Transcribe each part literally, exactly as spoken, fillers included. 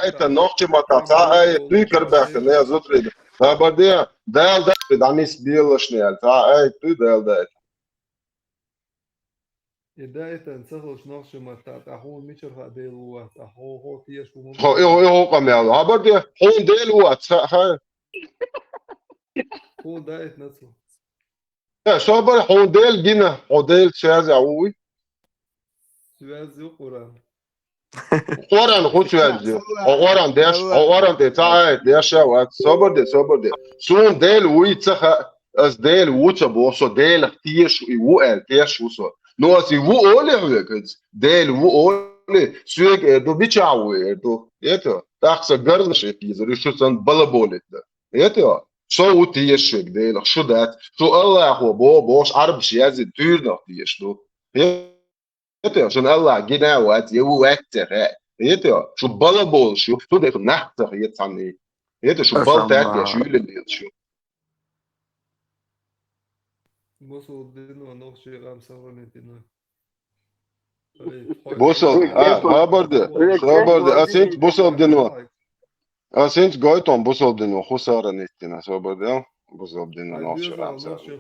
аят нохчийн маттахь цхьа аят дуй, карабаьхкина, я зутрийда. Хабар де, Дала даьтта дӀанисбелаш аьлла, цхьа аят дуй Дала даьтта. И даийтина ца хилча нохчийн маттахь, тӀаккха хьуна мичара хаьа Дела ву вац, тӀаккха хьо, хьо теша ву ма... Хьо, и хьо, и хьо къамел. Хабар де, хьуна Дела ву вац, ха, ха. Хьуна даийтина ца. Э, собар, хьуна Дела гина, хьо Дела связь а вуй? Связь ю Къуръан. Къуръан хӀун связь ю? Хьо Къуръан деш, хьо Къуръан тӀе цхьа аят деш а вац. Собар де, собар де. Суна Дела вуй ца хаьа, ас Дела ву ца боху, со Делах теша и ву аьлла, теша ву со. Ну, ас и ву олий хьоьга, ас Дела ву олий, соьга эр ду, мичахь ву эр ду. Это, тӀаккха сан гарзаш а кхийзар, и шу сан балаболит дан. Это, со ву теша шуьга Делах, шу дац. Шу Аллахо боху бохуш Ӏарбаша яздина туьйранах теша ду. Это, шуна Аллах гина а вац, я ву вац ца хаьа. Это, шу балаболаш ю, шу дехар нах ца хета цхьанна. Это, шу бала таьттеш, юьллалелаш ю. Бусалба дино нохчийн къам сохранить дина. Бусалба, а, хабар де, хабар де, а синц бусалба дино. А синц гойтон бусалба дино, хӀун сохранить дина, собар де, бусалба дино нохчийн къам сохранить.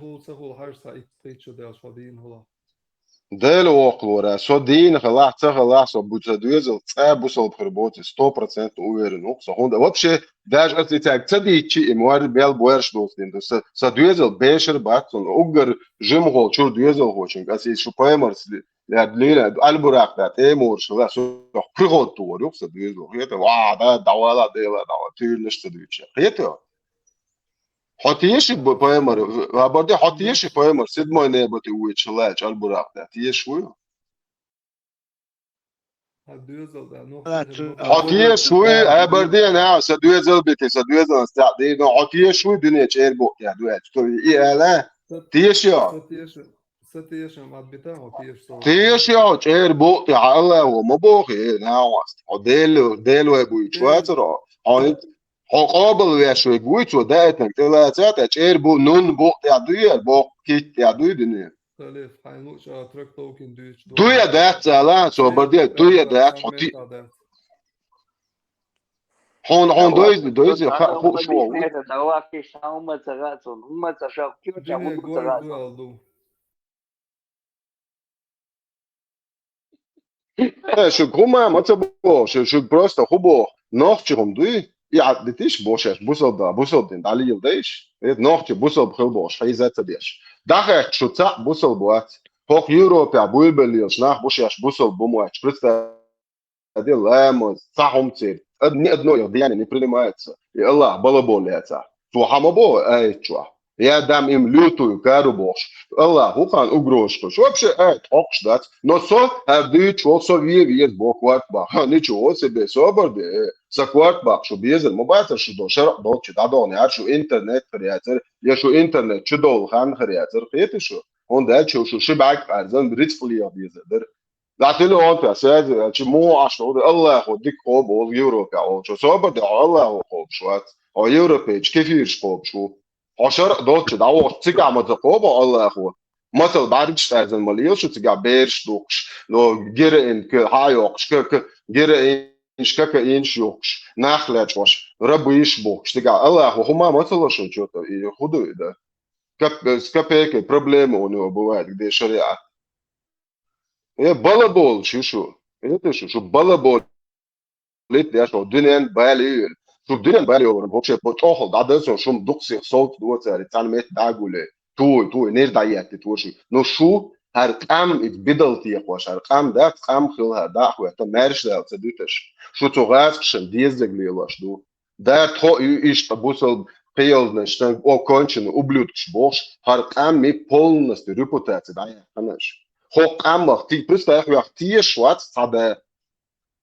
Дела воккхалора, со дийна хилахь, ца хилахь, со бу-, ца доьзал, цкъа бусалба хир боций, сто процентов уверен ву-кх со. ХӀунда вообще, даже аса и цаьрга ца дийцчи, и мор-, мел боьрша доцу дин ду. Са, са доьзал бешар бац, цунна уггар жимахволу чуьра доьзалхочуьнга, аса и шу пайхамарс ли-, я лийна, албуракх да, тӀемурш хила, со приход тухур ю-кх са доьзал. Хета, ва, да, дӀавала, дела, дӀавала, туьйранаш ца дуьйцуш. Хета? Хьо теши бу-, пайхамар, хабар де, хьо теши пайхамар, седьмой небо тӀе вуьйцуш хилла, чӀалбуракх да, теши вуй? Хьо теши вуй, хабар де, на, сан доьзал бити, сан доьзал стаг дий, но хьо теши вуй, дуьне чӀер бу-, я, дуьне, что и ала, теши я? Сан тешам, сан тешам, ат бита, хьо тешам. Теши я, чӀер бу-, я, Аллахо ма боху, э, на, васт. Хьо Дела, Дела вай буьйцуш вацара, хьо, хьо къобал веш вайга вуй, цо даийтинарг тӀелаца, тӀе чӀер бу-, нун бу-, я дуй, я боху, кит, я дуй дуьне. Салиф, хьайн луъча трактовкин дуьйцуш ду. Дуй я дац, ала, собар де, дуй я дац, хьо ти-, хьуна, хьуна дойзи, дойзи, ха-, ху-, шу ву. Дуьне гой ду аьлла ду. Э, шуьга хӀума ма ца боху, шу, шуьга просто хӀу боху. Нохчи хӀума дуй, и Ӏад дитиш боху шаьш, бусалба, бусалба дин дӀалийла дайш. Э, нохчи бусалба хила бохуш, хьийза ца деш. ДӀахаьттича шу цхьаъ бусалба вац. ХӀокху Европехь буйбелла лелаш нах бу шаьш бусалба бу моьттуш. Представь, де ламаз, цхьа хӀума церан. Од-, ни одно их деяние не принимается. И Аллах балаболла яцахь. Цо хьан ма боху аят чохь? Я дам им лютую кару бохуш. Аллах хӀу кхана угрозаш хуьлуш. Вообще аят хьокхуш дац. Но со хӀара дуьйцуш волу, со вен веза боху корта баккха. Ха, ничего себе, собар де. Сан корта баккха шу безар ма бацара шу до, шаръ долчу дӀадогӀна яра шу интернет хир яцара, я шу интернет чу довла хан хир яцара, кхета шу? ХӀунда аьлча шу ши бӀаьрг къаьрзина рицкъ леха дезар дара. Ла телефон тӀе саьза аьлча, муха Ӏаш долу, Аллахо дика кхобу волу Европе волчо. Собар де, хьо Аллахо кхобуш вац. Хьо европейчу кефираш кхобуш ву. Хьо шаръ долчу дӀавахча цигахь ма ца кхобу Аллахо. Мацал бӀаьргаш тӀаьрзина ма лела шу цигахь бераш духкуш, но героин ка-, хьа йоккхуш, ка-, ка-, героинаш, кокаинаш юхкуш, нах лечкъош, рабыш бухкуш. Цигахь Аллахо хӀума ма ца ло шуна чу, и хӀу ду и дан? Кап-, с копейкой проблема у него бывает, где шариат. Э, балаболуш ю шу. Это шу, шу балаболуш деш, хьо дуьнен бали ю. Шу дуьнен бали ю, вообще, по чохол, да, да, со, шум дуксих, солт, дуо, цари, цан мет, да, гуле. Туй, туй, нир да, яти, туй, шу. Но шу, хар къам, и бидал текъош, хар къам, да, къам хил, ха, да, хуя, та, мерш, да, ца дуташ. Шу цу газ, шин, деззаг лелош, ду. Да, тхо, и, ишта, бусал, пиялдна, шта, о, конченый, ублюдкаш, бохуш, хар къам, ми, полностью, репутация, да, я, ханаш. Хо къамах, ти, представь, вах, теш, вац, ца, да.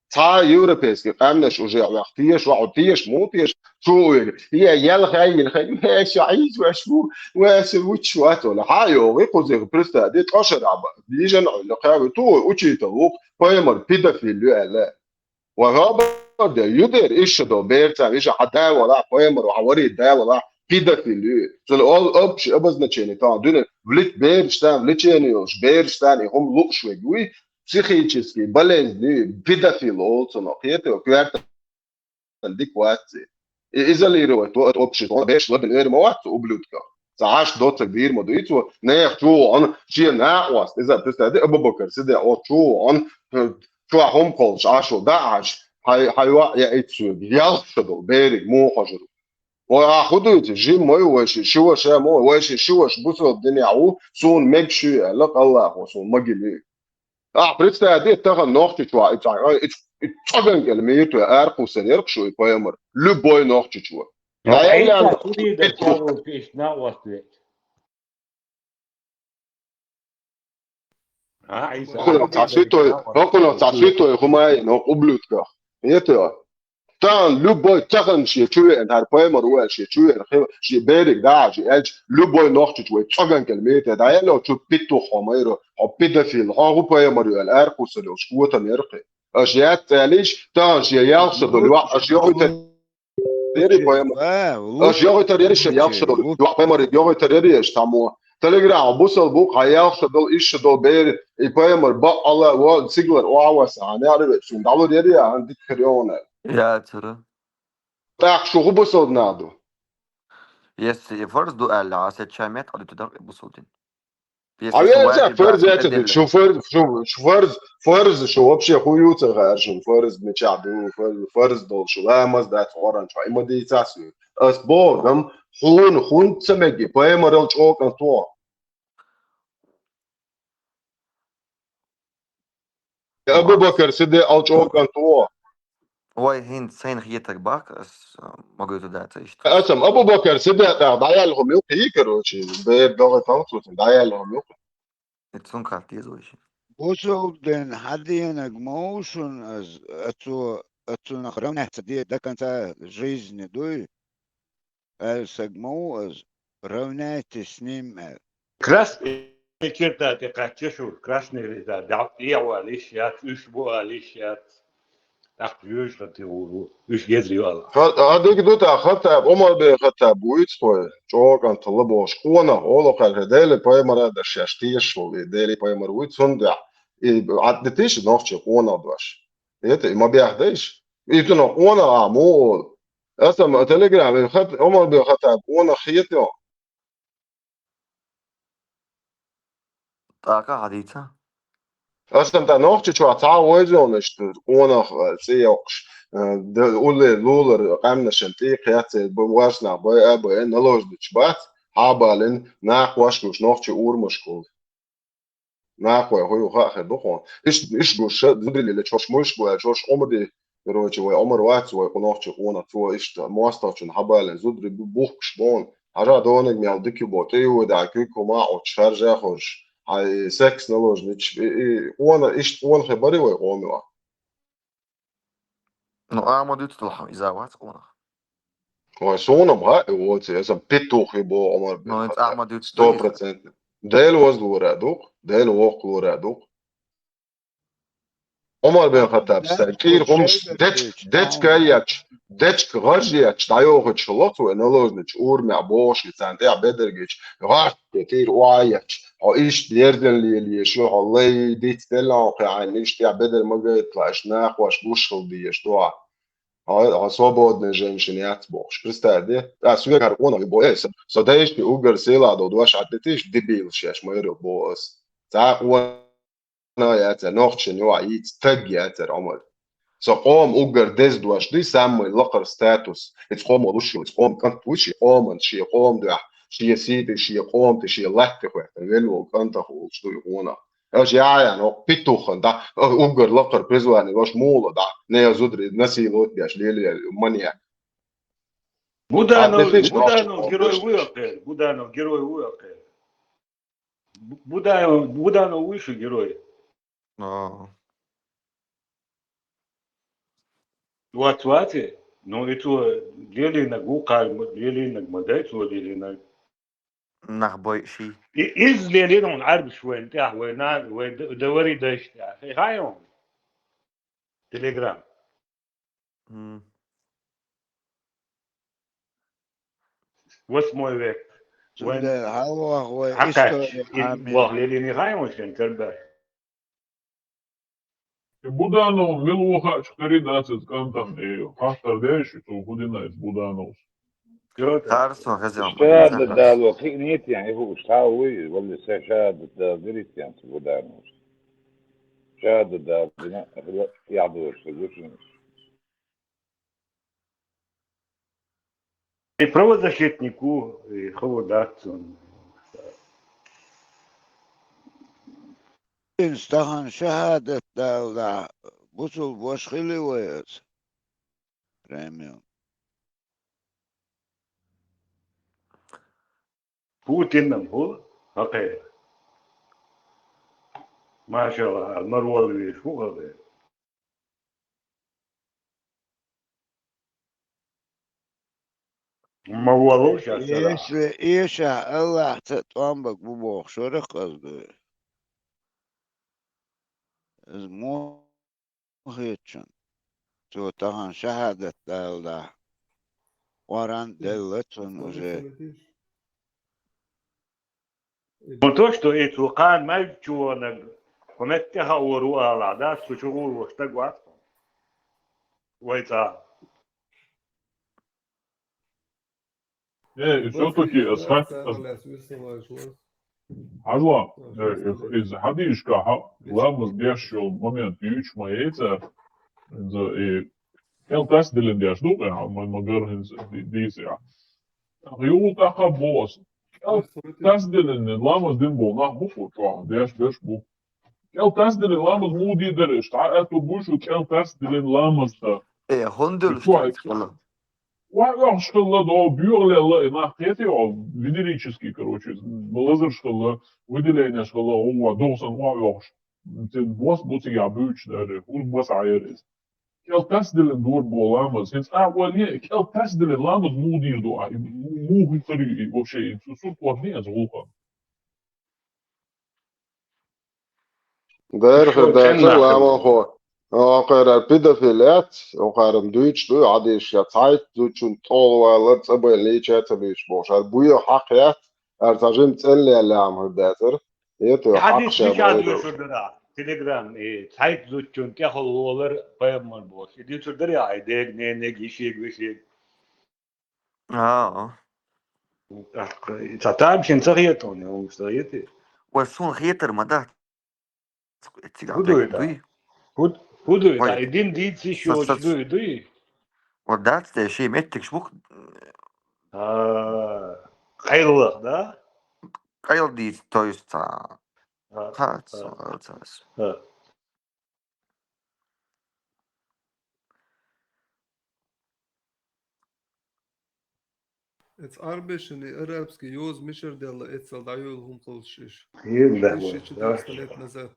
Цхьа европейский къаьмнаш уже ваха теша, ваха теша, муха теша, чу вуьйр. Я, ялхай, ялхай, ваьша, Ӏийса ваьш ву, ваьша вуч вац вала. Хьа йогӀи кхузех, просто де ткъа шарахь ба. Дижан Ӏуьлла кхави, ту вуй учитель ву, пайхамар педофил ю аьлла. Ва хабар де, ю дер, иша до, берца, иша хьа да вала, пайхамар, хьа вари да вала, педофил ю. Цуьнан ол общий обозначение, тахана дуьне, влит-, бераш тан, влечение йолуш, бераш тан, и хӀума лууш вег вуй, психический болезнь, педофил олу цунах, кхетий, коьрта дика вац. И изолировать вац общество, беш ладан эр ма вац ублюдка. Ца Ӏаш доцаг дийр ма дуй цо, нех чу он, шен накъост, иза, представь, Абу Бакр Сиддикъ, о, чу он, чу хӀума кхоллаш Ӏаш, да Ӏаш, хьай, хьай ваъ я ицу, ялх ша дол, берег, мухажир. Ой, а худуйте, жим мой, вай ши, ши ваша мо, вай ши, ши ваш бусал динья у, сун мег ши, лак Аллаху, сун магили. А, представь, де, тахан нохчи чуа, и ца-, и ц-, и цоган кел мир, то аркусар ярк шуй, поэмар. Любой нохчи чуа. Ну, а я Ӏийса лян- куди да чуа пиш на вас ведь? А, Ӏийса. Хокуно ца святой, хокуно ца святой, хумай, но ублюдка. Это. Тан любой тахан ши чуен, хар поэмар уэл ши чуен, хи-, ши берег, да, ши элч, любой нохчи чуй, цоган кел мир, да, я ло чу петух, хомайро, о педофил, хо гу поэмар уэл, аркусар, шкуатан яркы. Аш я целиш, тан ши ялх ша дол, ва, аш йогуйтар ери поэмар. Аш йогуйтар ери ши ялх ша дол, ва поэмар йогуйтар ери аш тамо. Телеграм, бусал бук, а ялх ша дол, иш ша дол бери, и поэмар, ба Алла, ва, сиглар, о, аваса, а не арвет, сун, далур ери, а, ан дик хрёна. Я цара. Так, шу гу бусал наду. Если и фарз ду Алла, а се чамет, а ду туда бусал дин. А я фарз, это, шу фарз, шу, шу фарз, фарз, шу вообще хуюца гаршин, фарз меча ду, фарз, фарз дол, шу ламаз дат, Коран, шу, има дийцас. Ас Богом, хун, хун цамеги, поэмарал чокан то. Абу Бакр Сиддикъ ал чокан то. Вай хин сайн хетаг бак, ас, а, могу туда ца ишт. Асам, Абу Бакр Сиддикъ, да, да, я лгу мил пи, короче, бе, догы там тут, да, я лгу мил. Ицун картиз вайши. Бусалден хадиянаг маушун аз, ацу, ацу нах равняться де до конца жизни, дуй? Эл саг мау аз, равняйтесь с ним, эл. Красный черта те качешу, красный реза, да, я валиш, я, уж бу алиш, я. Так, уж хати уру, уж гезри вала. Ха-, а дик ду та Хаттаб, Умар бен Хаттаб, вуйц хой, чокан тала бош, кона, оло хал, хе, дели паймара да шаш тиеш вол, и дели паймар вуйц, сунда. И ат де тиш, нохчи кона дош. Это, и ма бях деш. И ту но кона, а, му, ол. Асам, Телеграм, и Хат-, Умар бен Хаттаб, кона хиет, ё. ТӀаккха хьадийца. Аса тӀа нохчи чохь цхьа а вайзонаш ду, къонах, э, цӀе йоккхуш, э, д-, улле лулар къаьмнашан тӀе кхетта, бу-, варснах бай а бай, наложнича бац, хьабалин, нах ваш гуш, нохчи урамашкахула. Нах вай хӀу ю хаьа хир ду хьуна. Иш, иш гуш, зудриле чош муш бу, чош Ӏумади, короче, вай Ӏумар вац, вай къу нохчи къонах, цо иштта, мостагӀчун хьабалин, зудри бу-, бухкуш бон, хьажа донаг мел дика ю бо, тӀе ю да, куьг хӀума а оцу шаржа а хозуш. Хьай секс наложнича, и, и, къона, иштта къона хи бари вай къома ван. Ну, Ахьмад дуьйцу делахь, иза вац къонах. Вай, суна-м хаьа и воций, аса петух и боху Ӏумар бен Хаттаб. Ну, иза Ахьмад дуьйцу сто процентов. Дела вазлора дукх, Дела воккхалора дукх. Ӏумар бен Хаттаб стаг, кӀира хӀумаш, дечка, дечка а етташ, дечка гӀаж етташ, дӀайохуьйтуш хилла цо, и наложнича урамехь бохуш, и царна тӀехь бедаргича, гӀаш, и тӀера охьа етташ, хьо иштта лерзан лелаеш ю, хьо лай диц делла хьо кхин Ӏайна, иштта тӀехь бедар ма гайталахь, иштта нахош гуш хила дезаш ду хьо. Хьо, хьо свободная женщина яц бохуш. Представь, де? А, соьга хӀара къонах ю бо, э, со, со дайшна уггар села а долу дош хьан тӀе тиш, дебилаш еш, майра бо ас. Цхьа а къона яцара, нохчашна юкъа йийца стаг яцара Ӏумар. Со къома уггар деза дош дуй, самый лакхара статус. Иза къомо луш ю, иза къома кӀант ву, шен къоман, шен къома дуьхьа, шен сий тӀе, шен къома тӀе, шен латта тӀе хоьттина, велла волу кӀантах волуш ду и къонах. Аша яхьа яхьа, хӀокху петуххан, да, уггар лакхара призвание, ваша мула, да, не зудри, насиловать беш, леле, маньяк. Буданов, Буданов герой ву хӀокхеран, Буданов герой ву хӀокхеран. Бу-, Буданов, Буданов вуй шу герой? А. Вац, вац, э? Ну, и цо лелийнарг ву, кхара ма-, лелийнарг ма дай, цо лелийнарг. Нах бойший. И, иза лелийна хьуна Ӏаьрбаш вайна тӀехь, вай на-, вай д-, д-, вари дайшна тӀехь. Хай, хай хьуна. Телеграм. М. Восьмой век. Вайн цундела хьалаваха вай хьакхаьчча, истори и Ӏамийна. Ваха лелийна хьан вайн шен карбаьхьа? Буданов мила ву хаьа, чу карий дац иза кӀантана, и хаттар деш, цо хӀун дина иза Будановс. Царцо хезем. Шада дало, кхиънитян, и хӀу уста вуй, валли са шада дал диритян цу Будановс. Шада дал дина, хила, яхьдош, гушин. И правозащитнику, и хаву дац он. Ин стахан шахадат далла, бусул бош хили вай ас. Премиум. Путинам хӀу хьакхе. Машалла, марвал веш хӀу хьакхе. Ма валу шаьш сара. Если эша Аллахь ца тӀомбаг бу боху шорах аз ду. Из мо хетчун. Цо тахан шахадат далла. Къоран делла цун уже. Ну то, что и цу кхана май чуонаг, хӀу метте хаор ву алахь, да, цу чу гӀур ву стаг вац. Вай цӀа. Э, и всё-таки ас хат-, ас-, хьажа, э, из хьадийшка хьа-, ламаз деш йолу момент юьйцуш ма яйцара, иза и кӀел тасдиллина деш ду, э, ма, ма гар хӀинца ди-, дийца. Юха тӀаккха боху ас. КӀел тасдиллина ламаз дина боху нах бу-кх чохь, деш берш бу. КӀел тасдиллина ламаз муха дийр дара, иштта аьтту буй шу кӀел тасдиллина ламаз дан. Э, хӀунда И чохь, охьайохуш хилла, до, боьха лелла, и нах кхетий хьо, венерический, короче, лазарш хилла, выделенеш хилла, гӀо, догӀу санна охьайохуш. Цуьнан бос бу цигахь буьйцуш дара, хӀун масал яра иза. КӀел тасдиллина дора боху ламаз, хӀинца а вале, кӀел тасдиллина ламаз муха дийр ду ахь, и муха хир ю и вообще, и цу сурт вахне аса гӀуллакх. Дера хир дацара ламахо. Окхара педофил яц, окхаран дуьйцуш ду, хьадийшка цхьайтта зудчун тӀехула валар цӀа байна лийча а ца буьйцуш бохуш. Ара буьйцу хьакха яц, ара цхьа жима цӀенлелла ам хир дацара. Ето, хьакха ша дуьйцуш дара. Телеграм, и цхьайтта зудчун тӀехула валар пайхамар бохуш. И дуьйцур дара, ай дега, ненега, йишега, вешега. А. ТӀаккха ца тамашийна ца хетон, я хӀумаш ца хетий? Вай суна хетар ма дац. Цигахь ХӀун дуй, дуй? ХӀун, хӀун дуй, Вай. ТӀа и дин дийца йиш Са- йоцуш сац- дуй, дуй? Вай дац те шен меттигаш бу-кх. А, къайлах, да? Къайла дийца, то есть, а, А, ха, а, ца- ца- а. Эца Ӏарбешан и арабский йоза мичара делла, эццал дӀайолу хӀума хуьлуш иша. Ил да, Тысяча да. Четыреста лет назад.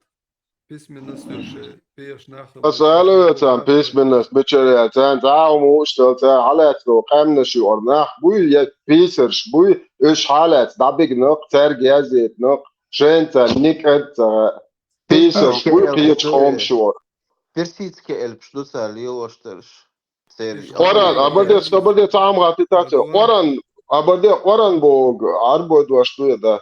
Письменность уьш, пеяш нах. Аса аьлла ве царна письменность мичара яц, царна цхьа а хӀума муъш ца, царна хьалаьцна долу къаьмнаш юкъара нах буй, я писарш буй, уьш хьалаьцна дӀабигнакх, цаьрга язйитинакх, шайна царна никъ а ца, писарш буй, кхечу къомаш юкъара. Персидский элпаш ду цара лелош дараш. Церан Къоран, абарде, абарде цхьа хӀума хаттийтац. Къоран, абарде, Къоран боху, Ӏарбой дош ду я дац?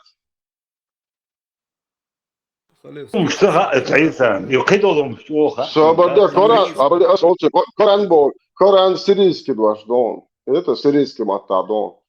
ХӀумаш ца хаьа, Ӏийсан. И кхидолу хӀумаш чӀогӀа хаьа. Со абарде, Къоран, абарде, ас олчи, Къоран боху, Къоран сирийский дош ду. Это сирийский маттахь ду.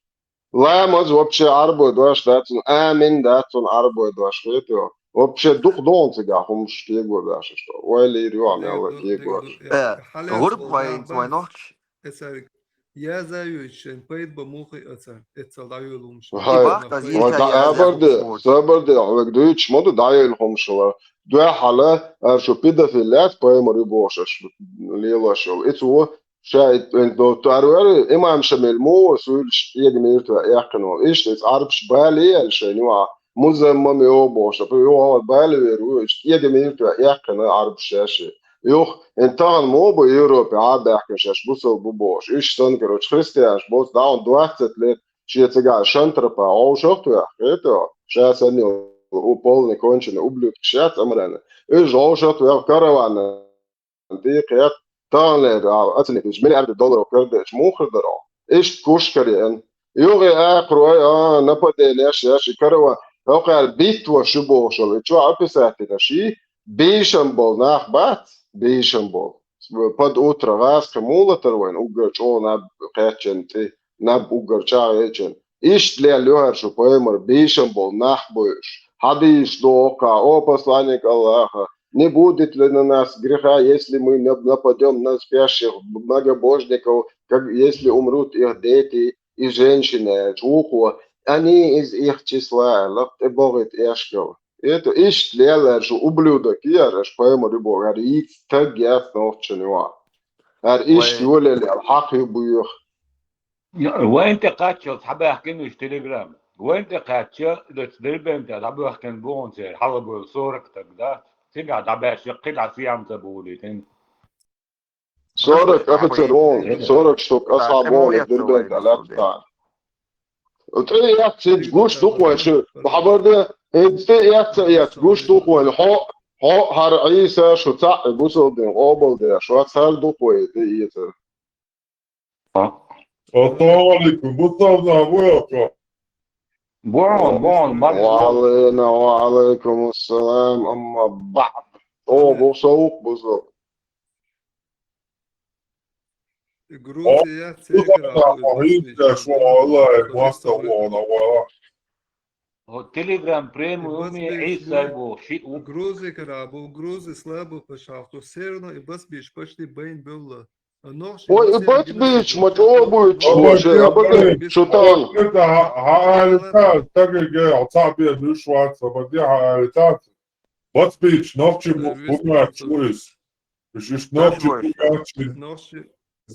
Ламаз вообще Ӏарбой дош дац, амин дац, Ӏарбой дош хетий. Вообще дукха ду цигахь хӀумаш кего беш, что. Вай лийр ю, а мел кего. Э, гӀурба вайн, вайн нохч. Эцарг яза йойтуш шайн пайда бан мухи эцар, эццал дӀайолу хӀумаш. Вай, бахта вай, да, абарде, абарде, вай дуьйцуш ма ду, дӀайолу хӀумаш вай. Дуьхьала, аша шу педофил яц, пайхамар ю бохуш аша лелош йолу. И цо ша и, и, до, ту ара вара, имам Шамил муха суьйлуш кегамийра тӀе эккхина волу. Иштта иза Ӏарбаш бале аьлла шайна юкъахь, музаммам йогӀу бохуш, юкъахь бала вер ву, иштта кегамийра тӀе эккхина Ӏарбаш шаьш. Юха, и тахана муха бу Европе Ӏа баьхкина шаьш бусал бу бохуш. Иштта санна, короче, христианаш боцу, да, он двадцать лет, шен цигахь шантропа, вовшах а тоьхна, хетий, ша санна йолу, у, полный конченый ублюдкаш яц амарана. Уьш вовшах а тоьхна, караван тӀе кхетта, таханлера, а, оценить дича, миллиард долларов кара дечу муха хир дара? Иштта куш кариъна. Юха и акхарой, а, нападенеш еш, и караван, хӀокхара битта ваша ю бохуш йолу, и чохь описательш йий, бийшам болу нах бац, бийшам болу. Под утро гӀазкхи мула тара вайн уггар чӀогӀа наб кхаьччан тӀе, наб уггар чӀагӀвечан. Иштта лел юхьар шу пайхамар бийшам болу нах бойуш. Хьадийш дохка, о посланник Аллаха, не будет ли на нас греха, если мы нап- нападем на спящих многобожников, как если умрут их дети и женщины, аьлча, вукхо, они из их числа, лап тӀе богӀит эшкал. Это иштта леллар шу ублюдок яр, аш пайхамар ю боху, хӀара йийца стаг яц нохчан юа. ХӀара иштта Вай. Йолелел хьакха ю буьйха. Вайн тӀе кхаччалц хьабаьхкина уьш телеграм. Вайн тӀе кхачча, дацу дербен тӀе дӀабоьхкина бу хьуна церан хьалабойла сорок стаг, да? Цигахь дӀабаьшша кхин дӀа сиам ца бовлийтина. Сорок офицер вон, сорок штук, аса вон, дербен тӀе лаьцна. ТӀе яц, цига гуш ду-кх вайн шу, хабар де, эца тӀе яц, ца яц, гуш ду-кх вайн, хьо, хьо, хӀара Ӏийса, шу цхьаъ и бусалба дин къобалдеш, шу цхьаъ ду-кх вай тӀе эцар. Ассаламу алейкум, бусалба нах бу хьо? Бон, бон, мар- Ва алейна, ва алейкум ассалам, амма баъд. О, бу совгӀат бусалба. Грузия, Телеграм, Грузия кара бу, Грузия слабо пачхьалкх, все равно и Бацбийч почти байн белла. Ой, и Бацбийч ма чӀогӀа буьйцуш, шу тан. Хьа алита, стаге, хьо цхьаъ бен муьш вац, ма де хьа алита. Бацбийч, нохчи бу-, бу моьттуш ву иза. Уьш, уьш нохчи бу моьттуш. Нохчи.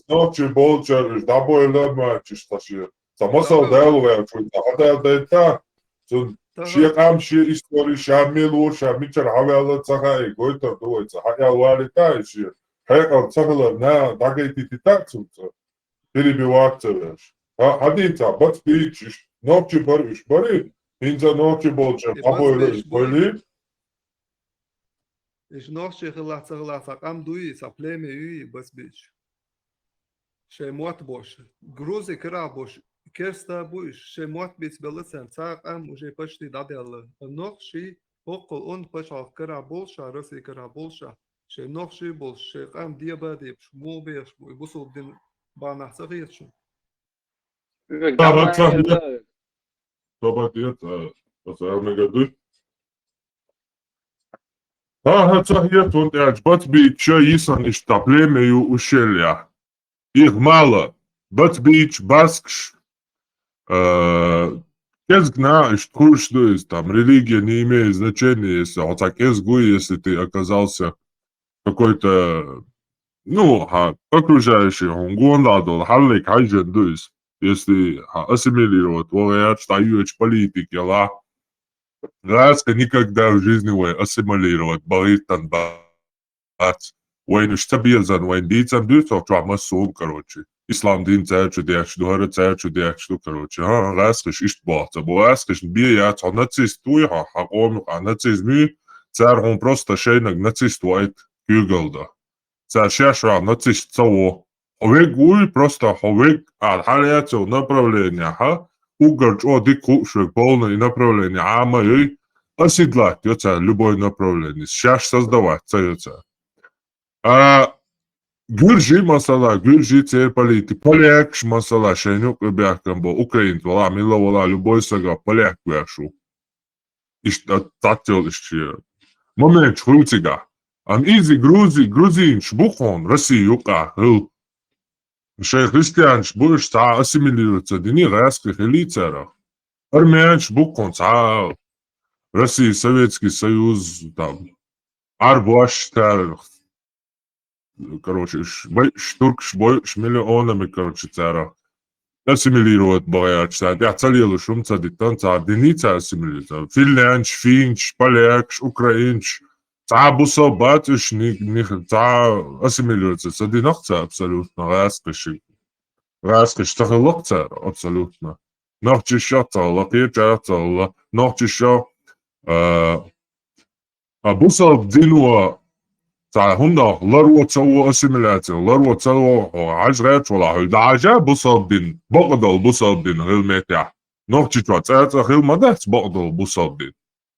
Нохчи болчара уьш дӀабойла а моьттуш ца шен. Ца масал Дала ваьлча, вуьйца хьадала дайта, цунна шен къам, шен истори, ша мила ву, ша мичара хьаваьлла ца хаий, гойтар ду вай ца хьаъял валита и шен. Хьекъал ца хилар, наха дӀагайтийтита цунца. Перебивать ца веш. Хьа-, хьадийца, Бацбийч, уьш нохчи бара, уьш барий, хӀинца нохчи болчара дӀабойла уьш, бойли. Уьш нохчи хилла ца хилла, цхьа къам дуй, цхьа племя юй, Бацбийч. Шайн мотт болуш. Грузи карахь болуш, керста бу уьш, шайн мотт бийца белла царна, цхьа къам уже почти дӀадаьлла. Нохчий, хӀоккхул онда пачхьалкх карахь болуша, Россия карахь болуша, шайн нохчий болуш, шайн къам деба а дебаш, муха бехаш бу, и бусалба дин бахьанах ца хета шуна? Ага, ца хета. Тоба дет, а, аса ар мегар дуй? Ага, ца хета, хӀунда аьлча Бацбийча йисана иштта племя ю ущелья. Их мало. Бацбийч, баскаш, э, кӀезиг наха иштта хуьлуш ду иза, там, религия не имеет значения, если хьо цхьа кӀезиг ву, если ты оказался какой-то, ну, хьан окружающий, хьуна гонах долу хьаллиг хьаьжжина ду иза. Если хьан ассимилировать ваха яц, дӀайоьдучу политика ялахь, гӀазкхи никогда в жизни вай ассимилировать бахийтина бац. Вайна уьш ца безана, вайна дийцина дуьйцу хӀокху чохь массо а хӀума, короче. Ислам дин цаьрчу детташ ду, хӀара цаьрчу детташ ду, короче. ХӀан, гӀазкхиш иштта боху ца бу. ГӀазкхишна бен яц, хьо нацист вуй, хьо, хьан къоман юкъахь нацизм юй, цара хьуна просто шайниг нацист вайта куьйгалла дан. Цара шаьш ваьхьа нацист ца во. Хьо вег вуй, просто хьо вег, а, хьан яцу направление, хьан, уггар чӀогӀа дика хууш вег, полный направление Ӏама юй, оседлать йо цара любой направление, шаьш создавать ца йо цара. А, гуьржий, масала, гуьржий церан политика, полякаш, масала, шайна юкъа баьхкина бо, украинец вала, мила вала, любой сага поляк веш ву. Иштта дӀа-, дӀаццайолу иштта шен моменташ хуьлу цигахь. Амма иза грузи-, грузинаш бу кхунна Россия юкъахь хила. Шайн христианаш бу, уьш цхьа а ассимилироваться дини, гӀазкхи хили царах. Армянаш бу кхунна цхьа а Россия, Советский Союз, там, Ӏарбош царах. Короче, уьш байъуш, туркаш бойъуш миллионами, короче, цара ассимилировать бахьа яц, цара тӀехь ца лелаш хӀума ца дитан, цара дини ца ассимилировать. Финлянчаш, финчаш, полякаш, украинчаш, цхьа а бусалба бац уьш, ни-, ни-, цхьа а ассимилировать ца динах цара абсолютно, гӀазкхиш, гӀазкхиш ца хилла цара абсолютно. Нохчиш а ца хилла, кхечара а ца хилла, нохчиш а, а, А бусалба дино цхьа хӀума ларво ца во ассимиляция, ларво ца во хьо хьажа гӀерташ валахь, хьуьлла дӀахьажа бусалба дин, бакъдолу бусалба дин хила меттехь. Нохчийчохь цӀа-цӀа хила ма дац бакъдолу бусалба дин.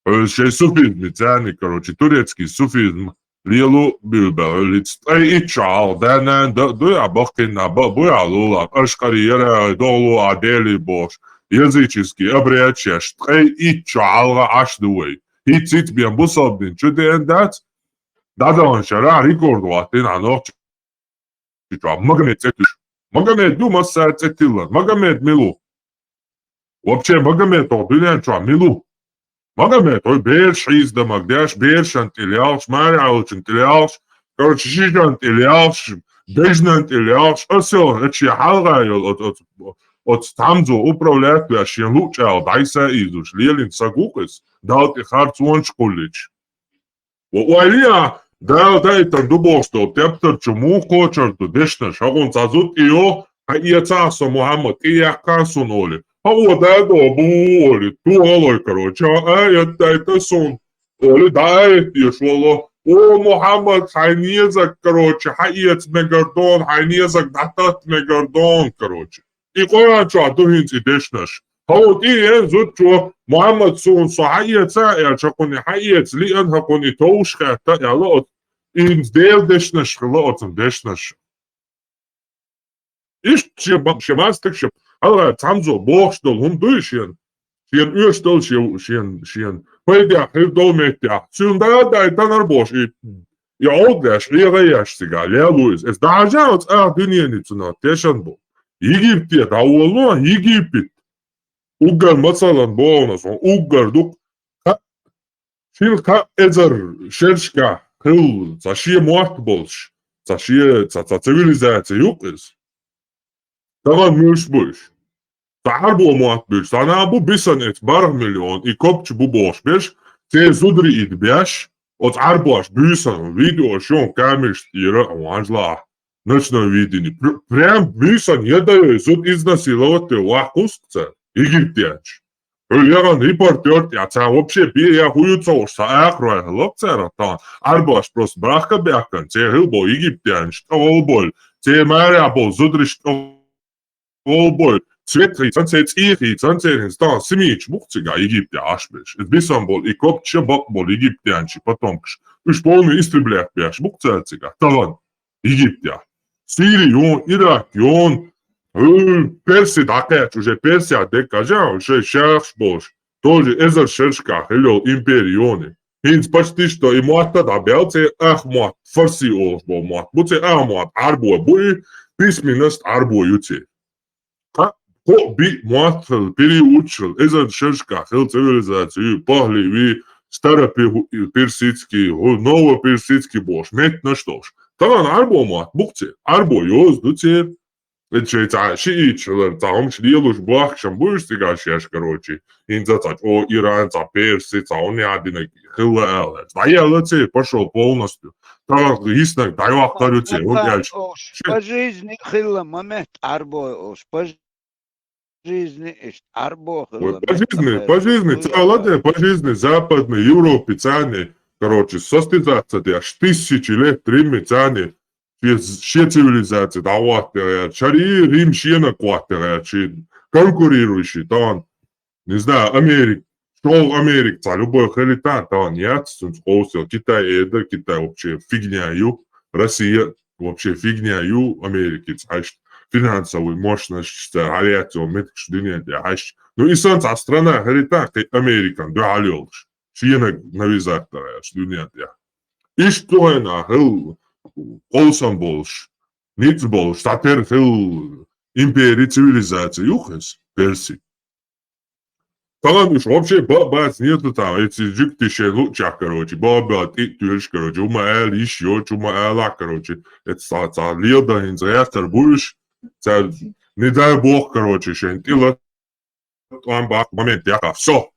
Хьуьлла шайн суфизм, царний, короче, турецкий суфизм, Лелу билбал, лиц ткъе итт шо хьалха да-нана да а дуй, а баккхийна ба а буй, а лулахь, Ашкъари яра а догӀлу а Дели бохуш, языческий обряд шаьш ткъе итт шо хьалха Ӏаш ду вай. ХӀинца-хӀинца бен бусалба дин чу деана дац, дӀадаханчу шарахь рекорд хӀоттийна хьан нохчи чохь Магомед цӀе туьйсуш. Магомед ду массара цӀе тиллар. Магомед мила ву? Вообще Магомед хӀокху дуьнен чохь мила ву? Магомед хӀой бераш хьийзадамаг деш, берашна тӀе лелхаш, маре Ӏалучун тӀе лелхаш, короче, шишана тӀе лелхаш, бежнан тӀе лелхаш, аса йолу, эцу шен хьалха йолу оцу, оцу, оцу цхьамзо управлять веш, шен луъучу ала дӀайса ийзуш, лелийна саг ву-кх иза, Далла тӀе харцонаш кхуллича. Ва ойла е, Дала даийтина ду бохуш долу тептар чу муха кхочур ду дешнаш, хӀокхунна цхьа зуда тӀе йо, хьаэца ахь со, Мухьаммад, тӀеяккха суна олий. ХӀокхо дадо бу олий, тухалой, короче, хьан аят дайта суна олий, дӀа аят деш волу. О, Мухьаммад, хьайн незаг, короче, хьаэца мегар дона, хьайн незаг дӀататта мегар дона, короче. И Къуръан чохь ду хӀинца и дешнаш. ХӀокхо тӀе а еана зудчо, Мухьаммад, суна со хьаэца аьлча, хӀокхунна хьаэца лиъна, хӀокхунна и товш хаьтта аьлла оцу, хӀинца Делан дешнаш хилла оцу дешнаш. Иштта шен ба-, шен мастаг шен, хьалха цхьамзо бохуш долу хӀума дуй шена? Шена оьшуш долу шен, шен, шен пайдехь хир долу меттехь. Цуьнан да а дай танар бохуш, и, и Ӏовдалеш, хьеха еш цигахь, лело иза. Эс дӀахьажа оцу ах дуьненан цунах тешан бу. Египте дӀаволало, Египет. Уггар масалан боху ас, уггар ду-кх. Ха-, шина-кхаа эзар шерашкахь хилла, цхьа шен мотт болуш, цхьа шен, цхьа, цхьа цивилизация ю-кх иза. Тахана муьлш бу уьш? Цхьа Ӏарбо мотт буьлуш, цхьа нах бу бисана эца бархӀ миллион, и копча бу бохуш берш, церан зударий и беш, оцу Ӏарбоша буьйсанна, видео шун камераш тӀера а ванжа лахь, ночное видение. Пр-, прям буьйсанна я даьй зуда изнасиловать ваха кхуссу цара, египтянча. Хьуьлла яхана репортёр тӀехь, царна вообще бен я хӀун ю ца хууш, цхьа акхарой хилла-кх царах тахана. Ӏарбоша просто бахка баьхкина, церан хилла болу египтянаш тӀе гӀовбойла, церан марехь болу зударий тӀе гӀовбойла, цвет хийцан, церан цӀий хийцан, церан хӀинца тахана семьячаш бу-кх цигахь Египте Ӏаш берш. Иза бисана болу и копча, бакъ болу египтянчий потомкаш. Уьш полный истреблять беш бу-кх цара цигахь тахана Египтехь. Сири ю, Ирак ю, хӀу, Перси дӀакхаьчча, уже Персехь дерг хьажа, шайн шахьарш болуш, тоже эзар шерашкахь хилла йолу импери ю. ХӀинца почти что и мотт а дӀабаьлла, церан ах мотт, фарси олуш болу мотт бу, церан ах мотт Ӏарбой бу и, письменность Ӏарбой ю церан. Кхо-, кхо-биъ мотт хилла, периодаш хилла, эзар шерашкахь хилла цивилизаци ю, пахлеви, старопе-, персидский, хӀу, новоперсидский бохуш, меттанаш долуш. Тахана Ӏарбой мотт бу-кх церан, Ӏарбой йоза ду церан. Эцу шайн цхьа шииташ хилар, цхьа хӀумаш лелош бохкашам бу уьш цигахь шаьш, короче. ХӀинца цхьа чӀо Иран, цхьа перси, цхьа хӀунда яа динарг хилла аьлла. ДӀаелла церан пошёл полностью. Тахана йиснарг дӀайоккхур ю церан, хӀунда аьлча по жизни хилла ма меттан Ӏарбой олуш, по жизни иштта Ӏарбой хилла. По жизни, по жизни, ца ладе, по жизни, западный, Европе царни, короче, состязаться деш, тысячи лет Римме царни, шен, шен цивилизаци дӀахӀоттаьгӀ яц, шари Рим шена кхоттаьгӀ яц, ши конкурирующий, тахана, не знаю, Америка, шолгӀа Америка, цхьа любой хилита, тахана яц, цунца къовсал, Китай эдар, Китай вообще фигня ю, Россия вообще фигня ю, Америкица хьаьшта, финансовый мощностьца хьалаэцна меттигаш дуьнен тӀе хьаьшта. Ну, и санна цхьа страна хилита, кхин Американ дуьхьал йолуш, шенаг навязать дара аьлча дуьнен тӀе. Иштта цу хенахь хилла къовсам болуш, ницкъ болуш, цхьатера хилла импери, цивилизаци ю-кх иза, перси. Тахана уьш вообще бакъ бац, нету там, эцу жуьгти шайн луъчех, короче, бакъ бац, тӀе а тоьлуш, короче, хӀума ала йиш йоцуш, хӀума алахь, короче, эцу цхьа, цхьа леладан хӀинца гӀертар бу уьш, цара, не дай бог, короче, шайн тӀе лат тӀом баккха момент яхахь. Всё.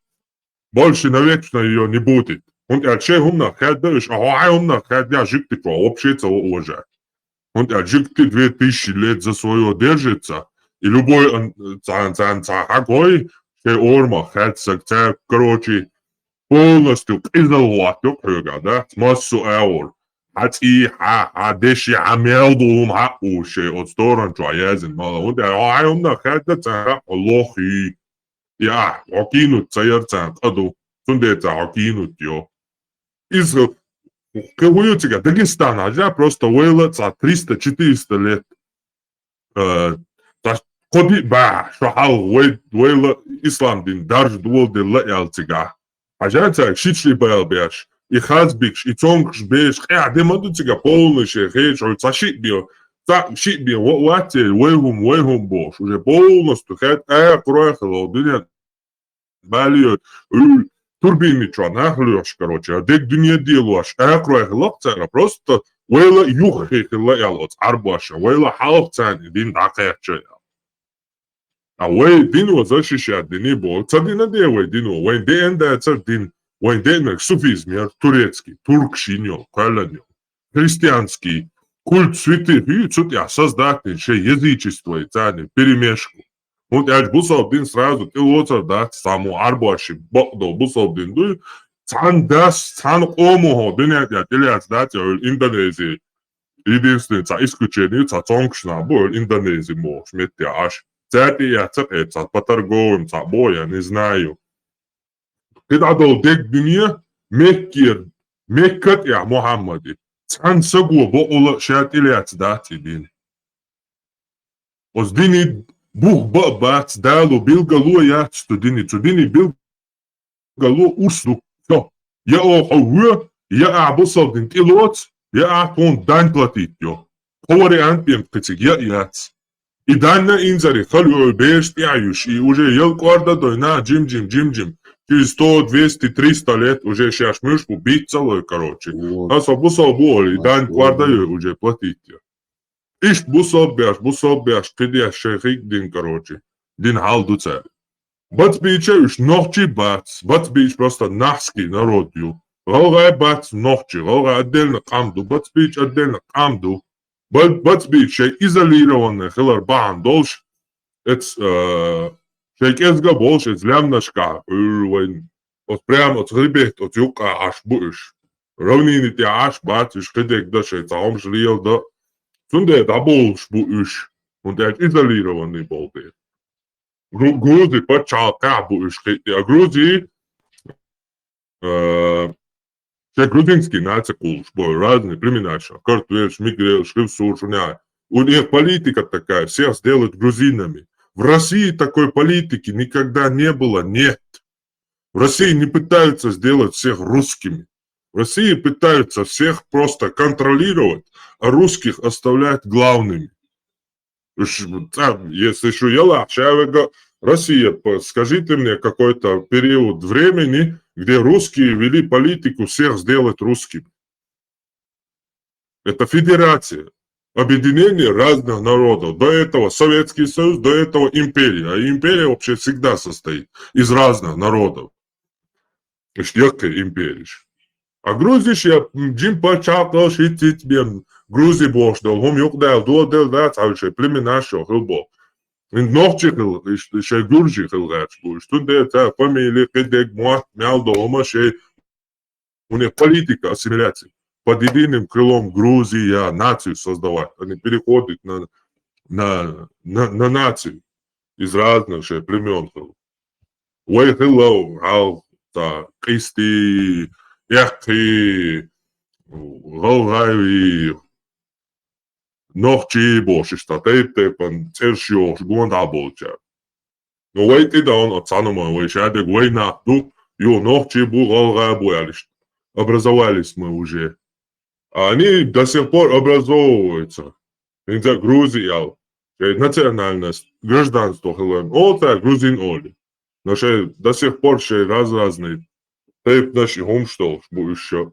Больше навечно её не будет. ХӀунда аьлча шайн хӀуманах хаьдда уьш, а хьо хьайн хӀуманах хаьдда, жуьгтиг чохь вообще ца во уважать. ХӀунда аьлча жуьгти две тысячи лет за своё держится, и любой ан-, царна, царна цхьа хьагой, шайн орамах хаьдда саг, цаьрга, короче, полностью къизалла хӀоттайо-кх хьоьгахь, да? Массо а агӀор. Хьан цӀий, хьан, хьан деши, хьан мел долу хӀума хьаъ ву шайн оцу сторон чохь яздина мала. ХӀунда аьлча хьо хьайн хӀуманах хаьдда, царна хьо лох юй. И ахь, хьо кинуть ца яр царна къа ду, цундела цара хьо кинуть йо. Иза Кхы хӀу ю цига Дагестан, хьажа, просто вайла цхьа триста-четыреста лет. Э, цхьа кхо-диъ бӀаь шу хьалха вай, вайла ислам дин даржа доладелла аьлла цига. Хьажа, цхьа ши-ши бӀаь беш, и хазбикаш, и цонкаш беш, къаьхьа де ма ду цига полный шоай хеташ, хьо цхьа шиъ бе, цхьа шиъ бе ва-, вац, вай хӀума, вай хӀума бохуш, уже полностью хет, аькхарой хилла дуьнен. Балийот, уьл, турбини чу нах лоьхуш, короче, дег дуьне делош, аькхарой хилла цара, просто вайла юххе хилла аьлла оцу Ӏарбоша, вайла хьалха царна и дин дӀакхаьчча аьлла. А вай дино защищать дина боху, ца дина де вай дино, вайн деана дацара дин, вайн деанарг суфизм яра, турецкий, туркаш йина йолу, кхоьллина йолу, христианский, культ святых ю, цу тӀехь создать дина шайн язычество и царна перемешку. ХӀунда аьлча бусалба дин сразу тӀелоцур дац, цхьаммо Ӏарбоши бакъдолу бусалба дин дуй, цхьана дас, цхьана къомо хӀо дуьнен тӀехь тӀелаьцна дац, я хӀуьлу Индонези. Единственный цхьа исключение, цхьа цонкаш нах бу, хӀуьлу Индонези бохуш метте Ӏаш. Цаьрга тӀеэцна кхета, цхьа по торговым, цхьа бо, я не знаю. КхидӀа долу дег дуьне, Меккера, Мекка тӀехь Мухьаммади. Цхьана саго бакъволу а ша тӀелаьцна дац и дин. Оцу дини бух бан а бац, Дало билгало яц цу дини. Цу дини билгало урс ду. Всё. Я оха хьо ве, я ахь бусалба дин тӀелоцу, я ахь тхуна дань платить йо. Кхо вариант бен кхин цига я а яц. И данна инзаре хала йой бераш тӀехь юьш, и уже ял кӀорда дой, на, жим-жим, жим-жим. Через сто, двести, триста лет уже шаьш муьш бу, бийца лой, короче. Вот. Аса бусалба бу, и данна кӀорда йой уже платить йо. Иштта бусалба беш, бусалба беш, кхидеш шайн хиг дин, короче. Дин хьал ду цара. Бацбийча уьш нохчий бац, бацбийча просто нахский народ ю. ГӀалгӀай бац нохчий, гӀалгӀай отдельно къам ду, бацбийча отдельно къам ду. Ба-, бацбийча шайн изолированный хилар бахьана долуш, эц, э, шайн кӀезга болуш, эц лаьмнашкахь, уьллу вайн, оцу прямо оцу хребет, оцу юккъа Ӏаш бу уьш. Равнини тӀе Ӏаш бац уьш, кхидерг дан шайн цхьа хӀумаш леладан. Цундела дӀаболуш бу уьш, хӀунда аьлча изолированный болу дела. Гру-, Грузи пачхьалкхехь бу уьш кхин а. Грузи, э, шайн грузинский наци кхуллуш бу, разные племена ещё, картвелш, мигрелш, хивсур, шуна. У них политика такая, всех сделать грузинами. В России такой политики никогда не было, нет. В России не пытаются сделать всех русскими. В России пытаются всех просто контролировать, а русских оставлять главными. Ш-, ца-, если шу ялахь, ша вега Россия, п-, скажите мне какой-то период времени, где русские вели политику всех сделать русскими. Это федерация, объединение разных народов. До этого Советский Союз, до этого империя. А империя вообще всегда состоит из разных народов. Ишта яккхий империш. А грузиш я, м, жим пачхьалкхалш хӀиттийта бен Грузи бохуш долу хӀума юкъадаьлла доладелла дац, хьан шайн племенаш шо хила боху. Ин нохчи хила, иш-, шайн гуржи хила гӀерташ бу. Иш цундела цара фамилия, кхидерг, мотт, мел долу хӀума шайн, у них политика ассимиляции. Под единым крылом Грузия, нацию создавать. Они переходят на, на, на, на нацию из разных же племён. Вай хилла хьал, ца, къисти, эккхи, гӀалгӀайи, нохчи бохуш, иштта тайп-тайпана цӀераш йохуш гонахьа болчара. Но вай тӀедогӀун оцу цхьанаман, вай шадерг вай нах ду, юха нохчи бу, гӀалгӀа бу аьлла иштта. Образовались мы уже. А они до сих пор образовываются. ХӀинца Грузи ял. Шайн национальность, гражданство хилла. Оцара грузин олу. Но шайн до сих пор шайн раз-разный тайпанаш и хӀумаш долуш бу уьш шо.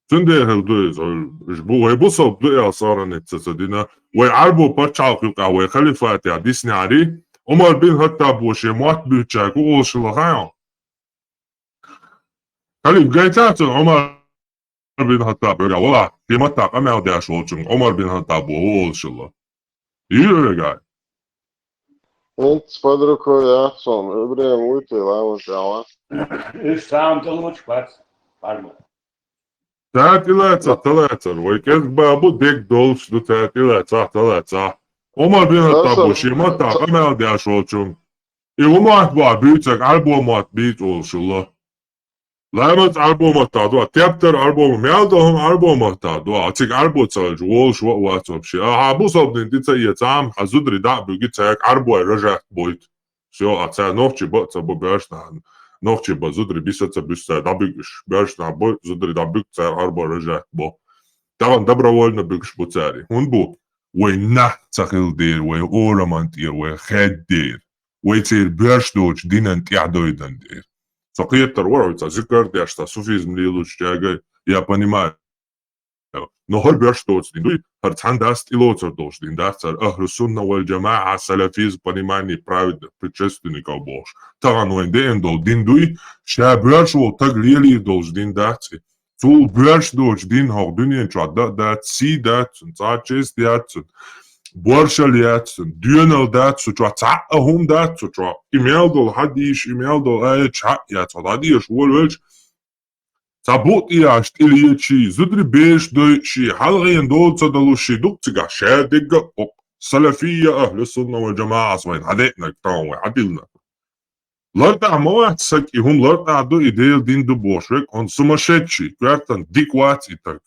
Цундела хила ду иза, уьш бу, вай бусалба ду аьлла сохраниться ца дина. Вай Ӏарбо пачхьалкх юкъахь вай халифатехь диснехьари, Ӏумар бин Хаттабо шен мотт буьйцучаьрга хӀу олуш хилла хаьий хьуна? Халиф гайтахьа цунна Ӏумар бин Хаттаб, вегахь валахь, шен маттахь къамел деш волчунга Ӏумар бин Хаттабо хӀу олуш хилла? Йийр вегахь. ХӀинца под рукой яц суна, Ибрахим вуй те лаван тӀехь вац? Уьш цхьа хӀума тӀелучу бац, Парма. Цара тӀелаьцахь, ца лаьцара. Вай кӀезиг бан бу, дерг долуш ду, цара тӀелаьцахь, ца лаьцахь. Ӏумар бин Хаттабо шен маттахь къамел деш волчунга. И хӀу мотт бу ахь буьйцург, Ӏарбо мотт буьйцу олуш хилла? Ламаз Ӏарбой маттахь ду, тептар Ӏарбой, мел ду хӀума Ӏарбой маттахь ду, а цига Ӏарбой ца хилча, волуш ва а вац вообще. Ахьа бусалба дин тӀе ца эца, ахьа зударий дӀа а буьгий, цаьрга Ӏарбой рожать бойту. Всё, а цара нохчий бан а ца бо боьршнахьа, нохчий бан зударий биса ца буьсу цара, дӀабуьгу уьш. Боьршнахьа бо, зударий дӀабуьгу, цаьрга Ӏарбой рожать бо. Тахана добровольно буьгуш бу цара. ХӀунда бу? Вай нах ца хила дера, вай ораман тӀера, вай хед дера. Вай церан боьрша доцу динан тӀаьхьадойдан дера. Со кхетар вара, вай цхьа зикар деш, цхьа суфизм лелочу чагай, я понимаю. Но хӀара боьрша доцу дин дуй, хӀара цхьана дас тӀелоцур долуш дин дац, хӀара ахлу сунна вал джамаӀа, салафизм, понимание праведных предшественников бохуш. Тахана вайн деана долу дин дуй, ша боьрша волу таг лелийр долуш дин дац и. Цул боьрша доцу дин хӀокху дуьнен чохь дан а дац, сий дац цунна, цхьа а честь яц цунна, боршал яц цунна, доьнал дац цу чохь, цхьа а хӀума дац цу чохь. И мел долу хьадийша, и мел долу аят хьа а яц, хьо дӀадеша волавелча, цхьа букъ тӀе яш тӀелечий, зударий бераш дойъуший, хьалхена дола ца далуший, дукха цигахь ша дегга а кхокху. Салафия, ахлу сунна вал джамаӀас вайн хьадеънарг тахана вай хьадиллинарг. ЛартӀахь ма вац саг, и хӀума лартӀахь ду, и Делан дин ду бохуш верг, хӀунда сумасшедший, коьртан дика вац и таг.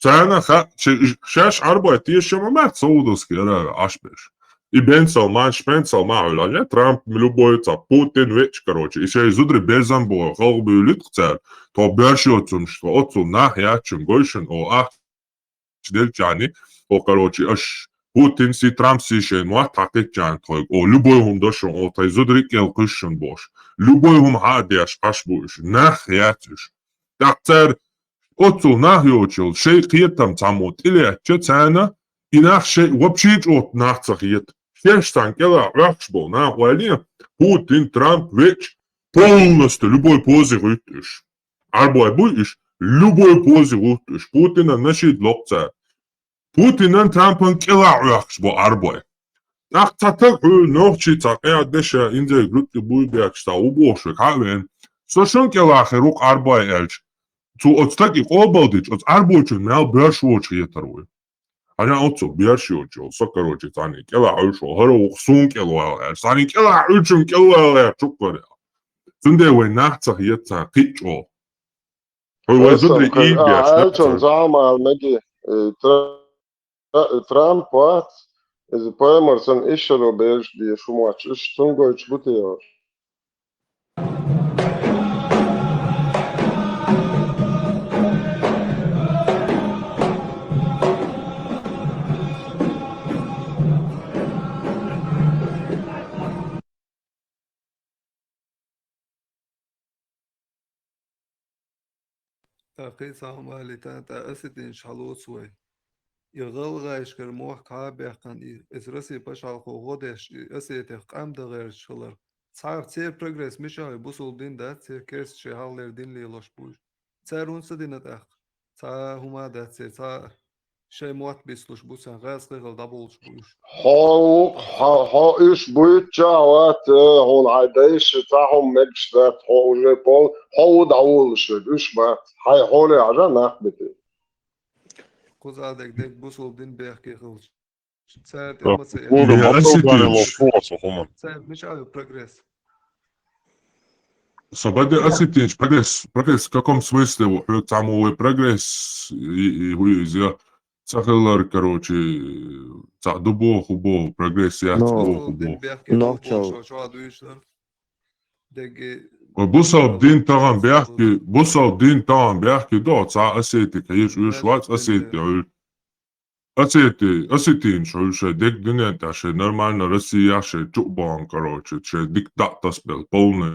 Царна хаьа, ши-, шаьш Ӏарбой тешам а ма бац, Саудовский Аравия Ӏаш берш. И Бен Салман, Шпен Салман хьуьлла, я Трамп, любой ца, Путин веч, короче, и шайн зударий берзан боху, халха буьйлуьйту цара, тхо боьрша йоцунаш, тхо оццул нах яц шуна, гой шуна, о, ахча делчахьани, о, короче, аш Путин си, Трамп си шайн мотт хьакхитчахьана тхойга, о, любой хӀума до шуна, о, тхайн зударий кӀел кхуьссу шуна бохуш. Любой хӀума хьа а деш, Ӏаш бу уьш, нах яц уьш. ТӀаккха цара оццул нах йоцуш йолу шайн кхетам цхьаммо тӀелаьцча, царна и нах шайн вообще чӀогӀа нах ца хета. Шаьш царна кӀелахь Ӏохкуш болу нах вале, Путин, Трамп веч, полностью любой позе гӀуьтту уьш. Ӏарбой буй уьш, любой позе гӀуьтту уьш. Путинан нашид локху цара. Путинан, Трампан кӀелахь Ӏохкуш бо Ӏарбой. ТӀаккха цхьа таг хьуьлла, нохчий цхьа къаьхьа деша, инзей гуттӀи буй бехкаш цхьа ву бохуш верг хьа а веана, со шун кӀелахь хир ву-кх Ӏарбой аьлча, цо оцу таг и къобалдича, оцу Ӏарбочун мел боьрша воцуш хетар вуй. Хьажа оццул боьрша йоцуш йолу со, короче, цхьаьна кӀелахь Ӏуьллуш волу, хӀара ву-кх суна кӀелвала аьлла, цхьаьна кӀелахь Ӏуьллучун кӀелвала аьлла чукхвар аьлла. Цундела вайн нах ца хета цхьаьна кхин а чӀогӀа. Хьуна вай зударий ийд беш, а, нах ца хета. Цхьа хӀума ала мегий, э, Тра-, Трамп вац, иза пайхамар санна, ишшаро бераш дезаш хӀума вац, уьш цунна гойтуш бу те, йош? ТӀаккха кхин а цхьа хӀума алийта, тӀаккха осетинаш хьалоцу вай. И гӀалгӀайшкара мохк хьа а баьккхина, и, иза Россин пачхьалкхо гӀо деш, и Осетех къам дан гӀерташ хилар. Цхьа а церан прогресс мичахь ю, бусалба дин дац церан, керста шайн хьалхалера дин лелош бу уьш. Цара хӀунда ца дина тӀаккха? Цхьа а хӀума а дац церан, цхьа а шайн мотт бицлуш бу, царна гӀазкхи хила дӀаболуш бу уьш. Хьо ву-кх, хьо, хьо уьш буьйцучохь вац, э, хьуна хьайн дайша цхьа хӀума мегаш дац, хьо уже пол-, хьо ву дӀаволалуш верг, уьш бац. Хьайн хьоле хьажа нах битий. Кхузахь дерг дерг бусалба дин бехке хилча. Цара тӀе ма ца Э, ма ца Осетинаш. Цара мичахь ю прогресс? Со баде осетинаш, прогресс, прогресс в каком смысле? Хьоьга цхьаммо вай прогресс, и, и, хӀу иза, ца хилар, короче, цхьаъ ду боху, хӀу боху, прогресс яц боху, хӀу боху. Нохчалла. Дерриге. Ой, бусалба дин тахана бехке, бусалба дин тахана бехке до, цхьа осетик, хьежа уьш вац осетик, Осети-, осетинаш хьуьлла шайн дерг дуьнен тӀехь, шайн нормально Россия, шайн чу а бахана, короче, шайн дика дӀа а тасбелла, полный.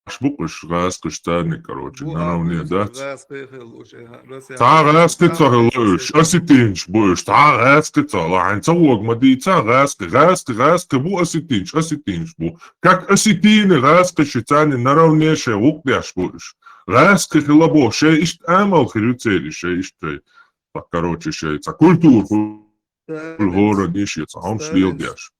Аш бу-кх уьш гӀазкхаш царниг, короче, наравне дац. Цхьа гӀазкхи ца хилла уьш, осетинаш бу уьш, цхьа гӀазкхи ца хилла, хьайн ца вога ма дийца гӀазкхи, гӀазкхи, гӀазкхи бу осетинаш, осетинаш бу. Как осетины гӀазкхаш, царни наравне шайн гӀуллакх деш бу уьш. ГӀазкхи хила боху, шайн иштта амал хир ю церан, шайн иштта шайн. Ткъа, короче, шайн цхьа культура ху-, хӀора дийши цхьа хӀумаш леладеш.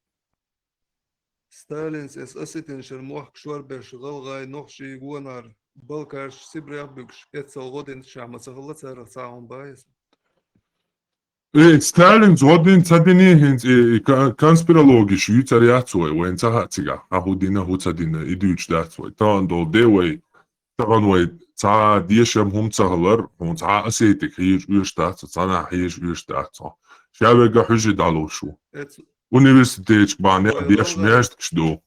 Сталинс эс осетинашна мохк шорбеш, гӀалгӀай, нохчий, гонар, балкарш, Сибрех буьгуш, эццал гӀо дина, ша ма ца хилла царах цхьа хӀума баеза. Э, Сталин згодин ца дини хӀинца, э, э, ка-, конспирологиш юьцар яц вай, вайн ца хаьа цигахь, а хӀу дина, хӀу ца дина, и дуьйцуш дац вай. Тахана долу де вай, тахана вай цхьа дешам хӀума ца хилар, хӀун цхьа а осетик хьежа оьшуш дац, цхьанахь хьежа оьшуш дац. Ша вега хьуьжи дӀалуш ву. Университетчик бахьана деш маьждигаш ду.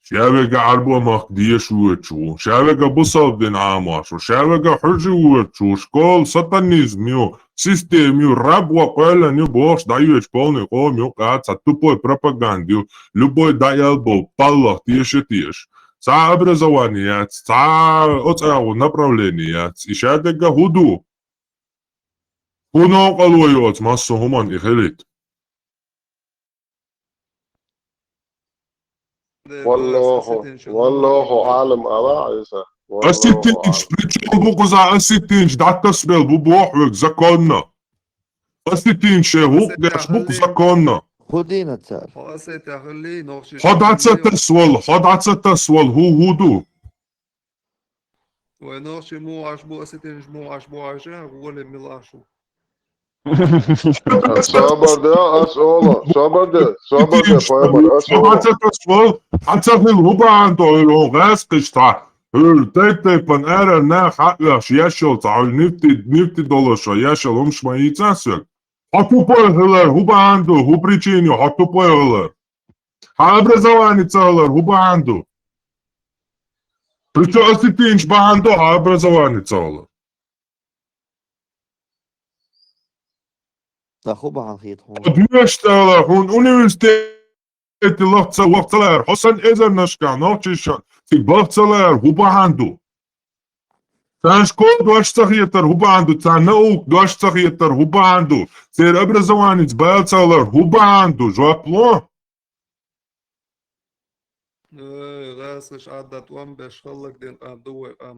Ша вега Ӏарбо махка деша воьдуш ву. Ша вега бусалба дин Ӏамош ву. Ша вега хьуьжи воьдуш ву. Школа сатанизм ю, система ю, раб ва къоьллан ю бохуш дӀайоьдуш полный къом ю, къа цхьа тупой пропаганда ю, любой дӀаелбо паллах теша теша. Цхьа образование яц, цхьа оцӀагӀо направление яц. И ша дегга хӀу ду? ХӀу новкъарло ю оцу массо хӀуманна и хилийта? Валлаху, валлаху алам ала Ӏийса. Валлаху осетинчу, алам. Причём бу кхуза осетинчу дӀатасбелла бу боху вега законно. Осетинчу шайн хӀух деш бу кху законно. ХӀу дийна цара? Хьо дӀа ца тасвал, хьо дӀа ца тасвал, хӀу, хӀу ду? Вай нохчий муха Ӏаш бу, осетинаш муха Ӏаш бу, Ӏаш а, гӀоле мила Ӏаш ву. Собар де, ас ола, собар де, собар де, пайхамар, ас ола. Хьан ца хилла хӀу бахьана ду хӀуьлу гӀаьскхиш цхьа? ХӀуьлу тайп-тайпана арара наха хьаоьхуш еш йолу цхьа хӀуьлу нифти, нифти долуш еш йолу хӀумаш ма йийца соьга. Хьо тупой хилар хӀу бахьана ду, хӀу причина ю хьо тупой хилар? Хьан образование ца хилар хӀу бахьана ду? Причём осетинаш бахьана ду хьан образование ца хилар? Ца хӀу бахьана хета хьуна? Хьо доьшуш ца хилар, хьуна университете лаха ца, лаха ца лаьара, хьо санна эзарнашкахь нохчийша цига баха ца лаьара хӀу бахьана ду? Царна школа дош ца хетар хӀу бахьана ду? Царна наука дош ца хетар хӀу бахьана ду? Церан образованица бала ца хилар хӀу бахьана ду? Жоп ло? Ой, гӀазкхаша Ӏадда тӀом беш хӀаллакдина къам ду вай къам.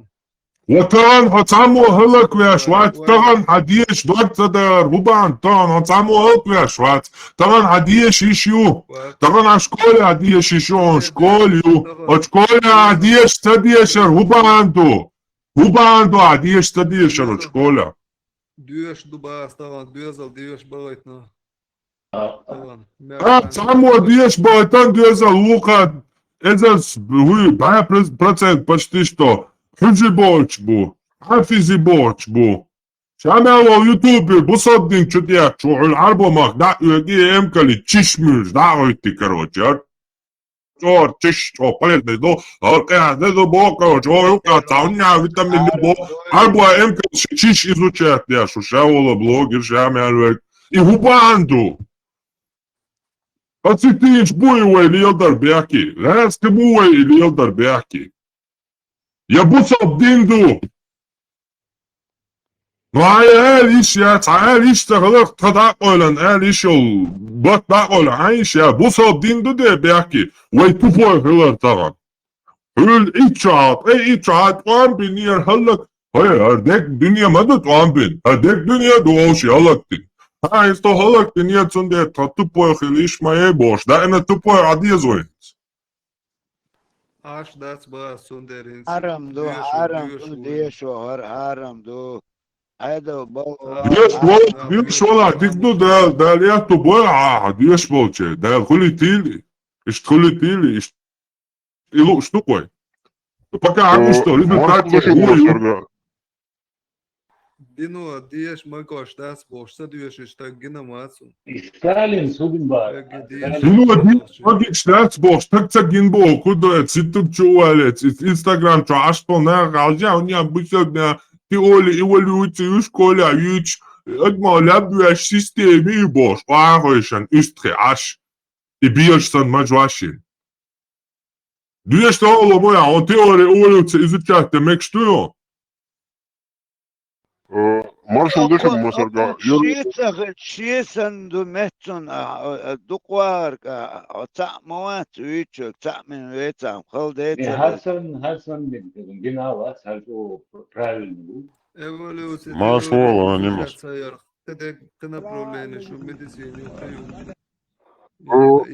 Ва тахана хьо цхьаммо хӀаллаквеш вац, тахана хьан деша дог ца далар хӀу бахьана, тахана хьо цхьаммо хӀаллаквеш вац, тахана хьан деша йиш ю, тахана хьан школе хьан деша йиш ю, хьан школа ю, оцу школе хьан деша ца дешар хӀу бахьана ду? ХӀу бахьана ду хьан деша ца дешар оцу школе? Доьшуш ду баха тахана, доьзал доьшуш бахийтина. А, цхьаммо деша бахийтан доьзал вукху эзарс, хӀуй, бӀе процент почти что хьуьжи боцуш бу, хьафизи боцуш бу. Ша мел волу ютубе бусалба дин чу тӀехчу хьуьлу Ӏарбо мах дӀа а оьгий, эмкали чиш муьлуш дӀа а гӀуьттий, короче, ар. ЧӀор чиш, чӀо полезный ду, хӀара къаьхьа ду, бо, короче, о, юкъа цхьа хӀунна витамин ду, бо. Ӏарбо эмкали ши чиш изучать деш, шу ша волу блогер, ша мел верг. И хӀу бахьана ду? Осетинаш бу и вай леладар бехке? ГӀаьрска бу вай и леладар бехке? Я бусалба дин ду? Ну, хьан ала йиш яц, хьан ала йиш ца хиларх, тхан дӀакъойлан ала йиш йолу, бат дӀакъойлан хьан йиш я? Бусалба дин ду де бехке? Вай тупой хилар тахана. Хьуьлла итт шо хьалха, ткъе итт шо хьалха тӀом бинера хӀаллак. ХӀой, хӀара дерг дуьне ма ду тӀом бина. ХӀара дерг дуьне ду вовший хӀаллакдина. Хьан иза тхо хӀаллакдинера, цундела тхан тупой хила йиш ма яй бохуш. Даима тупой хьан деза вай хӀинца? Аш дац баха цундела хӀинца. Хьарам ду, хьарам ду, деша хӀара хьарам ду. Хьайда бал. Деша вала, деша вала, дика ду, Дала, Дала яхту бой хьан, деша болче. Дала хуьлийтийла, иштта хуьлийтийла, иштта. И лууш ду-кх вай. Пока хьан иштта результат вуй. Дино деша магош дац бохуш, ца доьшуш стаг гина вац. И Сталин судьба. Дино деша магош дац бохуш, стаг ца гина боху, ку до, цитур чу валец, Инстаграм чу Ӏаш бо наха, хьалжа, хӀунда бусалбна теория эволюции, школа юьйцуш, адамо лаб веш система ю бохуш, охьахойшан, уьстхи Ӏаш. И беш сан маж вашин. Дуьйш тӀе олу мо яхьо, теория эволюции изучать де мегаш ду йо? Э, маршал ду шуьга, масарга. Шеца, шеца ду меттан, а, а, дукъварг, а, а, цхьаъ ма вац вуьйцург, цхьаъ мин вецам, хала децам. Хьасан, Хьасан мин, гина вац, хьажо правильно ву. Эволюция, маршал, теория, нимас. Изучать ца ярх. Те де, те направление шу медицина, те ю. О,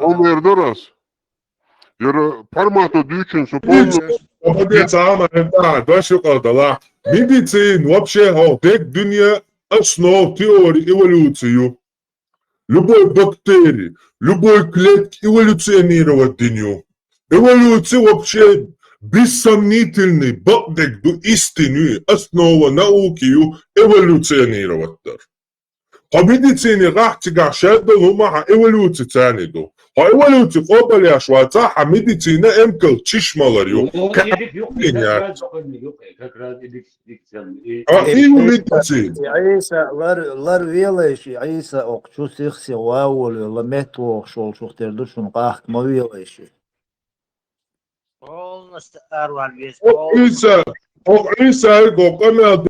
о, мер дарас. Яра формату дуьйцун су полно. Молодец, Амма, да, дальше калдала. Медицина вообще, хо, дек дуьнья, основа теории эволюции ю. Любой бактери, любой клетка эволюционировать дин ю. Эволюция вообще бессомнительный бакъдерг ду, истина ю, основа науки ю эволюционировать дар. Хьо медицина гӀахь цигахь шаддал хӀума хьан эволюци царни ду. Хьо эволюци къобалъеш вацахь, хьан медицина эмкал чиш малар ю. Ну, вот и дик юкъе, как раз, как раз и дик, дик царни. И А, и ю медицина. Ӏийса, лар, лар велайши, Ӏийса окху чу сих-сиха ван волавелла, метта вогӀуш волчух тера ду шуна, къахка ма велайши. Полностью арван веза, О, полностью. Ӏийса, о, Ӏийса, го къамел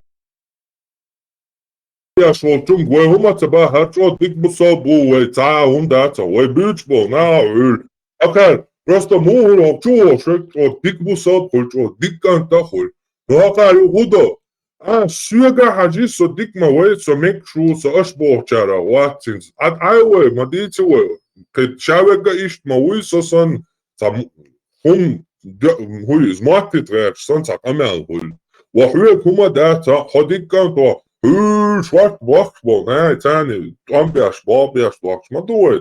деш волчунга вай хӀума ца бахар, чӀогӀа дика бусалба бу вай, цхьа а хӀума дац, вай буьйцуш болу наха хьуьлу. Акхар, просто муха хӀума чу вогӀуш, чӀогӀа дика бусалба хуьлу, чӀогӀа дика кӀант а хуьлу. Но акхар ю хӀун до? А, соьга хьажи, со дика ма вай, со мегаш ву, со аша бохучарах вац цуьнца. Ӏад Ӏай вай, ма дийца вай. Кхин ша вегга иштта ма вуй, со санна, цхьа м-, хӀума де-, хӀуй, иза моттийта гӀерташ санна цхьа къамел хуьлу. Ва хьоьга хӀума дац, хьо дика кӀант, хьуьлуш вац бохкуш болу, най, царна тӀом беш, болх беш бохкуш ма ду вай.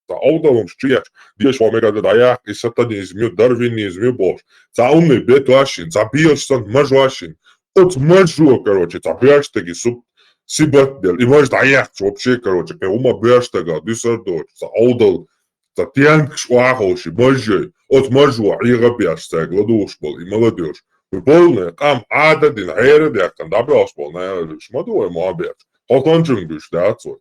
Цхьа овдалумаш чу еш, деш хьо мегар ду дӀаяккха, и сатанизм ю, дарвинизм ю бохуш. Цхьа умный бетош йина, цхьа бехаш санна мажош йина. Оцу мажо, короче, цхьа боьрша стаге суб-, сибат делла. И мажа дӀаехча вообще, короче, кхин хӀума боьрша стагах дуьсур доцуш, цхьа овдал, цхьа тенкаш охьаховши, мажой. Оцу мажо Ӏеха беш цаьрга ладугӀуш болу и молодёжь. Полная къам Ӏада дина, хьера дехкана, дӀабоьлхуш болу, наверное, ма ду вай ма беш. Хьо тончунга буьйш дац вай.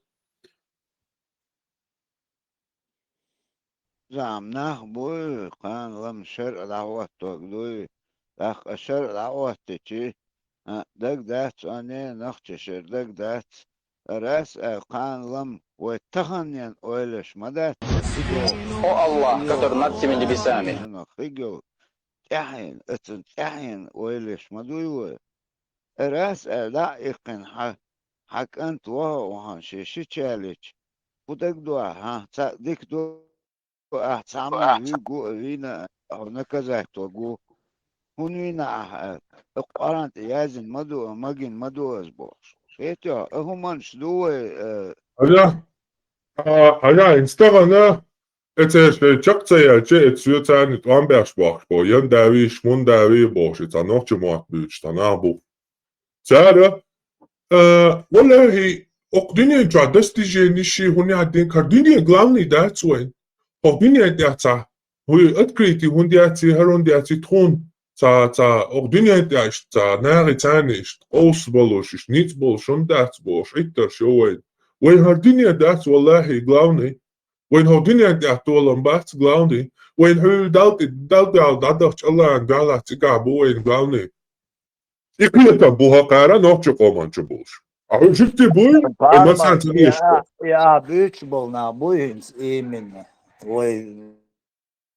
Заманахь буй, кхана лам шарӀ дӀахӀоттаг дуй. ТӀаккха шарӀ дӀахӀоттичи, а, дагдац, оне нохча шер дагдац. Рас а кхана лам вай таханнен ойлаш ма дац. О Аллах, который над всеми небесами. Хигал тӀаьхьен, ацун тӀаьхьен ойлаш ма дуй вай. Рас а дӀа а иккхина хьа, хьа кӀант ваха вахана ши ши чалича, хӀу дагадохьа, хьан цхьаъ дика ду, ахь цхьаммо вуьгу а вийна, а, хьо наказать вагу. ХӀунда вийна ахь аьлла, Къуръан тӀе яздина ма ду, а магина ма ду ас бохуш. Хетий хьо, а хӀуманаш ду вай, а, Хьажа, а, хьажа, хӀинца тахана, эцераш шайн чекх ца яьлча, эца соьца царна тӀом беш бохкуш бо, ян давийш, мун давий бохуш, и цхьа нохча мотт буьйцуш цхьа нах бу. Цара, а, валлахӀи, окху дуьнен чохь достижениш ши хӀун яхьа дин кхара дуьне главный дац вайн. Окху дуьнен тӀехь цхьа, хӀуй открытие хӀунда яций, хӀара хӀунда яций тхуна, цхьа, цхьа, окху дуьнен тӀехь иштта цхьа, нахи царна иштта, къовса болуш, иштта ницкъ болуш, хӀунда дац бохуш, Ӏиттарш йо вайн. Вайн хӀара дуьне дац, валлахӀи, главный. Вайн хӀокху дуьнен тӀехь толам бац, главный. Вайн хьуьлла Далла тӀе, Далла дуьхьал дӀадахча Аллахьан дуьхьалахь цигахь бу вайн главный. И кхетам бу хӀокхара нохчийн къоман чу болуш. А хьуьлла жуьгти буй, вайн масалан ца деш бу. Я, я, буьйцуш болу нах буй хӀинца именно. Вай,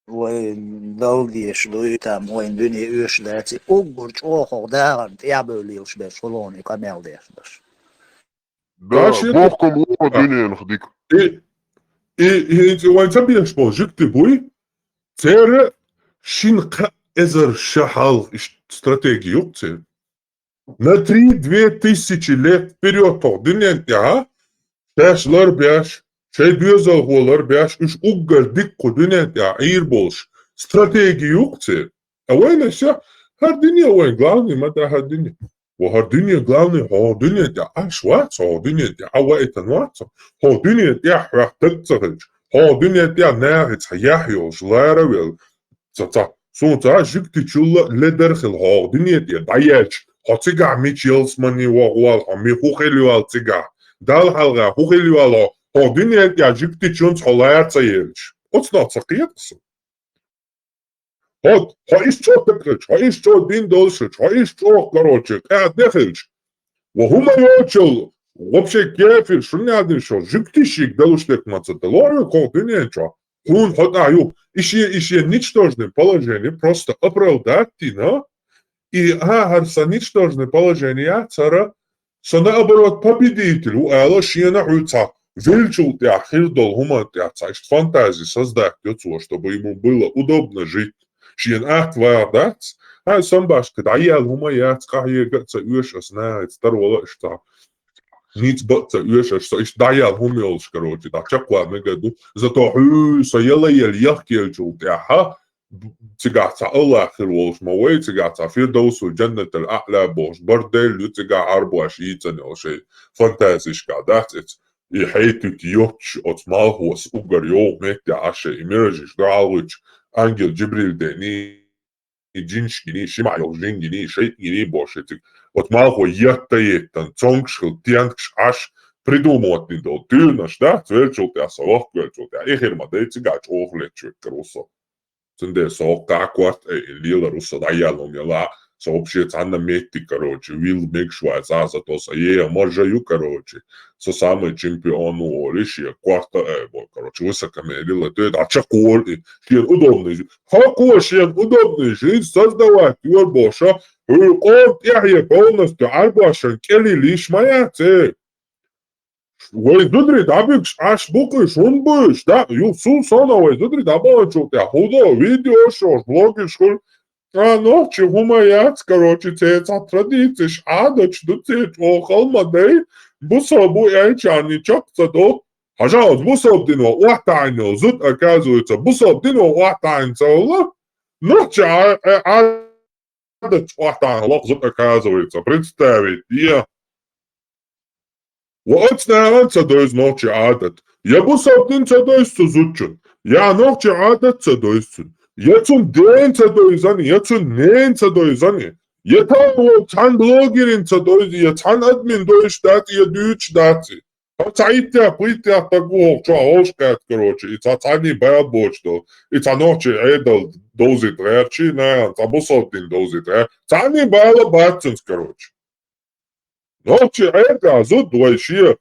вай Далла дезаш дуй, там, вайн дуьне оьшуш дац, и уггар чӀогӀа хӀокху дагӀарна тӀаьхьабевлла лелаш берш, хӀуллохуна и къамел деш берш. Да, Даша, бохкам ву хьо дуьненах дика. И, и, и, и вайн ца беш болу жуьгти буй, церан шина кхаа эзар ша хьалха иштта стратеги ю-кх церан. На три-две тысячи лет вперёд тхо дуьнен тӀехь, шаьш лар беш, шайн доьзалхо лар беш, уьш уггар дика кху дуьнен тӀехь Ӏийр болуш стратеги ю-кх церан. А вайна ша, хӀара дуьне вайн главный ма дац хӀара дуьне. Ва хӀара дуьне главный, хӀокху дуьне тӀехь Ӏаш вац, хӀокху дуьне тӀехь Ӏа ваийтина вац, хӀокху дуьне тӀехь хьоьх таг ца хилча, хӀокху дуьне тӀехь нахаца яхь йолуш лара а велла. Ца, ца, суна ца жуьгтичулла ледар хила хӀокху дуьне тӀе дӀаелча, хьо цигахь мича ялсамани вогӀу вала хьо, ми хӀун хила йола цигахь? Далла хьалха хӀун хила йола хьо? ХӀокху дуьне тӀехь жуьгтичунца хьо лара ца елча. Оцунах ца кхета суна. ХӀо, хьо иштта чӀогӀа таг хилча, хьо иштта чӀогӀа дин долуш хилча, хьо иштта чӀогӀа, короче, къаьхьа де хилча, ва хӀума йоцул, вообще кефир, шуна яздина шо, жуьгтий шига далуш дерг ма ца дало, хӀокху дуьнен чохь, хьуна хьо тӀехь ю, и шен, и шен ничтожный положение просто оправдать дина, и, а, хӀара сан ничтожный положение яц хӀара, со, наоборот, победитель ву ала, шена хьуьлла цхьа веллачул тӀехь хир долу хӀуманна тӀехь цхьа иштта фантази создать йо цо, чтобы ему было удобно жить. Шена атта вагӀа дац, хьайн сан башка дӀаелла хӀума яц, къахьега а ца оьшу ас нахаца, тарвала а иштта. низ баъ ца оьшуш, со иштта дӀаяьлла хӀума йолуш, короче, дӀа чекхван мегар ду. Зато хьуьй, со яла-яла яхкелчул тӀаьхьа, б-, цигахь цхьа Аллах хир волуш ма вай, цигахь цхьа Фирдавсул Джаннатал Аъла бохуш, бардел ю цигахь Ӏарбош йийцина йолу шайн фантазишкахь, дац эца. И хьетуьйту йоцуш оцу малхос угар йовха метте Ӏаш, и миражаш дуьхьал гӀуьттуш, ангел Джибрил дений, и джинаш гиний, ши махьа йолу жин гиний, шайтӀа гиний бохуш эциг. Оцу малхо етта-еттан, цонгаш хила, тенташ Ӏаш, придумать дина долу туьйранаш, дац, веллачул тӀаьхьа, со вахкавеллачул тӀаьхьа, и хир ма дай цигахь чӀогӀа лечуьйтур ву со. Цундела со хӀокху кхаа корта а лелар ву со, дӀаяьлла хӀума яла, со вообще цхьанна меттиг, короче, вилла мегаш вац, а зато со еха маржа ю, короче. Со самый чемпион ву олий, шен корта а бо, короче, высокомерие латуьйту, дӀа чекхволу и, шена удобный жи-, хӀокхо шена удобный жизнь создавать йора бохуш, хӀуьлу къоман тӀаьхье полностью Ӏарбошна кӀеллийла йиш ма яц, э. Вай зударий дӀабуьгуш Ӏаш бу-кх уьш, хӀунда бу уьш? Да, ю-, сул сона вай зударий дӀабаханчул тӀаьхьа хӀун до, видеош йолуш, блогерш хуьлу. А нохчий хӀума яц, короче, церан цхьа традицеш, Ӏадаташ ду, церан чӀогӀа хала ма дай, бусалба бу аьлчарна чекх ца до. Хьажа, оцу бусалба дино охьатаӀийна йолу зуда, оказывается, бусалба дино охьатаӀийна ца хилла, нохчий Ӏа-, Ӏа-, Ӏадаташ охьатаӀийна хилла зуда, оказывается, представить де. Ва оцу нахана ца дойзу нохчий Ӏадат. Я бусалба дин ца дойзу цу зудчун, я нохчий Ӏадат ца дойзу цун, я цун ден ца дойзу, я цун нен ца дойзу, я тахана волу цхьана блогерин ца дойзу, я цхьана адамин дойзуш дац, я дуьйцуш дац. Хьо цхьа иттех, пхиттех стаг ву хӀокху чохь, хьовш кхетта, короче, и цхьа цхьанний бала боцуш долу, и цхьа нохчий Ӏедал довзийта гӀерташ, нахана цхьа бусалба дин довзийта гӀерташ. Цхьанний бала бац цуьнца, короче. Нохчий Ӏедал зуда вай шен,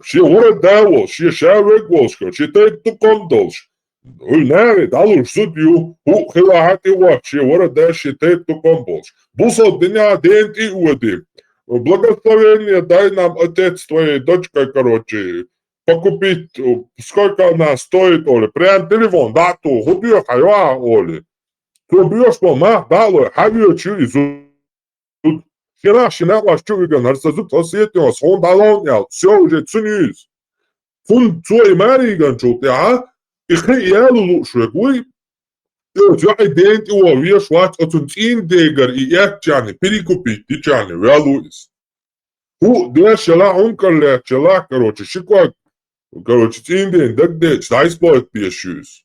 шен вара да волуш, шен ша верг волуш, шен тайп-тукхам долуш. ХӀуьлу нахе дӀалуш зуда ю, хӀуъа хилахь а тӀехӀотта шен вара да, шен тайп-тукхам болуш. Бусалба динехь дена тӀе а води. Благословение дай нам, отец, твоей дочкой, короче, покупить, сколько она стоит, олий. Прям телефон дӀа а туху, хӀун доьху хьан йоӀа, олий. Цо боьхуш болу мах дӀа а лой, хьан воьдуш ю иза? Шен нах, шен накъош чу а вигна, хӀара сан зуда, сан сетиос, хьуна дӀаловна аьлла, всё, уже цуьнан ю иза. Цунна цо и маре йигначул тӀаьхьа, и кхин а яло лууш верг вуй, и оцу йоӀе дена тӀе ваха везаш вац, оцунна цӀийнан дегара и эцначарна, перекупить дечарна ваьлла ву иза. ХӀуъа деш елахь, хӀунда кӀара лаьтташ елахь, короче, ши ког, короче, цӀийнан дена дагадеъча, дӀа исполнить беш ю иза.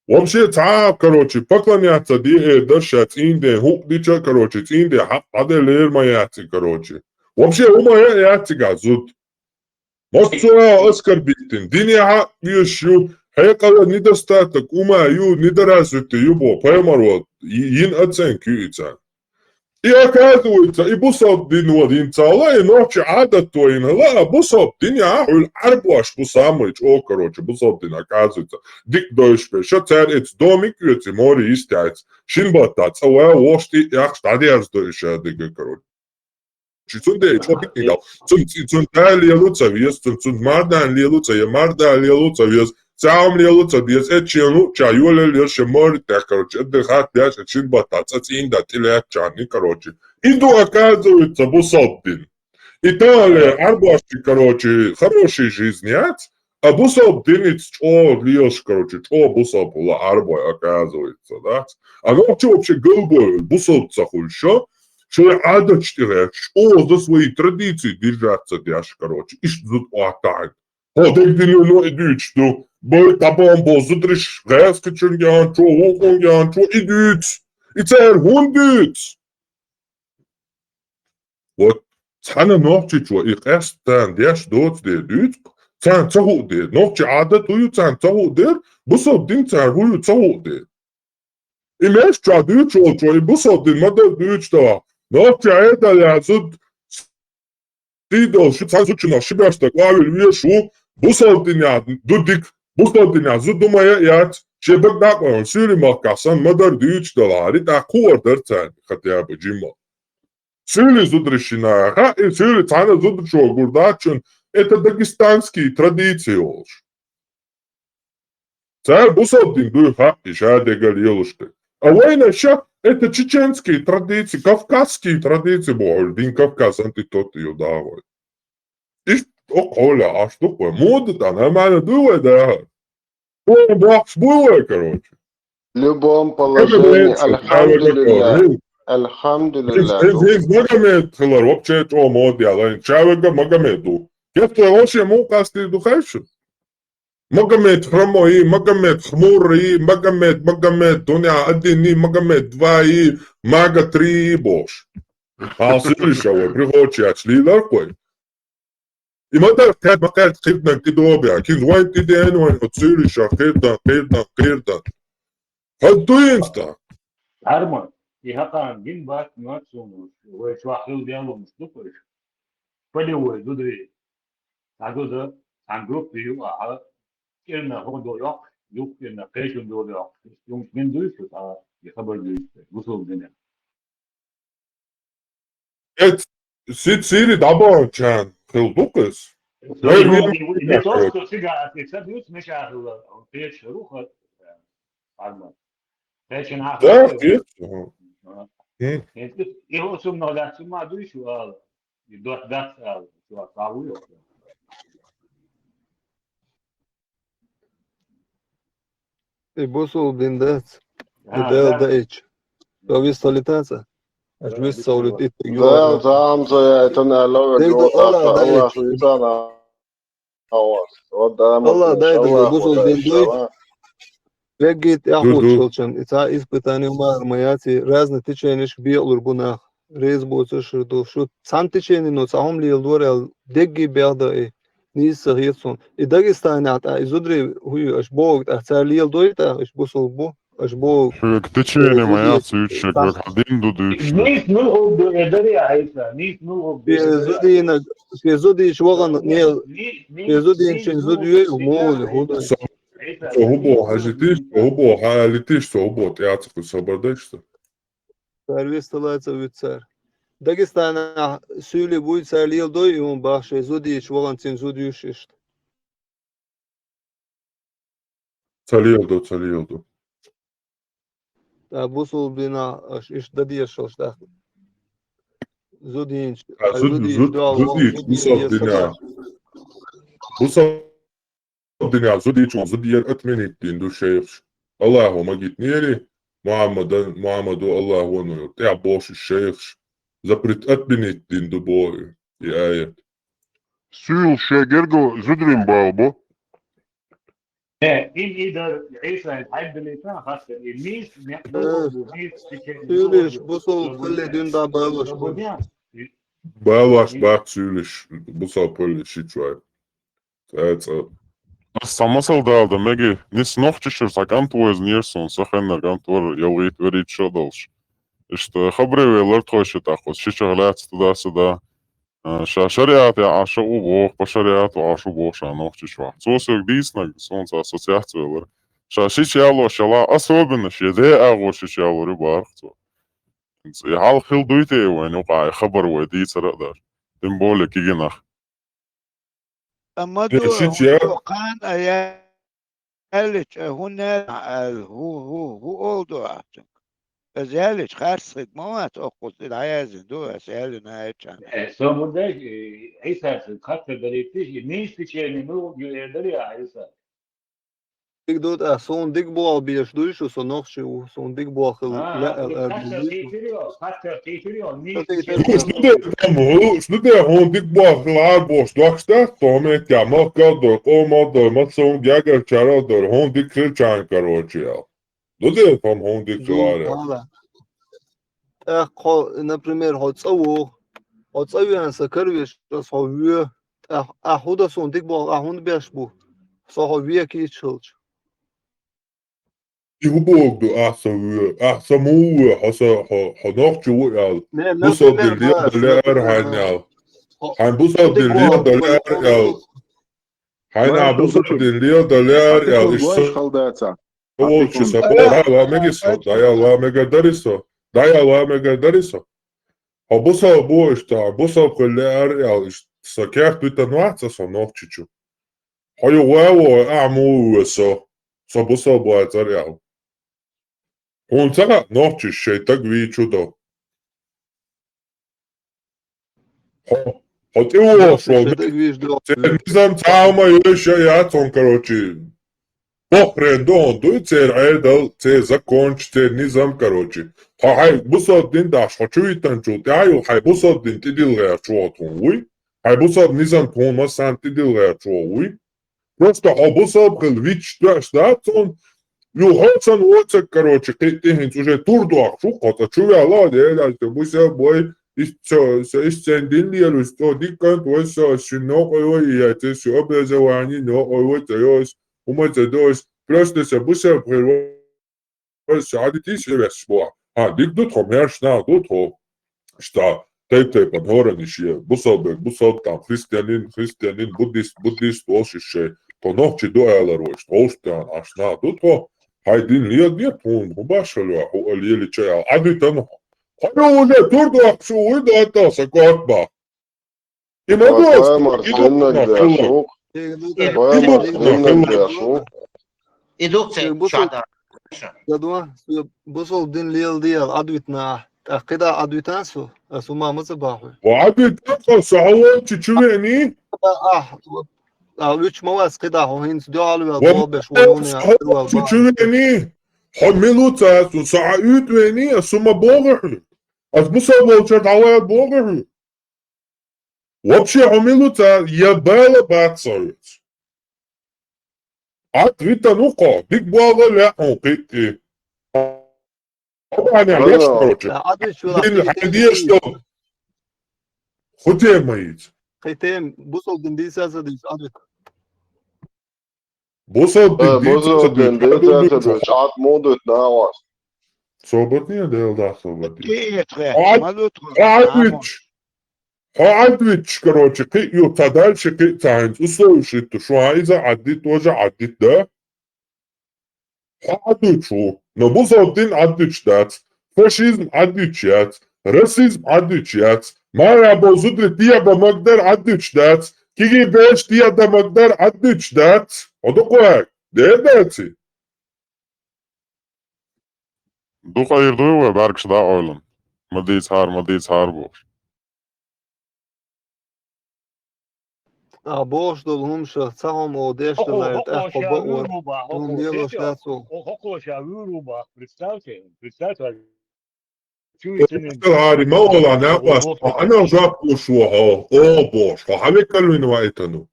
Вообще цхьа а, короче, поклоняться де эр дара ша цӀийнан ден хӀуъа дича, короче, цӀийнан ден хьакъ дӀаделлера ма яц и, короче. Вообще хӀума а яц цигахь зуда. Массо а оскорбительный, динехь а везаш ю, хьекъала недостаток ума ю, недоразвитый ю боху, пайхамаро йи-, йина оценка ю и царна. И оказывается, и бусалба дино йина ца хилла, и нохчий Ӏадат йина хилла, а бусалба динехь а хьуьлу Ӏарбош бу самый чӀогӀа, короче, бусалба дин, оказывается, дика дойуш бен. Ша цара эца домик а оьций, море йистехь эца, шина баттахь цӀа ван, вовшах тӀе а яхаш, дӀадерзадо и шадерг, короче. Цундела чӀогӀа дика дина. Цун, цун да лело ца веза, цун, цун мардан лело ца, я марда лело ца веза, цхьа хӀума лело ца деза, эцченна луъуча йолаелла яра шен море тӀехь, короче, эдда хатта деш, эца шина баттахь цӀа цӀийнан да тӀелаьцначарна, короче. И ду, оказывается, бусалба дин. И тахана Ӏарбошна, короче, хороший жизнь яц, а бусалба диница чӀогӀа лелаш, короче, чӀогӀа бусалба хуьлу Ӏарбой, оказывается, дац. А нохчо вообще голубой бусалба ца хуьлуш, шайн Ӏадаташ тӀе гӀерташ, чӀогӀа за свои традиции держаться деш, короче, иштта зуда охьатаӀийна. ХӀо дегдина ю, и дуьйцуш ду. Бай, тхьабан бо зударш, гӀаьскхичуьнга яханчо, вукхунга яханчо, и дуьйцу. И цара хӀунда дуьйцу? Вот цхьана нохчичо и къаьстта царна деш доцу дела дуьйцу, царна ца хуу дела. Нохчи Ӏадат ю, царна ца хуу дела, бусалба дин царна хӀу ю ца хуу дела. И мешча дуьйцуш волчо, и бусалба дин ма-дарра дуьйцуш дела. Нохчи Ӏедал яхь зуда сий долуш, цхьана зудчунах ши баьрстаг охьавилла везаш ву, бусалба динехь ду дика, бусалба динехь зуда ма яц, шен бага дакъа ван, суьйли махкахь санна ма-дарра дуьйцуш дела, хӀара тӀаккха хуур дара царна, хотя бы жимма. Суьйли зударшина, хаьа, и суьйли цхьана зудчо гур дац шуна, это дагестанские традиции олуш. Цара бусалба дин дуй хаьа, и шадерг лелош дерг. А вайна ша, это чеченские традиции, кавказские традиции бохуьлу, дин Кавказ антитот ю дагӀой. Иштта О, хьола, аш ду вай. Муд да, нормально ду вай, да. О, бокс бу вай, короче. В любом положении, альхамдулиллах. Альхамдулиллах. Магомед хилар, вообще, о, мод я, лайн. Чавега Магомед ду. Кефте вообще му касти ду хайшу. Магомед хромой, Магомед хмурый, Магомед, Магомед, дуня один и Магомед два и Мага три и бош. А сулиша вай, прихочи, а чли ларкой. И ма дар кад ма кад кирдан кидобя. Кин вайн киден вайн, от сулиша кирдан, кирдан, кирдан. Хаддуинста. Арман, и хакан гин бат нуат сунус, вай чуахил диалумус дукуш. Полевой дудри. Агуда, ангруп ю аха. Кирна ходо йок, юк кирна кешун до йок. Юм гин дуйсу, а, и хабар дуйсу. Гусул гине. Эт сит сири дабан чан хил дукус. Не то, что всегда отвечать, плюс мешахила, он печь руха, арман. Печь на. Да, кирт. И вот сумно да, сума дуйсу, а, и дот дат, а, суа каву. И бусул дин дац. И дел да ич. То вис солитаца. Аж вис солит и ты Да, там за это на лове. Дай да Аллах, Аллах, да, Аллах, ич. Ицана. Вот да, Аллах, дай да иншаллах, бусул вот, дин иншаллах. Вегит Ду-ду. яхучулчан. Ица испытание мар маяти. Разные течениш биялур бунах. Рез боцу шурду. Шу цан течени но цахум лил дворял. Дегги бягда и. Ниса хирцун. И Дагестане ата. И зудри хуй аш бог. А цар лил дойта. Аш бусул бу. Аш бог. Хьоьга течени ма яц уьйцу шег, хьоьга хьан дин ду дуьйцу. Нис ну обду эдари айса, нис ну обду. Безудина. Безудиш ваган не. Безудин чин зуд юй мол худ. Со хубо хажитиш, со хубо халитиш, со хубо тяцку собардашта. Сарвесталаца вицар. Дагестана сюли буй цар лил дой и он бахше зудиш ваган цин зуд юшишт. Цалиялду, цалиялду. Та бусул бина аш иш дадияш шолш та. Зудинч. А зуд зуд зудич бусал дина. Бусал дина зудич он зудияр отменить дин ду шейхш. Аллаху магит нери. Мухаммадан Мухаммаду Аллаху вану. Я бош шейхш. Запрет отменить дин ду бо. И аят. Сюл шегерго зудрим балбо. Э, им идар Иса хайбдали та хасса и мис не. Сюлиш бусул кулли дин да балуш. Балаш бак сюлиш бусал кулли шичвай. Цаца. Ас са масал далда меги, нис нохчи шур са кӀант вайз нерсун, са хеннар кӀант вар, ялгъит верит шо долш. Ишта хабре велар тхойши тӀаккхус, ши чагӀ лаьцта да са да. А, ша шариат я, а ша у бох, по шариату, а шу бох, ша нохчи швах. Цо сог дийснаг, сунца ассоциация велар. Ша ши чалу шала, особенно ши де агъо ши чалу рю барх цо. И хьал хил дуйте вайн, у къай хабар вай дийцара даш. Тем более кигинах. Амма Дерсич я. Хан ая алич, ху не ал, ху, ху, ху олду ахчунг. Аз ялич харсхик мамат оккус ил хаязин ду, аз яли наячан. Э, сомудеш, э, Иса, хатта даритиш, ниш течени ну, ю эдер я Иса. Дик дут а сон дик буал беш дуйшу со нохчи у, сон дик буал хил. А, ла- а- а- хатта дуйшу. течери, хатта течери, ниш Хатта течери. течери. Снуде там, снуде он дик буах лар бош дохштах, то мет я махкал дор, комал дор, масон гягар чарал дор, он дик хил чан, короче, я. Снуде там он дик лар. Ала. Эх, хо, например, хо цаву. Хо цавян са карвиш, хо вю. Эх, а худа сон дик буал, а хун беш бу. Со хо век ичилч. И хубогду ахса вуэ, ахса му вуэ, хаса хо нохчу вуэал. Не, Бусал например, дин лиа баш, даляар например, хайнял. хо- Хайн бусал дин лиа даляар ял. Хайн а бусал дин лиа даляар ял. Иш Гуаш са халдаца. волчу са пора ла мегисо, дая ла мега дарисо, дая ла мега дарисо. Хо бусал бу ишта, бусал кулляар ял, иш са кяхтуй танваца со нохчичу. Хо ю ваво а му вуэ со, со бусал буа цар ял. Хун цага нохчиш шейтаг ви чудо. Хо, Хьо тӀе вохуш волу, церан низам цхьа а ма йойша яц хьуна, короче. Похрен ду хьуна дуй церан Ӏедал, церан законча, церан низам, короче. Хьо хьайн бусалба дин дахьаш, хьо чу витанчул тӀаьхьа юха хьайн бусалба дин тӀедилла гӀерташ вогӀу тхуна вуй? Хьайн бусалба низам тхуна массарна тӀедилла гӀерташ вогӀу вуй? Просто хьо бусалба хила вичча тоьаш дац хьуна, юха хьо санна воцург, короче, кхин а тӀе хӀинца уже тур дохуш ву, кхо цкъа чу ваьлла, Дела, аса бусалба вой, иштта со, со иштта сайн дин лела, аса цо дика кӀант вай со, аса шуна новкъа вай, я те со образование новкъа вай, ца йо аса, хӀума ца до аса, просто аса бусалба хила вай, аса Ӏадитийса ваьш боху. Хьан, дика ду тхо, маьрша нах ду тхо. Иштта, тайп-тайпана хӀоранна шен, бусалба, бусалба, там, христианин, христианин, буддист, буддист волуш шайн, тхо нохчий ду алар вайша, тховш тӀехь Ӏаш нах ду тхо, хьайн дин леладе тхуна, хӀун башхалла хьо, хӀу а лелича аьлла, Ӏадитан хьо. Хьо уже тур дохуш ву, вуй, дан тӀе сан кӀорта бах. И ма ду аса, Паймар и ду сеннаг аса, деш ву. Паймар сеннаг деш ву. И ду аса, Шадо. Бусалба дин леладе аьлла, Ӏадвитина ахь. ТӀаккха кхидӀа Ӏадвитан со, аса хӀума ма ца бахьуй. Ва Ӏадвитан со, со хьо волчу чу веаний? Ахь, а, вуьч ма вац кхидӀа, хьо хӀинца дуьхьал вел боху беш, вай хӀуна яхь хир вал бахьуй. Чу веаний? Хьо мила ву ца аса, со хьан уьйтӀа веаний, аса хӀума боху хьуна? Аса бусалба волчара дӀавала боху хьуна? Вообще хьо мила ву ца, я бала бац со вуьйцу. Ӏад витан ву кхо, дика болу лаьа хьуна кхиъ и. Хьо бахьана деш, короче. Дин хьайн деш долу. Ху тема йийца. Кхин тема, бусалба дин дийца ца дийца, Ӏад витан. Бусалба дин дийца ца дуьйцу, Ӏад ма дуьйцу нахана. Собатне Дела даха, собатне. Хьо Ӏад витча, хьо Ӏад витча, короче, кхин а ю ца дальше, кхин а ца хӀинца условиш хӀитта, шу хьан иза Ӏаддит, важа Ӏаддит, да? Хьо Ӏад вуьйцуш ву, но бусалба дин Ӏад вуьйцуш дац, фашизм Ӏад вуьйцуш яц, расизм Ӏад вуьйцуш яц, марахь болу зударий тӀе а бан магдар Ӏад вуьйцуш дац, кегий бераш тӀе а дан магдар Ӏад вуьйцуш дац. Хьо ду-кх ваьг, дера даций? Дукха эр дуй вай, бӀаьргаш дӀа а ойлана. Ма дийцахьара, ма дийцахьара бохуш. А бохуш долу хӀума ша ца хьо ма оха деш дан лайра тӀаккха бакъо. ХӀума лелош дац оха. Хьо кхо ша вуьйр ву бах, представьте, представьте. Чу висинин. Хьари ма ола, накъост, хьо хьанал жоп луш ву хьо, оха бохуш, хьо хьан векал вина ваийтану?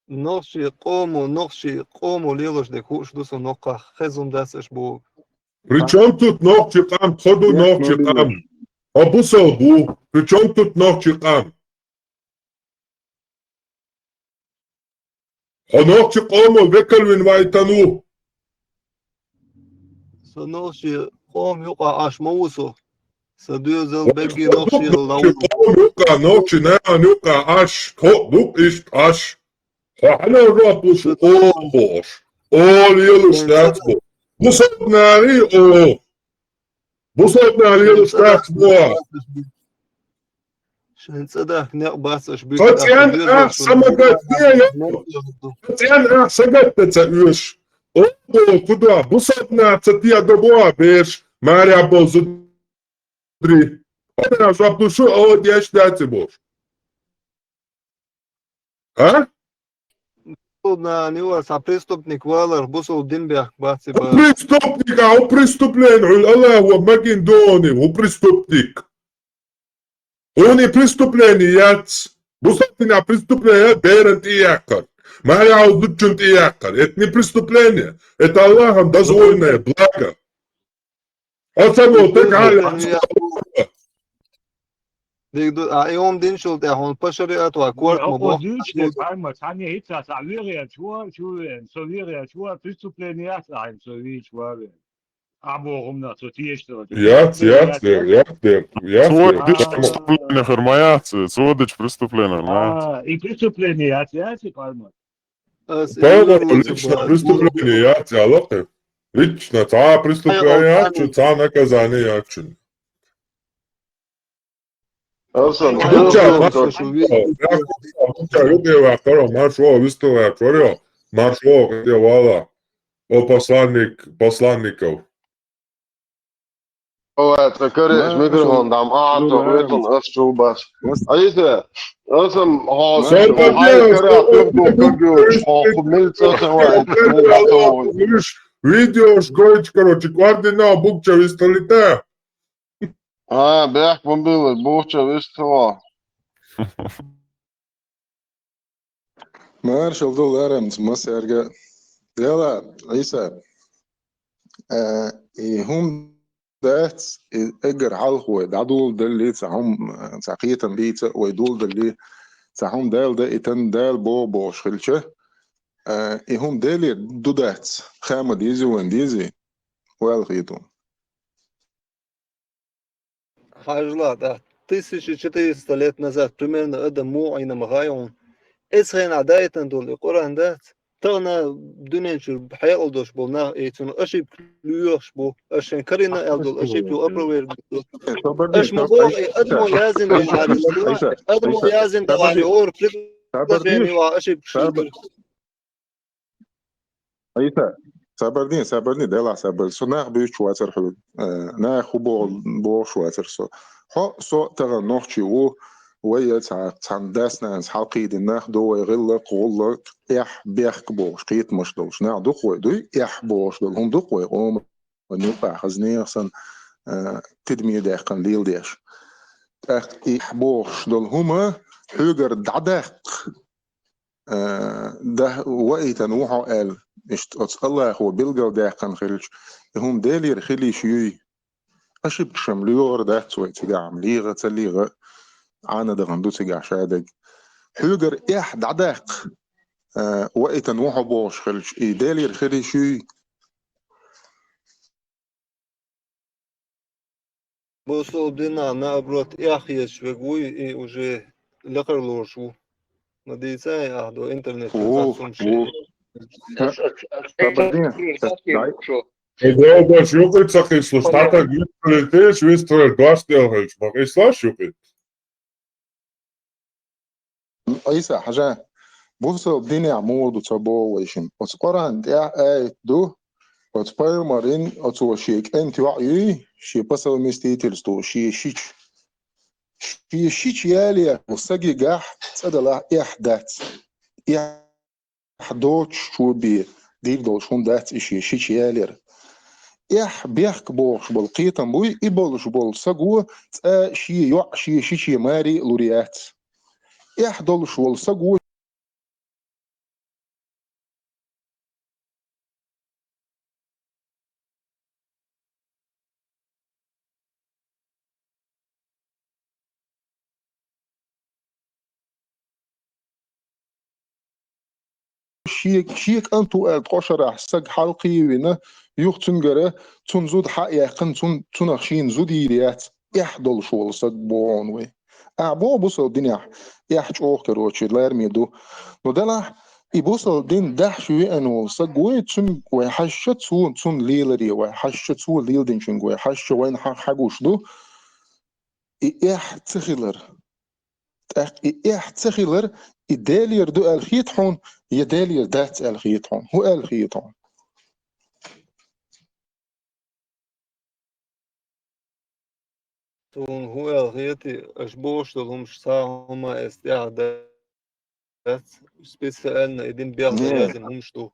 Нохчий къомо, нохчий къомо лелош дерг хууш ду со ноккхах, хезна дац аша боху. При чём тут нохчий къам, тхо ду нохчий къам? Хьо бусалба ву, при чём тут нохчий къам? Хьо нохчий къомо векал вина ваийтан ву. Со нохчий къомо юкъа Ӏаш ма ву со. Сан доьзал берриге нохчий лавр. Нохчий къомо юкъа, нохчий нахана юкъа Ӏаш, тхо а ду-кх иштта Ӏаш. Хьо хьанал жоп луш ву, оха бохуш? Оха лелош дац бо. Бусалба нахий оха. Бусалба нахий лелош дац бо. Шайн цӀа дахка некъ бац аша буьйцу. Сан цӀен ахь са ма гатде, сан цӀен ахь са гатде ца оьшу. Оха боху кху дуьхьа, бусалба нах ца тӀе а до боху бераш, марехь болу зударий. Хьо жоп луш ву, оха деш дац и бохуш. А? Бусалба нахана юкъа цхьа преступник валар, бусалба дин бехк бац и бара. ХӀу преступник, а хӀу преступление, хьуьлла Аллахо магийна догӀу хьуна, хӀу преступник. Хьуна и преступление яц. Бусалба динехь преступление яц, беран тӀеяккхар. Марехь волу зудчун тӀеяккхар. Это не преступление. Это Аллахом дозволенное благо. Аса мо таг хьалла. Диг ду, а, и хӀума динчул тӀаьхьа хьуна по шариату а корта ма боху. Дийцча, Паймар, цхьанне хӀитта цхьа вегӀерчу ван, чу веана, со вегӀерчу ван, преступление яц ахьа, со вийча ван веана. Ахьа боху хӀуманах со теша ца ван. Яц, яц, дер, яц, дер, яц, дер. Цо дича преступление хир ма яц, цо дича преступление хир ма яц. А, и преступление яц, яц и, Паймар? Павлов лично преступление яц аьлла кхин. Лично цхьа а преступление яц, цхьа а наказание яц. Луча, луча, юкъе ваьккхаро, маршо, вистал ваьккхаро, маршо, где вала? О, посланник, посланников. Ой, цкъа каре, микрофон дам, а, то, это, ас чул бас. Айса, асам, хо, Сорта хай, дела, кара, сорта дела, кагюш, хо, ху, милица, сорта дела, видеош гойч, короче, координал букча висталита. А, бяхк бомбила, букча вистала. Маршал ду ларамца массаьрга. Дела, Ӏийса, э, и хӀума дац, и эггара хьалха вай дӀадоладалле, цхьа хӀума, цхьа кхетам бийца вай доладалле, цхьа хӀума Дала даийтан, Дала боху бохуш хилча, э, и хӀума Делера ду дац, хама дези вайн дези, ваьлла хету. Хьажала, да, тысяча четыреста лет назад примерно адам муха Ӏийна ма хаьа хьуна. Эцу хенахь даийтина долу и Къуръан дац. Тахана дуьнен чуьра хьекъал долуш болу нах, и цунах ошибка лоьхуш бу. Аша шайн карийна аьлла долу ошибка опровергнуть ду. Аша ма боху, и адамо яздина долу хьадис ду. Адамо яздина долу хьадис ора предложение ван ошибка ду. Ӏийса, сабар де, сабар де, делахь сабар. Со нах буьйцуш вацара хьоьга. Э, нах хӀун боху, бохуш вацара со. Хьо, со тахана нохчи ву, вай я цхьа, цхьана дас-нанас хьалакхийдина нах ду вай гӀиллакх, гӀуллакх, эхь, бехк бохуш, кхетамаш долуш. Нах ду-кх вай, дуй? Эхь бохуш долу хӀума ду-кх вай къоман юкъахь, хаза нехан санна, э, тидаме даьккхина леладеш. ТӀаккха эхь бохуш долу хӀума хьоьгара дӀадаккха, э, даха ваийтина ву хьо аьлла, иштта оцу Аллахо билгалдаьккхина хилча, и хӀума Делера хила йиш юй? Ошибкаш-м лоьхур дац вай цигахь-м, леха а, ца леха а, Ӏана дахана ду цигахь шадерг. Хьоьгара эхь дӀадаккха, э, ваийтина ву хьо бохуш хилча, и Делера хила йиш юй? Бусалба динехь, наоборот, эхь хеташ верг вуй, и уже лекхар лоруш ву. Ма дийцай ахь до интернет чу цхьа сум шиъ. Ай, говдаш юкъа ца кхийсалаш, тхьатаг вистхилийтеш, вистхилар дош делхалча, ма кхийсалаш юкъа. Ӏийса, хьажа, бусалба динехь муха ду ца боху вайшимма. Оцу Къуръан тӀехь аят ду, оцу пайхамарин, оцо шен кӀентан йоӀ юй, шен по совместительству, шен шича. Шен шича яле, сагигахь цӀа далахь эхь дац. Эхь доцуш чу бен дийр долуш хӀума дац и шен шича ялера. Эхь, бехк бохуш болу кхетам буй, и болуш болу саго цкъа шен йоӀ шен шиче маре а лур яц. Эхь долуш волу саго шен, шен кӀант ву аьлла ткъа шарахь саг хьалакхийна, юха цуьнгара цунна зуда хьа а яьккхина, цун-, цунах шена зуда йийр яц, эхь долуш волу саг боху хьуна вай. Ахьа боху бусалба динехь, эхь чӀогӀа, короче, лараме ду. Ну, делахь, и бусалба дин дахьаш веана волу саг вуй, цуьнга вай хьаьжча, цо, цунна леларе вай хьаьжча, цо леладинчуьнга вай хьаьжча, вайна хьан хьагуш ду и эхь ца хилар. ТӀаккха и эхь ца хилар, и Делера ду аьлла хета хьуна, я Делера дац аьлла хета хьуна? ХӀун аьлла хета хьуна? Суна хӀун аьлла хетий, аша бохуш долу хӀумаш цхьа а хӀума эс тӀехь дац, специально и дин бехна яздина хӀумаш ду.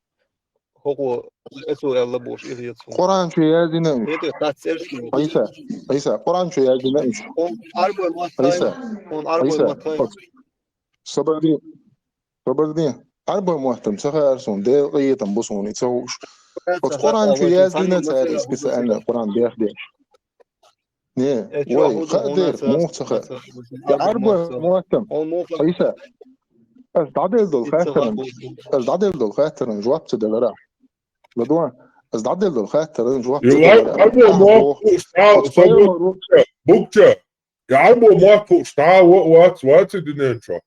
ХӀокхо эцо аьлла бохуш, и хета суна. Къуръан чу яздина уьш. ХӀета, цхьацца цӀераш ду. Ӏийса, Ӏийса, Къуръан чу яздина уьш. Хьуна Ӏарбой мотт хаьий? Ӏийса, хьуна Ӏарбой мотт хаьий? Собар де, собар де. Ӏарбой мотт-м ца хаьара суна, Делан къинхетам бу суна и ца хууш. Оцу Къуръан чу яздина цара специально Къуръан бехдеш. Не, вай, хаа дера, муха ца хаьа. Я Ӏарбой мотт-м, Ӏийса, аса дӀаделла долу хаттаран, аса дӀаделла долу хаттаран жоп ца делара. Ладуан, аса дӀаделла долу хаттаран жоп ца делара. Ӏарбой мотт хууш дӀа, букча, букча. Я Ӏарбой мотт хууш дӀа, вац, вац и дуьнен чохь.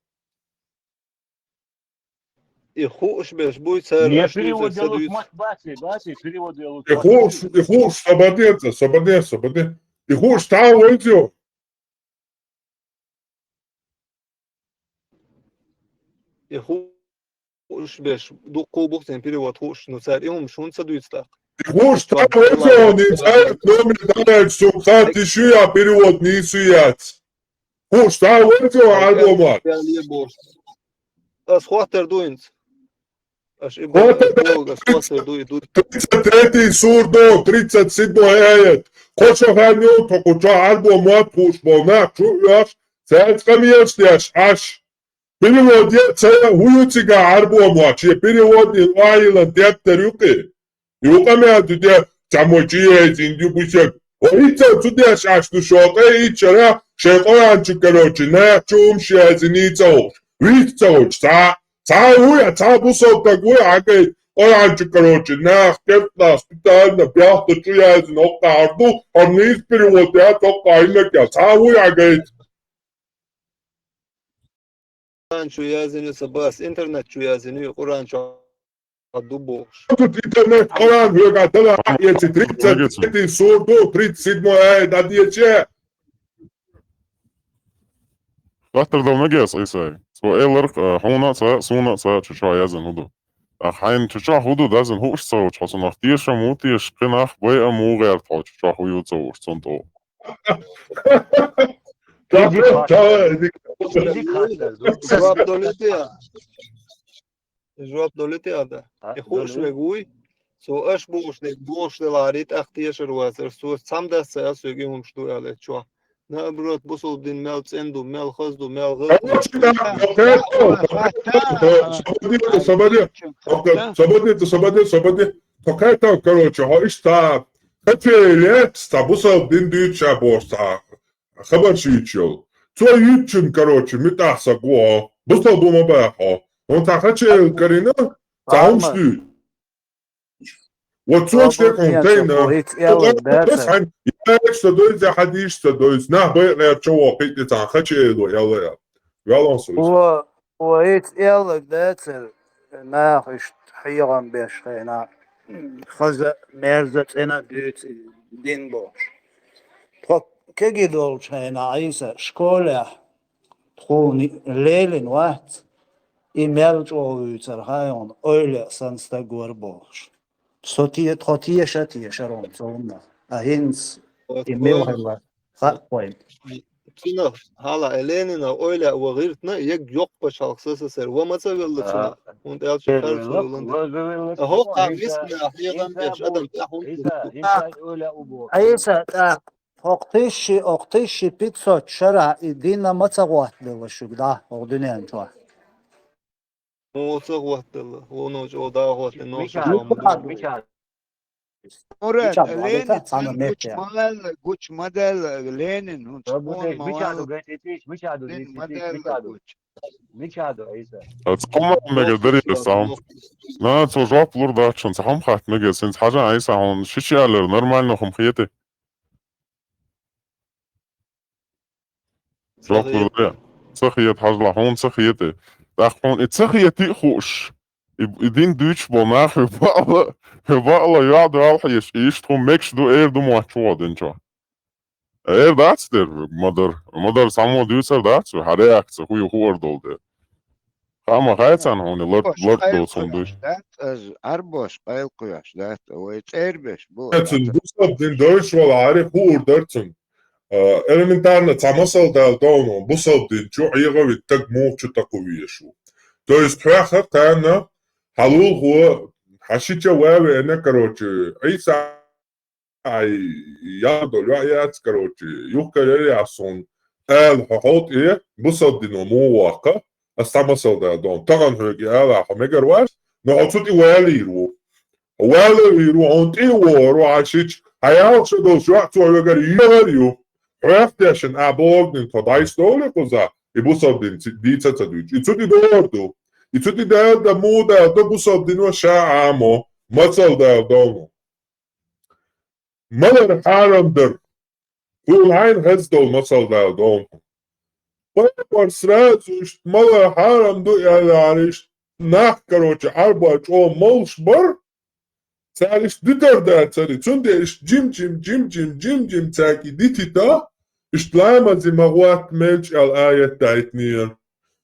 И хууш берш буй, цара... Не, аш перевод дийца делать дуьйцу. Мать, бати, бати, перевод делать. И хууш, и хууш, собаде, собаде, собаде. И хууш цхьа а вайца йо. И хууш берш, дуккха а бу церан перевод хууш, ну цара и хӀумаш хӀунда ца дуьйцу тӀаккха? Хууш цхьа везо, низ аят номер далаьлча, сум хатти шу я перевод нийсу яц. Хууш цхьа везо, Ӏарбо мотт. Ас хоттар ду инц. Аш и Хоттар ду. Ас хоттар ду, и ду. Тридцать третий сур ду, тридцать седьмой аят. Кхо шо ханню тхо кху чо Ӏарбо мотт хууш бо нах чу йош, цаьрца къамелаш деш Ӏаш. Перевод е ца я, хӀу ю цига Ӏарбо мотт, е перевод е лоайлан тептар юкъе. Юкъа мел ду де, цамочи езин ду бусек. О, иццал цу деш Ӏаш ду шо, тӀе иччара, шей Къуръан чу, короче, нах чу умш езин иццалш. Виц цалуч, ца, ца вуя, ца бусал так вуя, агай, Къуръан чу, короче, нах, кертла, специально, бяхта чу езин, окка арду, арниз перевод я, токка инак я, ца вуя, агай. Къуръан чу язйина са бас, интернет чу язйина, Къуръан чу ду бохуш. Тут интернет, Къуръан вегадала, если тридцать третий сур ду, тридцать седьмой аят, а дече. Хаттар дал мегес, Исай. Цо элларх, а, хьуна ца, суна ца, чу чу язйина хӀу ду. Ах, хьайна чу чу хӀу ду дазан хууш ца вуч, хьо цунах тешам ву теш, кхинах бай а мугӀер тхо чу чу хӀу ю ца вуш, цун тӀо. Жоп долуй те? Жоп долуй те ада? И хуш вегуй? Со аш бууш не, бууш не лари, тӀаккха тешар вацар, со цхьамдас ца ас веги хӀумаш ду аьлла чо. Наоборот, бусул дин мел цӀен ду, мел хаз ду, мел гӀаз ду. Собади, собади, собади, собади. Токета, короче, хьо иштта качели, ца бусул дин дуьйцуш бохуш ца хабар шийчу йолу. Цо юьйцучун, короче, муьтӀахь са гу хьо. Бусал бу ма баьхьо. Хьуна ца хача карина, ца хӀумаш дуьйцу. Вот цо шек хьуна тайна. Ца хьайн яйш ца дойза, хьадийш ца дойза. Нах бай гӀерча воху кхин тӀе цхьана хача эло, яла яла. Валон со иза. Ва ица эллаг дацара, наха иштта хьехам беш хенахь, хаза, мерза, цӀена дуьйцу дин бохуш. Тхо кегий долчу хенахь Ӏийса школехь тхуна лелина вац, и мел чӀогӀа вуьйцура хьайгӀуна, ойла санна стаг вара бохуш. Со те-, тхо теша а тешара хьуна цунна. А хӀинца и мила хилла хаьа вайна. Цунах хьала Ленина ойла а ван гӀиртина, яг йоккха пачхьалкх СССР. Ва ма ца велла цунах, хӀунда аьлча харцо йолан. А хӀокху а мискина хьехам беш адам тӀехь хӀунда Ӏийса, тӀаккха хӀокху тысячи, хӀокху тысячи пятьсот шарахь и дина ма ца гӀоттаделла шуьга, да, хӀокху дуьнен чохь. Муха ца гӀоттаделла, вуно чӀогӀа дагӀа гӀоттина, Мича, Мича. Мурат, Мича, Ленин Мича, цхьана гучу метте. Ма ваьлла, гучу ма даьлла, Ленин, хӀунда Ца бу чпон теш, ма Мича ваьлла. Ду гайтитиш, Мича ду Ленин ма гайтитиш, даьлла Мича ду. Гучу. Мича ду, Ӏийса. Ца хӀума мегар дарий сан. На, цо жоп лур дац шуна, ца хӀума хатта мегар, синца хьажа Ӏийса хьуна, шича алар нормально хӀума хетий? Жоп лур дац. Ца хета, хьажа, хьуна ца хетий. ТӀаккха хьуна и ца хетий а хууш, и, и дин дуьйцуш болу нах хӀу баала, хӀу баала йоӀ дуьхьал хьийзаш, иштта хӀума мегаш ду, эр ду моттачу гӀо динчохь. Эр дац дера, ма дара. Ма дара, цхьаммо дуьйцур дац вай, хьан реакция хӀу ю хуур долу дела. Хаа ма хаьа царна хьуна, лар-, ларт доцун дуй. Дац, аш Ӏарбош къайлакхош дац, вай цӀербеш бу. Цунна бусалба дин дойуш вала хьари хуур дара цунна. А, элементарно цхьа масал дала довну, бусалба дин чу Ӏегавит таг муха чу такху веш ву. То есть хьоьххар тайна, хьалулхо, хьан шича ван веана, короче, Ӏийса Ай, ял долу йоӀ яц, короче, юхкар яр яхь суна, ала хьо хьо тӀе, бусалба дино муха ваккха, ас цхьа масал дала дона. Тахана хьоьга и ала хьо мегар вац, но хьо цу тӀе валийр ву. Валийр ву, хьуна тӀе а вогӀур ву, хьан шича, хьан ялх шо долуш йоӀ цо хьоьгара йогӀар ю. Хьоьх тешна а богӀу дина тхо дӀайсадовлий кхуза, и бусалба дин ц-, дийца а ца дуьйцу. И цу тӀе догӀур ду. И цу тӀе дала дан муха дала дан бусалба дино ша Ӏамо, мацал дала довну. Малар хьарам дар. Кхуна хьайна хеза долу масал дала догӀу. Пайхамар сразу иштта малар хьарам ду аьлла, иштта нах, короче, Ӏарбой чӀогӀа молуш бара, цара иштта дитар дацара. Цундела иштта жим-жим, жим-жим, жим-жим цаьрга и дитита, иштта ламазе ма гӀотта мелча аьлла аят дайтинера.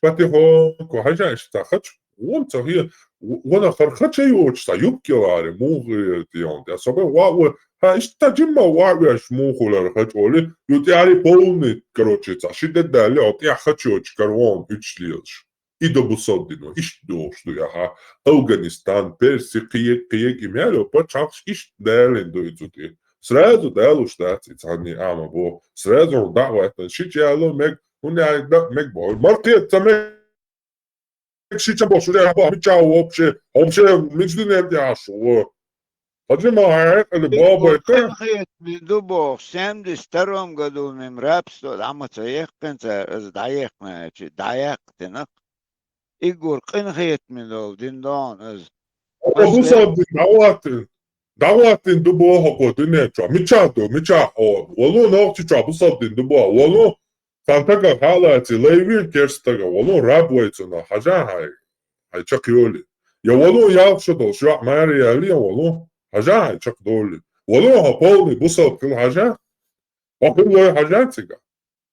потихоньку, хьажа, иштта хача, вон ца хе, вона хар хача йоч ца юбки ларе, мугы тион, особенно ва, ва, ха, иштта жимма ва веш мухулар хачоли, ю тяри полный, короче, ца, ши де дали, от я хачоч карвон, уч лилш. И до бусалдино, иш дошду яха. Афганистан, Перси, кие, кие, кимяло, пачахш иш далин дуйцути. Сразу далуш дац, и цани ама бо. Сразу он давайтан. Ши чало мег, он я да мег бо. Маркет ца мег. Ши ча бо, ши ча бо, мича вообще, вообще, мичдин эм дяшу. Хачи ма хай, или бо, бо, это. Хет ми дубо, семьдесят втором году мим рабство, ама ца ехкин ца, аз да ехкин, чи да ехкин, Игур къин хетминал дин даун аз. О, бусалдин, давлатин. Давлатин дубо хо ко дуне чо. Мича ду, мича хо. Валу нохчи чо, бусалдин дубо. Валу сантага халати, лайви керстага. Валу раб вайцуна. Хажа хай. Хай чак йоли. Я валу ял шо дол, шо мари яли, я валу. Хажа хай чак доли. Валу хо полный бусалдин хажа. Хо хуллой хажа цига.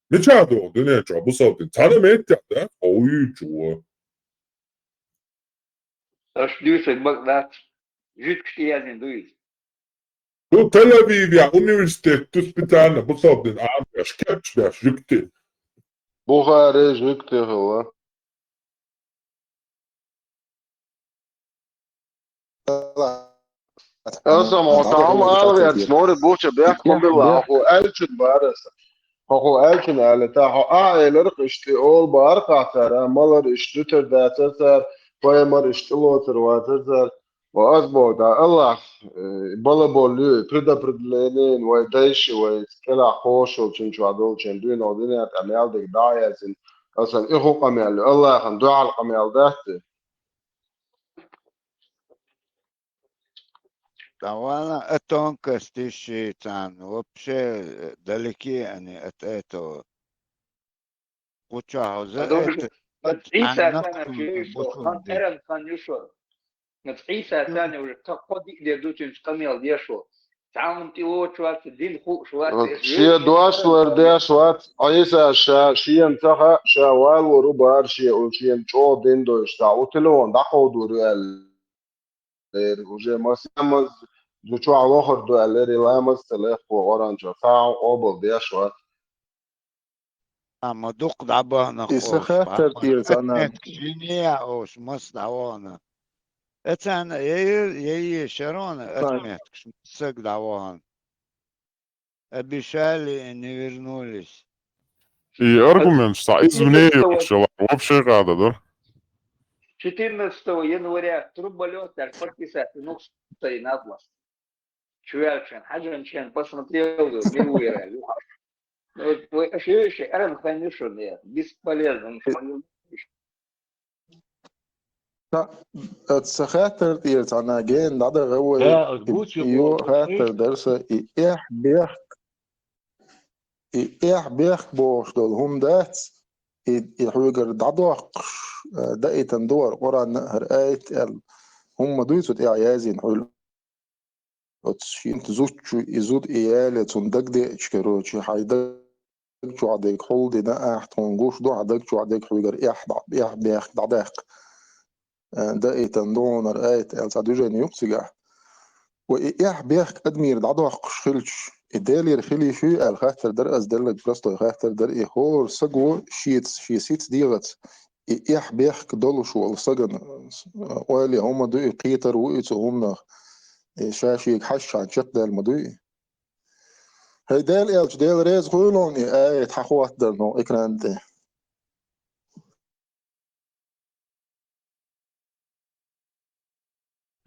Мича ду, дуне чо, бусалдин. Цана меття, да? Ой, чуо. Аш дюйсек бакъ дац. Жуткушти язин дуйз. Ду Тель-Авив я университет, ду специально бусалдин, ам, аш кепч, да, жукти. Бухаре жукти хала. Аса мо там алгъяц, море бухча бяхъ мобила, хо элчун бараса. Хо, хо элчун алита, хо а элэр къишти ол бар къатара, малар ишдутер дататар, паймар ишти лотер вататар, ва аз бо да Аллах, э, бала болю, предопределение, вай дайши, вай кела хошо, чин чуадол, чин дуйно, дуйно, амял дик да язин, асан иху къамял, Аллахан дуал къамял датты. Довольно, а тонкости ши цан, вообще, э, далеки они от этого. Куча, за это, Потому что вот Иса аннак Саня уже вышел, бусун хан ди. Эрен хан юшо. Вот Иса Саня уже как ходи для дутин скамел дешо. Там ты ло чуат, дин ху шуат, Вот если шия есть дуаш лар деш ват, Иса ша, шиен таха, ша вал вору бар, шия ул шиен чо дин дойш, та утилон, да ходу руэл. Лер, уже мас, мас, зучу алохор ду, лер, ламаз, телех, ку, оранча, та, обл, деш ват. Ама дукъ дабана Иса хош, хаттар ба-, тир цана. Отметка шиния ош, мас давана. Эцан, ей, ей, шарона, Тан. Отметка, ш-, саг даван. Обещали и не вернулись. И аргумент, что извне четырнадцатого, вообще, вообще рада, да? Четырнадцатого января труболёт, так подписать, ну, стоит на глаз. Чувяльчен, Хаджанчен посмотрел, Милуира, Луха. Ну, вот, вы, ещё, ещё, Эрен Ханюшин, я, бесполезно, ну, что, Та, э, ца хаттар тӀера цхьана ген дӀадагӀа вай. Да, аз гуча и ю боху, хаттар дар са, и эхь бехк, и эхь бехк бохуш долу хӀума дац, и, и хьуьгара дӀадоккхуш, э, даийтан ду вара Къуръанна а хӀара аят аьлла. ХӀума дуй цу тӀехь яздина хьуьлла. Оцу шен зудчу и зуда и яле цунна дагадеача, короче, хьайн даг чохь дерг хьулдина ахь, тхуна гуш ду хьан даг чохь дерг хьуьгара эхь дӀа-, эхь бехк дӀадаккха. Э, даийтан догӀунара айта аьлла цхьа движение ю-кх цигахь. Ва и эхь бехк адамера дӀадоккхуш хилча, и Делера хилий шуй аьлла хаттар дара, ас деллаг простой хаттар дара, и хӀора саго шеца, шен сица дегӀаца, и эхь бехк долуш волу сагана, э, ойла хӀума ду и, кхетар ву и цу хӀуманах, и ша шега хьаьжчхьана чекхдаьлла ма дуй и. ХӀай Дела аьлча, Дела реза хуьлу и аят хьан хӀоттадарна хӀун экран тӀе.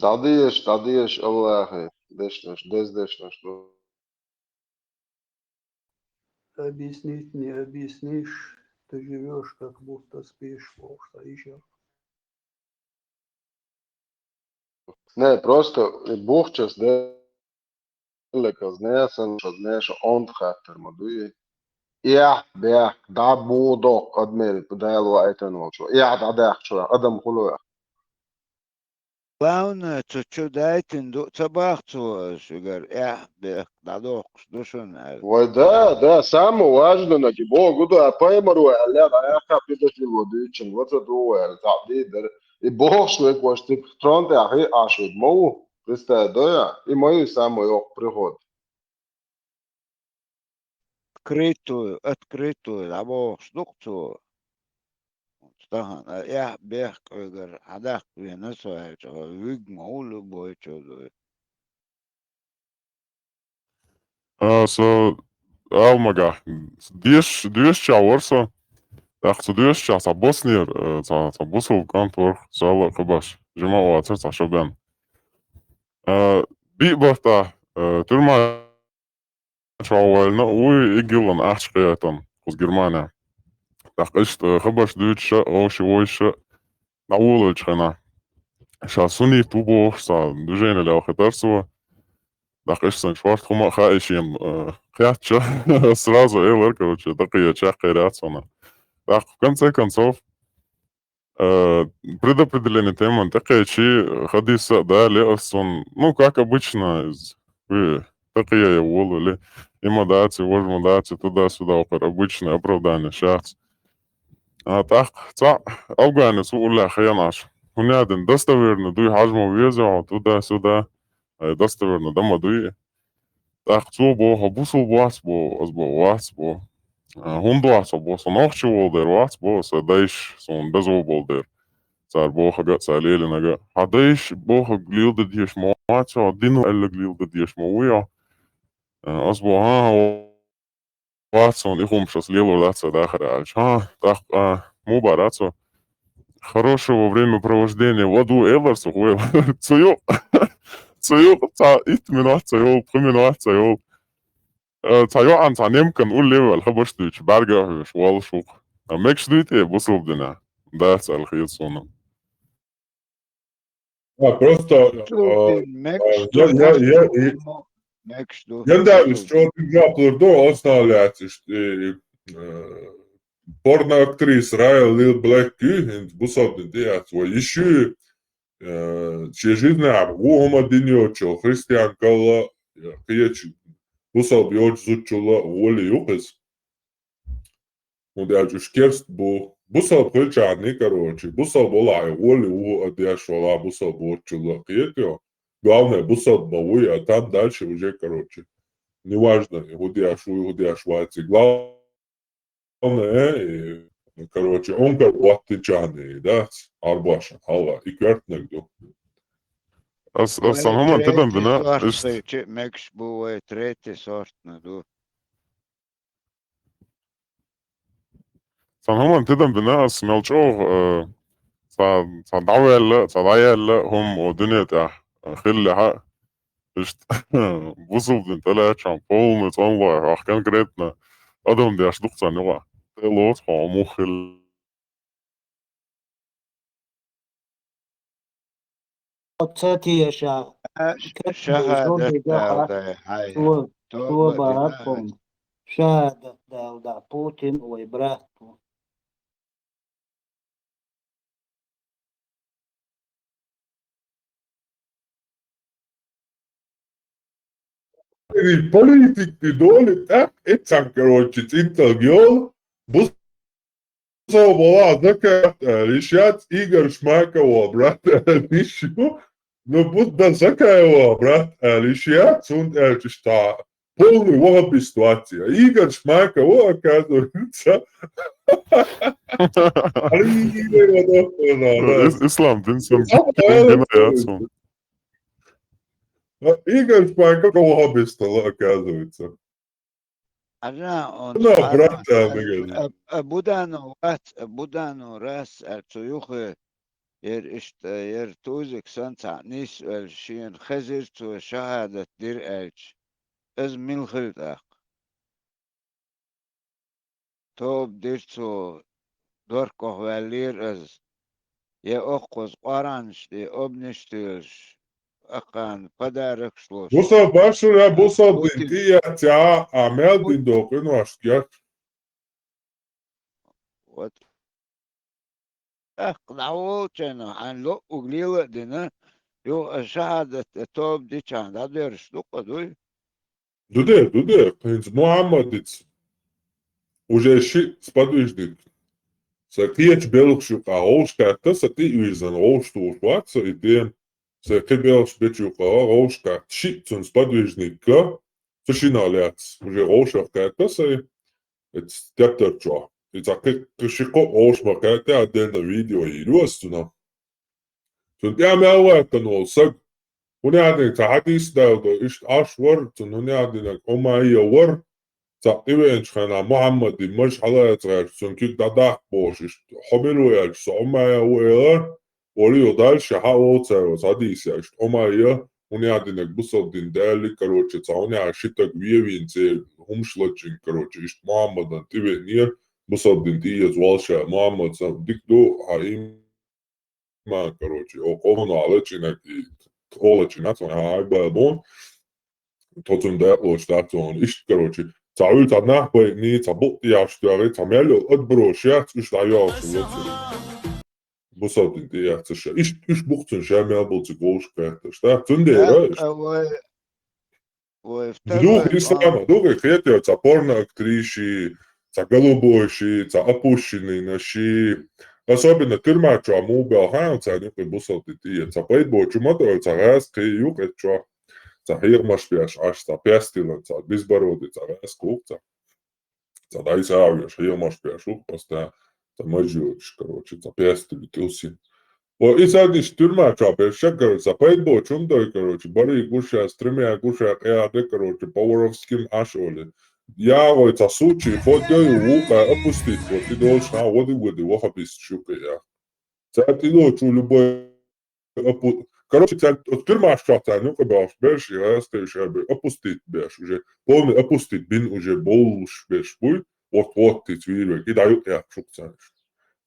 ДӀадеша, дӀадеша, Аллахьа, дешнаш, деза дешнаш ду. Объяснить не объяснишь, ты живёшь, как будто спишь, потому что ещё. Не, просто бухчас деллаказ не, сан шо не, шо онда хаттар ма дуй. Эхь, бехк, дӀа муха доккху адамера Дала ваийтина волчо. Эхь дӀадаьккхачо адам хуьлу ваьхна. Главное, цу чу дайтина ду ца боху цо, шуьгара эхь, бехк дӀадоккхуш ду шуна аьлла. Вай да, да, самое важное, и Богу да, а пайхамаро аьлла, дӀаяьккха педофило дуьйцучун, ваца ду аьлла, цхьаъ дийр дара. И бохуш век ваша типа трон тӀехь хи Ӏаш век ма ву, представь, да, и ма ю самое йоккха приход. Открытую, открытую дӀабохуш ду-кх цо. Тахана эхь, бехк, Ӏуьйгара хьадаккха вена со аьлча, вуьг ма ву любой чо дуй. А, со ала магахь, деш-, доьшучохь вара со. ТӀаккха цу доьшучохь цхьа Боснера, э, цхьа, цхьа бусалба кӀант вара, со ала а кхин баш, жима а вацара цхьа шо бен. А, биъ баттахь, э, туьрма чохь ваьлла а вуй, и гилла ахча кхийтина кхуза Германия. ТӀаккха иштта хабарш дуьйцуша, вовши войша, дӀаволалучу хенахь. Ша суннит ву бохуш, цхьа движение лелхийтара цо. ТӀаккха иштта сан шорта хӀума а хаьа шена, э, кхетча, сразу элира, короче, дакъе чекхъяр яц вана. ТӀаккха, в конце концов, э, предопределение теман тӀекхечи, хадиса а дале ас цунна, ну, как обычно, из, вы, такие я волу, или има даци, вожма даци, туда-сюда, укхар обычное оправдание шац. А тӀаккха цхьаъ афганец ву уллехь хенаш. ХӀунда аьлла достоверно дуй хьажа ма веза, туда-сюда, э, достоверно дан ма дуй. ТӀаккха цо боху, бусалба вац бо, ас бо, вац бо. А, хӀунда вац бо, со нохчи волу дер вац бо, сан дайш суна безо болу дер. Цара бохург а, цара лелийнарг а. Хьан дайш бохург леладан дезаш ма вац хьо, дино аьлларг леладан дезаш ма ву хьо. А, ас боху, хӀан, хӀан, вац суна, и хӀумаш ас лелор дац сан дахар аьлча. ХӀан, тӀаккха, а, муха бара цо. Хорошего времяпровождения в аду элира цо, хӀу элира. Цу юкъа, цу юкъа цхьа итт минот ца йолу, пхи минот ца йолу. Э, цхьа йоӀан, цхьа немкан улле а ваьлла, хабарш дуьйцуш, бӀаьрга а хьоьжуш, воллуш ву-кх. А мегаш дуй те бусалба динехь? Дац аьлла хета суна. А, просто, а, мегаш а, ду, я, я, я, и мегаш ду. Я, да, из чего ты гапур ду, останавливается, что, э, э, порноактриса Райа Лил Блэк, хӀинца бусалба дин тӀе яц вай. Иши, э, шен жизнь а ву хӀума дина йоцучул, христианкалла, э, кхечу бусалба йоцу зудчулла гӀоли ю-кх иза. ХӀунда аьлча уьш керст бу. Бусалба хилчарна, короче, бусалба валахь, гӀоли ву а деш валахь, бусалба воцучулла кхетайо. Главное, бусалба ма вуй, а там дальше уже, короче, неважно, хӀун деш вуй, хӀун деш вац. Главное, э, короче, онкар хӀоттичарна, да, арбаша, хьала, и коьртаниг ду. Ас, ас сан хӀуманна тидам бина, иштта. Мегаш бу вай, третий сортна ду. Сан хӀуманна тидам бина ас мел чӀогӀа, э, ца, ца дӀаваьлла, ца дӀаяьлла хӀума о дуьне тӀехь, э, хиллехьа, иштта бусалба дин тӀелаьцча полный цӀонлой хьох конкретно адам деш ду-кх царна юкъахь. ТӀе лоцу хьо муха хилла. Ца теша. Э, ш-, шахадат дал дай, хьай. Шо, шо бахьа тхуна. Шахадат дал да, Путин вай брат ву. И политик и доли, так, это сам, короче, цинтал геол, бус-, бусалба валахь закаят аьлла йиш яц, Игорь Шмакова брат аьлла йиш ю. Ну, будто Закаева брат аьлла йиш яц, цунна аьлча иштта полный ваххабист вац и. Игорь Шмакова, оказывается. Ис-, ислам дин сан гина яц. Игорь Шмакова ваххабист, оказывается. Ана он, ну, брат, а, да, а, а, а, Будано вац, а, Будано раз, а, цу юххе, Ер иштта, ер Тузик санна цхьаъ нийсса оьлча, шена хезира цо шахӀадат дира аьлча, из мила хила тӀаккха? Тоба дира цо, дорках ваьллера из, я оккхуза Къуръанаш тӀе обнаш телаш, аккхана подарокаш лош. Бусал башура, бусал дин Путин тӀе яц, а мел дин докъин вашт герт. Вот. ТӀаккха дӀаволчарна хьан лоуг лела а дина, юха шахӀадат тоба дичахьа дӀадоьрзуш ду-кх дуй? Ду де, ду де, хӀинца Мухьаммадица уже шиъ сподвижник. Са кхечу белхаш юкъа гӀовш кхетта, са тӀе а вирзина гӀовш тухуш вац со и тема. Сайн кхин белхаш бечу юкъа гӀовш кхетта, шиъ цунна сподвижникга, цу шинах лаьцна уже гӀовшах кхетта сайн, эцу тептар чохь. И цхьа кхин, кхин ши-кхо гӀовш ма кхетта, отдельно видео йийр ю ас цунах. Цунна тӀе мел ваьккхина волу саг, хӀунда аьлла цхьа хьадис даьлла до, иштта Ӏаш вара, цунна хӀунда аьлла Ӏумайя вара, цхьаъ тӀевеанчу хенахь Мухьаммаде маж хьалаца гӀерташ, цунна куьг дӀадаккха бохуш, иштта хьо мила ву аьлча, со Ӏумайя ву элира, олий, дальше хьан а вовцара оцу хьадийсехь, иштта Ӏумайя, хӀунда аьлла динарг бусалба дин далли, короче, цхьа хӀунда аьлла ши таг вевийна церан хӀумаш лачкъийна, короче, иштта Мухьаммадана тӀевеанера, бусалба дин тӀеэца волуш а, Мухьаммад сан дика ду, хьан ийман, короче, о къомано лачкъийнарг и, тхо лачкъийна, цхьа хьан а бан бу, тхо цунна дакъалош дац цунна. Иштта, короче, цхьа Ӏуьллу цхьа нах байъиний, цхьа букъ тӀе яхьаш тоьхий, цхьа мел йолу отброш яц, уьш дӀайоьллуш ло цунна. Бусалба дин тӀе яц ша. Иштта уьш бу-кх цунна ша мел болу цига вовшах кхетташ, да? Цундела ТӀаккха вай, вай второй дугӀу ислама, дугӀу хетар цхьа порноактрисаши, цхьа голубойши, цхьа опущенныйнаши. Особенно тюрьма чохь муха баьлла хьан царна юкъе бусалба дин тӀе, цхьа пайда боцу ма ду, цхьа гӀазкхи юкъа чохь, цхьа хьехамаш беш Ӏаш, цхьа пестилан, цхьа безбородый, цхьа гӀазкхи ву-кх цхьа. Цхьа дӀай сагӀа веш, хьехамаш беш ву-кх постоянно, цхьа мажоьгаш, короче, цхьа пестилан тӀе усин. О, и сагиш тюрьма чохь беш ша, короче, цхьа пайда боцу хӀума дой, короче, барий гуш а, стримя гуш а, къеда, короче, по-воровски Ӏаш олий. Я вай цхьа случай, фо дой вукъа опустить, вот и долуш хьан води-води вахабисташ юкъе я. Цара тӀелочу любой опу-, короче, цара оцу тюрьмаш чохь царна юкъа баьллаш берш, и гӀазкхи ша бе-, опустить беш, уже полный опустить бин уже болуш берш буй, вот-вот тица вийр вега, и дӀа юкъа яхчух царна.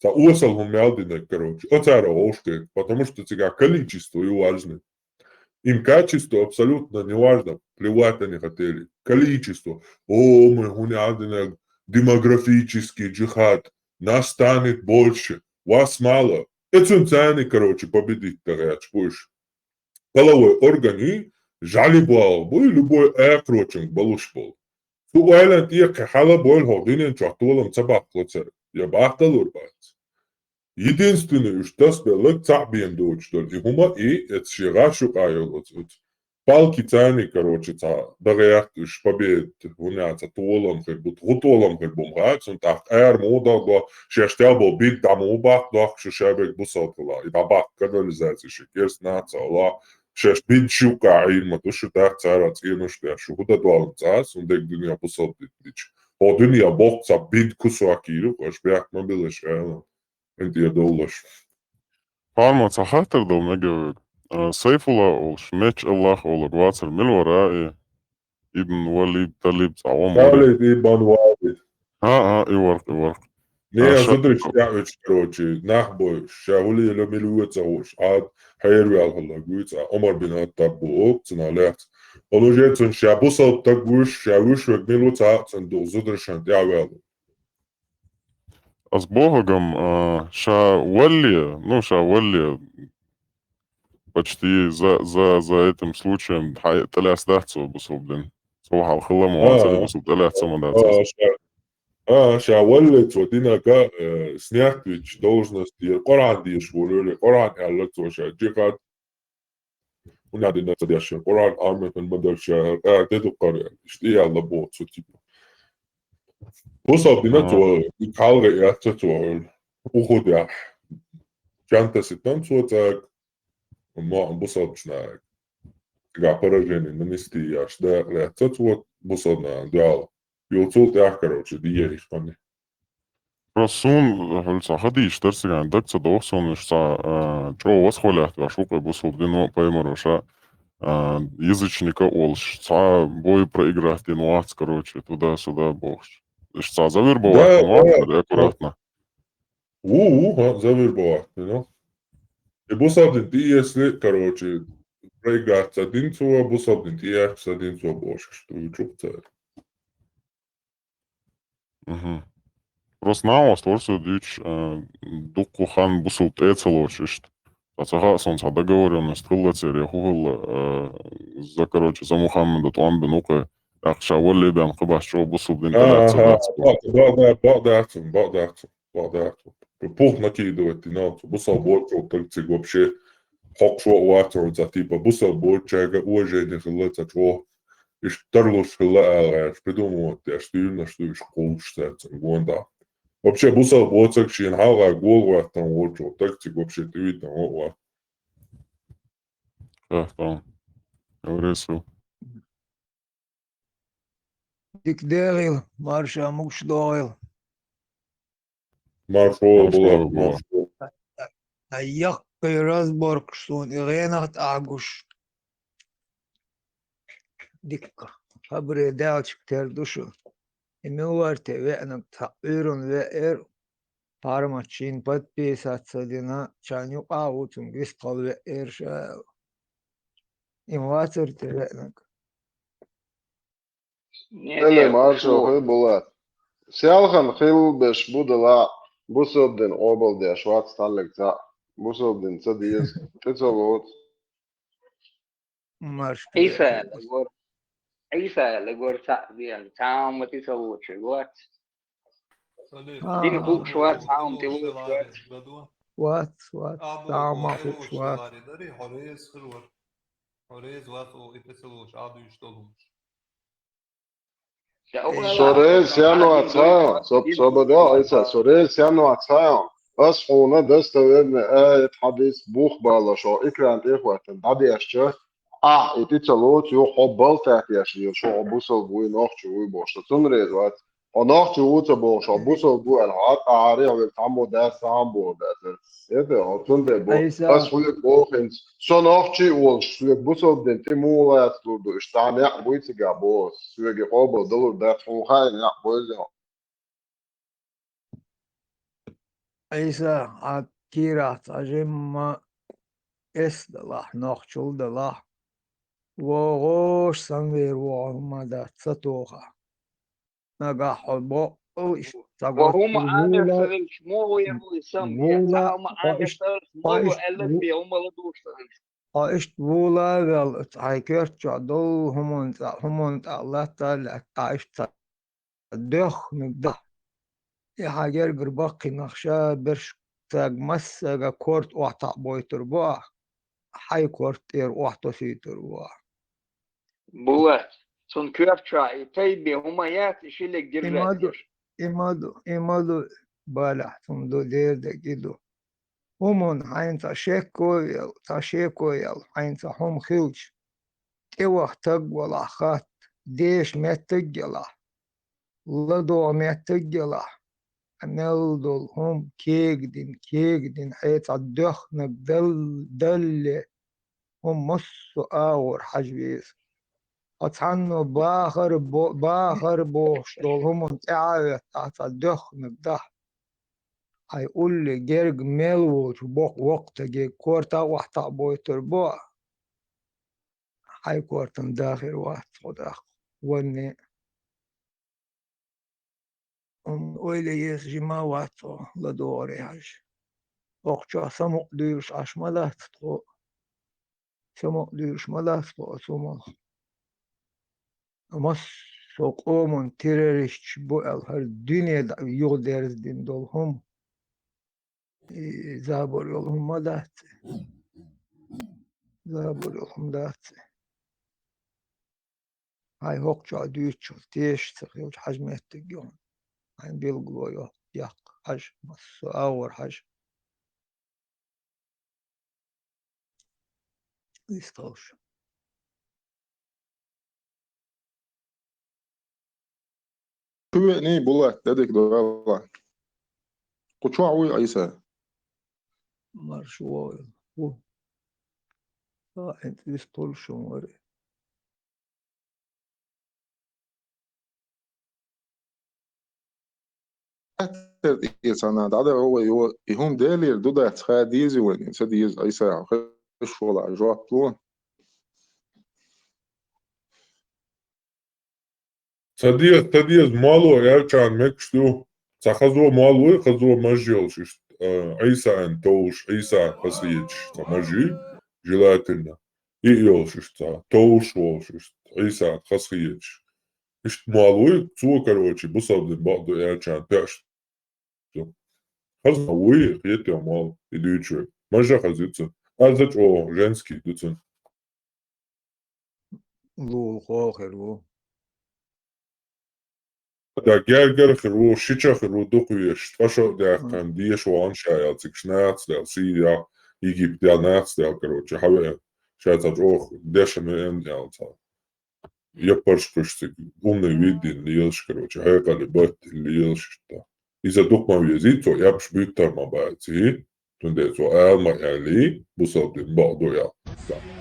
Цхьа осал хӀума мел динарг, короче, оцара вовшахкхетта, потому что цигахь количество ю важный. Им качество абсолютно не важно, плевать они хотели. Количество. О, мы хӀунда аьлла динарг демографический джихад. Нас станет больше. Вас мало. И цуьнан царна, короче, победить дан гӀерташ бу уьш. Половой орган ю, жӀали боху буй, любой акхарочунга балуш болу. Цу ойлан тӀе кхин хьала бойла хӀокху дуьнен чохь толам ца баккхало цара, я баккхалур бац. Единственный уьш тасбелларг цхьаъ бен доцуш долу и хӀума, и эца шен гӀаш юкъа йолу оцу, оцу палки царна, короче, цхьа дагӀерта уьш победа, хӀунда аьлча толам хир бу, хӀун толам хир бу ма хаьа, цунна тӀаккха къара муха дагадо, шаьш тӀехь болу бид дӀа муха баккха дохку шу шаберг бусалба хила, и дӀабаккха канализаци ши керст нахаца хила, шаьш бид ши юкъа Ӏийр ма ду шу, тӀаккха цара цӀенош беш, шу хӀун дан долу ма ца, цунна дерг дуьнен бусалба дитича. ХӀо дуьнен боккха цхьа бид кусок йийр ю, аша бехк ма билаш аьлла. ХӀинтӀера довлаш. Парма, цхьа хаттар дов мега вега. А, Сайфулла олуш, меч Аллах олуг вацар мила вара и? Ибн Валид, Талиб, цхьа гӀо ма вара. Талиб ибн Валид. А, а, и варх, и варх. Не, а, ша- зударш тӀаьхьа уьш, короче, нах бой, ша хӀули ело мила вуьйца гӀуш, Ӏад хьервел хӀаллаг вуьйца, Ӏумар бин Хаттаб бу оп, цунах лехца. Он уже цун ша бусалба таг вуьш, ша вуьш вег мила ву ца, цун ду зударшан тӀаьхьа вел. Ас бохагам, а, ша валле, ну, ша валле, почти за, за, за этим случаем хьай-, тӀалаьцна дац цо бусалба дин. Цо хьал хилла ма вацара, а, бусалба тӀалаьцна ма дац. А, ша, а, ша валле цо динага, э, снять вича должность, я Къуръан деш волу, Къуръан аьлла цо ша джихад, хӀунда дина ца деш, Къуръан Ӏаммехь ма дара ша, а, де дуккхара, иштта и аьлла боху цо типа. Бусалба дина цо, и кхалгӀа эцна цо, Ухудехь. Чан тасийтан цо цӀа, мо-, бусалбачу нахе. Цигахь поражение нанести еш дакъа лаьцна цо бусалба нахана дуьхьал. Юха цул тӀаьхьа, короче, дийна и хӀума. Просто суна хӀуьлла цхьа хадийш дара циган, даг ца доху суна, уьш цхьа, а, чӀогӀа васхо лаьтташ ву-кх бусалба дино а, пайхамаро ша, а, язычника а волуш, цхьа бой проиграть дина вац, короче, туда-сюда бохуш. Уьш цхьа завир бу вац, да, аккуратно. Ву, ву, ха, завир бу вац, you know. И бусалба дин тӀе, если, короче, проиграть ца дина цо, бусалба дин тӀе яц ца дина цо бохуш, что ю чух ца. Мгм. Просто нахьост вара со дуьйцуш, а, дуккха хан бусалба тӀе а ца лоцуш иштта. Ткъа ца хаьа суна цхьа договорённость хилла церан, я хӀун хилла, а, за, короче, за Мухаммада тӀом бина ву-кх, тӀаккха ша валле бен кхин баш чӀогӀа бусалба дин тӀе лаьцна дац боху. Бакъ дац, бакъ дац, бакъ дац. Пух накидывать дина цо. Бусалба боцу стаг цига вообще хьокхуш вац, вац, типа, бусалба боцучаьрга уважение хилла ца чӀогӀа. Иштта тарлуш хилла ала гӀерташ, придумывать деш, дуьйрнаш ду иштта кхуллуш цаьрца гонда. Вообще, бусалба боцург шена хьалха гол гӀоттам волчу стаг цига вообще тӀе витина вац. Хьехтан. Говори, Су. Дика дехийла, марша могуш догӀийла. Маршо, Маршо, Булат, Булат. Маршо. Ай, яккхий разборкаш суна и гӀенах тӀехь гуш. Дика хабаре даьлча тера ду шу. И мила вара те веанарг, цхьаъ Ӏуьйранна веара, пармат шийна подписаться дина, чан юкъа а ву цунга вистхала веара ша аьлла. И ма вацара те веанарг? Эле маршо хир, Булат. Селхана хилла беш бу делахь, бусалба дин къобалдеш вац сталлиг цхьаъ. Бусалба дин ца деза, тӀе ца лоцу. Марш. Ӏийса аьлла гор. Ӏийса аьлла гор цхьаъ деза. Цхьа а ма тӀе ца лоцуш вац. Дин хууш вац, цхьа а ма тӀе лоцуш вац. Вац, вац. Цхьа а ма хууш вац. Хьо реза вац, о, и тӀе ца лоцуш, а дуьйцуш долу хӀумаш. Со реза сенна вац хьайна, со, со бада, Ӏийса, со реза сенна вац хьайна. Ас хьуна достоверный аят, хьадис бух балла, шо экран тӀе а хӀоьттина дӀадешча, ахь и тӀе ца лоцу, юха хьо балтах еш йийла, шо хьо бусалба вуй, нохчо вуй бохуш, со цунна реза вац. Хьо нохчо ву ца бохуш, хьо бусалба ву аьлла, хьо тӀаьхьара а вуьгу, цхьаммо дац, цхьаммо боху дац. Эта, хьо цунна тӀе боху. Аса хьоьга боху хӀинца. Со нохчий а волуш, соьга бусалба дин тӀе муха лаьцна лур ду, иштта цхьа некъ буй цигахь боху, соьга и къобал далур дац, хьуна хаьа и некъ бойза. Ӏийса, хьан кийрахь цхьа жимма эс далахь, нохчул далахь, вогӀуш самвер вогӀу хӀума дац ца тоха. Нагахь хьо боккъал иштта ца гӀо хӀума Ӏамеш ца хилча, муха ву яхалли сам, я цхьа хӀума Ӏамеш ца хилча, муха аьлла бен хӀума ладугӀуш ца хилча. Хьо иштта вула а ваьлла, хьайн коьрта чохь долу хӀуманна цӀа-, хӀуманна тӀехь латта а лаьтта, ахь иштта ца доьхнарг дахь. И хьан гергара баккхийнах ша берш цаьрга массаьрга корта охьатаӀ бойтур бу ахь, хьайн корта тӀера охьатосуьйтур бу ахь. Булат, цунна коьрта чохь и тайпа бен хӀума яц, и шилег диржа а деш. И ма ду, и ма ду, балехь цунна ду, дера дерг и ду. ХӀуманна хьайна цхьа шеко а елла, цхьа шеко а елла, хьайна цхьа хӀума хилча, тӀеваха таг валахь хатта, деша меттиг а елахь, ладогӀа меттиг а елахь, мел долу хӀума кегадина, кегадина, хье цхьа доьхнарг дал-, далле, хӀума массо а агӀор хьажа веза. Хьо цхьанна бахар бо-, бахар бохуш долу хӀуманна тӀаьхьа а хӀоьттахь, цхьа доьхнарг дахь. Хьайн улле герга мел волчу боккха воккхатаге корта а охьатаӀ бойтур бу ахь. Хьайн кортан дахар вац хьо тӀаккха. Ванне. Хьуна ойла еза жима а вац хьо ладогӀаре хьажа. ХӀокху чохь самукъа дуьйлуш Ӏаш ма дац тхо. Самукъа дуьйлуш ма дац тхо оцу хӀуманах. Массо а къоман террористаш бу аьлла, хӀара дуьне дӀа юхадерзадина долу хӀума. И забор йолу хӀума ма дац. Забор йолу хӀума дац. Хьайн хӀокху чохь дуьйцучух тешаш ца хилча, хьажа меттиг ю хьуна. Хьайн билгало йо, яккха хьажа, массо а агӀор хьажа. Вистхалш. Шу веъний, Булат, де дика догӀийла. Кху чохь вуй Ӏийса? Марш вогӀийла. Ву. Ца хӀинца вистхуьлуш вара. Хаттар тӀе цхьана дӀадахьа вай, йо, и хӀума Делера ду дац, ха деза вайна, ца деза, Ӏийса, хеш волахь жоп ло. Ца деза, ца деза, мало аьлчарна мегаш ду. Ца хазо мало вуй, хазо маж йолуш иштта, а, Ӏийсана товш, Ӏийсана хазахеташ, ца маж юй, желательно. И а йолуш иштта, ца товш волуш иштта, Ӏийсана хазахеташ. Иштта мало вуй, цо, короче, бусалба дин бакъ ду аьлчарна тоьаш ду. Хаза вуй, хетта мало, и дуьйцуш вай. Мажа хаза ю цунна. Аз а чӀогӀа женский ду цунна. Лулахо хир ву. Да, гергара хир ву, шича хир ву, дукха везаш, ткъа шо а даьккхина, деша вахана ша аьлла, цига нахаца даьлла, Сирия, Египет, я нахаца даьлла, короче, хьавеана, ша цхьа чӀогӀа дешна веана аьлла цхьа. Яппарш кхуьш цига, умный вид дина лелаш, короче, хьекъале баттина лелаш иштта. Иза дукха ма везий, цо эпаш буьттар ма баций. Цундела цо ала ма аьллий, бусалба дин бакъ ду аьлла.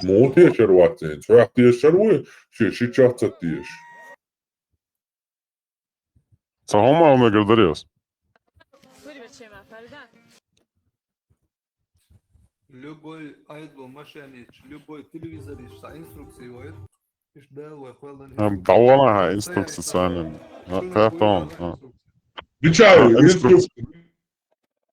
Муха тешар вац хӀинца? Хьох тешар вуй, шен шичах ца теша. Ца хӀума а мегар дара ас. Любой айдо машенаш, любой телевизораш, цхьа инструкци вай. Иштта Дала вай кхоьллина. Ам, дӀавала хьан инструкци царна. Ха, кхетта хьуна, ха. Мича ю инструкци?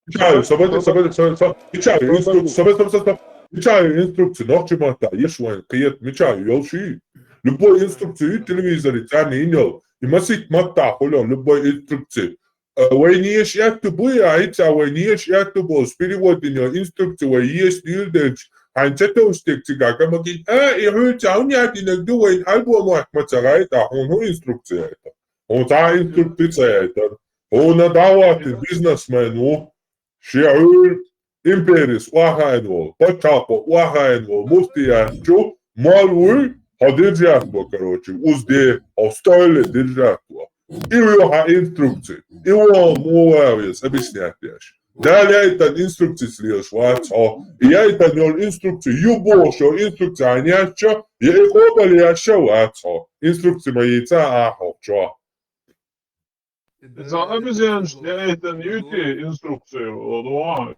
Мича ю, сабаьде, сабаьде, сабаьде, сабаьде. Мича ю инструкци, сабаьде, сабаьде, сабаьде. Мича ю инструкци? Нохчийн маттахь еш вайн кхета, мича ю йолуш ю? Любой инструкци ю телевизоре царна йина йолу. И масийтта маттахь хуьлу любой инструкци. А, вай неша аьтту буй, а, хӀинца вай неша аьтту бохуш, перевод дина йолу инструкци вай еш дуьйла делча, хьайна ца товш дерг цигахь гамагин, а, и хӀинца хӀун яздинарг ду вайн альбомехь ма ца гӀайта, хьуна хӀун инструкци яйтар? Хьуна цхьа а инструкци ца яйтар. Хьуна дӀахӀоттина бизнесмен ву, шен Ӏуьйра империс охьахаийна волу, пачхьалкхо охьахаийна волу муфтият чу мол вуй, хьо держать во, короче, узде, хьо стойле держать во. И ву хьан инструкци. И вон муха ван веза объяснять деш. Дала яйтан инструкцис лелаш вац хьо. И яйтан йолу инструкци, ю бохуш йолу инструкци хьайна яьшча, я и къобал яьшша вац хьо. Инструкци ма йийца ахьа хьо чохь. Иза обезьянаш тӀеэйтан ю те инструкцию, вот, ван.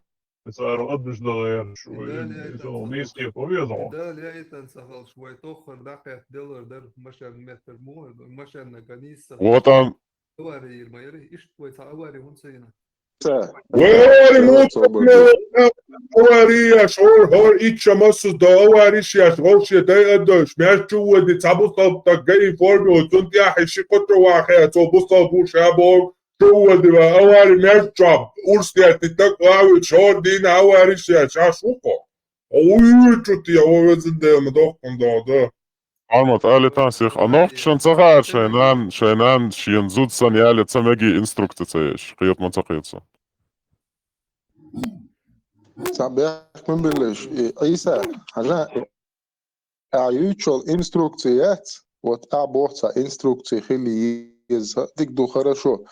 Цара обиждала яраш ву, иза нийса кепа веза. Дала яйтан ца халш, вай тоххар дакъет делар дар, машен меттар мугӀар, машенна ганийса. Вот он. Авари йир ма яри, ишт вай ца авари хӀун ца йина. Вай авари муха, авари яш, хӀор, хӀор ичча массус до авари шеш, вовше дай аддойш, меш чу води, цабу салб так гай форме, вот он тяхи ши коту вахе, цо бусал буш або, Чу вадира, авари меш чоп, урс яти так лави, шор дина авари ша, ша шуко. Ой, чути, ой, везде, ма дохкун да, да. Армат, али тан сих, а нохчан ца хаар шайнан, шайнан, шиен зуд сан яли ца меги инструкция ца еш, кхет ма ца кхет ца. Ца бехк ма биллеш, и, Иса, хажа, Ахьа юьйцуш йолу инструкция яц, вот ахьа боху цхьа инструкция хила еза, дика ду, хорошо.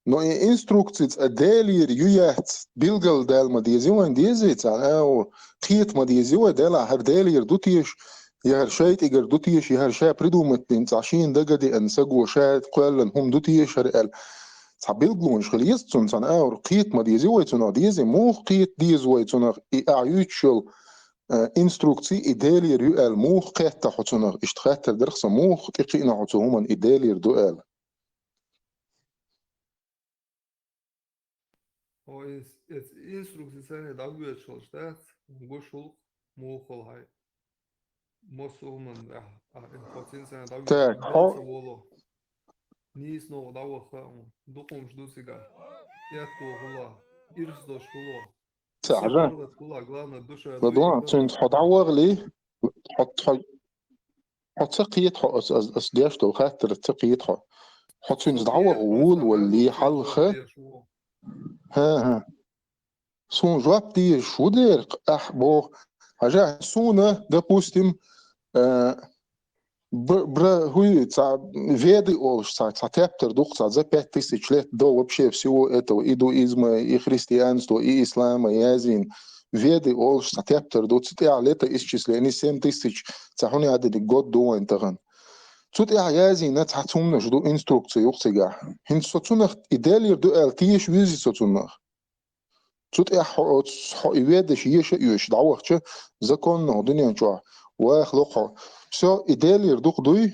Но и инструкция цкъа Делера ю яц, билгалдаьлла ма деза вайн дезий цхьа, а, кхета ма деза вай, делахь хӀара Делера ду теша, я хӀара шайтӀигара ду теша, я хӀара ша придумать дина цхьа шена дага а деана саго ша кхоьллина хӀума ду теша хӀара аьлла. Цхьа билгалонаш хила еза цунна цхьана, а, кхета ма деза вай цунах, дезий, муха кхета деза вай цунах, и ахьа юьйцуш йолу Э, инструкций и Делера ю аьлла муха кхетта хьо цунах? Иштта хаттар дарх сан, муха тӀекхиъна хьо цу хӀуман и Делера ду аьлла? Хьо ис-, эц-, инструкций санна дӀавоьдуш хилча дац, гуш хӀуллакх муха хила хьай. Массо а хӀуманна тӀехь, а, хьо цуьнан санна дӀавоьдуш хилча ца воло. Нийса новкъа дӀаваха хаа хьуна. Дукха хӀумаш ду цигахь. Этто хула, ирс долуш хула. Ца хьажа. Ладуан, цуьнца хьо дӀавахалий, хьо, хьо, хьо ца кхета хьо, ас, ас, ас деш долу хаттар ца кхета хьо. Хьо цуьнца дӀаваха волавалале хьалха. ХӀан, хӀан. Суна жоп дезаш ву дера, ахь боху. Хьажа, суна, допустим, э, Б-, бра, хӀуй, цхьа Веды олуш, цхьа, цхьа тептар ду-кх, цхьа за пять тысяч лет до вообще всего этого иудаизма, и христианства, и ислама яздина. Веды олуш цхьа тептар ду, цу тӀехь летоисчисление семь тысяч, цхьа хӀун яздина год ду вайн тахана. Цу тӀехь яздина цхьа цхьа хӀуманаш ду, инструкция ю-кх цигахь. ХӀинца со цунах и Делера ду аьлла теша веза со цунах. Цу тӀехь хьо, хьо и ведаш еша а оьшуш дӀавахча, законно хьо дуьнен чохь ваха ло-кх хьо. Всё, и Делера ду-кх дуй?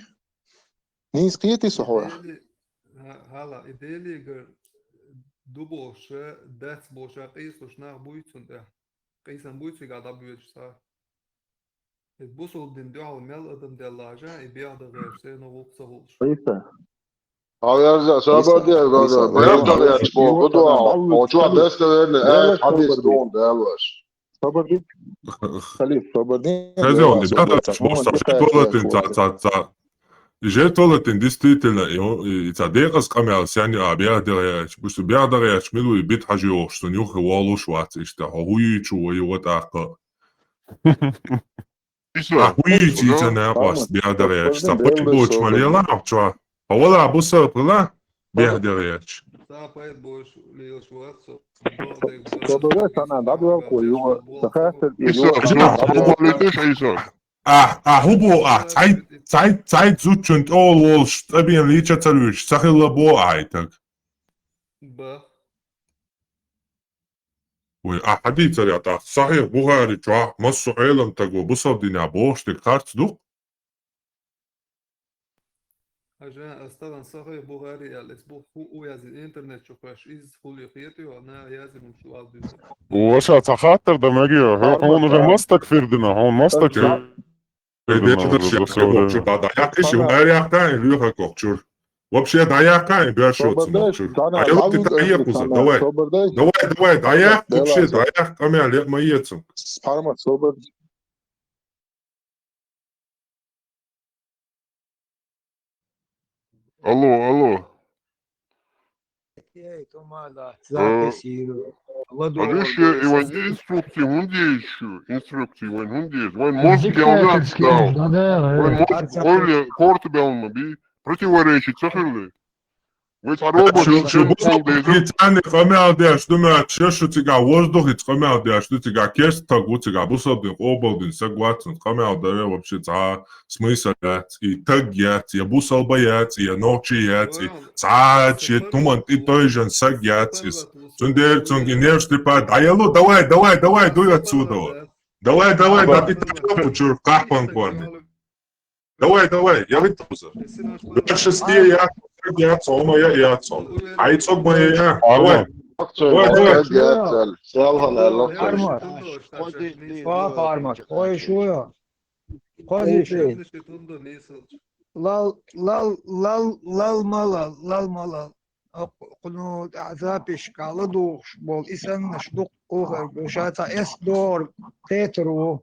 Нийса кхетий со хьох? Дели-, хьа-, хьала, и Делегара ду бохуш, дац бохуш, къийсалуш нах буй цунна тӀехь? Къийсам буй цигахь дӀабоьдуш цхьа? И бусалба дин дуьхьал мел адам делла хьажа, и беха дан гӀерташ церан гӀуллакх ца хуьлуш. Хьаверза, собар де, собар де. Беха дан гӀерташ боху, хӀун ду, хьо чохь достоверный аят, хьадис ду, Дала ваша. Собар де. Халиф, собар де. Хаза он, беха дан гӀерташ боху, ца, ши доллар тин, ца, ца, ца. Жертвовать тин, действительно, и, и ца декъаза къамел, сяни а беха дан гӀерташ, бу шу беха дан гӀерташ, мила вуй бит хьажа йохуш, цунна юххе волуш вац иштта, хьо хӀун юй чу вай, юха тӀаккха. Иса. А, хӀун йийций ца накъост, беха дан гӀерташ? Ца пайда боцуш ма лела хьо чохь. Хьо вала бусалба хила, беха дан гӀерташ. Ца пайда боцуш лелаш вац со. Со бара санна дӀадоьлху юха, ца хаттар и Иса, юха. Иса, хьо боху летиш, Иса. А, а, хӀун боху, а, цхьай, цхьай, цхьай зудчун тӀе олу волуш, цӀа бен лийча ца луьйш, ца хилла боху ахьа и таг? Ба. Вай, ахьа дийцарехь тӀаккха Сахьих Бухари чохь массо а Ӏелам таго бусалба динехь бохуш дерг харц ду-кх? Хьажа, ас тахана Сахьих Бухари аьлла, иза бу хӀу у яздина интернет чу кхоьссича, иза хӀулле хетий хьо, наха яздина хӀумаш вала дуьйцу. Ваша, цхьа хаттар дан мегий хьо? Хьо, хьуна уже мастаг фир дина, хьуна мастаг фир. Вай дешнаш яхкхи вовчу дӀа, дӀаяккхи ши ваьр яккха, и лоьхарг кху чуьра. Вообще дӀаяккха, и бер шо цунах чуьра. А ялти тӀаекъуза, давай. Давай, давай, дӀаяккха, вообще дӀаяккха, къамел яа ма ецун. Спарма, собар. Алло, алло. Э, Хьажа, и вайн инструкция хӀунда еза шу? Инструкция вайн хӀунда еза? Вайн мозг ялна ца дала. Вайн мозг ойла корта бел ма бий. Противоречить ца хилла. Вай цхьа робот шу, шу бу-, бу-, бу-, царна къамел деш ду моьтту, шу, шу цигахь воздухица къамел деш ду, цигахь керста стаг ву, цигахь бусалба дин къобалдина стаг вац, цунна къамел даре вообще цхьа смысл яц, и таг яц, я бусалба яц, я нохчи яц, и цхьа а шен туман тӀе тойжан саг яц иза. Цундела цуьнга и нерваш тӀе па дӀаяло, давай, давай, давай, дуй отсюда. Давай, давай, дӀа тӀе тайо кху чуьра, кхахпан корни. Давай, давай, я вытащу. Дальше стие я, я цома, я, я цома. Ай, цог моя, я. Давай. Давай, давай. Ой, шу я. Кхозиш. Лал, лал, лал, лал, малал, лал, малал. Кхуьнан тӀехь записька ладугӀуш болу и саннаш дукха кхухьар бу, ша цхьа эс догӀур кхетар ву,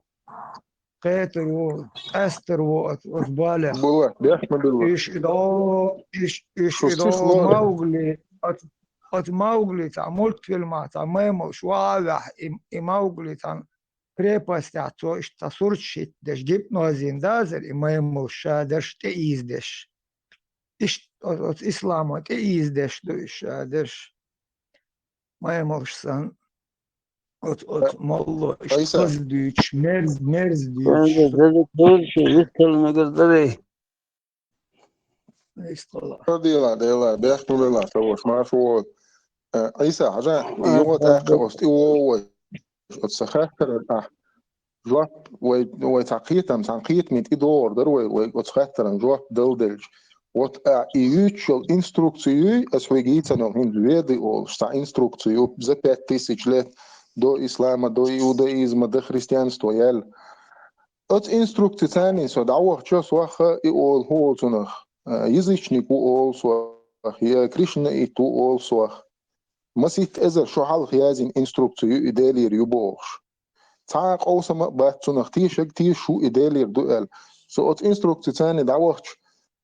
кхетар ву, къаьстар ву оцу, оцу балех. Була, бехк ма билла. Иш и до, иш, иш и до Маугли, оцу, оцу Маугли цхьа мультфильмах цхьа маймалш ваха а ваьхьа, и, и Маугли цхьа крепостехь цо иштта цхьа сурташ хӀиттадеш, гипнозина дацара и маймалш ша дерш тӀеийзадеш. Иштта оцу исламо тӀеийзадеш ду и ша дерш. Маймалш санна, оцу, оцу молло иштта хаза дуьйцуш, мерз-, мерза дуьйцуш. Дела, дела, бехк ма билла, ца ваша, марша вогӀийла. Э, Ӏийса, хьажа, юха тӀаккха оцу тӀе вогӀу вай. Оцу сан хаттаран ахь жоп, вай, вай цхьа кхетам, цхьана кхетамийн тӀедогӀур дара вай, вай оцу хаттаран жоп дала делча. Вот ахь и юьйцуш йолу инструкци юй, ас хьоьга йийцина хӀинца Веды олуш, цхьа инструкци ю, за пять тысяч лет до ислама, до иудаизма, до христианства яьлла. Оцу инструкцица со дӀавахча, сох и олу, хӀун олу цунах, а, язычник ву олу сох, я кришнаит ву олу сох. Масийтта эзар шо хьалха яздина инструкци ю и Делера ю бохуш. Цхьа а къовсам а бац цунах, тешаг тешаш ву и Делера ду аьлла. Со оцу инструкцица дӀавахча,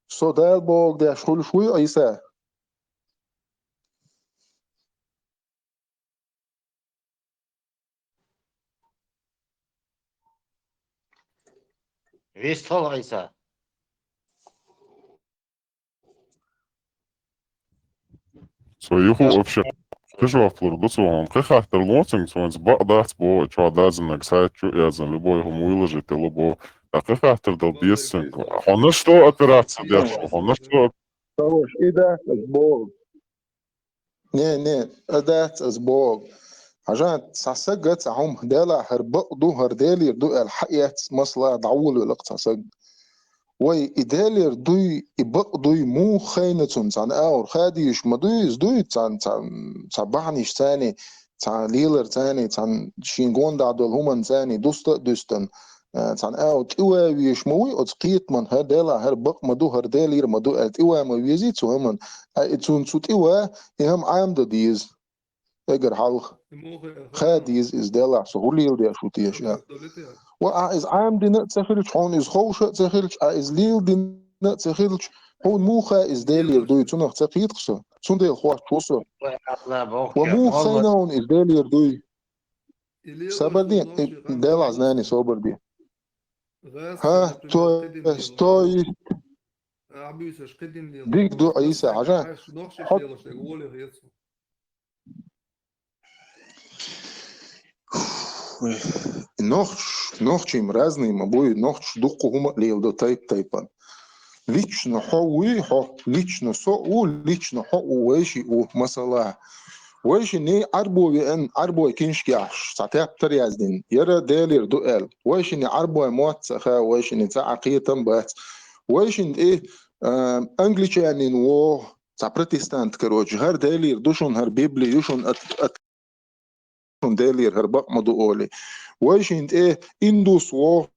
со Дала бохург деш хуьлуш вуй, Ӏийса? Вистхила, Ӏийса. Цо юху вообще кхы жоп лур ду цо хьуна. Кхы хаттар лу цунга, цунца бакъ дац бо, чо дазанаг сайт чу язан, любой хӀума выложить лу бо. ТӀаккха кхы хаттар дал деза цунга. Хьуна что операция деш, хьуна что... Хорош, и да, бо. Не, не, а дац аз бо. Хьажа, цхьа сага цхьа хӀума, Дела хӀара бакъ ду, хӀара Делера ду аьлла хьаэц, масала, дӀаволавелакх цхьа саг. Вай, и Делера дуй, и бакъ дуй, муха хайна цунна, цхьана агӀор хадийш ма дуй, из дуй, цхьан, цхьан, цхьа бахьанаш цани, цхьа лелар цани, цхьан шин гондахь долу хӀуман цани, дуста а дуьстан, а, цхьана агӀор тӀе ван веш ма вуй, оцу кхетаман, хӀара Дела, хӀара бакъ ма ду, хӀара Делера ма ду, аьлла тӀе ван ма везий цу хӀуман, а, и цунна цу тӀе ван, и хӀума Ӏамда деза. Эгар хьалха. Ха деза иза Делахь со хӀу леладеш ву теша, а. Ва а иза Ӏамдина а ца хилча, хьуна иза ховша а ца хилча, а иза леладина а ца хилча, хьуна муха иза Делера дуй, цунах ца кхетахь со. Цундела хоттуш ву со. Ва муха хайна хьуна иза Делера дуй. Собар де, Делахь знани собар де. Ха, то есть, то есть. Диг ду, Ӏийса, хьажа. Нохч, нохчий-м разный ма буй, нохчаша дуккха хӀума а леладо тайп-тайпана. Лично хьо вуй, хьо, лично со а ву, лично хьо а ву, вайшиъ а ву, масала. Вайшинна Ӏарбо веана, Ӏарбой киншкехь цхьа тептар яздина, яра Делера ду аьлла. Вайшинна Ӏарбой мотт ца хаьа, вайшинна цхьа а кхетам бац. Вайшинна тӀе, а, англичанин вогӀу, цхьа протестант, короче, хӀара Делера ду шуна, хӀара Библи ю шуна, ат, ат, шуна Делера хӀара бакъ ма ду олий. Вайшинна тӀе индус вогӀу,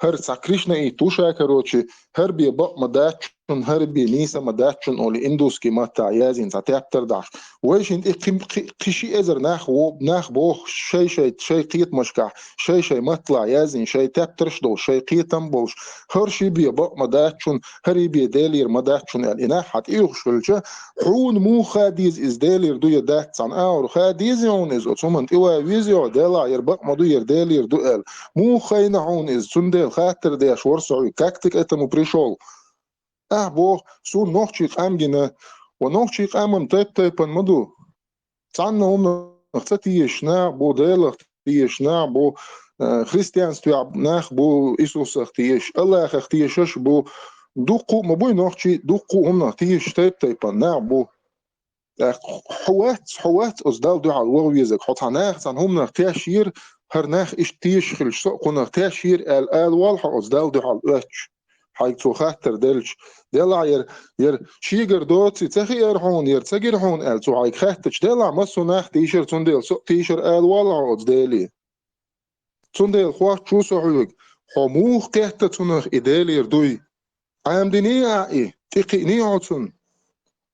хӀара цхьа кришнаит ву ша, короче, хӀара бен бакъ ма дац шуна, хӀара бен нийса ма дац шуна олий, индусский маттахь яздина цхьа тептар дахьаш. Вайшинна тӀе кхин, кхин, кхин ши эзар нах во-, нах боху шай-шай, шай кхетамашкахь, шай-шай матталахь яздина, шай тептарш долуш, шай кхетам болуш, хӀара ши бен бакъ ма дац шуна, хӀара и бен Делера ма дац шуна аьлла, и нах хьан тӀеюхуш хилча, хьуна муха ха деза иза Делера ду я дац, цхьана агӀор ха деза хьуна иза, оцу хӀуманна тӀе ван веза хьо, Делахь яра бакъ ма ду, яра Делера ду аьлла. Муха хайна хьуна иза, цундела хаттар деш вара со хьоьга, как ты к этому пришёл? Ахь боху, суна нохчий къам гина, ва нохчий къамам тайп-тайпана ма ду. Цхьанна хӀуманах ца тешаш нах бу, Делах тешаш нах бу, э, христианствехь нах бу, Исусах тешаш, Аллахах тешаш бу. Дуккха а ма буй нохчий, дуккха а хӀуманах тешаш тайп-тайпана нах бу. ТӀаккха хьо вац, хьо вац оцу Далла дуьхьал ваха везарг. Хьо цхьа наха цхьана хӀуманах тешйира, хӀара нах иштта тешаш хилча, со а кхунах тешйира аьлла, ала воллу хьо оцу Далла дуьхьал оьцуш. Хьайга цо хаттар делча, делахь яра, яра шегара доций ца хиара хьуна, яра ца гира хьуна аьлла, цо хьайга хаьттача, делахь массо а нах тийшира, цундела со а тийшира ала воллу хьо оцу Деле. Цундела хоттуш ву со хьоьга, хьо муха кхетта цунах и Делера дуй? Ӏамдиний ахь и, тӀекхиъний хьо цунна?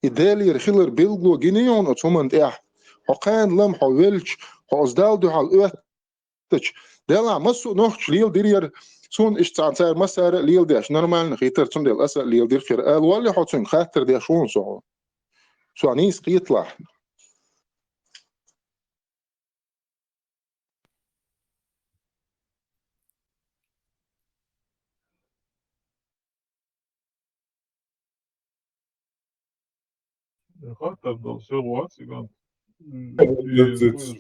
И Делера хилар билгало гиний хьуна оцу хӀуманна тӀехь? Хьо кхана лама хьо велча, хьо оцу Далла дуьхьал оьттача, делахь массо а нохчаша леладира яра, суна иштта цхьана цара массара а леладеш, нормально хийтара, цундела аса а леладира хир, ала воллий хьо цуьнга, хаттар деш ву хьуна со хьо? Со нийса кхеталахь. Хаттар дала, всё, вац, иган.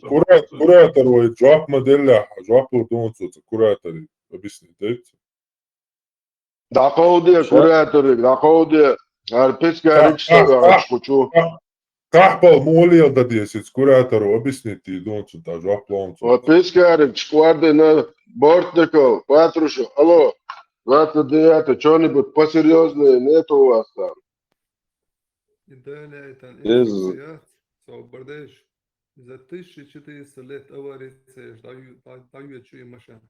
Кура-, куратор вай жоп ма деллехь, жоп лур ду цо, ца куратори объяснить дайта. ДӀакховде, кураториг, дӀакховде, ара пискариг Ха, ха, ха, сагӀаш кхучу. Ха, кахпал муха леладан деза, кураторо объяснить дийр ду цунна, тӀаккха жоп ло цо. Ва пискариг чквардина Бортников, Патрушев, алло, двадцать девятое, что-нибудь посерьёзнее нету у вас там? Иза. Собардеш. За тысяча четыреста лет аварии цаеш дӀаю-, дӀа-, дӀаюьйцу и машина.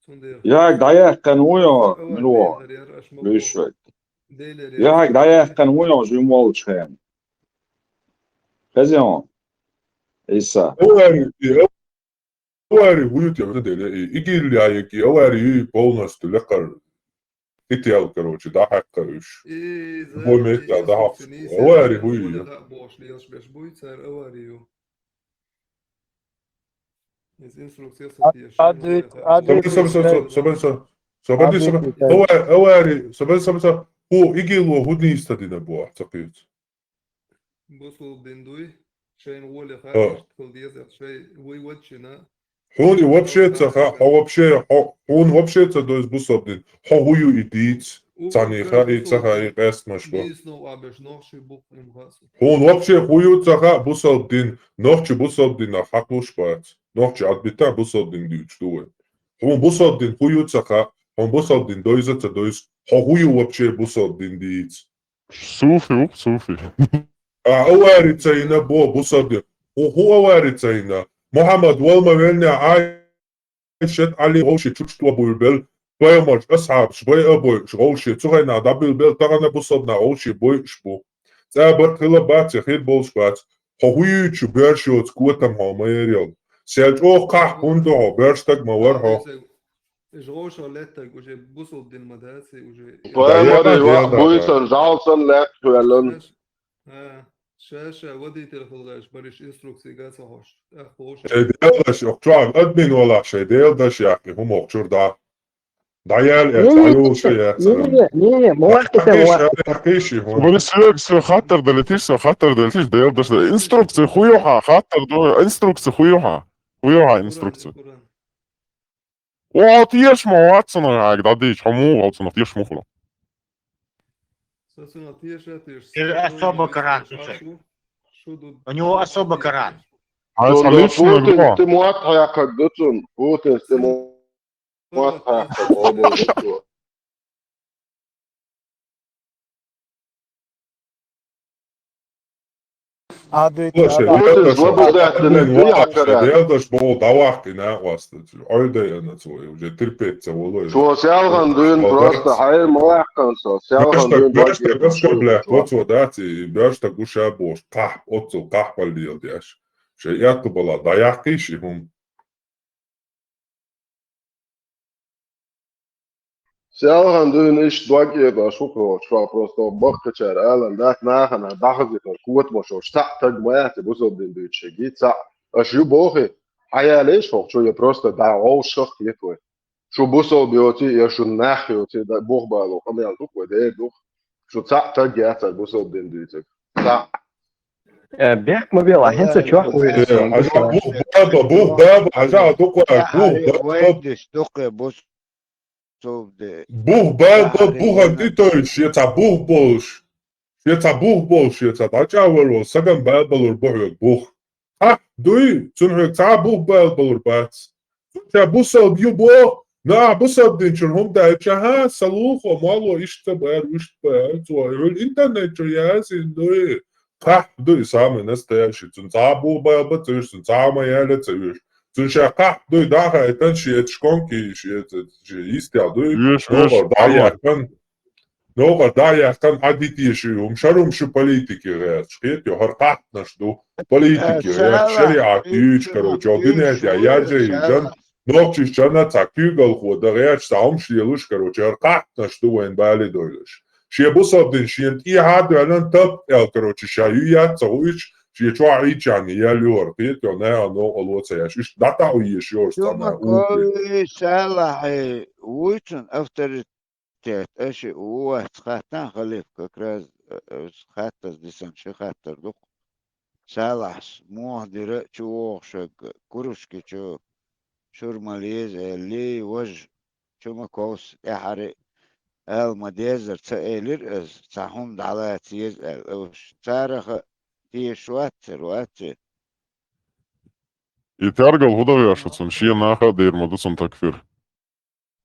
Цундела. Яхьаг дӀаяьккхина ву йо, мила ву? Луьйш вай. Яхьаг дӀаяьккхина ву йо, жима волчу хенахь. Хезий хьуна? Ӏийса. Авари, и авари вуй те, вуй те, и, и гилли яйки, авари юй полностью лекхар. Ител, короче, дӀахьаьккхар уьш. Бо меттехь дӀахьаьккхар. Авари вуй. Бохуш лелаш беш буй, цара авари ю. Иза инструкция са теш. Собар, собар, собар, собар, собар. Авари, авари, собар, собар, собар. ХӀу, игило хӀу нийса дина бу, ца кхуьйцу. Бусалба дин дуй, шайна гӀоле хаьа, хӀо, иштта хила деза, шай вуй ваччина. Хьуна и вообще ца хаьа, хьо вообще, хьо, хьуна вообще ца дойза бусалба дин. Хьо хӀун ю и дийца, цхьанне хаьа и, ца хаьа и, къестамаш ба. Хьуна вообще хӀун ю ца хаьа бусалба дин, нохчий бусалба динах хьакхалуш бац. Нохчий Ӏадбита бусалба дин дуьйцуш ду вай. Хьуна бусалба дин хӀун ю ца хаьа, хьуна бусалба дин дойза ца дойза, хьо хӀун ю вообще бусалба дин дийца. Суфи ву, суфи. А, авари ца йина бо, бусалба дин. Хьо хӀун авари ца йина? Мухьаммад вала ма веллинехь, Ӏайшат, Ӏали вовши чучто буйла белла, пайхамарш, асхьабаш бай а бойуш, вовши цу хенахь дӀабуьйла белла, тахана бусалба нах вовши бойуш бу. ЦӀа барт хила бац, я хир болуш бац. Хьо хӀун юьйцу боьрша йоцу котам хьо ма ярел. Сел чӀогӀа кхахь хӀунда ду хьо, боьрша стаг ма вара хьо. Иза вовшах леттарг уже бусалба дин ма дац, и уже. Пайхамаре ваха буьйсанна, жӀаьла санна лаьтта хӀоьллина. Ша, ша, водитель хила гӀерташ, бариш инструкци га ца хьош. ТӀаккха вовшах. Шайн Делан даш, оху чохь админ валахь, шайн Делан даш яккхий, хӀума оху чуьра дӀа. ДӀаяьлла эца, дӀайолуш а яц. Не, не, не, ма ваккхийша, ма ваккхийша. Бара соьга, соьга хаттар далийтиш, соьга хаттар далийтиш, Делан даш. Инструкци хӀун ю хьан, хаттар ду, инструкци хӀун ю хьан? ХӀун ю хьан инструкци? О, теша ма вац цунах хьайга дӀадийча, хьо муха вац цунах, теша муха вац? Со цунах теша а теша. Это особо карантин. У него особо карантин. А, цунах лично Путин стимулят хьаькхаг ду цунна. Путин стимулят хьаькхаг обалдеть. Делан даш боху дӀаваккхина накъостаца. Ой, дай ана цо, уже терпеть ца волу. Цо селхана дуьйна просто хьайна ма ваьккхина со. Селхана дуьйна боьрша стаг оскорблять, вот цо дац, и боьрша стаг гу ша бохуш, кхахь, оццул кхахь баллал деш. Шайн этту бала дӀаяккхийша и хӀума. Селхана дуьйна иштта дог эцаш хӀу кхочуш, просто баккхачара алан дац, нахана дӀахазийтар котамаш, цхьаъ таг ма яц бусалба дин дуьйцуш ерг, цхьаъ. Аша ю бохий, хьаялийша хӀокху чу, я просто дӀа вовшах хета вай. Шу бусалба йоций, я шу нах йоций, дан бух бало къамел ду-кх вай, дер ду-кх. Шу цхьаъ таг яцара бусалба дин дуьйцург. Цхьаъ. Э, бехк ма бела, хӀинца чохь вуьйр. Э, хьажа, бух баба, бух баба, хьажа, дукха, бух баба. Вайдиш, дукха, бус-, бусалба дин. Бух баба, бухана тӀетевжаш, шен цхьа бух болуш. Шен цхьа бух болуш, шен цхьа дӀачӀагӀвар волу сагана баьлла балур бу хьоьга бух. Кхахь дуй, цунна хьоьга цхьа а бух баьлла балур бац. Цо ша бусалба ю боху, но ахь бусалба динчуьра хӀума даьлча, хӀа, сан лулахо, молло иштта бара, вуьшта бара, цо хьуьлла интернет чуьра яздина дуй. Кхахь дуй, самый настоящий, цунна цхьа а бух баьлла ца вуьш, цунна цхьа а ма яьлла ца вуьш. Цунна ша кхахь дуй, дӀа а хаийтина, шен эцу шконки, шен эцу, шен йистехь дуй, ногӀар дӀа а яьккхина. НогӀар дӀа а яьккхина, Ӏа дитийша ю, хӀума шарум шу политике гӀерташ, кхетий, хӀара кхахьнаш ду, политике гӀерташ, шариӀат юьйцуш, короче, дуьнен тӀехь яьржа йижан, нохчашчунна цхьа куьйгалхо дан гӀерташ, цхьа хӀумаш лелуш, короче, хӀара кхахьнаш ду вайна бале дойлуш. Шен бусалба дин шена тӀехьа а доьллина, тап аьлла, короче, ша ю яц ца хуьйцуш, шен чохь Ӏийчарна яьлла ю хӀара, кхетий, наха новкъарло ца еш, иштта дӀатаӀо еш ю хӀара цхьана. Салахьи, вуй цунна авторитет. Тет, аша ву вац хаттан, халиф, как раз, э, э, хаттаза дисина ши хаттар ду-кх. Салахьас муха дира чу вогӀушаг, курушки чу шура ма леза аьллий, важа чу ма ковса тӀаьхьара ала ма дезара ца элира аса, цхьа хӀума дӀалаца еза аьлла, уьш цараха тешаш вацара, вацара. И тергал хӀун дан веш ву цунна, шен наха а дийр ма ду цунна такфир.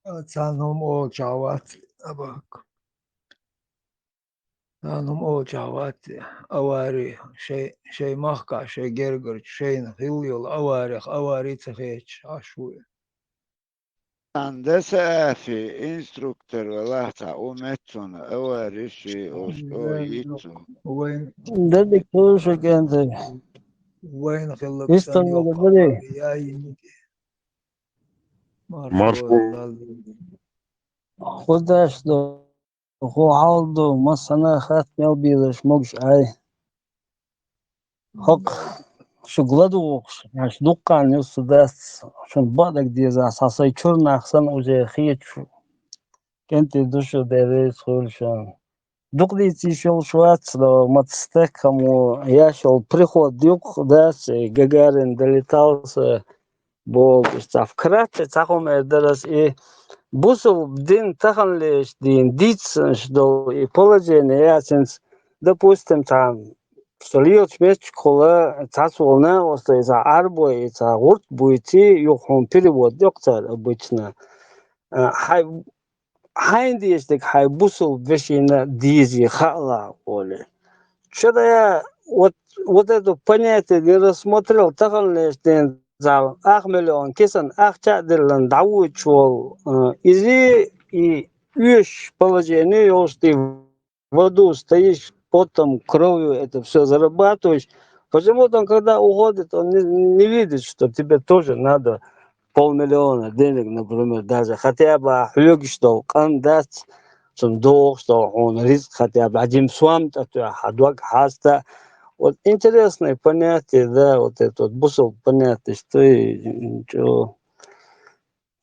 Цхьана хӀума олучохь вац, абахка. Цхьана хӀума олучохь вац, авари, шай, шай махкахь, шай гергарчу, шайна хилла йолу аварих авари ца хеташ Ӏаш ву и. Сан даса афи, инструктор валахь цхьа у меттана авари ши ош о йицу. Вайн. Дадик хилла шу кӀентий. Вайн хилла. Истамбулда сан бари. Яйиники. Маршо. Маршо. Худаш ду, ху хьал ду, массана хатта мел безаш могуш Ӏай. ХӀокху шуьга ладугӀуш, аша дуккха нуьсу дац, шуна баънаг деза, сан сайн чуьра нах санна уже хеташ. КӀентий ду шу, Дела реза хуьлда шуна. дукха дийца йиш йолуш вац, но маца стаг хӀамо еш йолу приход юкъа дац, и Гагарин долетался бохуш. Цхьа вкратце цхьа хӀума эр дара ас, и бусалба дин таханлерчу дийна дийцинарш долу и положение яц хӀинца, допустим, цхьа со лелачу меттигахула цхьацца волу накъостий, цхьа Ӏарбой, и цхьа гӀурт буьйций, юха хьуна перевод йо-кх цара обычно. А, хьайн, хьайна дезаш дерг хьайн бусалба вешина дезий хаалахь, олий. Чо дая, вот, вот это понятие не рассмотрел, таханлерчу дийна зал ах миллион кисана ахча а диллина дӀавоьдуш волу, а, иза и оьшуш положение йолуш тӀе в аду стоишь, потом, кровью это всё зарабатываешь. Почему-то он, когда уходит, он не, не видит, что тебе тоже надо полмиллиона денег, например, даже хотя бы хьоьгуш долу къан дац, цунна догӀуш долу хьуна ризкъ хотя бы, хьан жима сом тӀе тоьхна, хьан дог хьаста. Вот интересное понятие, да, вот это вот бусалба понятие, что и, м, чё.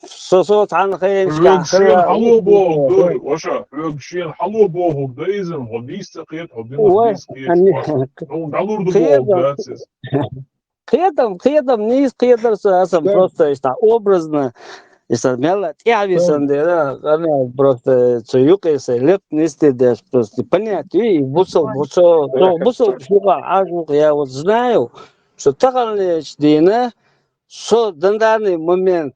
Со, со цхьана хенашкахь хьоьга шена хьало бохург ду, ваша, хьоьга шена хьало бохург ду иза, хьо дийца ца кхета, хьо динах дийца кхета. Хьо дӀалур ду бохург дац иза. Кхетам, кхетам, нийса кхетар со, аса просто иштта образно, иштта мелла тӀаьхьависан дера, ана просто цу юкъе сайн леп нисде деш, просто понятие, и бусал, бусал, бусал, бусал, я вот знаю, что таханлерчу дийна, со дан данный момент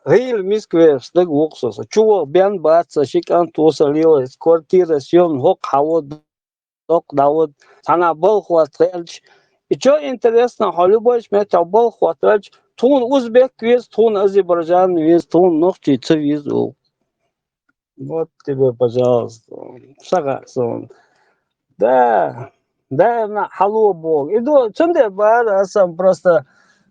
гӀийла Москве стаг ву-кх со, со чу ваха бен бац, сан ши кӀант ву, сан лела квартира съёмна, хӀокху хьан ву, доккха дӀа ву, цхьана балха хӀотта хилча. И чо интересно, хьо любой меттехь балха хӀоттавелча, тхуна узбек веза, тхуна азербайджан веза, тхуна нохчий ца веза ву. Вот тебе, пожалуйста. Сага сон. Да, да, на хьало боху. И ду, цундела бара асан просто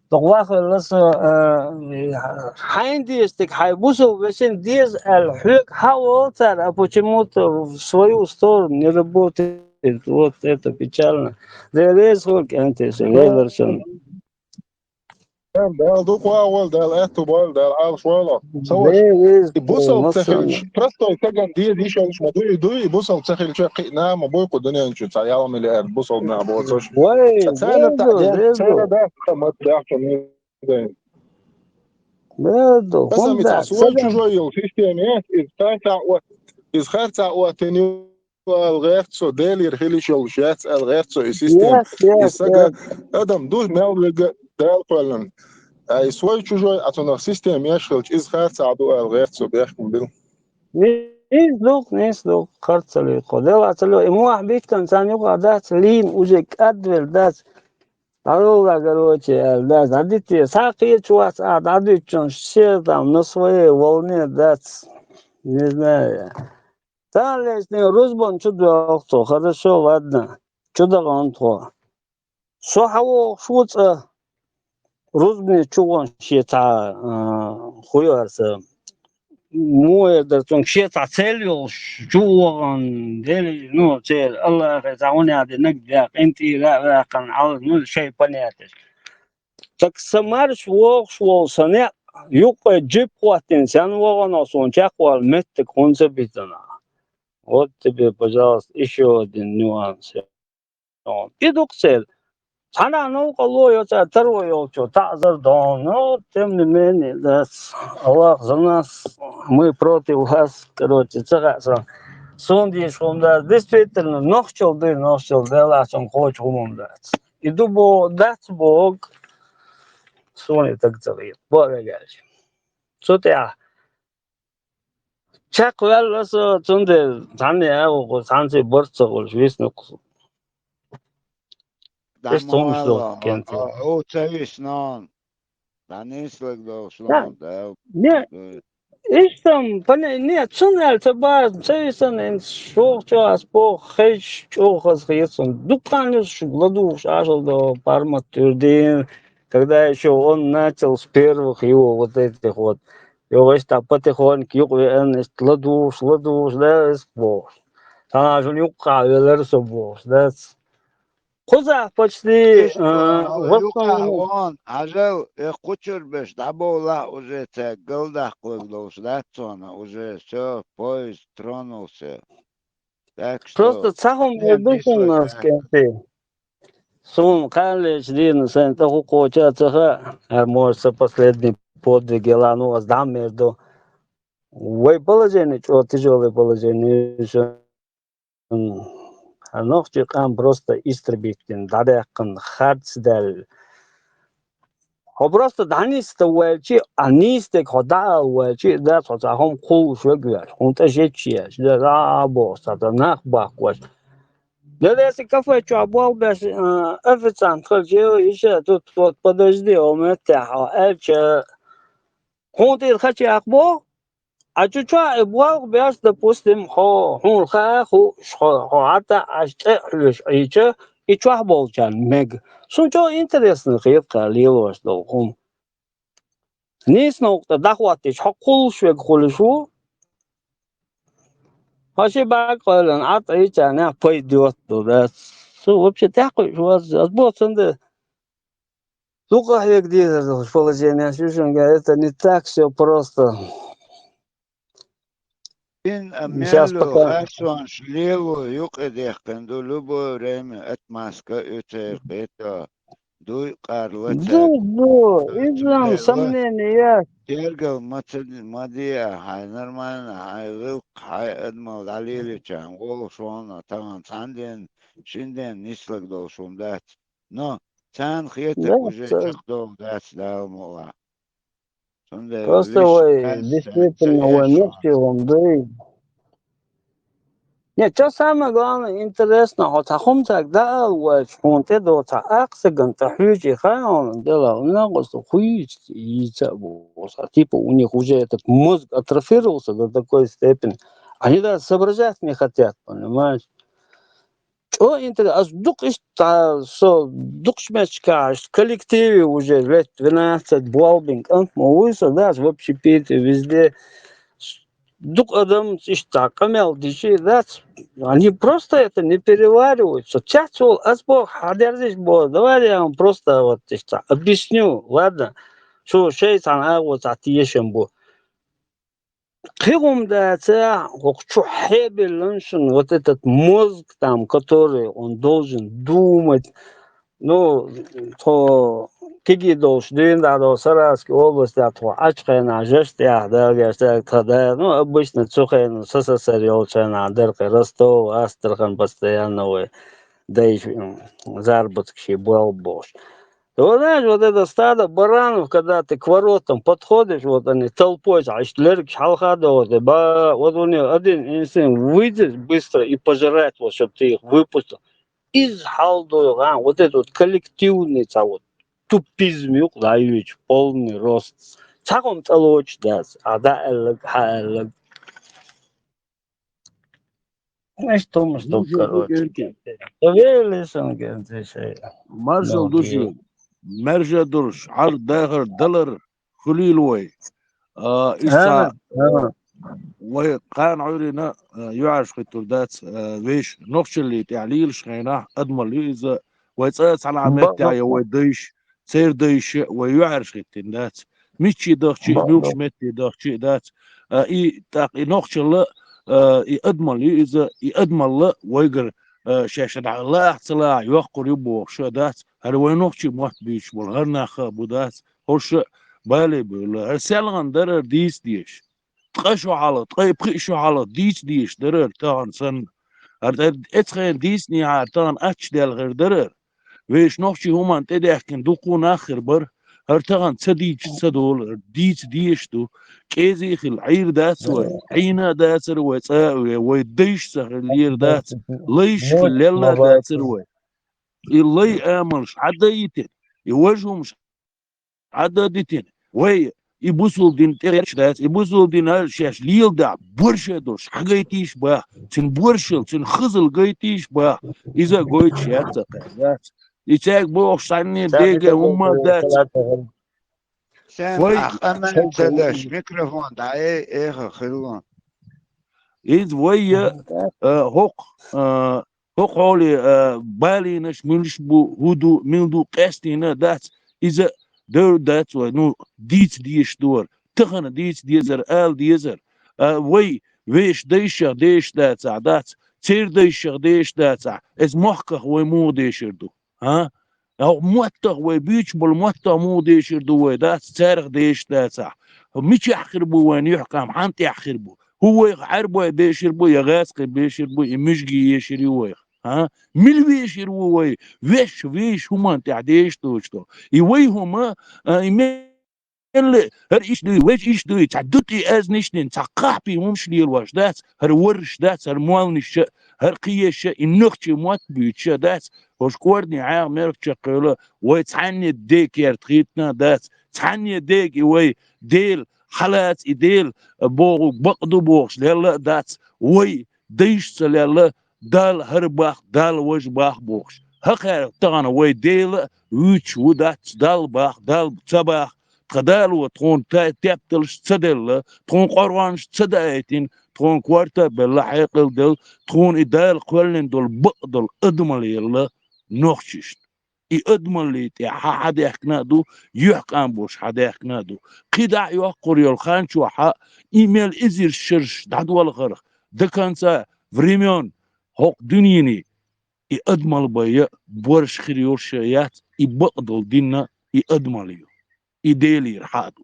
докъа вахвелла со, э, хьайн дезаш дерг хьайн бусалба вешина деза аьлла, хьоьга хьан олу цара, а почему-то в свою сторону не работает. Вот это печально. Дела реза хуьлда кӀентий со, Везар санна. Дала дукха вахавойла, Дала аьтту бойла, Дала Ӏалаш войла. Ца ваша. И бусалба ца хилча, простой стагана деза йиш йолуш ма дуй, дуй, и бусалба ца хилча кхиъна ма буй кху дуьнен чу цхьа ялх миллиард бусалба нах боцуш. Вай, царна тӀе, царна дац ца ма дахча. Аса мица свой чужой йолу система яц, иза харцахь от, иза харцахь оттина ю аьлла гӀерта со, Делера хила йиш йолуш яц аьлла гӀерта со и система. И сага адам ду мел верг а Дала кхоьллина. Ай, свой чужой, а цунах система еш хилча, иза харцахь ду аьлла гӀерта со бехкам била. Нийса ду-кх, нийса ду-кх, харц ца лийкхо. Делахь ца ло, и мохь биттана царна юкъахь дац, лийна уже кӀадвелла дац. ДӀалула, короче, аьлла дац, дӀадите, схьа кхечу вац а дӀадуьтучунаш, все там на своей волне дац. Не знаю я. Цхьана лечкъане рузбан чу доьлху цо, хорошо, ладно, чу дахана тхо. Со хьавогӀуш ву цӀа, рузбане чу гӀон шен цхьа, а, хуй аса, муха эр дара цунга, шен цхьа цель йолуш, чу вогӀан, дели, ну, церан Аллахе цхьа хӀун яхьа де наг баьккхина, тӀера а ваьккхина, Ӏалаш, ну, шайн понятеш. Так са марш вогӀуш волу сан некъ, юккъе джип хӀоттина, сенна вогӀано суна чекхвала меттиг хӀунда ца битана? Вот тебе, пожалуйста, ещё один нюанс. И ду-кх церан. Цхьана новкъа ло йо цара таро йолчо, таӀзар дон, но, тем не менее, дац, Аллах за нас, мы против вас, короче, ца хаьа сан. Суна дийша хӀума дац, действительно, нохчалла дуй, нохчалла, Делахь цунна кхочу хӀума дац. И ду бо-, дац боху, суна и таг ца хета, бо а вегаьлча. Цу тӀехь чекхваьлла со, цундела цхьанне а ву, цхьаьнций барт ца хуьлуш, висна-кх со. Иштта хӀумаш ду, кӀентий. Хьо ца висна, дӀа нийслаг долуш ло, да? Не, иштта-м, пане-, не, цунна аьлла ца база, ца висана, хӀинца шух чохь ас боху, хезча чӀогӀа хаза хета суна. Дуккха а нуьсуш ладугӀуш Ӏашалла до пармат туьрдийна, когда ещё он начал с первых его вот этих вот. Йо, иштта потихоньку юкъа веана, иштта ладугӀуш, ладугӀуш, да, иза бохуш. Цхьана шуна юккъахь велара со бохуш, дац. Кхузахь почти, а, юкъахь вон, хьажал, э, кху чуьра берш дӀабовлахь уже цаьрга галдаккхалург долуш дац цунна, уже всё, поезд тронулся. Так что, просто цхьа хӀума дийр ду суна, Аскерти. Суна кхаллича дийна сайна тӀа хӀу кхоча а ца хаьа, хӀара, может, са последний подвиг ялан ву, ас дӀа ма эр ду. Вай положение чӀо тяжёлое положение ю шун. ХӀара нохчий къам просто истребить дина, дӀадаьккхина, харц даьлла. Хьо просто дӀанийсса ваьлчи, а нийсдерг хьо дӀаала ваьлчи, дац хьо цхьа хӀума кхуллуш вега ваьлча, хьуна тӀа жеччи яьлча, да, а, а, боху, цхьа тӀа нах баккха ваьлча. Да, если кафе чохь болх беш, а, официант хилча, иша, тут вот подожди, хьо меттехь, хьо аьлча, хьуна тӀера хача яккха боху, а чу чохь и болх беш, допустим, хьо, хьуна хаьа хууш, хьо, хьо хьатта Ӏаш тӀе а хьоьжуш Ӏийча, и чохь болчарна мега. Суна чӀо интересно хета кхара лелош долу хӀума. Нийса новкъа тӀе дӀахӀоттийча, хьо кхуллуш вега хуьлуш ву. Хьо ши бӀаьрг къевлина Ӏад Ӏийчарна пайда йотту, да. Цу вообще тӀаьхьакхуьуш вац, ас боху цундела. Дукха хьега дезар долуш положение ю шуьга, это не так всё просто. Ин а мелло, пока харцонаш лело юкъа дехкина ду, любое время отмазка а оьцур кхета, дуй къарла ду, ду, иза-м сомнение яц. Тергал ма ца, ма де а, хьайн нормально, хьайн гӀиллакх, хьайн адамал дӀалелийчарна гӀолаш вахана, тахана цхьана ден, шина ден нислаг долуш хӀума дац. Но царна хетарг уже чекхдолу дац, Дала мукъалахь. Цундела просто вай действительно вай нохчий хӀума дуй. Не, чо самое главное, интересно, хьо цхьа хӀума цаьрга дӀаала ваьлча, хьуна тӀе доцу цхьа акхсаган тӀе хьуьйчу и хаьа хьуна, дела, у меня просто хуйца, яйца бу, типа у них уже этот мозг атрофировался до такой степени, они даже соображать не хотят, понимаешь? ЧӀо интерес, ас дукха иштта, со дукхачу меттигашка, коллективе уже лет двенадцать болх бина кӀант ма вуй со, да, ас в общепите, везде. Дукха адам иштта къамел дичи, да, они просто это не переваривают. Со цец волу, ас боху, хьадерзиш боху, давай я вам просто вот иштта объясню, ладно? Шу шайн цхьана агӀо цхьа тешам бу. Кхин хӀума дацахь, хӀокху чу хьебиллина шуна вот этот мозг там, который он должен думать. Ну, тхо кегий долуш дуьйна дӀа до Саратовский областехь, тхо Ӏачу хенахь жаш тӀехь, Дала гечдойла, тхан да, ну, обычно цу хенахь СССР йолчу хенахь дара кхин Ростов, Астрахань постоянно вай дайша, м, заработкаш болх бохуш. Вот знаешь, вот это стадо баранов, когда ты к воротам подходишь, вот они толпой, а, иштта лергаш хьалха а дохуш, ба, вот у неё один инстинкт выйдет быстро и пожрать, вот, чтоб ты их выпустил. Иза хьал дойгӀан, вот это вот коллективный цхьа вот тупизм юкъа дӀайоьдуш, полный рост. Цхьа хӀума цӀалоцуш дац, а дӀа аьлларг, хьан аьлларг. Иштта хӀумаш ду, короче. Доверие сан генза шайн. Маршалла ду шуьга. Маьрша долуш, Ӏар дахар далар хуьлийла вай. А, иштта вай кхана Ӏуьйрина, а, юьхьӀаьржа хӀиттур дац, а, вешан нохчаллин тӀехь лелаш хенахь, адамалла ю иза, вай цкъа а цхьана меттехь я вай дайша, церан дайша вай юьхьӀаьржа хӀиттина дац. Миччий дахчий, муьлххачу метте дахчий дац. А, и, тӀаккха и нохчалла, а, и адамалла ю иза, и адамалла вайгара, а, шаьш лаахь ца лаахь йоккхур ю бохуш а дац. ХӀара вай нохчий мотт буьйцуш болу, хӀара нах а бу дац. ХӀорш а бале бевлла. ХӀара селхана дарар дийца дезаш. Ткъа шо хьалха, ткъе пхиъ шо хьалха дийца дезаш дарар тахана санна. ХӀара тӀе эцхена дийцинехьара тахана ачча даьлла хир дарар. Вешан нохчий хӀуманна тӀедаьхкина дуккха а нах хир бара. ХӀара тахана ца дийцича ца долу, хӀара дийца дезаш ду. КӀезий хила Ӏийр дац вай, Ӏийна а дацара вай цкъа а, вай дайша ца хила лер дац, лайша хила лелла а дацара вай. И лай амалш хьадаийтина, и важа хӀумаш хьадан дитина. Вай, и бусулба дин тӀе гӀерташ дац, и бусулба дин шаьш леладахь, борша долуш хьагайтийша баха, цуьнан боршал, цуьнан хазал гайтийша баха, иза а гойтуш яц ца кхаьа, яц. И цаьрга бохуш санна дега хӀумма а дац. Сен, вай, ахь къамел ца даш, микрофон дӀаэй, эха хилла. Иза вай, а, хӀокху, а, ХӀокху хьоле, а, балийнаш муьлш бу, хӀун ду, мила ду къаьстина дац, иза девр дац вай, ну, дийца дезаш ду хӀара, тахана дийца дезар, ала дезар. А вай, вешан дайшах дезаш дацахь дац, церан дайшах деша дацахь, эс мохках вай муха дешар ду? А? Хьо моттах вай буьйцуш болу моттах муха дешар ду вай, дац, царах деша дацахь? Мичахь хир бу вайна юьхькӀам, хьан тӀехь хир бу? ХӀун вайх Ӏаьрбой бешар бу, я гӀазкхий бешар бу, и муьжги ешар ю вайх? А? Мила вешар ву вай? Вешша вийш хӀуманна тӀехь деша доцуш ду. И вай хӀума, а, и ме- Элли, хӀара иштта дуй, вежа иштта дуй, цхьа дутӀи аьзнаш дина, цхьа кхахьпи хӀумаш лелош дац, хӀара ворраш дац, хӀара молланаш а, хӀара кхиеша а, и нохчийн мотт буьйцуш а дац, хӀорш кӀордийн хьаьха мерах чекхъевлла, вай цхьанне де керта хийтина дац, цхьанне дега и вай Дела хьалаца, и Дела боху бакъ ду бохуш лелла а дац, вай дайшца лелла, Далла хӀара бах, Далла важа бах бохуш. ХӀокхара тахана вай Дела а вуьйцуш ву дац, Далла бах, Далла ца бах, тхан Дала ву тхуна та-, тепталш ца делла, тхуна къоргӀанаш ца даийтина, тхуна корта а белла, хьекъал делла, тхуна и Дала кхоьллина долу бакъ долу адамалла елла нохчашна. И адамаллий тӀехь хьан хьадаьхкина а ду, юьхькӀам болуш хьадаьхкина а ду. КхидӀа а йоккхур йолу хан чохь а, и мел изирш шерш дӀадолхарх, до конца времён хӀокху дуьненан и адамалла бан я борш хир йолуш а яц, и бакъдолу динна и адамалла ю. И Делера хьан а ду.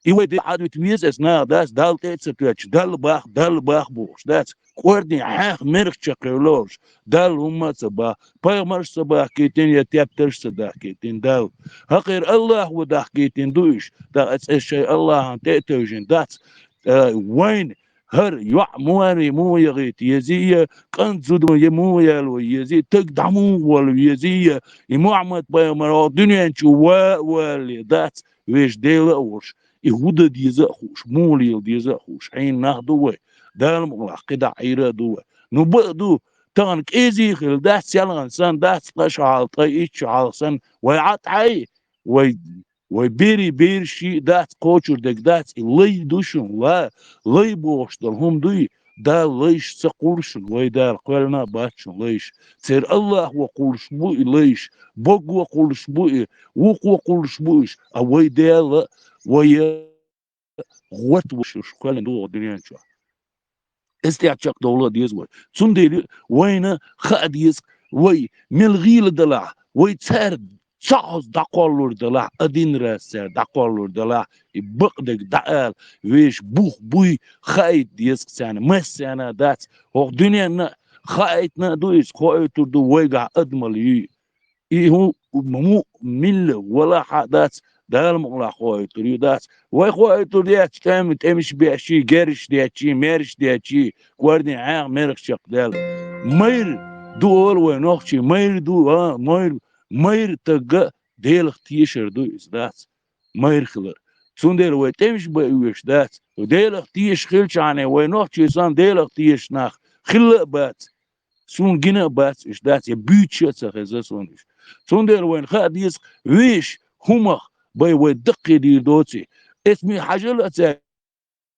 И вай Дела хьан а дуьту веза эс наха дац, Далла тӀе а ца тоьттуш, Далла бах, Далла бах бохуш дац. КӀордийн хьаьха мерах чекхъевлла олуш, Далла хӀумма а ца бах, пайхамарш ца бахкийтина я тептарш ца дахкийтина Далла. ХӀокхара Аллах ву дахкийтина ду уьш, тӀаккха эс шайн Аллахьан тӀе а тевжина дац, э, вайна хӀара йоӀ муха вари муха яхийта езий я, кӀант зуда я муха яло езий, таг дӀа муха волла везий я, и Мухьаммад-пайхамар хӀокху дуьнен чу ва а валале дац, вешан Дела а волуш, и хӀун дан деза а хууш, муха лела деза а хууш, хьийна нах ду вай, Дала мукъалахь кхидӀа а Ӏийра а ду вай. Ну, бакъ ду, тахана кӀезий хилла дац, селхана санна дац, ткъа шо хьалха, ткъа итт шо хьалха санна, вай Ӏа тӀаьхьий, вай Вай берийн бераш шиъ дац кхочур дерг дац, и лай ду шуна, ла-, лай бохуш долу хӀума дуй, Дала лайш ца кхуллу шуна, вай Дала кхоьллина а бац шуна лайш. Церан Аллах ву кхуллуш бу и лайш, бог ву кхуллуш бу и, вукхо кхуллуш бу уьш, а вай Дела, вай гӀот ву шуьш кхоьллина догӀу дуьнен чохь. Эс тӀехь чекхдовла а деза вай. Цундела вайна хаа деза, вай мел гӀийла далахь, вай цара цхьаъ хьоза дӀакхоллур далахь, один раз цара дӀакхоллур далахь, и бакъдерг дӀаала, вешан бух буй хаийта деза царна, массарна а дац. ХӀокху дуьненна а хаийтина а ду иза, кхоуьйтур ду вайгахь адамалла юй. И хӀу-, му-, милла валахь а дац, Дала мукъалахь кхоуьйтур ю дац. Вай кхоуьйтур дац, тӀем-, тӀемаш беачий, герзаш дечий, мерзаш дечий, кӀордийн хьаьха мерах чекхдаьлла. Майра ду олу вай нохчий, майра ду, а, майра, майра тагга Делах тешар ду иза дац. Майра хилар. Цундела вай тӀемаш бан оьшуш дац. Делах тешаш хилчахьана, вай нохчий санна Делах тешаш нах хилла а бац. Суна гина а бац уьш дац, я буьйцуш а ца хеза суна уьш. Цундела вайна хаа деза, вешан хӀумах бай вай даккхийдийр доций. Эс ми хьажал а цаьрга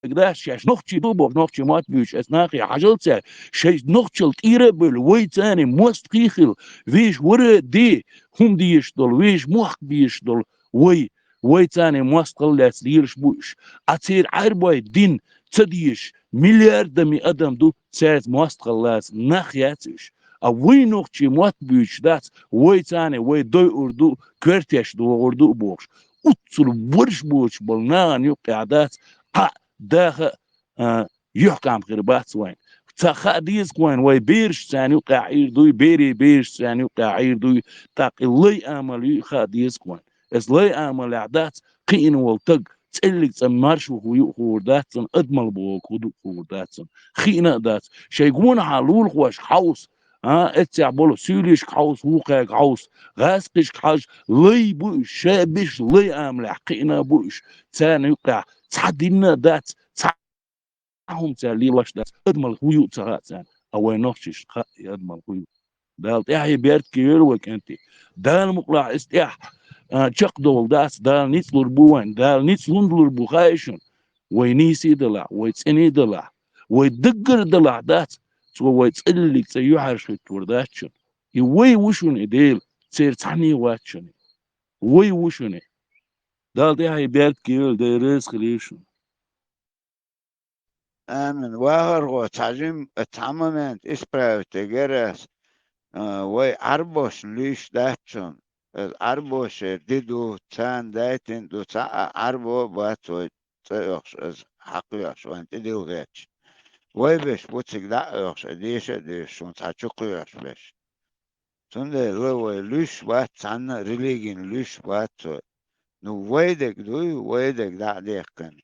дац, шаьш нохчий ду бохуш, нохчийн мотт буьйцуш, эс нахе хьажал цаьрга, шайн нохчалла тӀера а бевлла, вай царна мостагӀий хила, вешан вара а де, хӀума дезаш долу, вешан мохк безаш долу, вай, вай царна мостагӀалла лаьцна лелаш бу уьш. А церан Ӏаьрбой дин ца дезаш, миллиардами адам ду, цаьрца мостагӀалла лаьцна нах яц уьш. А вай нохчийн мотт буьйцуш дац, вай царна вай дойур ду, коьртеш догӀур ду бохуш. Уццул борш боцуш болу нахана юккъехь дац, кхаъ, даха а, а, юьхькӀам хир бац вайн. Ца хаа деза вайн, вай бераш царна юккъехь Ӏийр дуй, берийн бераш царна юккъехь Ӏийр дуй, тӀаккха и лай амал юй хаа деза вайн. Эс лай амалехь дац, кхиъна волу таг цӀеллиг цӀа марш ву хӀу ю хуур дац цунна, адамал боху хӀу ду хуур дац цунна. Кхиъна а дац. Шайн гонахьа лулахошка хьовса, а, эццехь болу суьйлишка хьовса, вукхаьга хьовса, гӀазкхишка хьажа, лай бу уьш, ша беш лай амалехь кхиъна а бу уьш. Царна юккъехь цхьа динна а дац, цхьа хӀума цара лелош дац, адамал хӀу ю ца хаьа царна, а вайн нохчашна хаьа и адамал хӀу ю. Дала тӀаьхье беркате йойла вай кӀентий. Дала мукъалахь иза тӀехь, а, чекхдовла дац, Дала ницкъ лур бу вайн, Дала ницкъ хӀунда лур бу хаьий шуна? Вай нийса а далахь, вай цӀена а далахь, вай даггара а далахь дац, цо вай цӀеллиг цӀа юьхьӀаьржа хӀиттор дац шуна. И вай ву шуна и Дела, церан цхьанне а вац шуна. Вай ву шуна. Дала тӀаьхье беркате йойла, Дела реза хилийла шуна. Амин. ВахаргӀо, цхьа жим, цхьа момент исправить эгер ас, а, вай Ӏарбош луьйш дац цунна. Ас Ӏарбошера ди ду, царна дайтина ду, цхьа а Ӏарбо а бац вай цӀа оьхуш, ас хьакхоьхьуш, вайн тӀедилла гӀерташ. Вай беш бу цига дӀа а оьхуш, а деша а дешаш, шун цхьа чу кхоьхьуш беш. Цундела вай луьйш бац, цхьанна а религина луьйш бац вай. Ну, вай дег дуй, вай дег дӀа а дехкина.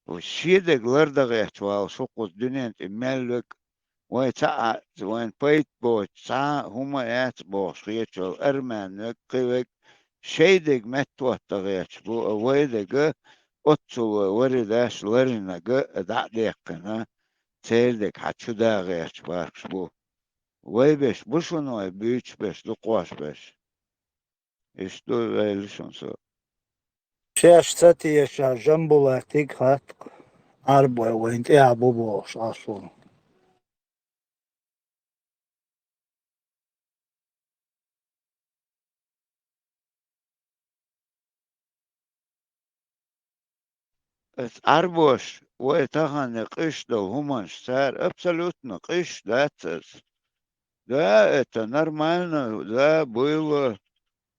Вай шен дег лардагӀерча вала шу кхуза дуьнен тӀе мел вег, вай цхьа а, вайн пайда боцу цхьа а хӀума а яц бохуш хеташ волу арман вег, кхин вег, шай дег меттахӀотта гӀерташ бу, а вай дега оццул вай вари даш ларинага а дӀа а дехкина, церан дег хьан чу дагӀерча бахкаш бу. Вай беш бу шуна вай буьйцуш беш, дукхош беш. Иштта ду вайла шуна со. Шаьш ца теша Жамбулатиг хатта Ӏарбой вайн тӀехь бу бохуш Ӏа суна. Ас Ӏарбош вай тахана къуьйсуш долу хӀуманаш, цара абсолютно къуьйсуш дац ас. Да, это нормально, да, было,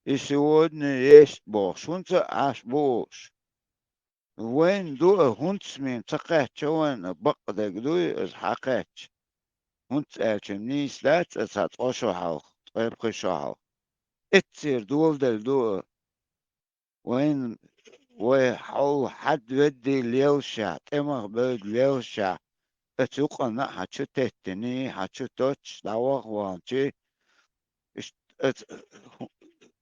и сегодня есть бохуш, хӀунца а Ӏаш бу уьш. Вайна ду а, хӀунца мин ца кхаьчча вайна бакъдерг дуй, аса хьакхаьчча. ХӀунца аьлча нийса дац аса цкъа шо хьалха, ткъе пхи шо хьалха. Эццера доладелла ду а. Вайн, вай хьол хьад веддий лелшехь, тӀемах бевдда лелшехь, оцу юкъанна а хьан чу теттиний, хьан чу тоттуш дӀаваха ваханчи, иштта оцу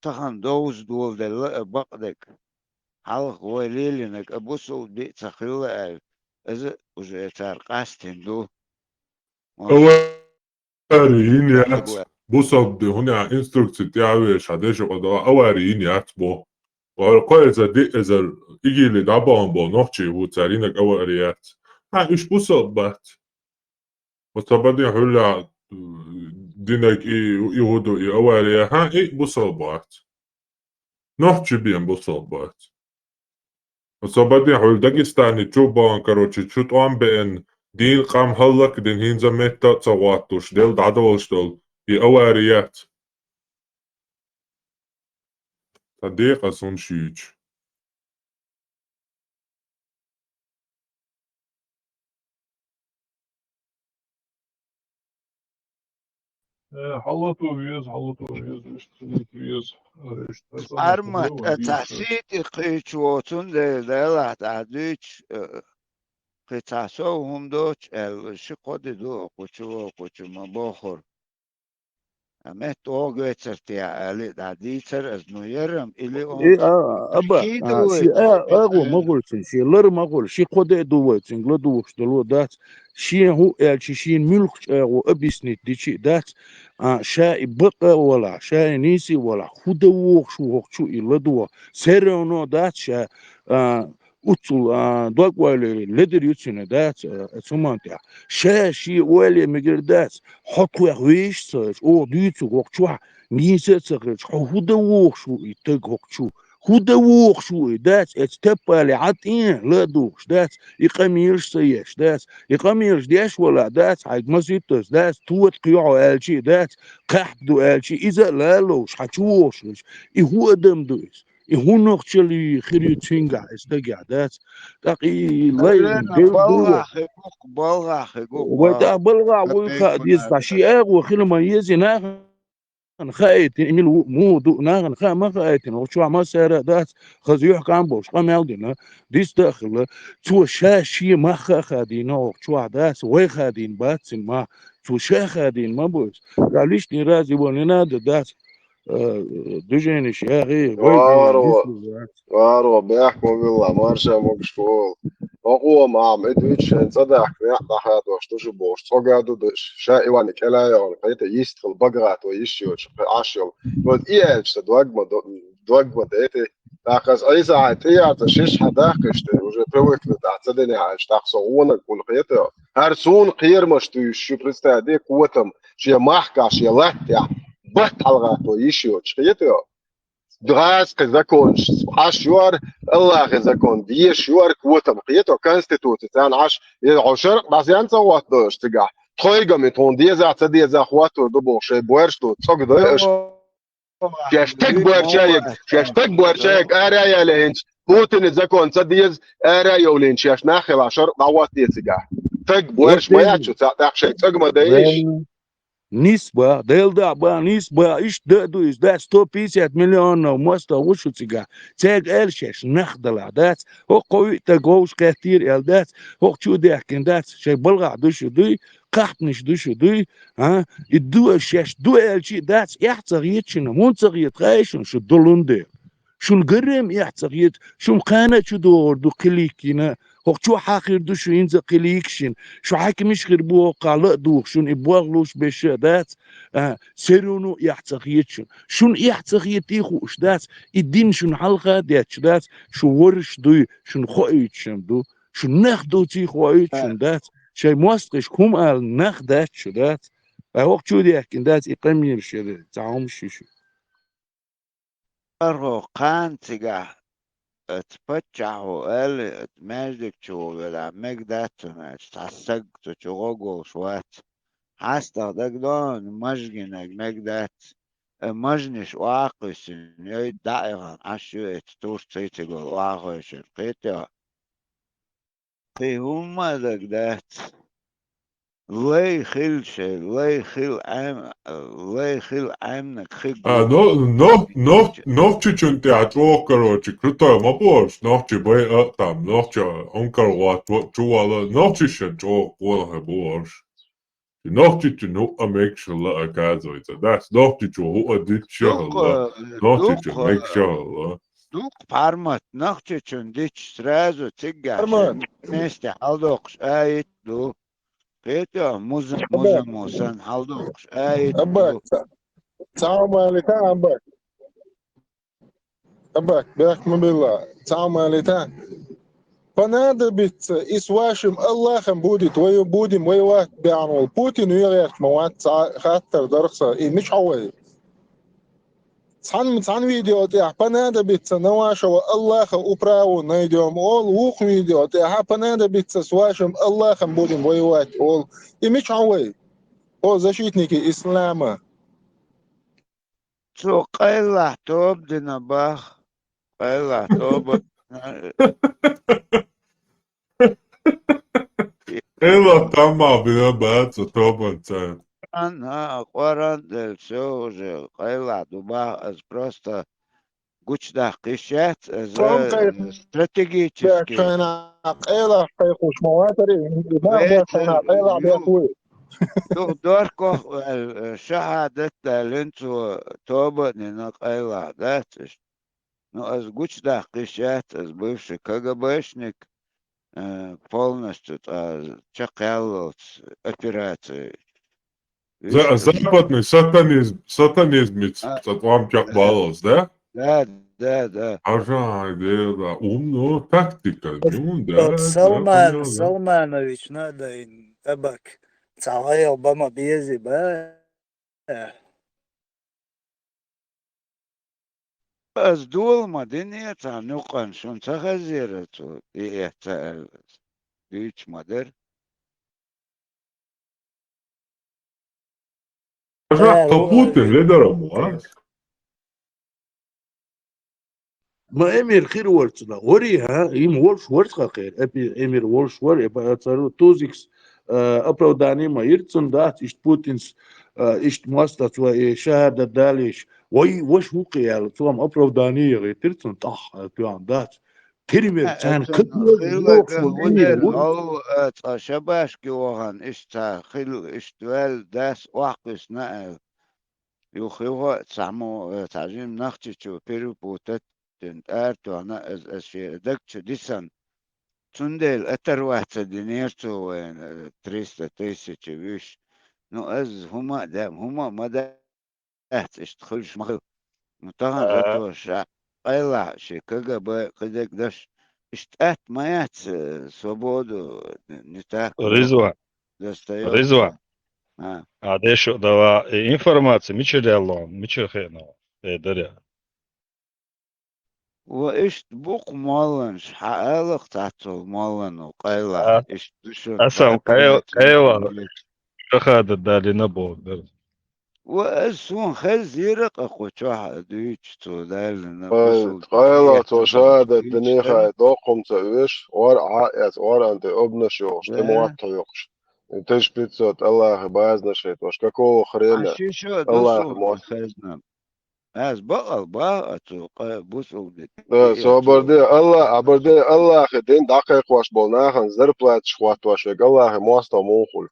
тахана довза доладелла а бакъдерг. Хьалха вай лелийнарг а бусулба диъ ца хилла аьлла, иза уже цара къастийна ду. Ава- Авари йина яц. Бусалба ди, хӀунда аьлча инструкци тӀе а веш, хьан деши къа дала авари йина яц бо. Вара кхо эзар, диъ эзар игили дӀабахана бо, нохчий ву цара йинарг авари яц. Хьан уьш бусалба бац. Оцу бадин хьуьлла динарг и, и хӀу ду, и авари, хьан и бусалба бац. Нохчи бен бусалба бац. Оцу бадехь вуьлу Дагестане чу бахана, короче, чу тӀом беана, дийна къам хӀаллакдина, хӀинца метта а ца гӀоттуш, Дела дӀадолуш долу и авари яц. Ца декъа сунна шуьйчу. Э, хьалато веза, хьалато веза, иштта хилийта веза. Э, иштта сан Армат, хӀума а ца веза. Сийти кхечу воцун дела, Делахь тӀехь дуьйцуш, э, кхин цхьа сов хӀума доцуш аьлла, ши-кхо де ду кхучу, кхучу ма бохура. А метта оха гоьцар те аьлла, дӀа дийцар ас, ну, ярам, или он И, а, аба, а, ши а, агӀо ма гӀуьллу цуьнан, шен лар ма гӀуьллу, ши-кхо де а ду вай цуьнга ладугӀуш дало дац. Шен хӀу аьлча, шен муьлххачу агӀо объяснить дичи а дац. А, ша и бакъа а валахь, ша и нийса а валахь, хӀу дан вогӀуш ву хӀокху чу и ладогӀа? Все равно дац ша, а, уццул, а, дог ойла ледара ю цуьнан, дац, а, оцу хӀуманна тӀехь. Ша шен ойла мегар дац, хьо тхох вийш а ца хилча, оха дуьйцург хӀокху чохь нийса а ца хилча, хьо хӀу дан вогӀуш ву и таг хӀокху чу? ХӀу дан вогӀуш ву и, дац, эцу таппале хьан тӀе ладугӀуш, дац, и къамелаш ца еш, дац, и къамелаш деш валахь, дац, хьайга маситтаза, дац, тота кхоьхьу аьлчи а, дац, кхаьхьпа ду аьлчи, иза а лалуш, хьан чу вогӀуш хилча, и хӀун адам ду иза? И хӀун нохчалла хир ю цуьнгахь, иза дагахь, дац? ТӀаккха и лай Алена, белгало. Балгахь хигух, балгахь хигух, Вай балгахь. ТӀаккха балгахь вуй хаа деза, цхьа шен агӀо хила ма еза, нахана хаийтина, и мила ву, муха ду, нахана хаа ма хаийтина, оха чохь массара а дац, хаза юьхькӀам болуш, къамел дина, диста а хилла. Цо ша шен мах а хадийна оха чохь, дац, вай хадийна бац цуьнан мах, цо ша хадийна ма бу иза. Ша лишний раз его не надо, дац. Э, движенеш яхий, вай Варо, варо, бехк ма вилла, марша могуш волу. Хьо къомахь ма и дуьйцу шайн цӀа дахка, некъ дӀахадош ду шу бохуш, цӀога ду даш, ша Иван кӀела а йогӀуна, кхета йистхила баграт вай йиш йоцуш, кхин Ӏаш йолу. Вот и аьлча сан дог ма до-, дог ма дайти. ТӀаккха аса Ӏийса хьайн тӀеяцара шиш хьан дахкаш тӀе, уже привыкнуть ахь ца динехь аьлча, тӀаккха со гӀонаг кхуьнан кхета. ХӀара суна кхерамаш дуьйцуш шу, представь де, котам, шен махкахь, шен латтехь, бат хьалагӀатто йиш йоцуш, кхета. ГӀазкхи законаш Ӏаш йора, Аллахьи закон дезаш йора, котам кхета, конституци царна Ӏаш, е хьо шарӀ дӀасаенна ца хӀоттадо уж цигахь. Тхоьгами тхуна деза, ца деза хӀоттор ду боху шайн боьрша ду, цӀогдой аша. Шаьш стаг боьрша яг, шаьш стаг боьрша яг ара а яьлла хӀинца, Путина закон ца деза, ара а йовлийна шаьш нах хила шарӀ дӀахӀоттаде цигахь. Стаг боьрша ма яц шу, цхьаъ тӀаккха шайн цӀогма дайиш. Нисба, Делан да ба, нисба, иштта да а ду иза, да, сто пятьдесят миллионов мостагӀ ву шу цигахь. Цаьрга аьлла шаьш нах далахь, дац? ХӀокху кхо-виъ стаг вовшахкхеттера аьлла, дац? ХӀокху чу а даьхкина, дац? Шайн балгӀахь ду шу дуй, кхахьпанаш ду шу дуй, а? И ду аш шаьш ду аьлча а, дац? Эхь ца хета шуна, хӀунда ца хета, хаьий шуна, шу долун дела? Шуна гаррем эхь ца хета, шун кхана а чу догӀур ду кхин ликкина, хӀокху чохь хьан хир ду шу хӀинца а кхин лийгаш йина? Шу хьаькамаш хир бу хӀокхахь ла а духуш, шуна и болх луш берш а дац, а, все равно эхь ца хета шуна. Шуна эхь ца хетий хууш дац, и дин шуна хьалха а детташ дац, шу варш дуй, шуна хоуьйтуш ду, шу нах дуций хоуьйтуш дац, шайн мостагӀашка хӀума ала нах дац шу, дац. Ткъа хӀокху чу а даьхкина, дац, и къамелаш яра, цхьа хӀумаш ю шу. Архо кхана цигахь, оцу паччахьо аьлла, оцу маьждиг чу ву велахь, мега дац цунна аьлча, цхьа стаг цу чу гӀо голуш вац. ХьастагӀа дагадогӀу, мажгинарг мега дац. Э, мажниш охьа а кхуьссина, йойта дӀа а яхана, Ӏаш ю эца турций цигахь охьа а хойшура. Кхетий хьо? Кхин хӀумма а дага дац. Лай хила шайн, лай хила Ӏем-, лай хила Ӏемнаг хиг А, ву. но-, но-, но-, нохчичун тӀехь чӀогӀа, короче, крутой ма бу уьш, нохчий байа а там, нохча хӀума карагӀотта чу вала, нохчишна чӀогӀа къонахий бу уьш. Нохчичун хӀуъа мегаш хилла, оказывается, да? Нохчичо хӀуъа дитта ша хилла, дукха, нохчичун дукха, мегаш ша хилла. Дукха пхьармат, нохчичун дитта сразу циггахь шайн месте хьалдоккхуш аят ду. Кхетий хьо, муза-, музамо санна хьалдоккхуш аят ду. Аббак, ца-, цхьа хӀума алийта, Аббак. Аббак, бехк ма билла, цхьа хӀума алийта. Понадобится и с вашим Аллахом будет вою-, будем воевать бахьана волу Путин вен гӀерташ ма вац, цхьа хаттар дара-кх сан, и мичахь вай? Цхьана, цхьана видео тӀехь понадобится на вашего Аллаха управу найдём олу, вукху видео тӀехь понадобится с вашим Аллахом будем воевать олу. И мичахь вай? О, защитники ислама. Цо къайлахь тоба дина бах. Къайлахь тоба. Къайлахь таммах бина бац цо тобанца. Ан, а, Къуръан делча, всё уже къайлахь ду бах, ас просто гучудаккха йиш яц, ас, Цом э, кхайкхина стратегически. Шайна къайлахь кхайкхуш ма вацара, и нах беш шайна къайлахь беш вуй. Ду-, доркох, э, шахьадат далин цо тоба а дина къайлахь дац иштта. Ну, ас гучудаккха йиш яц, ас бывший КГБшник, э, полностью цкъа чекхъяллалц операци. За-, западный сатанизм, сатанизмица А, цкъа тӀом чекхбаллалц, да? Да, да, да. Хьажа, хьай дела, умно тактика, ну, да, да, Салман, понятно. Салманович, надо ин, Аббак, цхьа гӀайгӀа бан ма безий ба. Ас дола ма динера цхьа нукъан, шуна ца хазера цо, и эца аьлла. Дуьйцуш ма дара. Хьажа, Э, тхо Путин ледара бу, а? Ма эмир хир вара цунах. Вари, хӀа? Им волуш вара цхьа кхера. Эпи-, эмир волуш вара, эпа цара тузикс, э, оправдание ма йира цунна дац, иштта Путинс, э, иштта мостагӀа цо, э, шахьадат далийша. Вай, ваша ву кхин аьлла, цо-м оправдание яхийтира цунна тӀаккха, э, тоьхна дац. Тирмер Э, царна цунна как хилла лохуш ву, ган эмир гӀунера ву. Хьо, э, цкъа шабашке вахана, иштта цхьа хилла, иштта ваьлла дас охьакхуьссина аьлла. Юха, юха а цхьаммо, э, цхьа жима нохчичо перепутать дина, тӀара тоьхна, ас, ас шен даг чу дисана. Цундела оторваться динера цо вайна, э, триста тысяч вуьш. Ну, ас хӀума а даьм, хӀума а ма дац, иштта хуьлуш ма хила. Ну, тахана А. зато ша къайлахь ши КГБ кхидерг даш, иштта атта ма яц, э, свободу, не так. Ризван. Достаётся. Ризван. А. А дешо дала, э, информация, мичара ялло, мичара хеъно, э, дарья. Ва иштта бу-кх молланаш, хьаалакх цхьацца моллано къайла. А, иштта ду шу, асан къайла, къайла. Шахадат далийна боху дара. Ва аса суна хеззийра кху чохь а дуьйцу цо далийна. Ай, бусалба къайла цо шахадат динехь доккхум ца оьшу, ор а хьа а эца, ор а тӀе обнаш йохуш, тӀе мотт хьоькхуш. И тысяча пятьсот Аллахьа базанаш хетош, какого хрена? Аллахьа мотт хезна. Аса бакъал баха а цо, къа-, бусалба де. Да, собар де, Алла-, абар де, Аллахьа дин дӀакхайкхош болу нахана зарплаташ хӀоттош верг, Аллахьа мостагӀа муха хуьлу?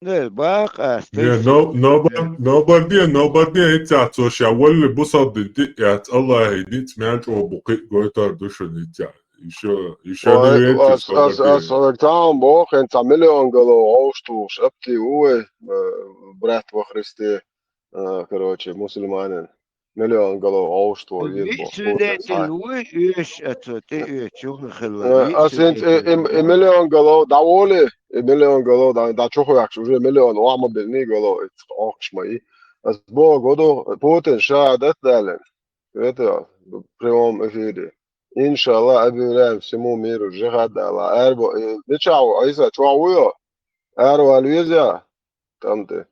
Не, бакъ ас, не, тешши но-, нобар-, нобарде, нобарде, хӀинца цо ша валли бусалба дин тӀе а эцна, Аллахьа ницкъ мел чӀогӀа бу кхин а гойтур ду шуна хӀинца. Ишо, ишо не веций ас, ас, ас, ас, ас, таун боху, хӀинца миллион гало гӀовш тухуш, апти ву вай, э, брат во Христе, э, короче, мусульманин. Миллион гало гӀовш тухуш вир боху. Виъ свидетель вуй, оьшуш а цо тӀеоьцуш юха хилла. Э, ас хӀинца и, и, и миллион гало дӀаволе, и миллион гало дӀа, дӀа чу хоьхкуш, уже миллион охьа ма биллиний гало, и Ӏохкуш ма и. Ас боху, гӀо ду, Путин шахӀадат далийна. Это в прямом эфире. Иншалла, объявляем всему миру джихад ала. Арбо, э, мичахь ву, Айса, чохь ву йо? Аравала веза? Там ты.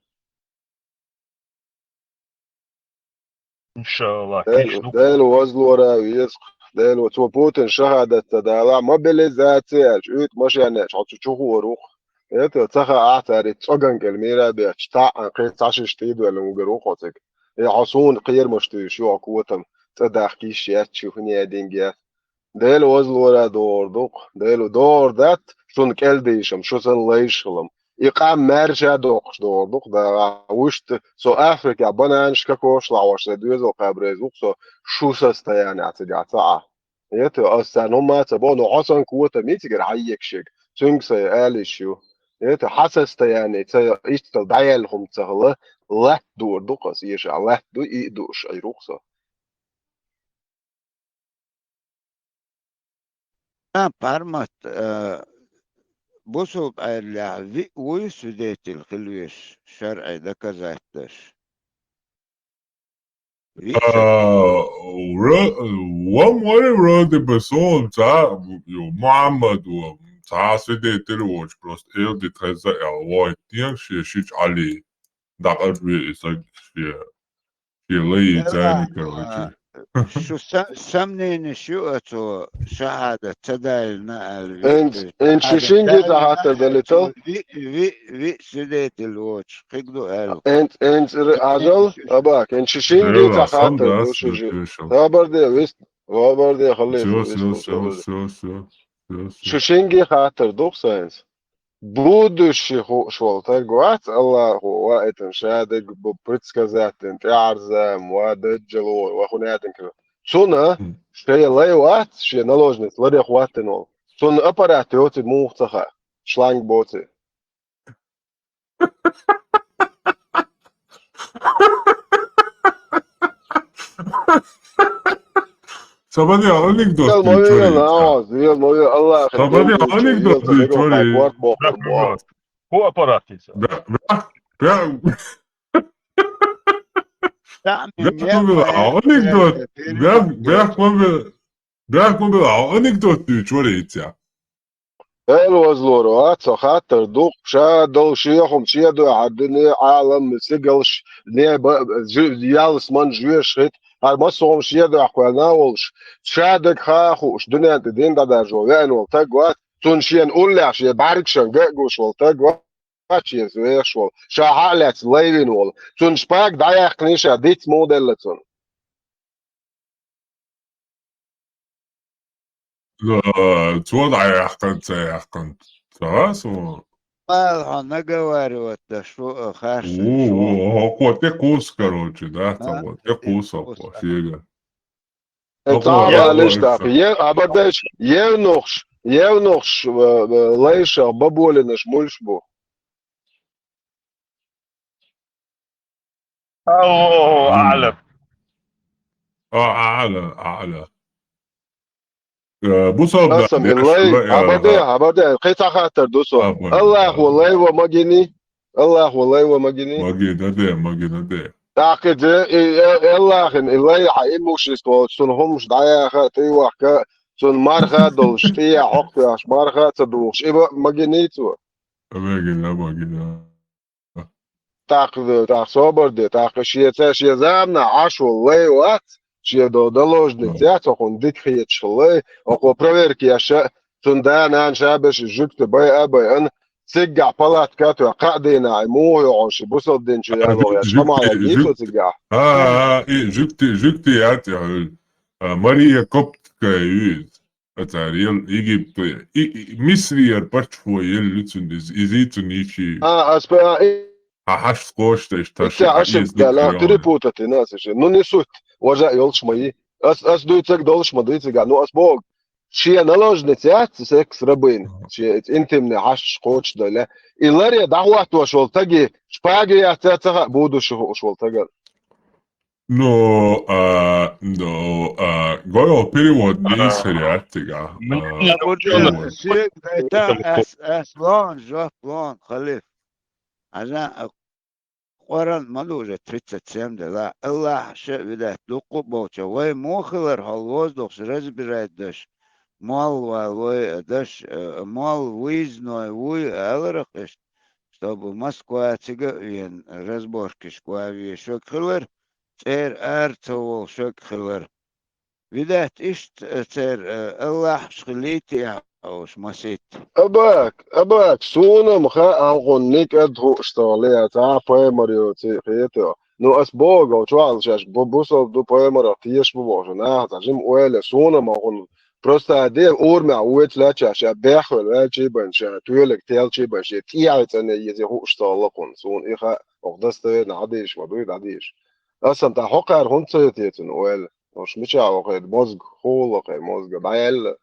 Иншалла, Дела, кхиш ду. Дела возлора веза. Дела, цо Путин шахадат ца далахь, мобилизация аьлча, уьйтӀа машен аьлча, хьо цу чу хӀора ву-кх. Это ца хаахь цаьрца цӀоган кӀел мийра бетташ, цхьаъ кхин цхьа шиш тӀе а доьллина вуьгур ву-кх оциг. И хьо суна кхерамаш туьйсуш ю хьо котам, цӀа дахкийша яц шу, хӀун я динга яц. Дела возлора догӀур ду-кх, Дела догӀур дац, шуна кӀел дийшам, шу санна лайш хилам. И къам маьрша а доккхуш догӀур ду-кх, дагӀа, вуьшта, со Африкехь бананаш, кокосаш лахьош сайн доьзал кхаба реза ву-кх со, шу состояние цигахь ца Ӏа. Это, ас царна хӀумма а ца боху, но хьо санна котам ю цигара хьан егаш ерг, цуьнга сайн ала йиш ю. Это, хьан состояние ца, иштта дӀаяьлла хӀума ца хилла, латта дуур ду-кх ас, эшахь латта ду, и а дууш Ӏийр ву-кх со. А, Пармат, а, бусалба Ӏедалехь виъ вуй свидетель хила везаш, шарӀе доказательстваш? Виъ ша? А, вро-, вон вай вроде бы сон цхьа, ю, Мухьаммад вон, цхьа свидетель воцуш, просто Элди тхеза аьлла, вай тен шен шича Ӏали. ДӀакъарве и саг шен, шен лайи царна, короче. Шу са-, сомненеш ю оцо шахьадат ца далийна аьлла. Энц, энц ши шинге цхьа хаттар далийтал? Виъ, виъ, виъ свидетель воцуш, кхиг ду аьлла. Энц, энц р-, Ӏазал, Абак, энц ши шинге цхьа хаттар ду шу жи. Хабар де, вист, хабар де, халле. Всё, всё, всё, всё, всё, всё, всё. Шу шинге хаттар ду-кх сайнца. Будущий хууш волу стаг вац, Аллахо, ва этан шадерг бу предсказать дина, тӀаьхьарза, ва даджало, ва хӀун аьтта кара. Цунна шайн лай вац, шен наложница ларе хӀоттина волу. Цунна аппарат йоций муха ца хаьа, шланг боций. Сабаде анекдот дуьйцу вари. Сабаде анекдот дуьйцу вари. Ху аппарат иза? Бя-, бя-, бя-, бя-, анекдот. Бя-, бя-, бя-, бя-, анекдот дуьйцу вари, ицця. Дела вазлур вац, со хаттар ду-кх, ша долу шен хӀума шен дуьхьа дуьне, Ӏалам, сигалш, не ба-, жи-, ялсман жоьш хӀита, хӀара массо а хӀума шен дуьхьа кхоьллина а волуш, ша дерг хаа а хууш, дуьнен тӀе дин дӀадаржо веана волу стаг вац, цунна шена уллехь шен бӀаьргашан ган а гуш волу стаг вац, шен вехаш волу, ша хьа а лаьцна лай вина волу, цунна шпага дӀаяьккхина ша диц муха делла цунна. Цо дӀаяьккхина, ца яьккхина. Ца вац вон? Мала хьо наговаривать даш ву, а, харш. У, у, хӀокхо тӀе кхуссу, короче, да, ца вон, тӀе кхуссу хӀокхо, шега. Э, хӀокхо цхьа а валиш валиш тӀаккха. Е-, а, бакъдерг, евнухаш, евнухаш, э, э, лайшах баболинаш муьлш бу? Аллаху аълам. А, аъла, аъла. Э, бусалба Къасам биллай, абаде, абаде, кхин цхьа хаттар ду со. Аллахо лай ва магини? Аллахо лай ва магини? Магина де, магина де. ТӀаккха иза, и, э, Аллахьан, и лай хьа имущество, цунна хӀумаш дӀаяха а, тӀе а вахка а, цунна марха а долуш, тӀехьа хьокхуьйхьаш марха а ца духуш, и бан а ма гиний цо. Ма гина, ма гина. ТӀаккха, тӀаккха собар де, тӀаккха шеца, шен заманахь Ӏаш волу лай вац, шен до-, доложница яц, хӀокхунна дика хеташ хилла лай, хӀокхо проверка еш а, цунна да-нана ша беш жуьгти байа а байина, циггахь палатка а тоьхна, кхаа дийнахь и муха йогӀу ши бусалба дин чу яло, я жуьгти, шамахьа жуьгти, циггахь. А, а, и жуьгти, жуьгти яц, я, а, Мария Коптская ю иза. Цара ел Египте, и, и, Мисрера паччахьо елла цунна иза, изий цунна йичий. А, ас пе-, а, и- Хьан хьашт кхочуш дайш, и таш ца хьан ошибка еза даьлла, цара перепутать йина аса ши. Ну, не суть, важа а йолуш ма йий. Ас, ас дуьйцург долуш ма дуьйцург а. Ну, ас боху, шен наложница яц, секс-рабыня, шен интимный хьашташ кхочушдойла. И ларе дӀахӀоттош волу стаге шпага яц, ца хаьа, будущий хууш волу стагана. Ну, а, ну, а, гойо перевод А, дийсар яц цигахь, м, а, ну, перевод. Соьга дайта, ас, ас лоан, жоп лоан, халиф. Хьажа, а, Къуръан ма ду уже тридцать семь дела. Аллахь ша, видать, дуккха а болча. Вай муха хилар хьол воздухаш разбирать даш? Молла валой а даш, а, молла выездной вуй а аларах иштта, чтобы Москва цига а вена, разборкаш гуаве шуьга хилар, цӀера ара ца волу шуьга хилар. Видать, иштта, э, церан, э, Аллахьаш хилийта а олуш масийтта. Абак, абак, суна-м хаьа хьуна никӀад хууш тахана, цхьа пайхамар йоций хетар. Ну, ас боху, чохь шаьш бу-, бусалба ду, пайхамарах тешаш бу бохуш, наха цхьа жима ойла, суна-м хьуна просто де урамехь воьдуш лаьтташ, ша бехвелла ваьлчий бен, ша тоьлаг телчий бен, шен тӀехьа цӀане еза хууш тахана хьуна. Суна и хаьа, оха достоверно хьадийша ма дуй, дӀадийша. Ас-м тӀаккха хӀокхара хӀунда ца йо те цунна ойла? Уьш мичахь вахийта мозга, хӀула вахийта мозга, дӀаяьлла.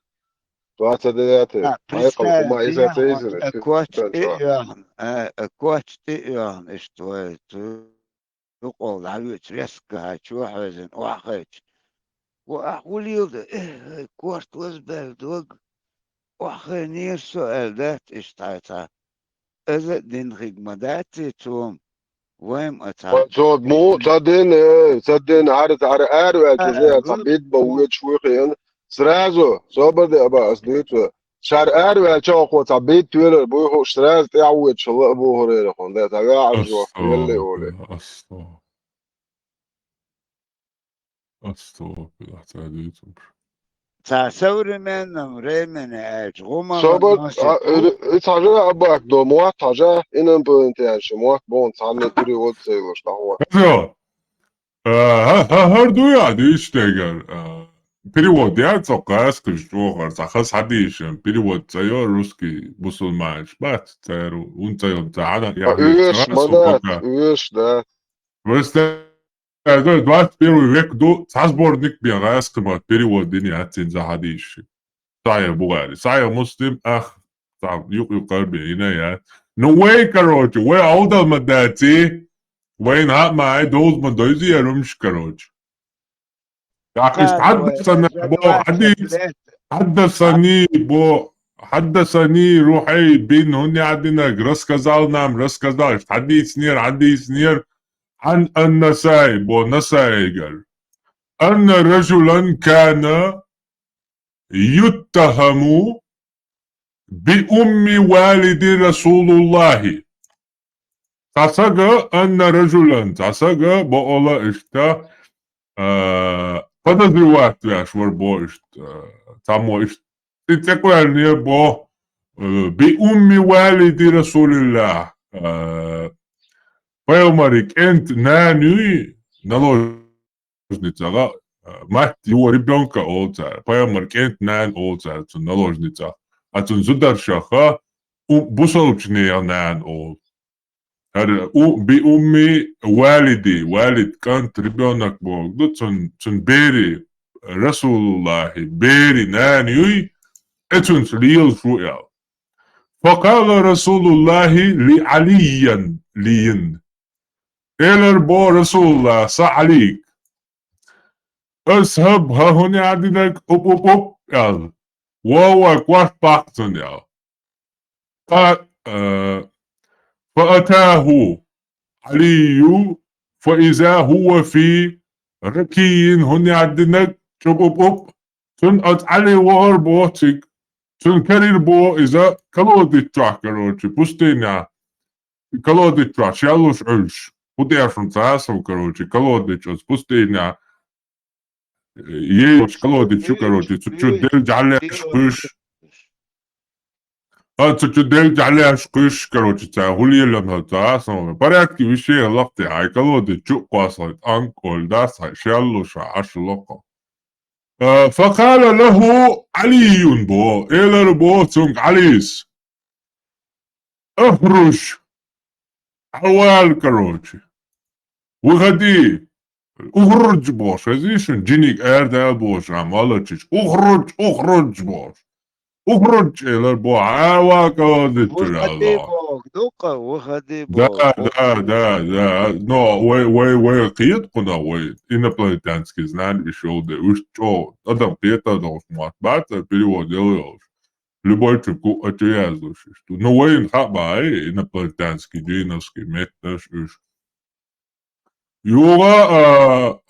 Двадцать девятый. А, майкъал представь, хӀума иза ца иза, а, коч тӀе а йоьхна, а, а, коч тӀе а йоьхна, иштта вай, цу, цу къол дӀавуьйцу, реска хьай, чу хьевзина, охьахайча. Ва ахь хӀун леладо? Э, корта лазабаьлла дог. Охьахайнера со аьлла дац иштта хьайца. Иза а дина хиг ма дац и цо-м, вай-м а цхьа. Вай цо мо ца дина, э, ца дина, хӀара, хӀара араваьлча уже цхьа бит бан вуьйцуш вуй хиъна. Сразу, собар де, аба, ас дуьйцу. Шара араваьлча хӀокхо цхьа бит тоьлар буй хууш, сразу тӀаьхьа вуьйцуш хилла Абу ХӀурайрахуна, да, цхьа ваьӀаза жоп елла олий. Астагфируллах, астагфируллах. Астагфируллах, ца дуьйцу уьш. Цхьа современном времени аьлча, гӀумагӀа собар, носит а, ву. Э, э, цхьа жа а бакъ до, мотт хьажа, инопланетянаш мотт боху цхьанна перевод ца йолуш дӀахьо. Хазо, а, хӀа-, хӀа-, хӀара дуй ахь дуьйцуш дерг, а, перевод яц оха гӀазкхаша чӀогӀа, цхьа хаза хьадийшина, перевод ца йо, русский бусулманаш бац, цара хӀунда ца йо, цхьа хьан а, а, яхье, оьшуш ма дац, оьшуш дац. Просто Э, двадцать первый век ду, цхьа сборник бен гӀазкхи мотт перевод дина яц цуьнан цхьа хьадийс. Сахьихь Бухари, Сахьихь Муслим, ах, цхьа юкъ-юкъара бен йина яц. Ну, вай, короче, вай Ӏовдал ма даций, вайна хьа а ма ай, довза ма дойзий я румш, короче. ТӀаккха иштта хьаддасана бо, хьадис, хьаддасани бо, хьаддасани Рухьай бин, хӀунда аьлла динарг, рассказал нам, рассказал, иштта хьадийцинера, хьадийцинера, Ан ан-Насаи, бо Насаигара. Анна ражулан кана юттахаму би умми валиди Расулуллахи. Цхьа сага, анна ражулан, цхьа сага, бо ола иштта, а, подозревать веш вар бо иштта, а, цхьаммо иштта И цӀе кхоьллинера бо, э, би умми валиди Расулиллах, э, пайхамаран кӀентан нана юй, наложницах, э, мать его ребёнка олу цара, пайхамаран кӀентан нана олу цара цунна наложницах, а цунна зударшаха, у-, бусалбачу нехан нана олу. ХӀара у-, би умми валиди, валид, кӀант, ребёнок бохург ду, цун, цун бери, Расулуллахи бери нана юй, э, цунца лелаш ву аьлла. Факала Расулуллахи ли Алийян, лийин. Элар бо Расулуллаха Ӏалийга. Азхаб, хӀа хӀун яхьа динарг, уп, уп, уп, аьлла. Вовва, корта баккха цунна, аьлла. Фа, э, фа атаху Алию, فإذا هو في ركي, хӀунда аьлча динарг чӀуп-уп-уп, цунна оцу Ӏали вахар боху цига. Цунна карийра боху иза колодец чохь, короче, пустыня. Колодец чохь шел луш Ӏуьллуш. ХӀун деш хӀун ца хьаьсав, короче, колодец чу оцу пустыня. Ей, колодец чу, короче, цу чу делла жӀаьлеш кхуьйсуш. А, цу чу делла жӀаьлеш кхуьйсуш, короче, цара хӀун лелийна хӀара ца хьаьсав. Порядке вешех лакхе, хьайн колодец чу а кхоссале, тӀанг а олу, дас хьайн шел луш, хьайн Ӏаш лакхе. А, فقال له علي боху, элира боху цуьнга Ӏалис: اخرج, хьалавала, короче. Выходи. اخرج бохуш, хезий шуна, жиниг арадала бохуш, а молодчича. اخرج, اخرج бохуш. اخرج элира боху, хьава, колодец чуьра, выходи боху, дукха, выходи боху. Да, да, да, да. Но вай, вай, вай кхета кхунах, вай инопланетянский знание уьш йолу де, уьш чӀогӀа адам кхетар долуш мотт бац, перевод йолуш. Любой чу ку а чу яздо шиш. Ну, вайна хаьа бац, ай, инопланетянский, джиновский меттанаш уьш. Юха, а,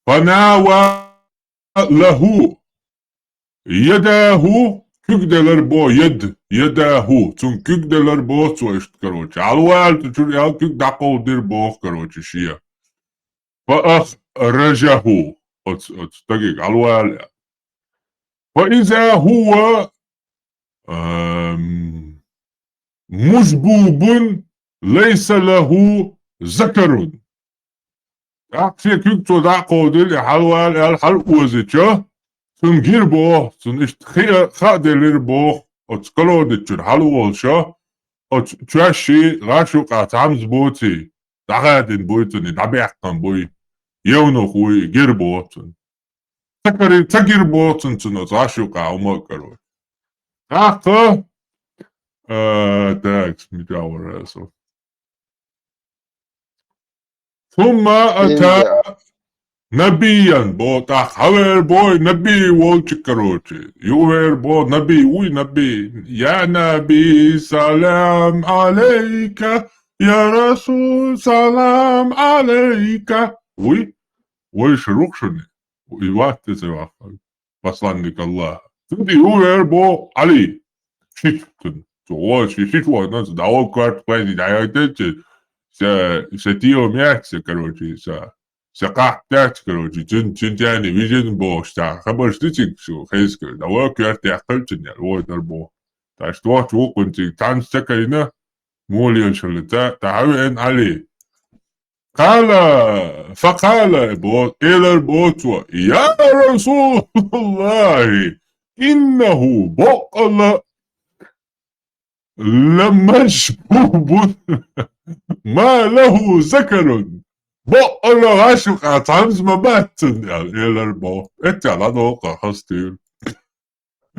فناوله يداه, куьг делира боху, яд, يداه, цуьнан куьг делира боху цо иштта, короче. Хьалавала цу чуьра аьлла, куьг дӀакховдийра боху, короче, шен. فأخرجه, оцу, оцу стагига хьалавала аьлла. فإذا هو, ам, مجبوب ليس له ذكر. ТӀаккха шен куьг цо дӀа а кховдийла, и хьалавала аьлла, хьалаозича, цунна гира боху, цунна иштта хи-, хаа делира боху, оцу колодец чуьра хьалаволуша, оцу чоьшший гӀаш юкъахь цхьамза буций, дӀахадийна буй цунна, дӀабаьккхина буй, евнух вуй, гира боху цунна. Ца карий-, ца гира боху цунна, цунна оцу гӀаш юкъахь хӀума а карор. ТӀаккха, а, так, мичахь вара со. ثم أتى نبيا боху, тӀаккха хьавеара боху наби волчу, короче. Юхавеара боху наби, уй, наби. يا نبي سلام عليك, يا رسول سلام عليك. Уй, вайша рухшани. И вац те ца ваххана. Посланник Аллаха. Цуьнан юхавеара боху Ӏали. Шича цуьнан. Цо вон ши-, шича вон, цо дӀаволу коьрта пайзи дӀаяйтечи, ша, ша тио мягча, короче, ша, ша кхахьтаьча, короче, цуьнан, цуьнан тяни вижина бохуш, ша хабарш дициг шу хезкар. ДӀаволу коьрта яьккхина цуьнан, вон дар боху. Таш тохча вукхун цига, цхьаьнца ца кайна, моле йолуш хилла, ца, тӀаьхьа веана Ӏали. قال, فقال бо, элар бо цо: يا رسول الله, إنه бакъала لمجبوب ما له ذكر. Бакъала гӀаш юкъахь цхьамза ма бац цуьнан, аьлла, элар бо. Эццехь дӀадоккху хаза туьйра.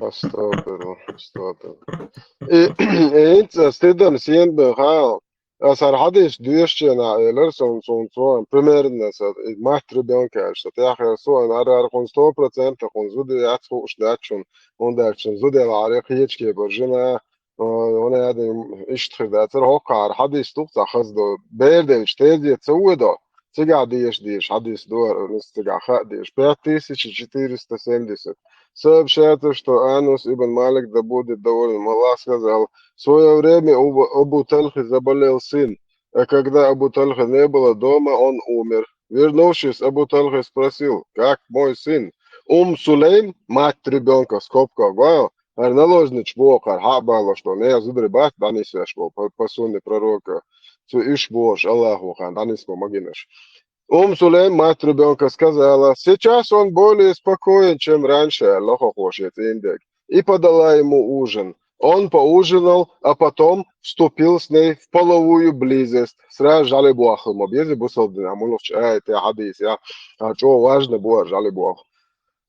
Астагфирулла, астагфирулла. И, и хӀинца ас тидам сен бен хаа. Ас хӀара хьадис доьшучу хенахь элира суна, суна цо, примерно, аса, и мать ребёнка аьлча, сан тӀаьхьа со, ан ара, ара хӀун сто процентов хӀун зуда яц хууш дац шуна, хӀунда аьлча шуна зуда яла хьара кхечу кепара жина, а, вон адам иштта хир дацара, хӀокху хӀара хьадис ду-кх цхьа хаза до, бер делча, тезет ца вуй до. Цигахь деша, деша, хьадис ду, аса цигахь хаа деша. Пять тысяч четыреста семьдесят. Сообщается, что Анус ибн Малик, да будет доволен им Аллах, сказал: «В своё время у Абу Тальхи заболел сын, а когда Абу Тальхи не было дома, он умер. Вернувшись, Абу Тальхи спросил: „Как мой сын?“ Ум Сулейм, мать ребёнка, в скобках, гой, хӀара наложница боху, хӀара хьа а балош долу, нехан зударий бац дӀанисвеш боху, по, по сунне пророка. Цу уьш бохуш, Аллахо хан дӀанисбо магинаш. Ум Сулейм, мать ребёнка, сказала: „Сейчас он более спокоен, чем раньше“, аьлла хӀокхо шен цӀийнан дега. И подала ему ужин. Он поужинал, а потом вступил с ней в половую близость. Сразу жӀали боххал ма беза бусалба динехь, муьлххачу аятехь, хьадисехь, а чӀогӀа важно бу хӀара жӀали боххал.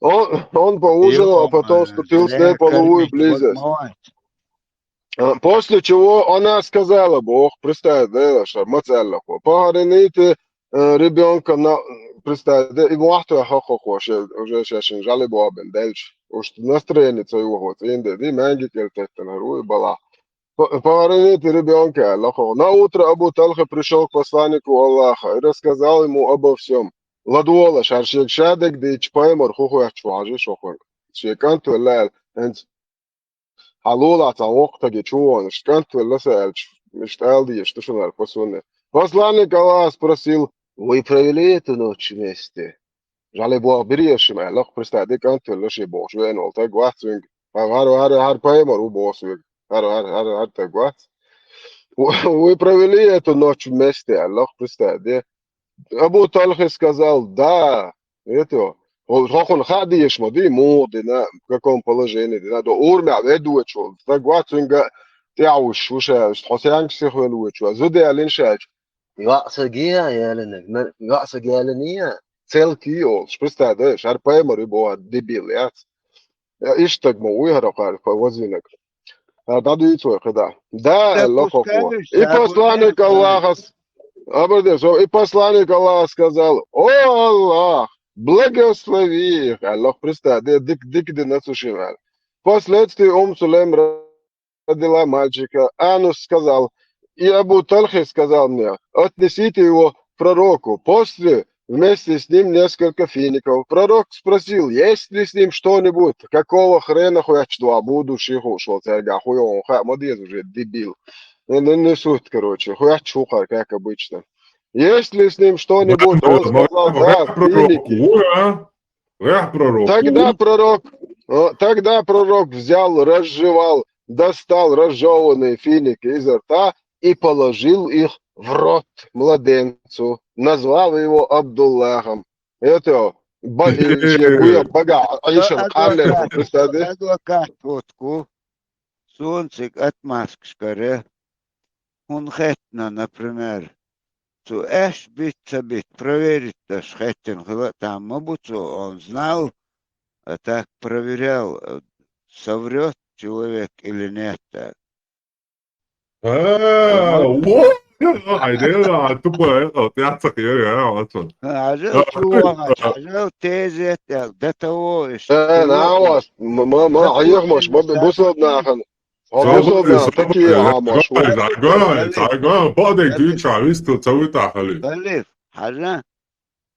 Он, он поужинал, а потом вступил с ней в половую близость. А, после чего она сказала, боху, представь, да, ша, маца аьлла хӀокхо: „Похороните, э, ребёнка на“, представь, да, и мохь тоьхна хӀокхо, ше, уже ше шен жӀали бохьабина даьлча. Уьш настроение ца йохо цӀийнан де, ди, маьнги кӀел теттина хӀара вуй балахь. По- Похороните ребёнка, аьлла кхо. На утро Абу Талха пришёл к посланнику Аллаха и рассказал ему обо всём. Ладувгӏалаш, хӏара шега ша дагадеъча пайхамар ху хоьттуш ву хьажа шоана. Шен кӏант велла аьлла. ХӀинца хьалулахь цхьа воккха стаг чу вон, иштта кӏант велла сан аьлча, иштта ала дезаш ду шуна аьлла, по сунне. Посланник Аллаха спросил: «Вы провели эту ночь вместе?» Жали боху биреш шима аьлла, представь, де кӏант велла шен бохуш веана волу стаг вац винга. ХӀара, хӀара, хӀара, хӀара пайхамар ву боху вега. ХӀара, хӀара, хӀара, хӀара стаг вац. «Вы провели эту ночь вместе?» аьлла, представь, де. Абу Талхи сказал: «Да». Это, хьо-, хьо-, хьуна хаа дезаш ма ду, муха дина, в каком положении дина. До урамехь ведда воьдуш волу стаг вац винга тӀаьхьа вуьсуш ву ша, хьо сенга сиха велла воьдуш ву. Зуда ялийна ша аьлча, йоӀ сан геа ялинарг, ма-, йоӀ сан геа ялиний, целкий олуш, представь, да, хӀара пайхамар ю боху, дебил яц. Э, иштта стаг ма вуй хӀара кхара, по-, вазвинарг. А, дӀадуьйцу вай кхидӀа. Да, аьлла кхо. И посланник Аллаха с-, обожди, и посланник Аллаха сказал: «О Аллах, благослови их», аьлла, представь, де дика, дика дина цу шимма аьлла. Впоследствии Умм Сулейм родила мальчика. Анус сказал: «И Абу Талхи сказал мне: отнесите его к пророку. После вместе с ним несколько фиников». Пророк спросил, есть ли с ним что-нибудь, какого хрена хоьттуш ду, а буду шиху шо цаьрга хуйон хаа ма деза уже, дебил. Ну, ну, не суть, короче, хоьттуш ху кхара, как обычно. Есть ли с ним что-нибудь? Он сказал: «Да, финики». Тогда пророк, э, тогда пророк взял, разжевал, достал разжеванные финики изо рта и положил их в рот младенцу, назвав его Абдуллахом. Это ба-, э, шен куьйган багахь Ӏийшар къамел, представь. Адвокат вотку, суна цига отмазкаш кара. ХӀунда хеттина, например, цу аьшпаш битта ца битта проверить деш хеттина хила а там ма бу цо, он знал, а так проверял, э, соврёт человек или нет, так. А, во! Айдера, а тупо, это, тяцах, я, я, вот он. А, жил чувак, а, жил тезет, до того ещё. Э, на вас, м-, м-, м-, а я, может, бу-, бусалба нахана. Хьо бусалба нахана такие, а, может, вот. Загон, загон, подъем, дича, висту, ца вуьтахь, халиф. Халиф, хьажа,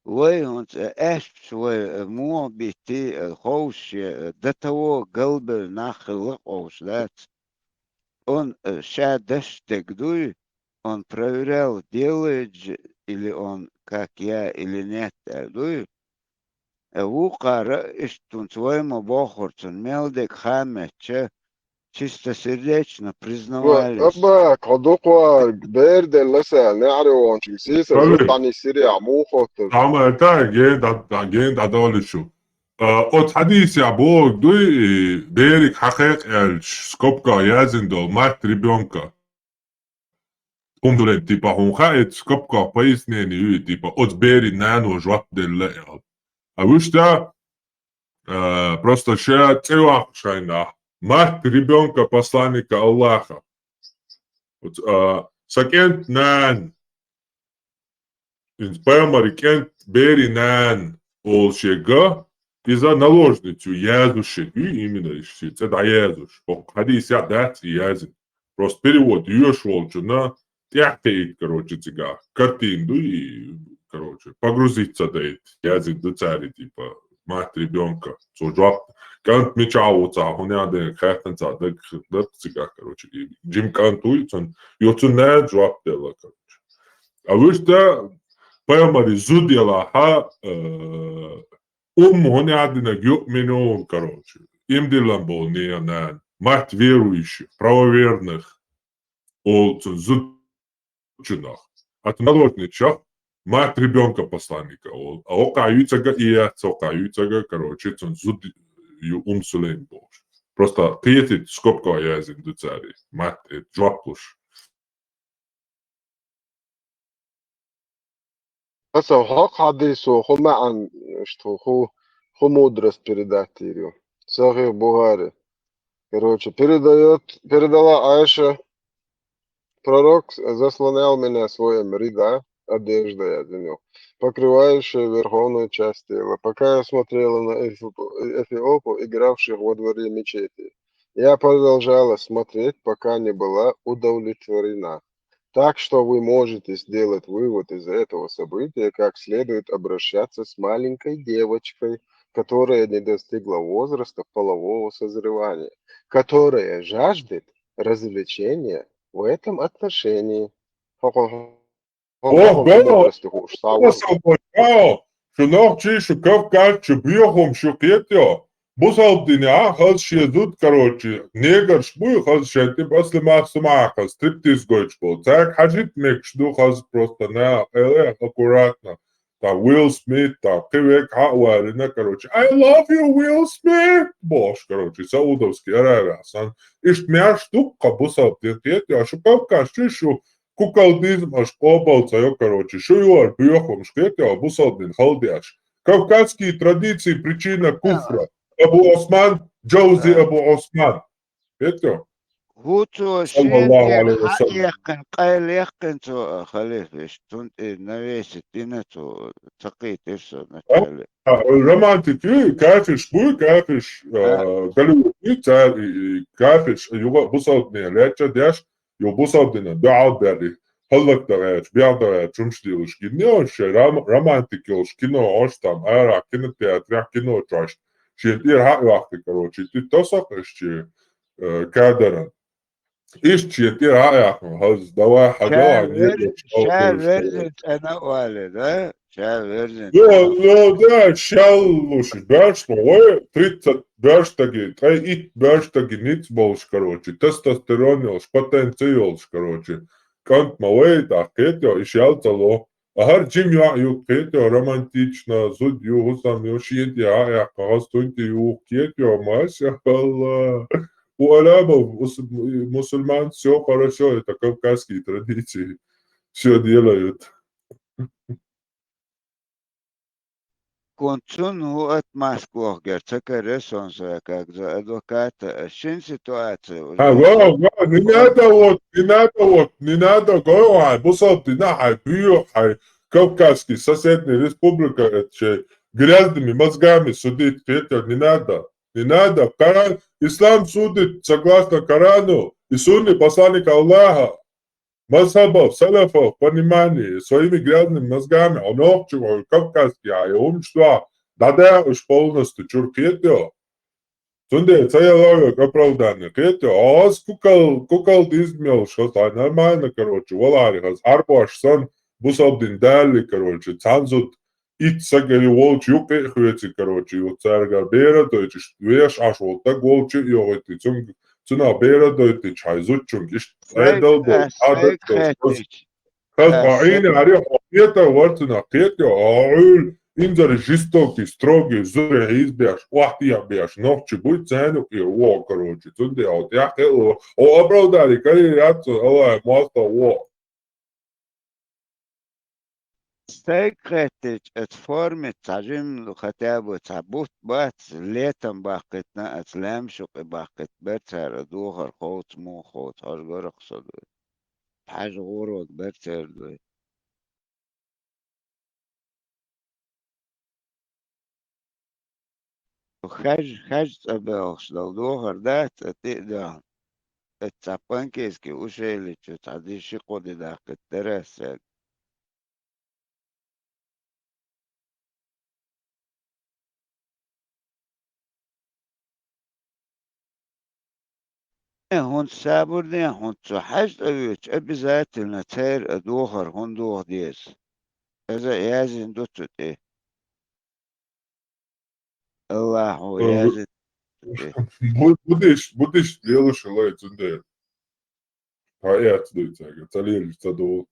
вай хӀунца, э, аьшпаш вай, э, муха битти, э, ховшше, э, до того галбевлла нах хилла къовса дац. Он, э, ша даш дерг дуй, он проверял, делает же или он, как я, или нет, аьлла дуй. Э, вукхара иштта хӀунца вай ма боххура цунна мел дерг хаа меттача, чистосердечно признавались. Абба, кхо дукхвар бер делла сан, неӀаре вончуьнга сийсара зудтани сире а муха хоттур. Тамарта ген да-, ген дӀадолуш шу. А, оцу хьадийсехь бохург дуй, и бериг хьакхайкха аьлча, скобка яздина долу, мать ребёнка. Умдулен, типа, хьуна хаьа, оцу скобка пояснение ю, типа, оцу берийн нано жоп делла аьлла. А вуьшта, а, просто ша цӀе ваккха шайна, мать ребёнка посланника Аллаха. Оцу, а, сан кӀентан нана, иза пайхамаран кӀентан берийн нана олуш ерг, иза наложница ю, яздеш ерг ю, именно иштта цӀе дӀаяздеш. ХӀокху хьадийсехь дац и яздина. Просто перевод йоьшуш волчунна тӀаьхьакхиийта, короче, цигахь. Картина ду и, короче, погрузиться дайта, яздина ду цара, типа, мать ребёнка. Цо жоп, кӀант мичахь ву цхьа, хӀунда аьлла дерг хаьттина цхьа даг, даг цигахь, короче, и жима кӀант вуй, цунна, йо, цунна нана жоп делла, короче. А вуьшта пайхамаран зуда елахь, э, умма хӀунда аьлла динарг юъминун, короче. Иман диллина болу нана, мать верующих, правоверных, олу цу зудчунах. А цу наложницах мать ребёнка посланника олу. А оккхахь юьйцург и яц, оккхахь юьйцург, короче, цуьнан зуда ю Умм Сулейм бохуш. Просто кхетийта, скобка яздина ду цара, мать, э, жоп луш. Аса хӀокху хьадийсо хӀун маьӀна, иштта хӀун, хӀун мудрость передать дийр ю? Сахих Бухари. Короче, передаёт, передала Айша: «Пророк заслонял меня своим рида, одеждой, я извинил, покрывающей верховную часть тела, пока я смотрела на эфиопу-, эфиопов, игравших во дворе мечети. Я продолжала смотреть, пока не была удовлетворена. Так что вы можете сделать вывод из этого события, как следует обращаться с маленькой девочкой, которая не достигла возраста полового созревания, которая жаждет развлечения в этом отношении. Хо-хо-хо. Ох, гало, гало, шу нохчий, шу кавказчий боьхамаш ю, кхетайо. Бусалба динехь а хаза шен зуда, короче, неграш буй хаза шен тӀе баслимах сумахьа стриптиз гойтуш болу. Цаьрга хьажийта мегаш ду хаза просто на, эле аккуратно. Там Уилл Смит, там кхин верг хьа а валийна, короче, «I love you, Уилл Смит!» бохуш, короче, Саудовский Аравия санна. Иштта маьрша ду-кх бусалба дин, кхетайо, шу кавказчий, шу куколдизм аша къобал ца йо, короче, шу ю хӀара боьхамаш, кхетайо, бусалба дин хала деш. Кавказские традиции — причина куфра. Абу Осман, Джаузи Абу Осман. Кхетайо? ХӀу цо шен саллаллаху тӀера алейхи ва саллям хьаэккхина, къайлаэккхина цо, а, халифа, иштта цунна тӀе навесить дина цо, ца кхийтира со начале. А, романтик ю, кафирш буй, кафирш, а, Голливуд ю, цара и, и кафирш юха бусалба дине лечча а деш, ю бусалба дина дуьхьал баьлла, хӀаллакдан гӀерташ, бегӀдан гӀерташ хӀумаш лелош гина ю шайн ром-, романтик йолуш кино, ош там, арахь кинотеатрехь, кино чохь, шен тӀера хьа а йоккхий, короче, тӀе тосакх иштта, э, кадаран. Иштта шен тӀера хьа а яьккхина, хаза, давай, хьажал, ша хьан верзина, ша верзина цӀена а валий, да? Ша верзина. Ну, ну, да, шаьллуш, беш ма вай, тридцать беш стаги, ткъе итт беш стаги ницкъ болуш, короче, тестостерон йолуш, потенци йолуш, короче, кӀант ма вай, тӀаккха кхетайо, и шаьлла ца ло. А хӀара жима йоӀ ю, кхетайо, романтично, зуда ю, хӀусам ю, шен тӀе а яьккха, хаза цунна тӀе юху, кхетайо, машалла. У арабов, у с-, мусульман всё хорошо, это кавказские традиции. Всё делают. Кунцун хӀу ат Москвахь гар ца каре сон, со как за адвоката, шин ситуация уже. А, ва, ва, не надо вот, не надо вот, не надо, говорю, ай, бусалба дина, ай, буьйо, ай, кавказский соседний республика, это же грязными мозгами судить, кхетайо, не надо, не надо. Коран, ислам судит согласно Корану и Сунне посланника Аллаха. Мазхабов, салафов, понимание, своими грязными мозгами, хьо нохчи, хьо кавказский, хьо хӀумаш дуьхьа, дӀадаьхьа уьш полностью чуьра, кхетайо. Цундела ца яла вайга оправдание, кхетайо. Хьо хаза кукол-, куколдизм йолуш, хаза нормально, короче, валаре хаза, Ӏарбош санна, бусалба дин далале, короче, цхьана зуда итт сага ю волчу юккъе а хьоьций, короче, ю цаьргара бер а дойтуш, веш Ӏаш волу стаг волчу а йохуьйтий, цунга, цунах бер а дойтуш, хьайн зудчуьнга иштта Ӏедал долуш, Ӏадат долуш. Хаза хьо Ӏийна аьлла, хьо кхетар вара цунах, кхетайо, хьо Ӏуьйла, инзаре жестокий, строгий, зударий хьийзабеш, охьатехьабеш, нохчи буй, царна юкъера вогӀу, короче, цундела хьо тӀехь кхиалла, хьо оправдание карийр яц цунна, Аллахьа мостагӀа вогӀу. Стаг кхеттича, оцу форме цхьа жимма, хотя бы цхьа бутт бац, летом баккхийтина, оцу лаьмаш юкъе баккхийта бара цара, духар ховца, муха ховца, хьожа гара-кх со дуй. Хьажа гӀураг бара цара дуй. Хьажа, хьажа цӀа белхаш долу духар дац, цӀа тӀе а доьхна. Оцу цхьа панкейский ушели чу цхьа ди ши-кхо ди даккхийта дара ас цаьрга. Э, хӀунда сабур де, хӀунда цу хьаьжа тӀе воьдуш, обязательно церан а духар хӀунда духа деза? Иза а яздина ду цу тӀе. Аллахьо Э, яздина ду цу тӀе. Бу-, буддист, буддист лелаш хилла цундела. Хьан эцна дуй цаьрга, ца лелаш ца ду.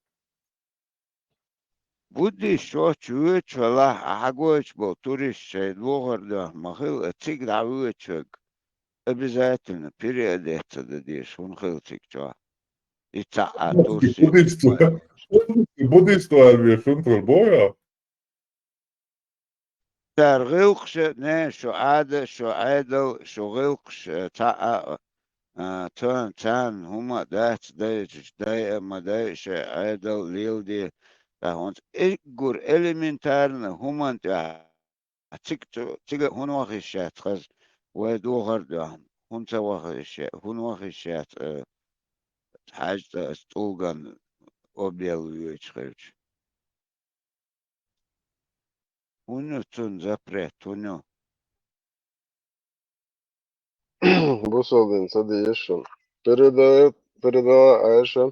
Буддист чохь воьдуш велахь, ахьа гойтуш болу турист шайн духар доьхна ма хила, а цига дӀавоьдуш верг обязательно переодеться дан дезаш хӀунда хила цига чохь? И цхьа а турси. Буддист, буддист ван веш хӀунда хила бохьа? Цара гӀиллакхаш а, не, шу Ӏада, шу Ӏедал, шу гӀиллакхаш а, цхьа а, а, царна, царна хӀума а дац, дайчуьнца дайа а ма дайа, шайн Ӏедал леладе. Ткъа хӀунца уггар элементарно хӀуманна тӀехь, цига цу, цига хӀунда ваха йиш яц хаза, вай духар а доьхна? хӀунда ца вахиша, хӀунда вахиша яц, э, хьаьжцӀа ас тӀулган объявлю йойтуш хилча? ХӀунда ю цунна запрет, хӀунда ю? Бусалдин, ца деза шуна. Передает, передала Айша,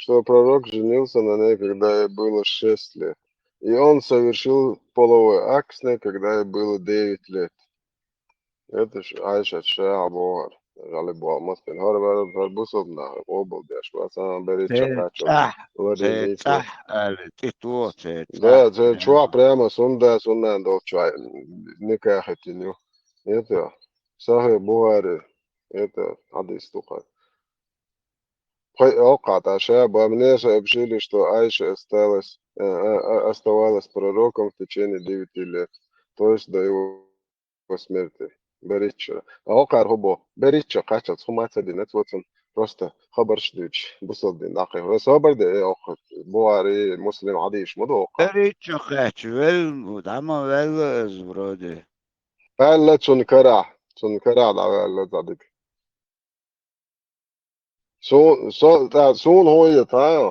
что пророк женился на ней, когда ей было шесть лет. И он совершил половой акт с ней, когда ей было девять лет. Это ж Айша шаьхьа бохар. Жали бохар, мастин хӀара бара, хӀара бусалба нах, къобал деш, ва сан берича Це кхача, цӀахь, лари це мийца. ЦӀахь али, тӀе то, це Да, цӀахь, це да. Чувак прямо сунда, сунна долча, никахетиню. Это, Сахих Бухари, это, хадис тухар. Пхай окхата шаба, мне сообщили, что Айша осталась, э, э, э, оставалась с пророком в течение девяти лет, то есть до его смерти. Бериччара. А окхар хубо, беричча кхачалц хума ца дина, цо цун просто хабарш дучи, бусалдин дакхи. Ва собар де, э, окхар, Бухари, Муслим, хадиш, ма до окхар. Беричча кхач, вел, дама вел, э, вроде. Вел цун кара, цун кара да вел, задик. Су-, со-, та-, суна хӀун я тайо?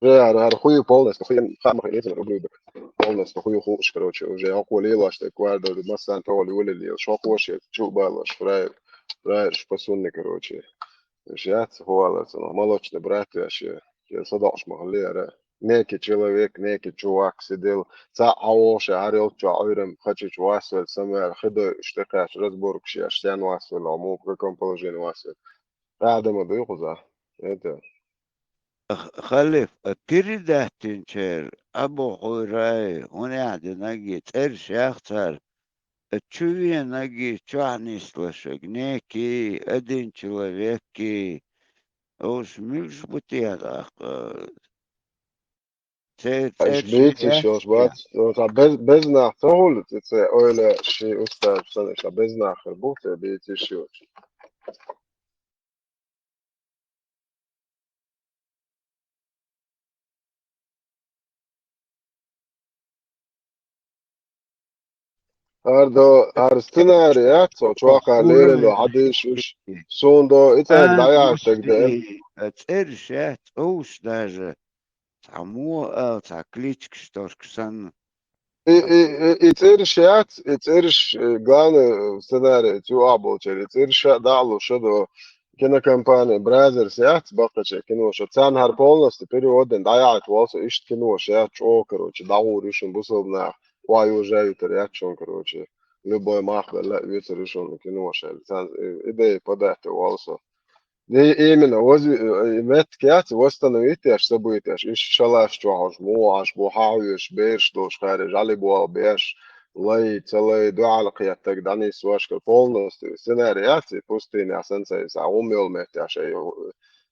Уже хӀара, хӀара хуй полностью, хуй, ха, ма хуй, не знаю, рублю, так. Полностью хуй хуш, короче, уже хӀокхо лелаш, так, квардор, массан, то ли, ули, лел, шо хош, чу балаш, фраер, фраер, шпасунни, короче. Уж яц, хуалац, но молочный брат, вообще, я садош махлера. Некий человек, некий чувак сидел, цаӀ хьавоша, хӀара йолччо Ӏуьйрам, хачич васвел, самвел, хидой, штекач, разборкаш еш, сен васвел, а му в каком положении васвел. Адама дуй хуза. Это. Х-, Халиф, а передатинчер, абу хуйрай, хӀунехдинаги, цӀерш яхцар, а чувенаги, чохь нислашаг, некий, один человекки, уж муьлш бу техьа тӀаккха? Церан Аш цӀераш бийцаш йолуш бац, ну, ца без-, безнах ца хуьлу, ци ца ойла ши устарш санна, ша безнах хир бу, ца бийцаш йолуш. Ардо, ар сценарий яц, со чохь а лерина хьадийш уьш. Суна до, и цаьрга дӀаяхьаш дерг де. ЦӀераш яц, уьш даже. Цхьаммо а, цхьа кличкаш тошкаш санна. И, и, и, и цӀераш яц, и цӀераш, э, главный, э, сценарий, цу а болчара, и цӀераш а дӀа а луш, а до кинокомпания Бразерс яц, баккхача киноша. Царна хӀара полностью перевод дина, дӀаяхьийта волу со, иштта киноша яц, чӀогӀа, короче, дӀагӀур ю шуна бусалба нах, охьа йожа а ютар яц шуна, короче. Любой мах белла а оьцур ю шуна киноша. Царна, э, идея подать волу со. И именно воз-, э, меттиг яц, восстановить еш, событияш, уьш шалаш чохь уьш, муха Ӏаш бу, хьан хьоьжуш, бераш долуш, хаьржа, жӀали болу беш, лай, ца лай, дуьхьал кхеттаг, дӀанисвашка, полностью сценарий яц, и пустыня санна ца йиса, хӀума йолу меттехь шайн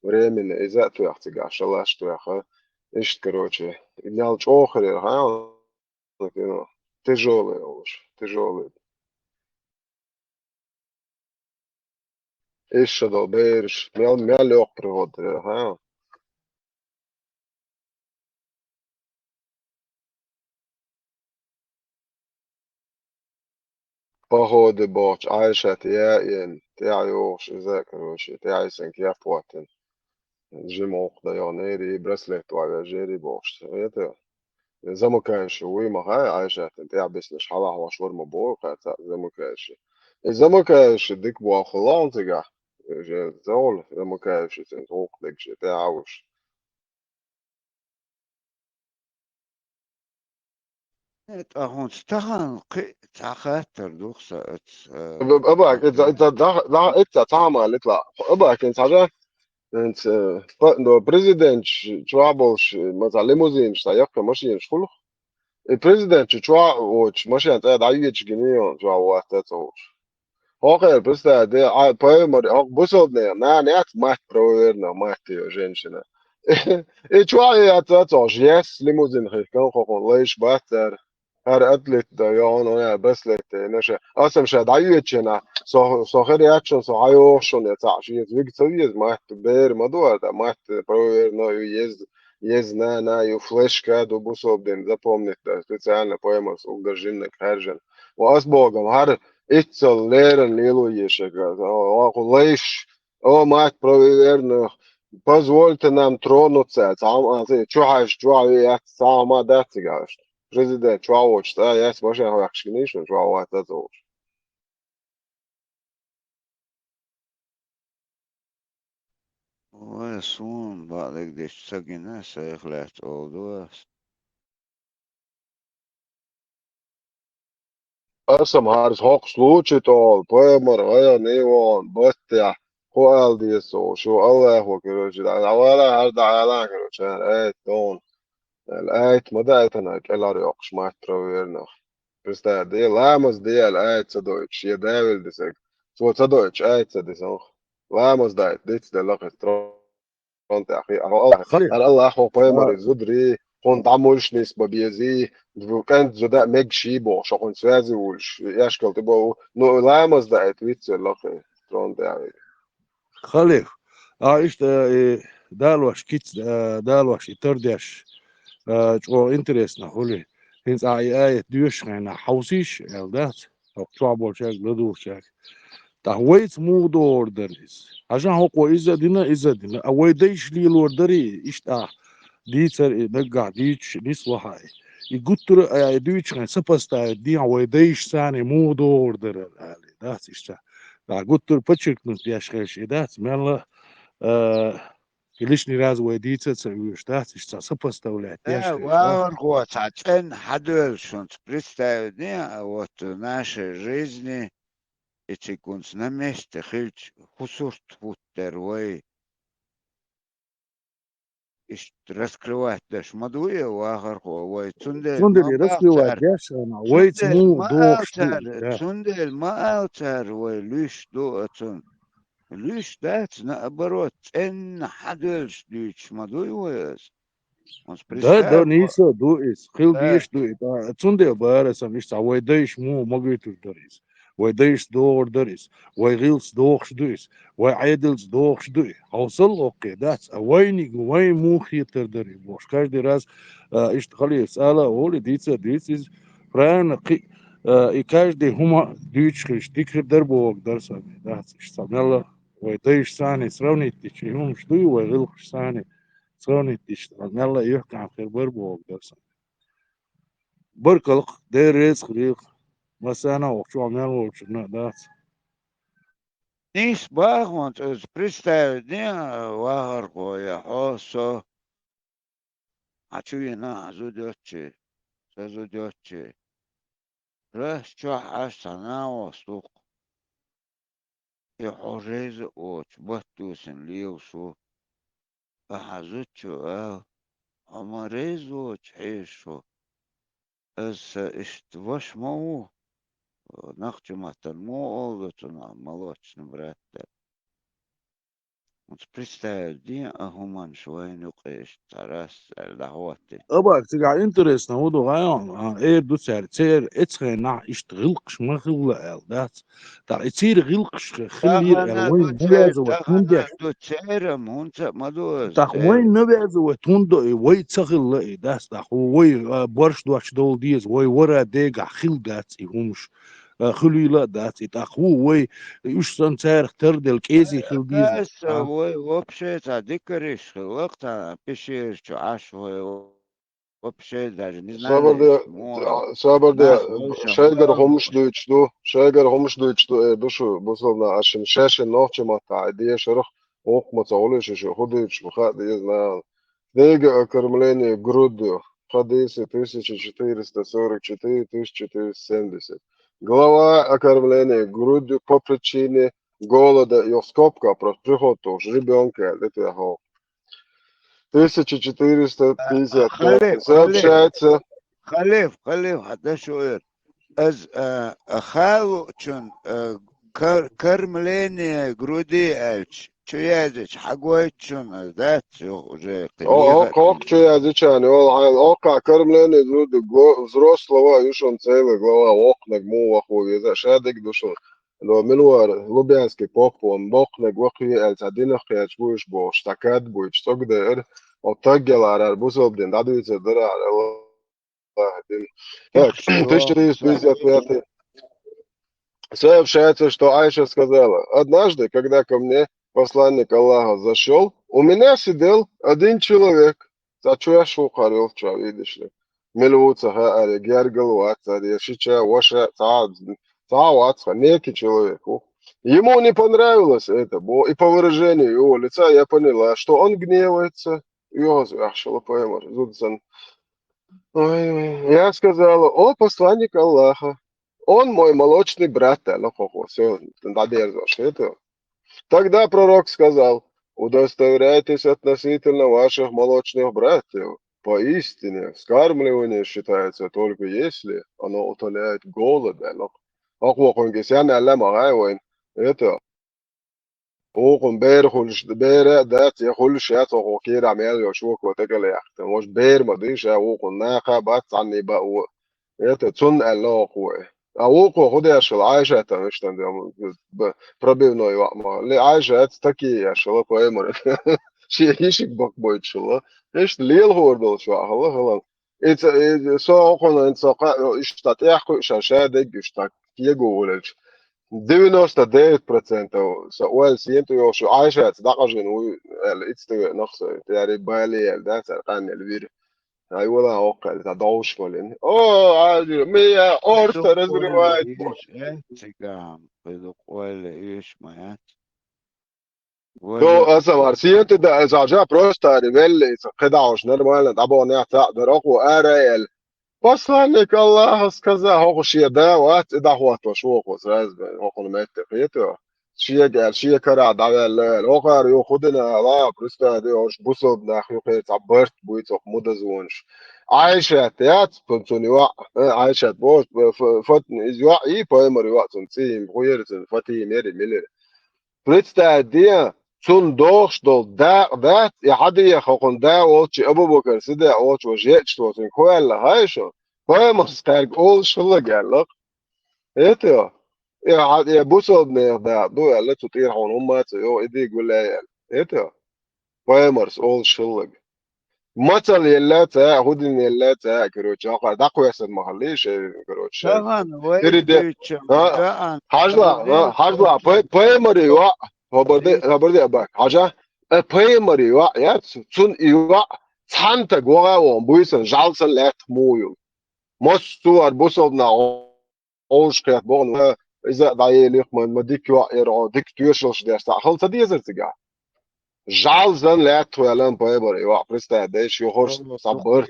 временно, иза а тоьхна цигахь, шалаш тоьхна. Иштта, короче, мел чӀогӀа хир яра, хьан? Тяжёлый олуш, тяжёлый. Иштта долу бераш, мел, мел йоккха пригода дара, хьан? Походе бохучу Ӏайшат яа йина, тӀаьхьа йогӀуш иза, короче, тӀаьхьа йисина кеп хӀоттина. Жима гӀуллакх дан йогӀу нерий, браслет ван вежерий бохуш. Это, замыкающий вуй ма хаьа, Ӏайшатан тӀаьхьа биснарш хьалахьош вара ма боху, кхаьа цхьаъ замыкающий. И замыкающий дика боху лаьа цигахь, уже зовла замыкающий цуьнан гӀуллакх дерг шен тӀаьхьа а вуш. Э, ткъа хӀунца тахана кхин а цхьа хаттар ду-кх сан оцу, э, Абак, иза, иза, да, да, иза цхьа хӀума литла. Абак, иза цхьа жа, иза, э, па-, но президент ч-, чохь болуш, ма цхьа лимузинаш, цхьа яккхий машинаш хуьлу-кх. И президент чу чохь а воцуш, машен цӀа дӀайоьдуш гина йолу чохь вац цӀа вуш. ХӀокхуьнан, представь, де, а, пайхамар, хӀокху бусалбанийн нана яц, мать правоверная, мать её женщина. И чохь яц цо жес лимузин хих канхохун лайш бац цара. ХӀара атлет дан йогӀун, вайн браслет тайна ша. Аса-м ша дӀайоьдучу хенахь, со, со хир яц шуна, со хьайогӀу шуна, я цхьаъ шен вига ца веза, мать бер ма ду ара, мать правоверная ю, еза, еза нана ю, флешка ду бусалбанийн, запомнить дан, специально пайхамарс уггар жиманиг хаьржина. Ва ас боху-м, хӀара Иццал леран лело ешага. О, о, лайш, о, мать правоверных, позвольте нам тронуться. Цхьа хӀума, а, цӀе, чу хьаьжча, чу хьаве яц, цхьа хӀума дац цига аьшта. Президент чу хьавоч, цӀа яц машен хьаваьккхаш гинийш, чу хьавац ца вуш. Вай, суна баьлларг дечу ца гина, сайх лаьцна олу ду ас. Аса ма хӀарс хӀокхуш лучу тӀе олу, пайхамар гӀайгӀа нийвон, баттехь, хӀун ала деза со, шу Аллахо, короче, дӀа, дӀавала, хӀара дӀаала, короче, ай, тон. Аьлла, айта ма даийтина, кӀелхьара йоккхуш маттара вернах. Представь, де, ламаз де аьлла, айта ца дойтуш, я Давил дисаг. Цо ца дойтуш, айта ца дисанх. Ламаз даита, диц делла кхетта трон тӀехь. Хи, ара Аллах, Хали. Ара Аллах, хӀокху пайхамаре, Ва. Зударий, хӀунда дӀа муьлш нисба безий, кӀант зуда а мегаш йий бохуш, хӀокхуьнан связи вуьлуш, эшкал тӀе бову. Ну, ламаз даита, вицвелла кхетта трон тӀехь. Халиф, а, иштта, э, и далош киц, э, далош и тардеш, э, чӀогӀа интересно хуьлу. ХӀинца а и аят доьшуш хенахь хьовсийша аьлла дац, хӀокху чохь болчаьрга, ладугӀучаьрга. ТӀаккха вайца муха догӀур дара иза? Хьажахь, хӀокхо иза а дина, иза а дина. А вай дайша лелор дарий, иштта ахь дийцар и наггахь дуьйцуш нисло хьан и. И гуттара а, и дуьйцуш хенахь сопоставить дехьа вай дайшцаний муха догӀур дара, али, дац иштта. ТӀаккха гуттара подчеркнуть деш хилча и дац, мелла, а, и лишний раз вай дийца а ца оьшу, дац, иштта сопоставлять деш хилча, дац. Вахархо, цхьа цӀенна хьадоьллуш хӀунца представить де, а вот в нашей жизни, и цига хӀунца на месте хилча, хӀун сурт хӀуттур дара вай. Иштта раскрывать деш ма дуй, вахархо, вай. Цундела, цундела ма раскрывать деш, ма алцара, вайца цундела муха ма догӀуш ду, алцара, да. Цундела ма алцара вай луьйш ду оцунна. Луьйш дац, наоборот, цӀенна хьадоьллуш дуьйцуш ма дуй вай аса. Оцу, да, да, представь, нийса ду иза, хила, да, дезаш ду иза. Цундела бара сан иштта вай дайша муха магуьйтур дара иза. Вай дайшца догӀур дара иза, вай гӀиллакхца догӀуш ду иза, вай Ӏедалца догӀуш ду и. Хьовсал хӀокхе, дац, а вайниг вайн муха хетар дара и бохуш. Каждый раз, а, иштта халица ала а олий, дийца а дийца иза, правильно, кхин а, и каждый хӀума дуьйцуш хилча, дика хир дара бохург дара сан, дац, иштта мелла вай дайшцаний сравнить дича, и хӀумаш дуй вай гӀиллакхашцаний сравнить дича, мелла юьхькӀам хир бара бохург дара сан. Баркалла, Дела реза хуьлийла, массарна а, воккхачу а, мел волчунна а, дац. Нийса бахьана цкъа иза представить де, вахархо, я хьо, со. Хьан чу йина, хьан зуда йоцчий, сан зуда йоцчий. Раз чохь Ӏаш цхьа нахьост ву-кх. И хьо реза а воцуш, баттосина лелаш ву. Ахьа зудчо ала, хьо ма реза воцуш хьежаш ву. Аса сан иштта ваша ма ву, нохчийн маттана муха олу цунах, молочный брат аьлла. Оцу представить де а хӀуманаш вайна юкъе иштта цхьа раз аьлла дӀахӀоттийна. Абар цигахь интересно хӀун ду, гӀайгӀа, а, эр ду цаьрга, церан эцхенахь иштта гӀиллакхаш ма хилла аьлла, дац? ТӀаккха и церан гӀиллакхаш хи-, хилийра аьлла, тахана вайна ду церан, навязывать хӀунда деш? Тахана ду церан, хӀунца а ма ду аса. ТӀаккха вайна навязывать хӀунда до и, вай ца хилла и, дац? ТӀаккха вай, а, борш доцуш довла деза, вай вара дегахь хилла дац и хӀумаш. А, хуьлийла а дац и, тӀаккха хӀун вай, уьш санна царах тарделла кӀезий хила деза? Аса, а? Вай вообще цхьа дикариш хилла-кх цхьана пещера чу Ӏаш вай вообще даже не знали, собар де, муха, собар де, нах вовшах шайгара хӀумаш дуьйцуш ду, шайгара хӀумаш дуьйцуш ду, э, ду шу, бусалба нах, аш шина, шаьшшина нохчийн маттахь а дешарх, гӀуллакх ма ца хуьлуш, шу хӀун дуьйцуш бу, хаа деза нахана. Книга о кормлении грудью. Хадисы тысяча четыреста сорок четыре, тысяча четыреста семьдесят. Глава о кормлении грудью по причине голода, и в скобках просто приход тоже ребёнка, это я говорю. Тысяча четыреста пятьдесят пять. Халиф, халиф. Сообщается. Халиф, халиф, хьан дашо эр. Аз, а, а, халучун, а, кор-, кормление груди аьлча, чу яздича, хьагойту шуна, дац, уже кхин. О, о, мехар кхокху чу яздича, йолу хьайла, оккха кормление груди го-, взрослого ю шуна целая глава, воккханиг муха ваха веза, ша диг ду шуна. Но мила вара, Лубянский поп, вон боккханиг вакхве аьлла, цхьа динах кхеташ вуьйш бохуш, цхьа кад буьйцуш, цӀогдер, оцу таггеларара бусалба дин дӀадуьйцур дара, Аллах дин. Так, тысяча четыреста пятьдесят пятый. Сообщается, что Айша сказала: «Однажды, когда ко мне посланник Аллаха зашёл, у меня сидел один человек». Цхьа чоьш ву кхара йолчча, видишь ли. Мила ву ца хаьара, гергала вац цара, я шича, ваша, цхьа, цхьа вац ха, некий человек ву. Ему не понравилось это, бо-, и по выражению его лица я поняла, что он гневается. Йоаза ваьхшала пайхамар, зуда санна. Ой, я сказала: «О, посланник Аллаха, он мой молочный брат», аьлла кхо-кхо. Всё, дӀадерзош хетар. Тогда пророк сказал: «Удостоверяйтесь относительно ваших молочных братьев. Поистине, вскармливание считается только если оно утоляет голод», аьлла. Акхо кхунга сен аьлла ма гӀай вайн. Это, вукхун бер хуьлуш, бер а дац, я хуьлуш яц, оха кхера мел йолуш вукхо тӀекӀел яхта. Может, бер ма дуй ша вукхун, наха а бац, цхьанний баа ву. Это, цунна аьлла оха вай. А вукхо хӀун деш хила, Айшатан иштта, б-, пробивной йоӀ ма. Ли Айшат таки еш хила пайхамар. Шен йишиг бакъбойтуш хила. Иштта лелахора долуш йоӀ хила, хила. И ца, и со хӀокхуьнан со кхаъ, иштта тӀехь кхуьуш ша, ша деггаш так кего волчу. Девяносто девять процентов со ойла сен тӀе йолуш ю, Айшаца дӀакъажина вуй аьлла, ица тӀе веана со, тӀаьхьара бале аьлла, да, цара къаннел вира. Ай, вала хӀокху аьлла, цхьа довш валина. О, Ӏадира, мия, орта разрывает. Цигахь, кхидукъ ойла, уьш ма яц. Со аса вара сета да, аса хьажа просто ари велли, аса кхидӀа уьш нормально, дӀабохна яц а дара, хӀокхо ара а аьлла. Посланник Аллаха сказал, хӀокху шен да вац, и дӀахӀоттош ву хӀокхо сразу бен, хӀокхуна метте хетар. Шега аьлла, шен карахь дӀаваьлла аьлла, хӀокхара юха хӀун дина ала, представь, хӀорш бусалба нах юххера цхьа барт буй цхьа мудазонаш. Айшат яц, цун, цун йоӀ, э, Айшат боху, ф-, ф-, Фатна иза йоӀ, и пайхамар йоӀ цун цӀий, хӀун яра цун, Фатима яра, мила яра. Представь де, цунна дохуш долу дакъа дац, и хьан деха хӀокхуна да волчу Абу-Бакар Сиддикъ волчу важа еъча цунна кхо аьлла хьайша, пайхамарс кхаьрга олуш хилларг аьлла. Это, и хьан, и бусалба нехан дакъа ду аьлла, цу тӀера хьуна хӀумма а ца йогӀу, и дийга гуллай аьлла. Это, пайхамарс олуш хилларг. Мацалла елла ца, хӀун дина елла ца, короче, хьокхара дӀакхоьссина ма хилла, шайн, короче, шайн. Тахана вай переде-, дуьйцу, а? Тахана хьажла, а, хьажла, пай-, пайхамаре йоӀ, хабар де, хабар де, абак, хьажа, э, пайхамаре йоӀ яц, цунна и йоӀ цхьана таг вогӀа вон буьйсан, жӀал сан лаьттах муха юл. Массо а бусалба нах Ӏовшахкхетта боху, иза а дӀаелийх ма, ма дика йоӀ яра хьо, дика тоьшаллаш деш цхьаъ хила ца дезара цигахь? ЖӀал сан лаьттах ваьлла пайхамаре йоӀ, представь де, шу хӀорш цхьа барт,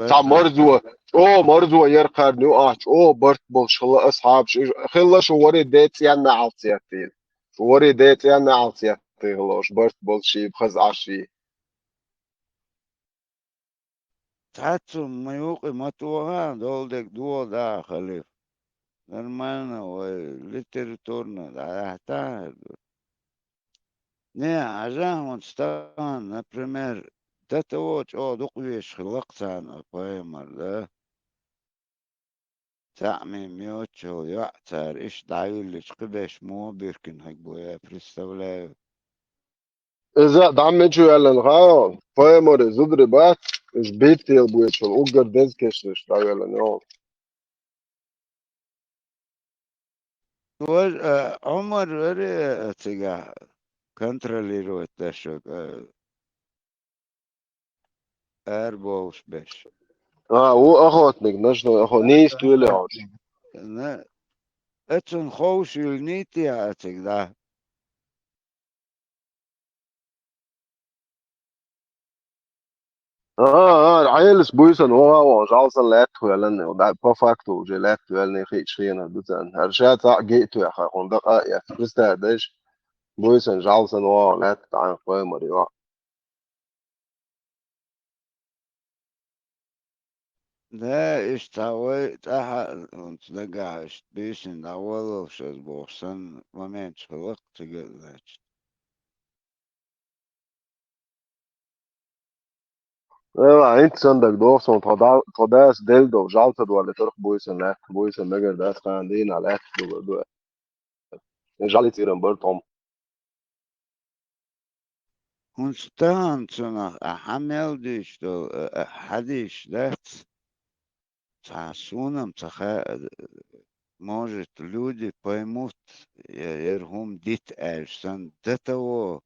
цхьа марзо, чӀогӀа марзо яра кхарна юкъахь, чӀогӀа барт болуш хилла асхьабаш, хилла шу вари де цӀенна Ӏалц еттийла. Шу вари де цӀенна Ӏалц еттийла, уьш барт болуш ший, хаза Ӏаш ший. Цхьацца ма юкъе ма тоха, долу дерг доха даха халиф. Нормально вай литературно дӀаяхьа тахьар ду. Не, хьажахьа хӀунца тахана, например, дата вон чӀогӀа дукха везаш хилла-кх царна пайхамар, да? Цхьаъ мин йоцучул йоӀ цара иштта дӀаюьллича кхиберш муха буьркина хиг бу, я представляю. Иза дӀа мича ваьллина хаьо, пайхамаре зударий бац, уьш бийттел боьчул уггар деза кешнаш дӀавеллина йолу. Важ-, а, Ӏумар вара, а, цигахь контролировать деш, а, арабовлуш берш. А, ву охотник, ночной охотник, нийса туьйле хьожуш. На, эцун ховшийла нийти а цига, да. А, а, Ӏелас буьйсанна вогӀа а вогӀу, жӀал санна лаьттах ваьллина, да, по факту уже лаьттах ваьллина хиъча хенара ду царна. ХӀара ша цхьаъ гиъ тоьхна, хьуна дакъа а эцна, представь дайша, буьйсанна жӀал санна вогӀу лаьттах тӀаккха пайхамар йоӀ. Да, иштта вай тӀаьхьа, хӀунца нагахь иштта буьйсанна дӀаваллалаш аса бохуш санна моменташ хилла-кх цига а, значит. Эла, хӀинца сан дага доху суна, тхо да-, тхо дас делла долу жӀал ца доллийтарх буьйсанна лаьттах, буьйсанна мегар дац, кхана дийнахь лаьттах дугур ду. И жӀалица иран бара тхо-м. ХӀунца тахана цунах а хьан мел дуьйцуш долу, а, а, хьадийсаш дац? Цхьа суна-м ца хаьа, а, может, люди поймут, я, яр хӀума дита аьлча санна, до того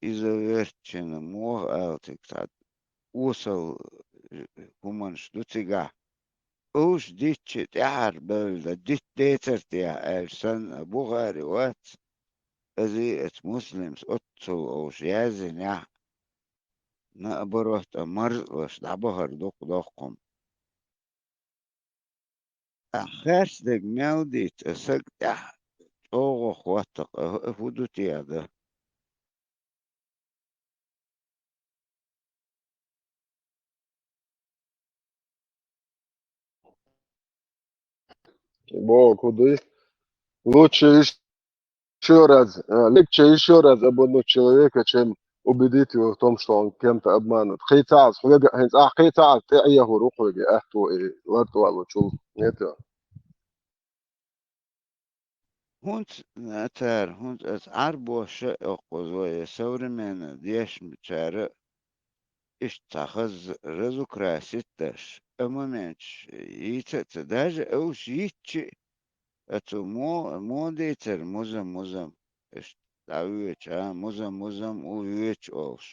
изоверчено, муха алатиг цхьа осал хӀуманаш ду цигахь. Уьш дитча тӀаьхьара бевлла, дита децар техьа аьлча санна, Бухари вац, азий аца Муслимс оццул овш яздинехь, наоборот, а марзлаш дӀабахар дукха доккхум. Ахь херцдерг мел дийца, аса саг тӀехь чӀогӀа хӀоттакъ, а, а хӀу ду те дан? Бо, куды? Лучше ещё раз, э, легче ещё раз обмануть человека, чем убедить его в том, что он кем-то обманут. Кхин цхьа аз хьоьга, хӀинца ахь кхин цхьа аз тӀе а яхур ву хьоьга, аьтту и лартӀа валлучул. Нет. ХӀунца, цара, хӀунца аса Ӏарбоша а йоккхуза вай, современный дешначара иштта цхьа хаза разукрасить деш, а моменташ йийца а ца, даже уьш йитча а, цу мо-, мо дийцар музам-музам, иштта дӀавоьдуш, а, музам-музам ву воьдуш олуш.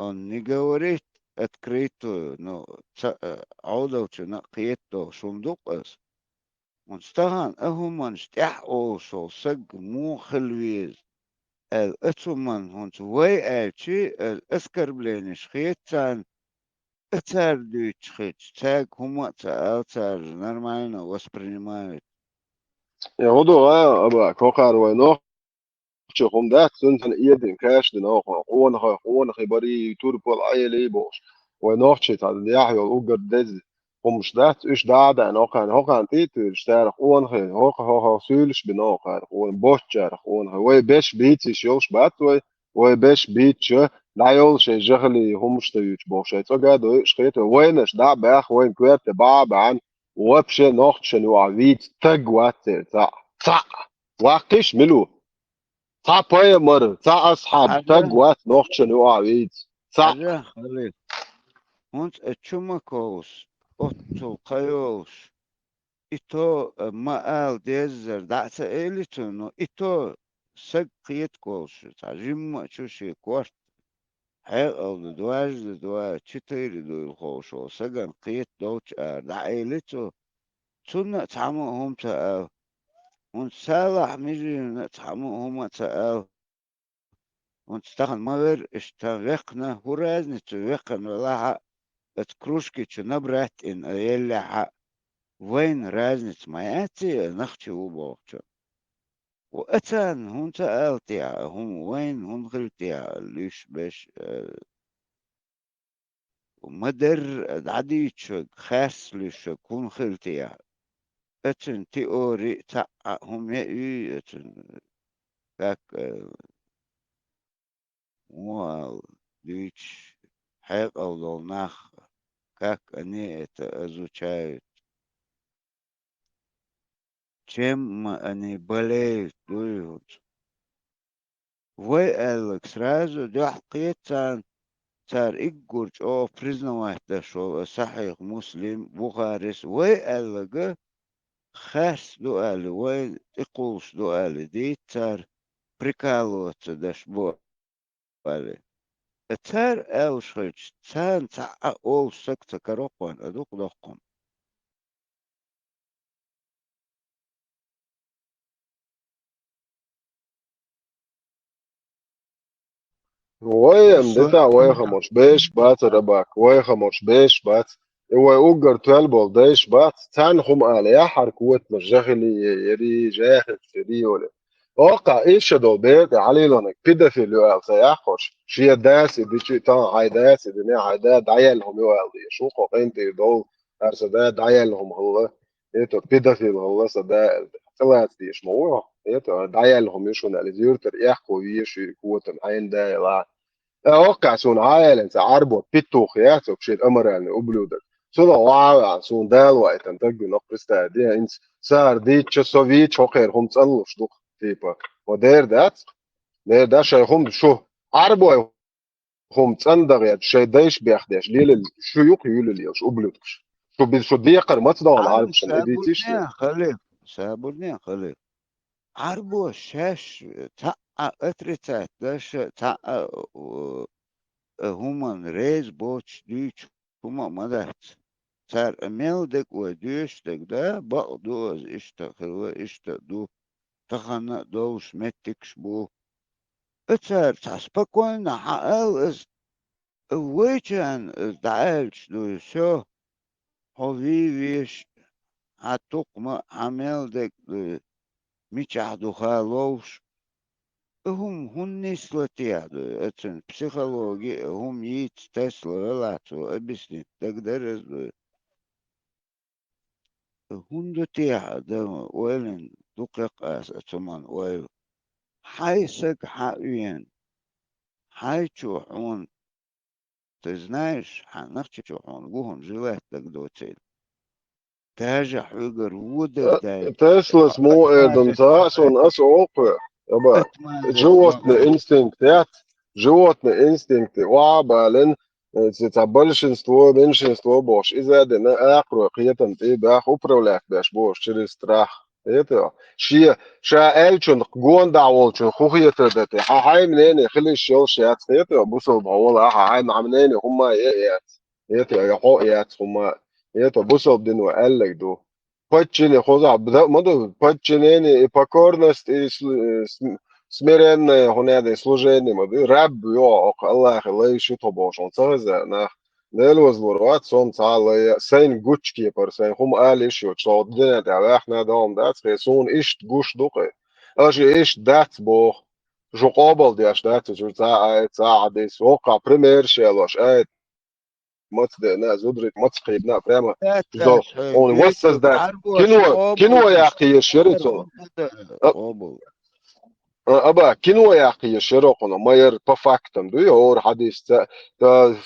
Он не говорит открытую, ну, ца, а, Ӏодалчунна а кхетадолуш хӀума ду-кх аса. ХӀунца тахана а хӀуманаш тӀехь олуш волу саг муха хила веза аьлла, ацу хӀуманна хӀунца вай аьлчи, а, оскорбленеш хета царна, а цара дуьйцуш хилча, цаьрга хӀума а ца ала, цара же нормально воспринимают. Я хӀун ду, а, аба, кхокхара вай нохчо хӀума дац, цуьнан эдина каш дина оха, къонахой, къонахий барий, турпал Ӏелий бохуш. Вай нохчий цхьа яхь йолу уггар деза хӀумаш дац, уьш дӀа а даьӀна, хӀокхарна, хӀокхарна тӀе а туьйраш, царах къонахий, хӀокху, хӀо-, хӀо-, суьйлуш бина хӀокхарах къона-, боцчарах къонахий. Вай беш бийцийш йолуш бац вай, вай беш бийцча, дӀайолу шайн жахалий хӀумаш ца юьйцу боху, шайн цӀога а дойуш хета вай. Вайнаш дӀа а баьхна, вайн коьрте бӀа а баьхна, вообще нохчашна юкъахь вийца стаг вац церан цхьаъ. Цхьаъ! Ваккхийша мила ву? Цхьа пайхамар, цхьа асхьаб, Хьажа. Стаг вац нохчашна юкъахь вийца. Цхьаъ! Хьажа, Халил. ХӀунца а Чумаковс, оццул кхайолуш, и то, а, ма ала деззара дӀа а ца элира цунна, но и то саг кхеташ волуш, цхьа жимма а чу шен корта хьекъал ду, дожда ду, четыре дуйла ховшо, сагана кхета долчу ара дӀа а элира цо, цунна а цхьамма а хӀума ца ала. ХӀунца Салахь Межиевна а цхьамма а хӀума а ца ала. ХӀунца тахана ма верра, иштта векхна, хӀун разница векхна велахь а, оцу кружки чу набрать йина а еллехь а, вайна разница ма яц и, нах чу ву бохучун. Ва а царна хӀунца ала техьа, хӀума вайна хӀунда хила техьа, луьйш беш, э, ма-дарра дӀадийцуш верг, харц луьйш верг хӀунда хила техьа? Оцун теори цхьаъ а хӀума ян юй оцун, как, э, вон ала дуьйцуш, хьекъал долу нах, как они это изучают? Чем они болеют, дуй хӀуца. Вай аьлларг сразу дуьхьал кхета царна, цара иггур чӀогӀа признавать деш волу Сахьих Муслим, Бухарис, вай аьлларг харц ду аьлла, вай тӀекхуллуш ду аьлла дийца цара, прикалываться деш бу аьлла. Цара аьллаш хилча, царна цхьаъ а олуш саг ца каро кхунна, а дукха доккхун. Вай-м, дита, вай хамош беш бац, Рабак, вай хамош беш бац. И вай уггар тоьлла болу дайш бац, царна хӀума ала яхьара котамаш, жахилий, яри, жаьхилча, яри, йоле. Оккха, иша долу бер тӀе Хьалилонаг педофил ю аьлла ца яххуш, шен дас и дичи, тахана хьайн дас и дина, хьайн да дӀаелла хӀума ю аьлла деш ву, кхо къинтӀера долу, аса да дӀаелла хӀума хилла, это педофил хилла сан да аьлла. Ца лаца деш ма ву, это дӀаелла хӀума ю шуна аьлла, иза юьртара эккхо везаш ю, котам хьайна да елахь. Э, оккха суна хьан аьлла, ца Ӏарбо петух яц, вообще аморальный ублюдок. Цунах ваха а ваьхьна, суна Дала ваийтина даг вина, представь, де, хӀинца сара дийцча, со вийча, хӀокхеран хӀума цӀанлуш ду-кх, типа. Ва дера дац? Дера дац, шайн хӀума шу Ӏарбой хӀума цӀандан гӀерташ, шайн дайша бехдеш, лелал шу юкъ юьллал елаш, ублюдкаш. Шу Шу, биз шу декхар маца догӀу Ӏарбашна, и дийциш? Сабурне хилар. Сабурне хилар. Ӏарбоша шаьш цхьа а отрицать деш, цхьа а, э, хӀуманна реза боцуш дуьйцуш хӀума а ма дац. Цара мел дерг вай доьшуш дерг да, бакъ ду, аз иштта хилла, иштта ду, тахана а долуш меттигаш бу. Цара цхьа спокойно хьаала ас, вайчарна ас дӀааьлча дуй, всё, хьо вий веш, хьан тукхам а, хьан мел дерг а дуй, мичахь ду ха ловш. И хӀума хӀунда нисло техьа ду? Оцун психологи а хӀума йийца Тесла велахь, цо объяснить дагадара ас ду. ХӀунда техьа дан ойлина дукхах аса цуман ойла. Хьай саг хьан уьйна, хьай чу хьуна, ты знаешь, хьан нахчи чу хьуна гу хӀума желать дагадоцийла. Даже хьуьгара вода дай. Теслас мо эрдам ца суна аса окху. Аба, животный инстинкт яц, животный инстинкт, ва бален, э, ца большинство, меньшинство бохуш, иза дина, акхро кхетам тӀе бах управлять беш бохуш, через страх. Хетайо? Шен, ша аьллачун, гонда волчун, хӀу хетар дати, хьан хьай мнение хилиш йолуш яц, хетайо? Бусалба вала, хьан хьай мнение хӀумма е яц. Хетайо, я хьо яц хӀумма. Хетайо, бусалба дино аьллаг ду. Подчинение, хоза, да, ма ду, подчинение и покорность и сл-, э, см-, смиренное, хӀунеда служение, ма ду, раб йо, Аллахе лай шу тхо бохуш, он ца хаза нах. Дела вазлур вац, сон цхьа а лай, сайн гучкепар, сайн хӀума алиш ю, цо дина тӀе ваьхна дом дац, хе, суна иштта гуш ду кхе. Аша иштта дац боху. Шу къобал деш дац, шу ца ай, ца хьадис, воккха пример шелош, ай, маца деана, зудрик маца кхийбна, прямо зо, он воссоздац. Кино, кино яккхийша шерицун. А, аба, кино яккхийша шерокхуна, майер по фактам ду, ора хьадисца,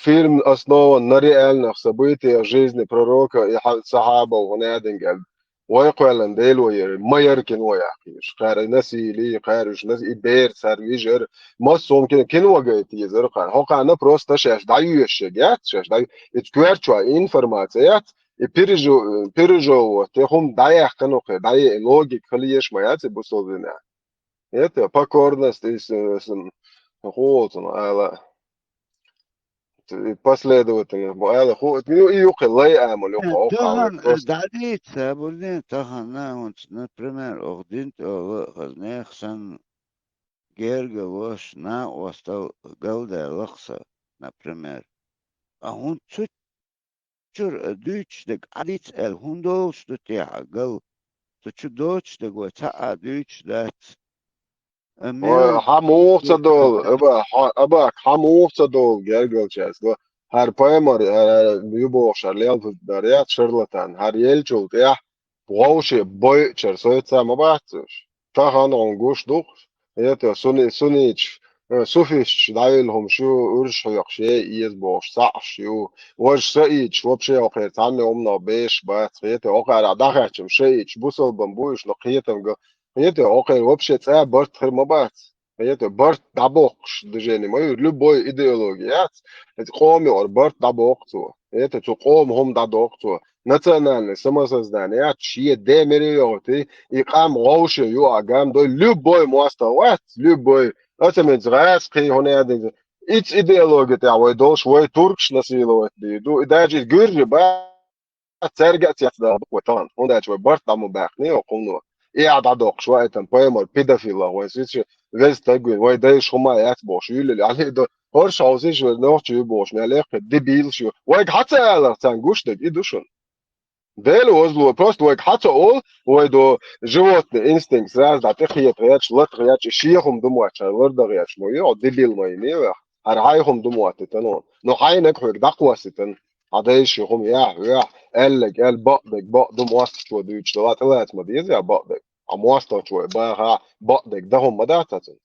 фильм основан на реальных событиях жизни пророка и ха-, сахьабов, хӀунеда гел. Вай кхоьллина Дело яра, ма яра кино яккхийша. Кхара насили, кхара уьш нас-, и бер цара вижар. Массо а кино, кино гайта езар кхара. ХӀокхана просто шаьш дӀайоьшуш яц, шаьш дӀай-, и коьртачохь информация яц, и пережу-, пережевывать, те хӀума дӀаяьккхина кхе, дӀае логика хила еш ма яц и бусалба дина. Это покорность, и с-, с-, хӀу волчун ала. Последовательно, бу ала ху, ну, и юкъе лай амал, юкъе Э, окхал, тахан, э, просто. ДӀадийца, бурдин, тахана, унц, например, ох дин тӀе ала, хаза нехан санна, герга лош, накъостал галдаьлла-кх сан, например. А хӀунда цу чуьра, э, дуьйцуш дерг Ӏадийца аьлла, хӀунда долуш ду техьа гал? Цу чу доцуш дерг вай цхьа а дуьйцуш дац. Вай, хьан муха ца долу, аба, хьан, аба, хьан муха ца долу гергалчаьрца? ХӀара пайхамар, э, ю бохуш, хӀара лелхуьйтур яц шарлатан, хӀара елчул тӀехь вовше бойучара соьца ма бац уьш. Тахана хьуна гуш ду-кх, это, суни-, суничаш, э, суфисташ дӀавилла хӀума шу, уьрш хьоькхуш, е, еза бохуш, цхьаъш ю. Важа саиташ, вообще, хӀокхеран цхьанна хӀуманах беш бац, хета, хӀокхара дӀахаьчча шаиташ, бусалбан бу уьш, но кхетам га, хета, хӀокхеран вообще цӀа барт хир ма бац. Хета, барт дӀабоккхуш движение ма ю, любой идеология яц, хета, къома юкъара барт дӀабоккху цо. Хета, цу къома хӀума дӀадоккху цо. Национальное самосознание яц, шен де мери йогӀуьйтий, и къам вовше ю, а гам дой, любой мостагӀа вац, любой. Ацаминца гӀаьс кхий хӀуна ядинца. Иц идеология тӀехь вай долуш, вай туркаш насиловать дийр ду. И даже иза гуьржи бац, цаьрга а цецдала вай тахана. ХӀунда аьлча вай барт дӀа ма баьккхиний хӀокхунно. И а дӀадоккхуш ваийтан пайхамар педофилах вайн сица веза стаг вина, вай дайша хӀума яц бохуш, юьллуьли Ӏали ду. ХӀорш хьовсийша вай нохчи ю бохуш, мел эккхи дебилаш ю. Вайга хьан ца аларх царна гуш дерг, и ду шуна. Дела вазло, просто вайга хьан ца олу, вай до животный инстинкт сразу дӀа тӀехета гӀерташ, лата гӀерташ, и шен хӀума ду мотташ, хӀара лардан гӀерташ ма ю, хьо дебил ма йиний вех, хӀара хьайн хӀума ду моттитан вон. Но хьайнаг хьоьга дӀакхосситан. Хьан дайша хӀума яхь, вех, аьллаг, аьлла бакъдерг, бакъ ду моастагӀчо дуьйцуш дала, тӀелаца ма деза я бакъдерг. Хьан моастагӀчо баха, бакъдерг дан хӀума ма дац хьан цунна.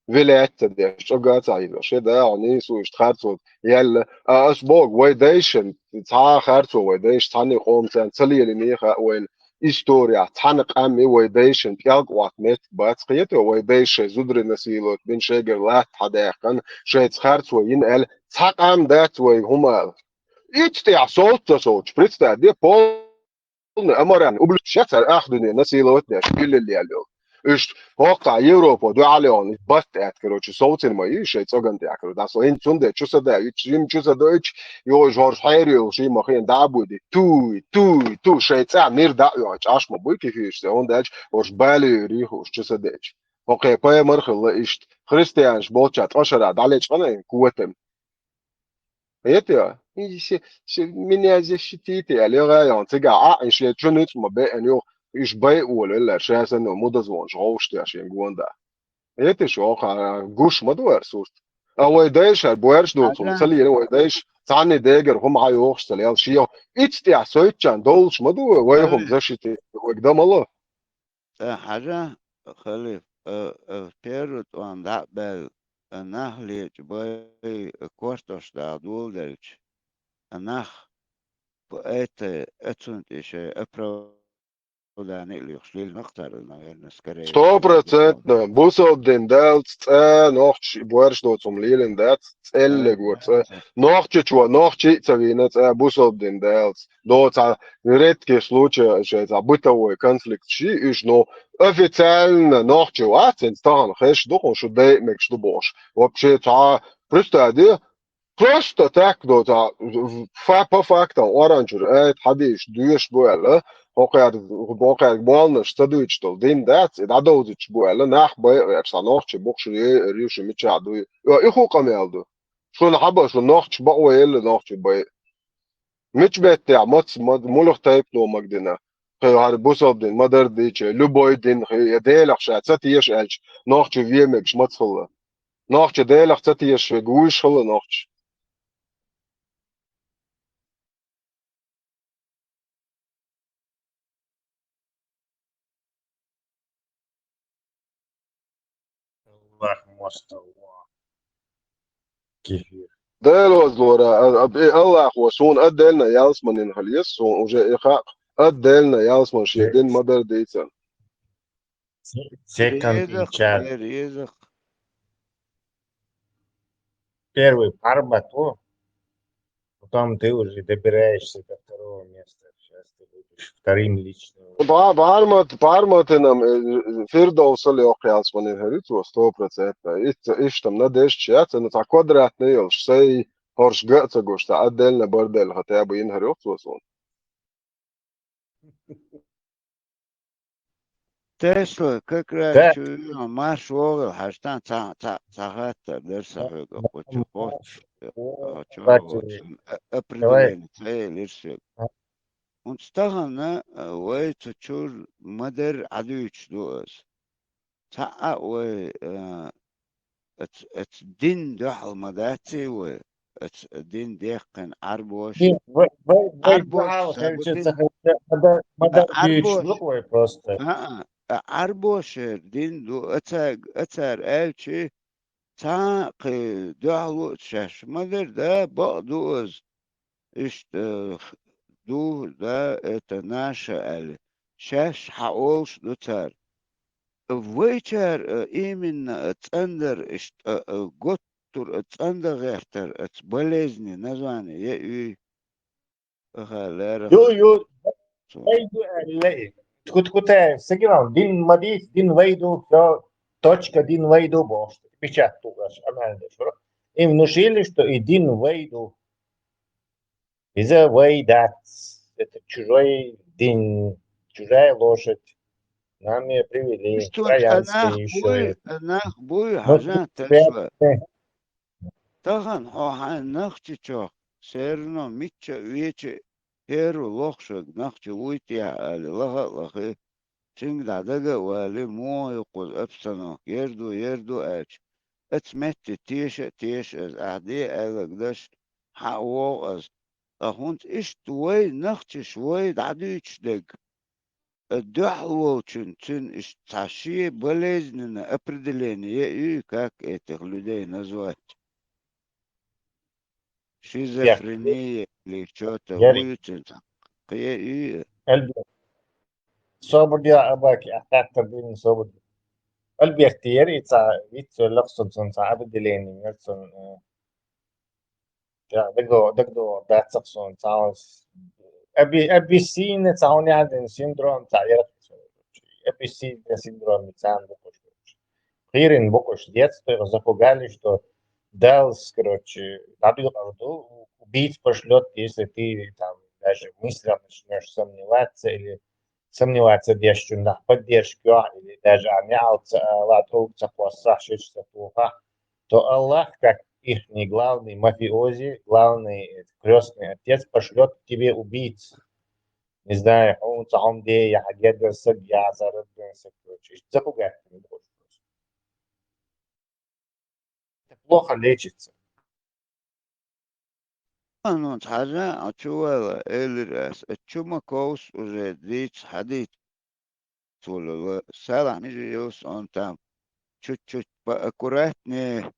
Вилаьцца деш, чӀога ца хьийзош, я да, хьо нийса ву иштта харцо яьлла. А ас боху, вай дайшан цхьа а харцо, вай дайша цхьанне къоман царна ца лелиний хаьа вайна. Историяхь цхьана къам и вай дайшан пӀелг Ӏотта меттиг бац, кхета, вай дайша шайн зударий насиловать бина, шайгара латта хьадаьккхина, шайца харцо йина аьлла, цхьа къам дац вай хӀума ала. Итт тӀехь совца совцуш, представь, де, полный аморальный, ублюдочный, цара ах дуьне насиловать деш, хиллал лелайо. Уьш хӀокхахь Европо дуьхьал йогӀун, барт аьтта, короче, совцина ма ю шайн цӀоган тӀехь, короче, дӀасо. ХӀинца цундела чу са даьлла, уьш жима чу са дойтуш, йогӀуш хӀорш хьерайолуш, и ма хин дӀа а буьди. Туй, туй, туй, шайн цӀа мир дӀа а йоьхуьйтуш, Ӏаш ма буй кхин хӀуьш, хӀунда аьлча хӀорш балийра хӀуш чу са дечу. ХӀокхе пайхамар хилла иштта. Христианаш болча ткъа шарахь дӀалечкъана котам. Хетий? И се-, се-, меня защитите, аьлла, йогӀу, цигахь Ӏа, и шен чу нуьцкъ ма беана юха, уьш байа волавелла, ша санна мудаза вонаш гӀовшаш шен гонах. Хетий шу, оха гуш ма ду хӀара сурт. А вай дайша хӀара боьрша доцург ца лелийна, вай дайша цхьанне дегара хӀума хьан йохуш ца лела, шен итт тӀехь сойтучарна довлуш ма ду вай, вай хӀума защитить, вайга дан ма ло. ТӀаккха хьажа, халиф, а, а, первый тӀом дӀа а баьлла, а, нах лечу бай, а, кортош даха доладелча, а, нах, по этой, а, цунна тӀе шайн оправдание а лоьхуш лелийнакх цара, наверное, скорее всего. Сто процентов. Бусалба дин Далца цӀа нохчий боьрша доцург лелийна дац, цӀеллиг ву цӀа. Нохчичо, нохчий а ца вийна цӀа, бусалба дин Далца. Доцу редкий случай, шайн цхьа бытовой конфликт ши уьш, ну, официально нохчий вац, хӀинца тахана хезаш ду хьуна, шу дайа мегаш ду бохуш. Вообще цхьа, представь, де, просто так, доцу, фа-, по фактам оранчура айта хьадийш доьшуш бу аьлла, хӀокхаьрга, хӀокхаьрга болнаш ца дуьйцуш долу дин дац, и дӀадовзуьйтуш бу аьлла, нах байа гӀерташ, цхьа нохчий бухуш ю, ю шу мичахь дуй. Йо, и хӀун къамел ду? Шуна хьаба, шу нохчий бакъо елла нохчий бай. Мича меттехь, мац-, ма-, муьлха тайпано магадина? Кхин хӀара бусалба дин ма-дарра дийча, любой дин хи, я Делах ша ца теша аьлча, нохчий вен мегаш маца хилла? Нохчий Делах ца тешаш верг вуйш хилла нохчий? Аллах мостагӀа. Кефир. Дела вазлора, а, а, и Аллахо суна отдельно ялсаманин хила еза, суна уже и хаьа, отдельно ялсаман шен дин ма-дарра дийцина. Се-, секунд. Резах, чар. Резах. Первый пармат ву. Потом ты уже добираешься до второго места. Сейчас ты будешь вторым личным. Ба-, бармат-, барматинам, э, Фирдовсал йоккха ялсаманин хӀара ю цо, сто процентов. Итт-, иштта-м надежда яц, ну, цхьа квадратный йолуш, сай хӀорш ган а ца гуш, цхьа отдельно бордель хотя бы йина хӀара ю цо суна. Тесла как раз чу марш вогӀийла хьаштан цхьа, цхьа, цхьа хаттар дара сан хьоьга, кху чу кхоччуш, кху чу кхоччуш, а, определение ца елира соьга. ХӀунца тахана, а, вай цу чуьра ма-дарра Ӏадуьйцуш ду аса. Цхьа а вай, а, Ац-, ац дин дуьхьал ма дац и вай, ац дин дехкина Ӏарбоша. Дин, вай, вай, вай Ӏарбоша дуьхьал хилча, ца хилча, ма да-, ма да дуьйцуш ду вай просто. А, а, Ӏарбошера дин ду, ацаг-, ацара аьлчи, цхьа а кхин дуьхьал ву шаьш ма дара, да, бакъ ду аса. Иштта, э, х-, ду, да, это наше аьлла, шаьш хьаолуш ду цара. Вайчара, э, именно, э, цӀандар иштта, э, готтур, э, цӀанда гӀертар, э, ц-, болезни название е уьй? Аха, лерах. Ю, ю, цо. Вай ду аьлла и. Тху-, тху тай, сагирам, дин ма дийц, дин вай ду, всё, точка, дин вай ду, бохуш. Печать тугаш, амалдеш, бро. Им внушили, что и дин вай ду. Иза вай дац. Это чужой дин, чужая лошадь. Нам её привели. Иштта троянский ещё. Нах буй, нах буй, хьажа, тешла. Тахана хьо хьайн нахчичох, серано мичча а веча, хӀеру лохуш верг нахчи вуй тӀехь али, лаха а лахи. Цуьнга дӀа дага а вали, муха ю кхуза обстановка, ер ду, ер ду аьлча, аца метте теша а теша аса, ахь де аьлларг даш, хьан а вогӀу аса. Ткъа хӀунца иштта вай, нахчаш вай, дӀадуьйцуш дерг, а, дуьхьал волчун, цуьнан иштта цхьа шен болезненное определение е уьй, как этих людей назвать? Шизофрения или чё-то вуй цуьнан цхьа кхе а ю. Альберт. Собар де, Абаки, ахь хаттар дина собар де. Альберт, яра и цхьа виц веллакх суна, цунна цхьа определение яра цунна, э, Я, дагадо-, дагадо, дацах сон, цаун с-, аби-, абиссинный цаун яндин синдром, ца, я, абиссинный синдром, цаун букуш. Хирин букуш, детство, запугали, что Далс, короче, надо, убийц пошлёт, если ты там даже в мыслях начнёшь сомневаться или сомневаться, деш чунах поддержки, или даже ами алца, а, лат улца квасса, шечца плохо, то Аллах, как ихний главный мафиози, главный, э, крестный отец пошлёт к тебе убийц. Не знаю, он сахом де, я хагедер саг, я зарабден саг, короче, ишца хугат. Это плохо лечится. Ну, цхьажа, а чу вала, элир ас, а чу ма ковс уже диц хадит. Цулала, салам, мижи йос он там. Чуть-чуть поаккуратнее,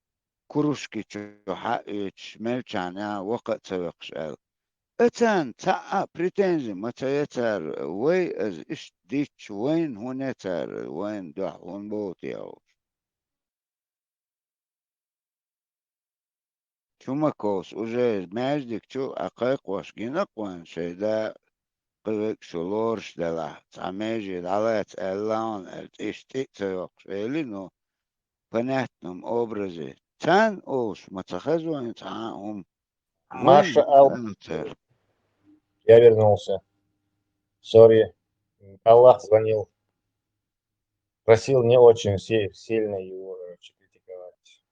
кружки чу хьаъечаш, мелчана вакха а ца векхаш аьлла. Ацан цхьа а претензи ма ца яцара, вай аз ишт дичча, вайн хӀун яцара, вайн дуьхьа хӀун бовту яхуш. Чумаковс уже маьждиг чу а кхайкхош гина кхойна шайда кхевег шу лоруш делахь, цхьа меже дӀалаца аьлла он аьлла, цӀиш тӀи а ца йоккхуш эли, ну, понятном образе. Царна олуш ма ца хазойна цхьа а хӀума. Маша Ал-, цара. Я вернулся. Сори. Аллах звонил. Просил не очень си-, сильно его, короче, критиковать.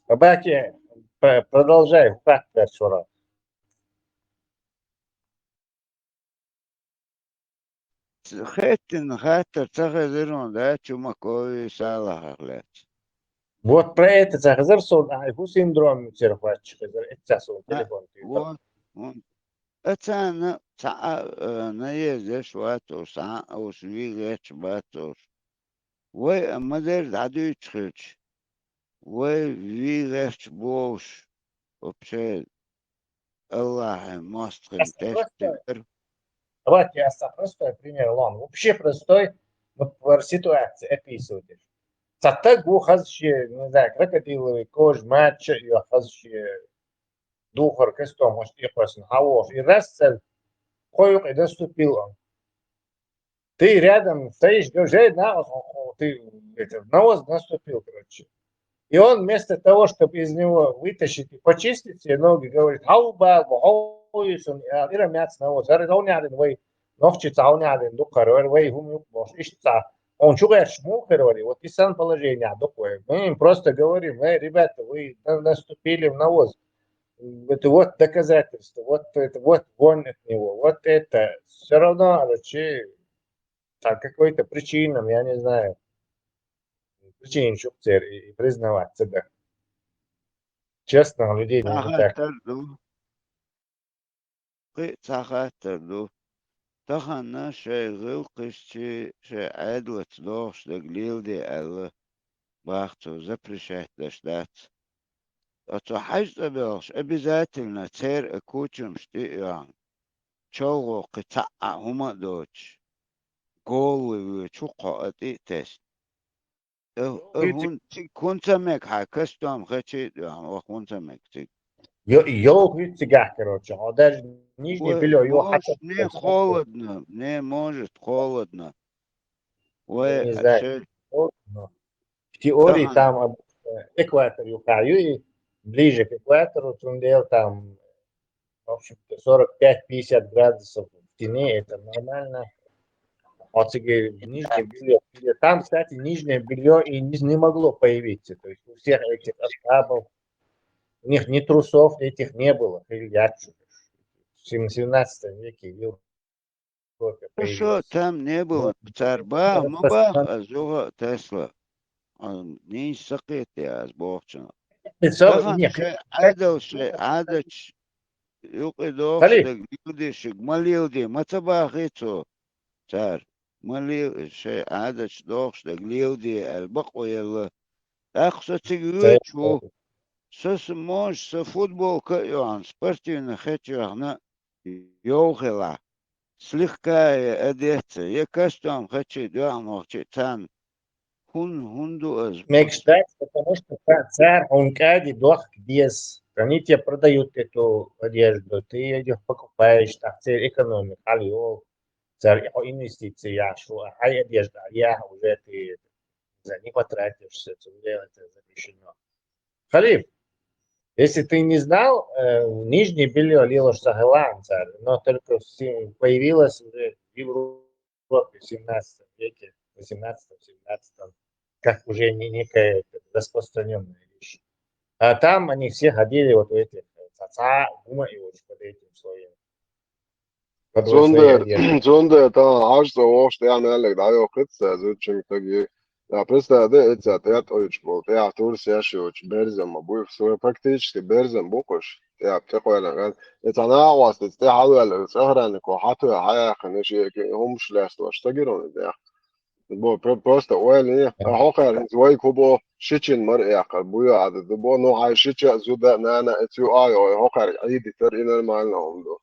Абаки, п-, продолжай, хӀу хаттар чура. Хеттина хаттар ца хезира хьуна, да, Чумакови Салахах лаьцна. Вот про это ца хезар сон, ай, хӀу синдром церхвачча хезар, это ца сон А, телефон тӀе. Вот, вот. Ацана цхьа а, э, наездеш вац уж, цхьа а уж вигӀечча бац уж. Вай а ма-дарра дӀадуьйцуш хилча, вай вигӀечча бохуш, вообще, Аллахьан мостагӀийн Аса тешна простой. Тимар. Давайте я аса простой пример лом. Вообще простой, ну, про ситуацию описывать. Ца таг ву хаза ши, не знаю, крокодиловый кожа, матча, её хаза ши духар кастом, может, и хвастун, хавош. И раз цель, кое-как и наступил он. Ты рядом стоишь, говоришь: «Эй, на, вот, он, он, ты, это, навоз наступил», короче. И он вместо того, чтобы из него вытащить и почистить себе ноги, говорит: «Хау ба, бо, хау юсун, я, ира мяц навоз». Говорит: «Он не один, вай, ногчи цау не один, духар, вай, вай, хум, юк, бо, ишца». Он чугаш мухер, говорит, вот и сан положение, духар. Мы им просто говорим: «Эй, ребята, вы на-, наступили в навоз». Это вот доказательство, вот это вот вонь от него, вот это. Всё равно, короче, там какой-то причинам, я не знаю, причинам шух цер и, и признаваться, да. Честно, людей нужно так. Ца хаттар ду. Кхин а ца хаттар ду. Тахана шай гӀиллакхашчий, шай Ӏедалца дохуш дерг леладе аьлла, бахцо запрещать даш дац. Оцу хьаьж цӀа белхаш обязательно церан кучамаш тӀе а йоьхна, чолгӀо кхин цхьа а хӀума а доцуш, голлай воьчу хӀокхо а тӀе а тесна. Э, э, хӀун, цига хӀун ца мега хьан костюм хечий а доьхна, ваха хӀун ца мега цига? Йо-, йо, хӀуьттигахь, короче, хьо даже нижний бельё, йо, хьа не холодно, не может холодно. Вай, не знаю. Холодно. В теории там, э, экватор юкъа ю, и ближе к экватору, цундела там, в общем-то, сорок пять-пятьдесят градусов в тени, это нормально. А теперь нижнее бельё. Там, кстати, нижнее бельё и не, не могло появиться. То есть у всех этих арабов, у них ни трусов этих не было. Или я чё, в сем-, семнадцатом веке, ё-, Хорошо, там не было. Цар баха, ма баха, аз юха а тесла. Нийса сакхетте аз бохучунах. Тахана шайн Ӏадал, шайн Ӏадаташ юкъе дохуш дерг леладе шуьга, ма леладе, ма ца бахий цо. Цара, ма ле-, шайн Ӏадаташ дохуш дерг леладе аьлла бакъо елла. ТӀаккха со цига воьдуш ву. Со, со, может, со футболка а йоьхна, спортивный хечвоьхна, йовхилахь. Слегка я одеться, я костюм хачи, доьхна хачи, царна хӀун, хӀун ду аз? Мегаш дац, потому что ца-, цара хьуна кӀади дохка деза. Они тебе продают эту одежду, ты её покупаешь, так церан экономика хьал йолу. Цара хьо инвестиций яхьаш ву, хьайн одежда яхьа уже ты за не потратишься, тем более это запрещено. Халиф, если ты не знал, э, нижнее белье лелош ца хилла цара, но только в си-, появилось уже в Европе в семнадцатом веке, восемнадцатом, семнадцатом, как уже не, некая распространенная вещь. А там они все ходили вот в этих, э, цхьа-цхьа гума и вот под этим слоем. Под вот своей Цундела, одеждой. цундела тахана хьажа ца вохуш тӀехь меллиг дӀайохкхуьйту ца зудчуьнга стаге. Я представь, да, эца тӀетӀойчу болу, тӀехь турс еш йоцу берзам ма буй, со практически берзам бу кхуш, тӀехь тӀекхоьллина гӀан. И цхьа накъост иза тӀе хьалаваьлла, цӀахраннико хьатоьхна хьаяьккхина, шен хӀумаш лаьцна стаг яра иза. Бо, про-, просто ойла, хьо кхаьрнис вайга хӀун боху, шичина мара эккхар, буйо Ӏада ду бо, ну хьайн шича а, зуда а, нана а, эца ю а йо, хьо кхаьрга Ӏийдитар, и нормально хӀума ду.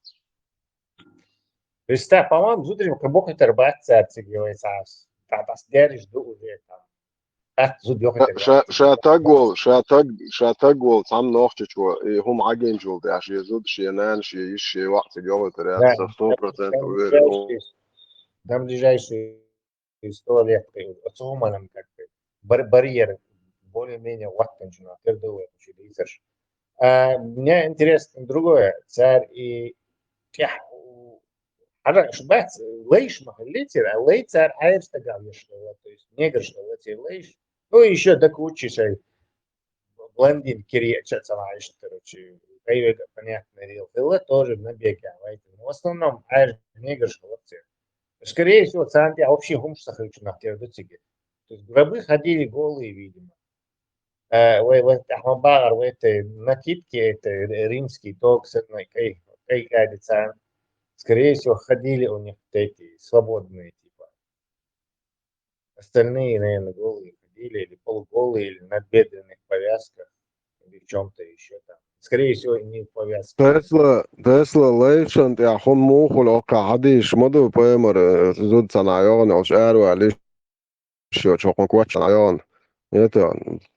Представь, по-моему, зударий кабохитар бац цара цига вай цхьаъ. Та тас дерриш ду уже там. Атта зуда йохитар Ша, ша таг волу, ша таг, ша таг волу цхьамма нохчичо, и хӀума Ӏагинчул тӀехь шен зуда, шен нана, шен йиш, шен йоӀ цига йохуьйтур яц, со сто процентов уверен ву. Там ближайшие сто лет, оцу хӀуманан как бы бар-, барьер более-менее ваттанчунах тера ду вай кху дийцарш. А, мне интересно другое. Цара и тӀехь у-, хьара шу бац, лайш ма хилли цера, а лай цара Ӏер стагал еш хилла, то есть негрш хилла цера лайш. Ну, и ещё дакучи шай блондин кириеча ца ваьш, короче, кайвега, понятное дело, хилла тоже набега, вайтина. В основном Ӏер негрш хилла цера. Скорее всего, царна тӀехь вообще хӀумаш ца хилчунах тера ду цига. То есть рабы ходили голые, видимо. Э, вай, вай, ахма багӀар, вай, это накидки, это римский тог, с одной кай, кай кади царна. Скорее всего, ходили у них вот эти свободные, типа. Остальные, наверное, голые ходили, или полуголые, или на бедренных повязках, или в чём-то ещё там. Скорее всего, не в повязках. Тесла, Тесла лайшан тӀехь хӀун муха хуьлу, хӀокхахь хьадийсаш ма ду, пайхамар, э, зуда цхьана йогӀана йолчу аравалиш йоцу хӀокхун коччана йогӀана. Это,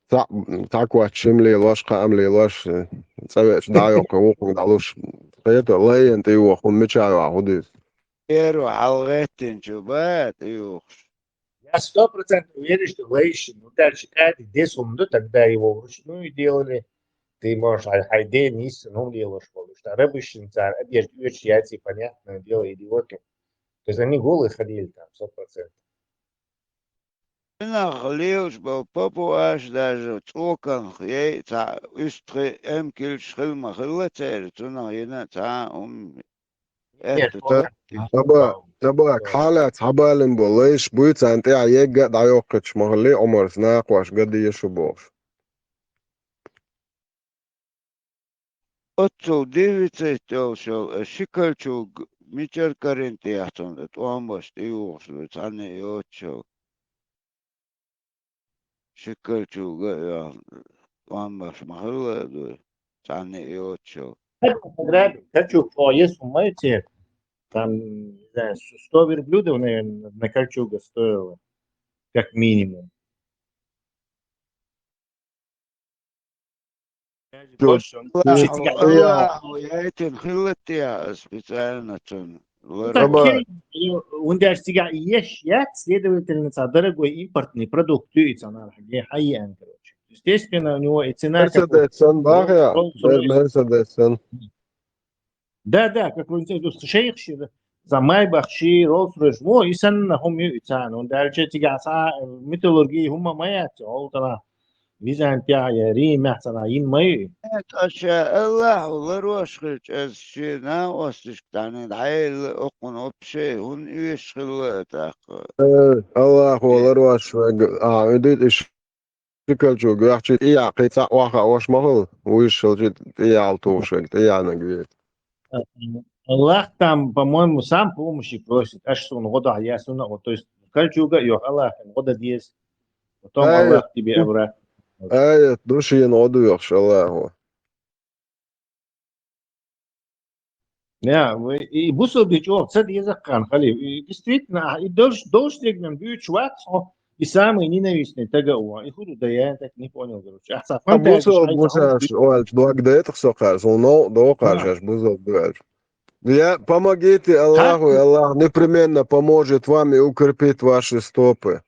цхьаъ, цхьа кочча шимле лош, кхаамле лош, э, цӀа веача дӀа а йоккху, вукхунга дӀалуш. Это, лайна тӀе йоху хӀума мичахь йоху хӀун дуьйцу? Эро хьалгӀеттинчу бан тӀеюхуш. Я сто процентов верю, что лайшин, ну, дальше кади десум ду, тогда его вручную делали. Ты можешь, а, хьайн ден йиссина хӀума лелош болуш. Та рабышин цара одежда оьцуш яц, и понятное дело, идиоты. То есть они голые ходили там, сто процентов. Цунах лелаш болу папуаш даже цӀоканах яй цхьа уьстагӀий эмкилш хила ма хилла церан, цунах йина цхьа а хӀума. Нет, Этта он- тар- Таба, таба, хьалаца хьабалин бо лайш буй, царна тӀехь егга а дӀайоккхуьйтуш ма хилли, Ӏумарс накхош ган дезаш ву бохуш. Оццул дефицит йолуш йолу, э, ши кольчуга мичара карийна тӀехь цунна тӀом беш тӀеюхуш ду, цхьанна а йоцуш йолу. Ши кольчуга а йоху тӀом беш ма хилла ду, цхьанна а йоцуш йолу. Кольчуга поесть, ма, там, не знаю, сто верблюдов, наверное, на кольчуга стоило, как минимум. Даже больше, он Аллахьу, десять тысяч. Аллахьу яйтина хилла те специально цунна. Ну, лара. так, Таба. окей, он даже цигахь еш яц, следовательно, цхьа дорогой импортный продукт ю и цхьа нахьа, хьаеан, короче. Естественно, у него и цена, как у Мерседес сан бахьа, Rolls-Royce. Мерседес сан. Да, да, как вы знаете, шайх ши, за Майбах ши, Rolls-Royce, во, и санна хӀума ю и царна. Он дальше цигахь цхьа металлургия хӀума ма яц, ол цхьа Византия я Рим яц цхьа йин ма ю. Нет, аша Аллахьу ларош хилча, ас шен накъосташка цхьаьна дӀаелла, оккхунна вообще хӀунда оьшуш хилла тӀаккха? Э, Аллахьу ларош вега, а, уьдуьйтӀа иш ши кольчуга вехчи, и яккхий цхьа охьа ош ма хилла, вуьйш шалчи тӀеял тухуш вега, тӀеянаг вега. Аллах там, по-моему, сам помощи просит. Аш суна гӀо дахьа, я суна гӀо. То есть кольчуга а йоху Аллах, гӀо дан деза. Потом Ай, Аллах тебе обратно. Аят ду шена гӀо доьхуш Аллахьо. Я, вы- и бусалба чӀоагӀа ца деза-кх хӀана, хали. И действительно, а, и долш-, долш дегнам дуьйцуш вац хьо, и самый ненавистный тага а ван. И хӀу ду да я, так не понял, короче. Ахьа ца А фантазия бусалба шайца бу хьо шаьш оалча, дог дайтах со кхар, со новкъа дохар Да. шаьш бусалба ду аьлча. Я, помогите Аллаху, и Аллах непременно поможет вам и укрепит ваши стопы.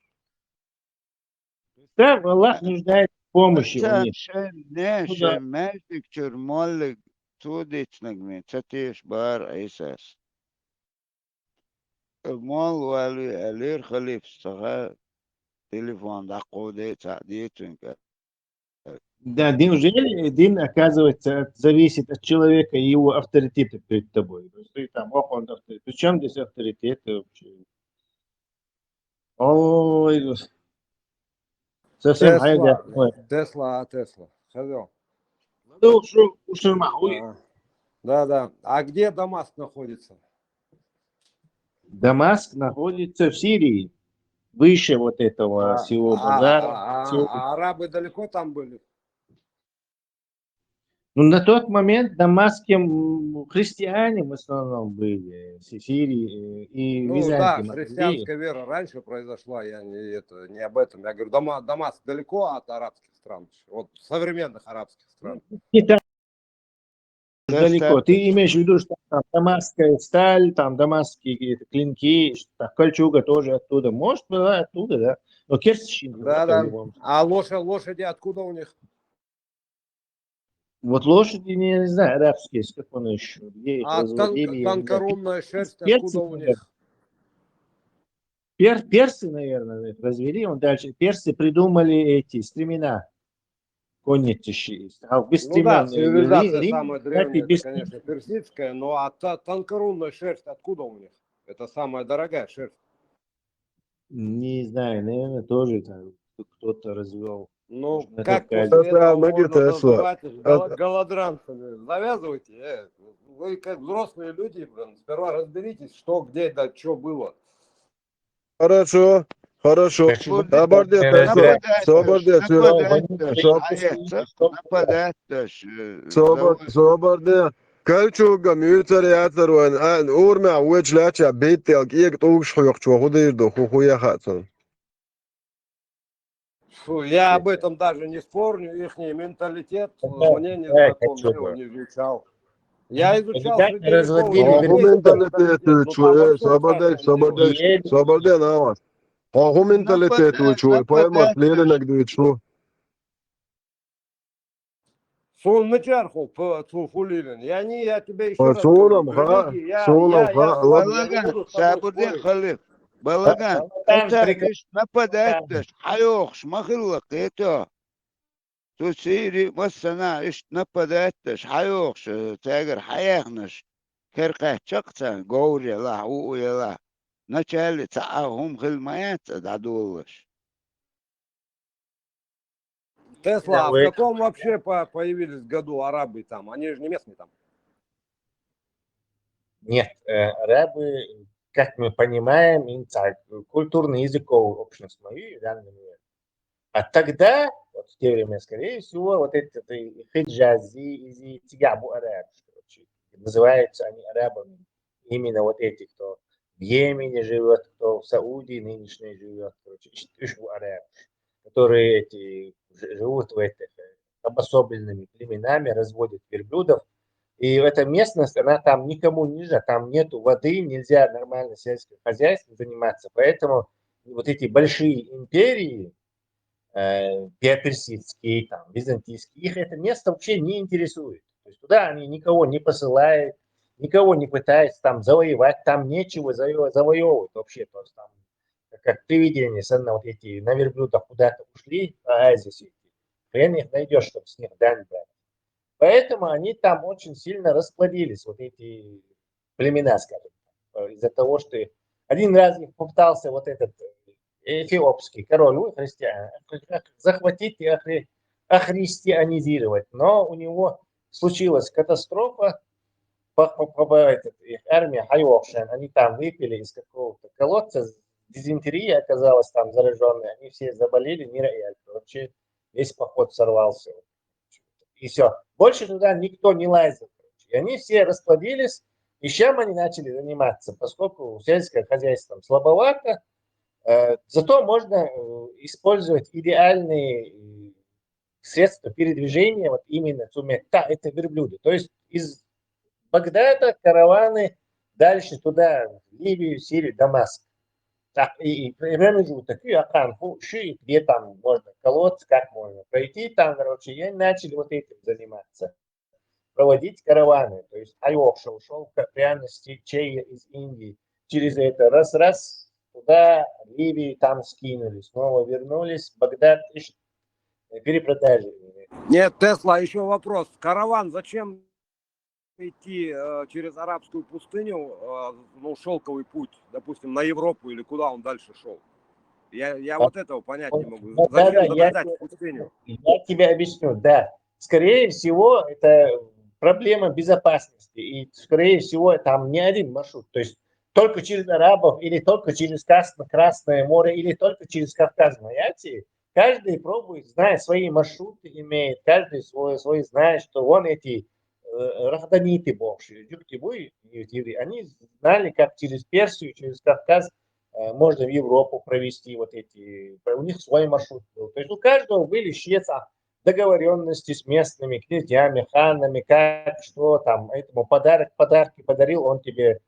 Представь, Аллах нуждается в помощи у Ца них. шен, не, Ну да. шен маьждиг чуьра моллиг цо дийцинарг вен, ца теша бара Ӏийсас. Э, молла валви, аьллера халифас, ца ха телефон дӀакховдай, цхьаъ децунга. Да, неужели дин, оказывается, от- зависит от человека и его авторитета перед тобой? То есть ты там, ох, он авторитет. При чём здесь авторитет вообще? Ой, гос-, совсем Тесла, хьайга. Ой. Тесла, а, Тесла. Хазё. Ну, что, что, ма, ой. А, да, да. А где Дамаск находится? Дамаск находится в Сирии, выше вот этого А, всего а, базара, а, а, всего. А арабы далеко там были? Ну, на тот момент в Дамаске, м, христиане в основном были, Си- Сирии, э, и Ну да, византии, христианская вера раньше произошла, я не, это, не об этом. Я говорю, Дама- Дамаск далеко от арабских стран, вот современных арабских стран. Не так Да, далеко. Ты имеешь в виду, что там дамасская сталь, там дамасские какие-то клинки, что там кольчуга тоже оттуда. Может, была оттуда, да. Но керсичинка Да, да. А лошадь, лошади откуда у них? Вот лошади, не, не знаю, арабские, с какой еще, где их А разводили, тан- я не знаю. Танкорунная шерсть Персы, откуда у наверное. них? Пер- персы, наверное, их развели, он дальше. Персы придумали эти стремена. Конницы. А без Ну да, стремён, э, цивилизация Рим- самая древняя, без это, конечно, персидская, но а та- танкорунная шерсть откуда у них? Это самая дорогая шерсть. Не знаю, наверное, тоже там кто-то развёл. Ну, Может, как это после этого Тесла, можно Тесла. Называть их гол- голодранцами? Завязывайте, э, вы как взрослые люди, блин, сперва разберитесь, что, где, да, что было. Хорошо, хорошо. Собар де, собар де, собар де, собар де. Собар де. Кольчугам юьцар яцар вайн, а, урмехь вочу лаьча беттел кӀега тӀулгаш хьоькхучо хӀун дийр ду, хӀу, хӀу яхац хьуна? Фу, я об этом даже не спорю, ихний менталитет, мне не знаком, я его не изучал. Я изучал средневековый Хьо хӀун менталитет вуьйцу, э, собар де, собар де, собар де, нагӀаш. Хьо хӀун менталитет вуьйцу, вай паймат леринарг дуьйцу. Суна мичара хов, п- цо хӀу лелийна? Я не, я тебе ещё раз Суна-м говорю, ха, религия, я, суна-м я, ха, я, ла- я не буду с тобой спорить. Балаган, Балаган, Балаган, это прекра- ишт нападать даш, хьайохуш ма хилла кхето. Цу Сири массана ишт нападать даш, хьайохуш, э, цаьгара хьаяхнаш, кер кхаьччакх царна, говр елахь, у у елахь. Начале цхьа а хӀума хила ма яц а дӀадолалаш. Тесла, а в каком вообще по- появились году арабы там? Они же не местные там. Нет, э, арабы, как мы понимаем, им так, культурно-языковая общность мои, да, например. А тогда, вот в те времена, скорее всего, вот эти, это и хиджази, изи, тигабу араб, короче, называются они арабами. Именно вот эти, кто в Йемене живет, кто в Саудии нынешней живет, короче, иш- ишбу араб, которые эти ж- живут в этих э, обособленными племенами, разводят верблюдов. И эта местность, она там никому не нужна, там нету воды, нельзя нормально сельским хозяйством заниматься. Поэтому вот эти большие империи, э, пе- персидские, там, византийские, их это место вообще не интересует. То есть туда они никого не посылают, никого не пытаются там завоевать, там нечего заво- завоевывать вообще. То есть там как привидение, сенна вот эти на верблюдах куда-то ушли, оазисы эти. Хрен их найдешь, чтобы с них дань брать. Поэтому они там очень сильно расплодились, вот эти племена, скажем так, э, из-за того, что один раз их попытался вот этот э, эфиопский король, ой, христиан, захватить и охри- охристианизировать. Но у него случилась катастрофа, по, по- по- по- этот, их армия, хьайохуш, они там выпили из какого-то колодца, дизентерия оказалась там зараженная, они все заболели, мира и альфа. Вообще весь поход сорвался. И все. Больше туда никто не лазил. И они все расплодились, И чем они начали заниматься, поскольку сельское хозяйство слабовато, э, зато можно э, использовать идеальные э, средства передвижения, вот именно цумета, это верблюды. То есть из Багдада караваны дальше туда, в Ливию, Сирию, Дамаск. Так, и, и промежуток, и Акан, фу, ши, где там можно колодцы, как можно пройти, там, короче, и они начали вот этим заниматься, проводить караваны, то есть айохшо, шёлка, пряности, чая из Индии, через это раз-раз, туда, Ливии, там скинули, снова вернулись, Багдад, ищ- перепродажи. Нет, Тесла, еще вопрос. Караван зачем идти э, через арабскую пустыню, э, ну, шелковый путь, допустим, на Европу или куда он дальше шел? Я, я вот этого понять не могу. Да, да, Зачем да, я, забредать в пустыню? Я тебе объясню, да. Скорее всего, это проблема безопасности. И, скорее всего, там не один маршрут. То есть только через арабов или только через Красное, Красное море или только через Кавказ, понимаете? Каждый пробует, знает свои маршруты, имеет, каждый свой, свой знает, что вон эти э, рахданиты бокши, юктибуй, они знали, как через Персию, через Кавказ э, можно в Европу провести вот эти, у них свой маршрут был. То есть у каждого были щеца договоренности с местными князьями, ханами, как, что там, этому подарок, подарки подарил, он тебе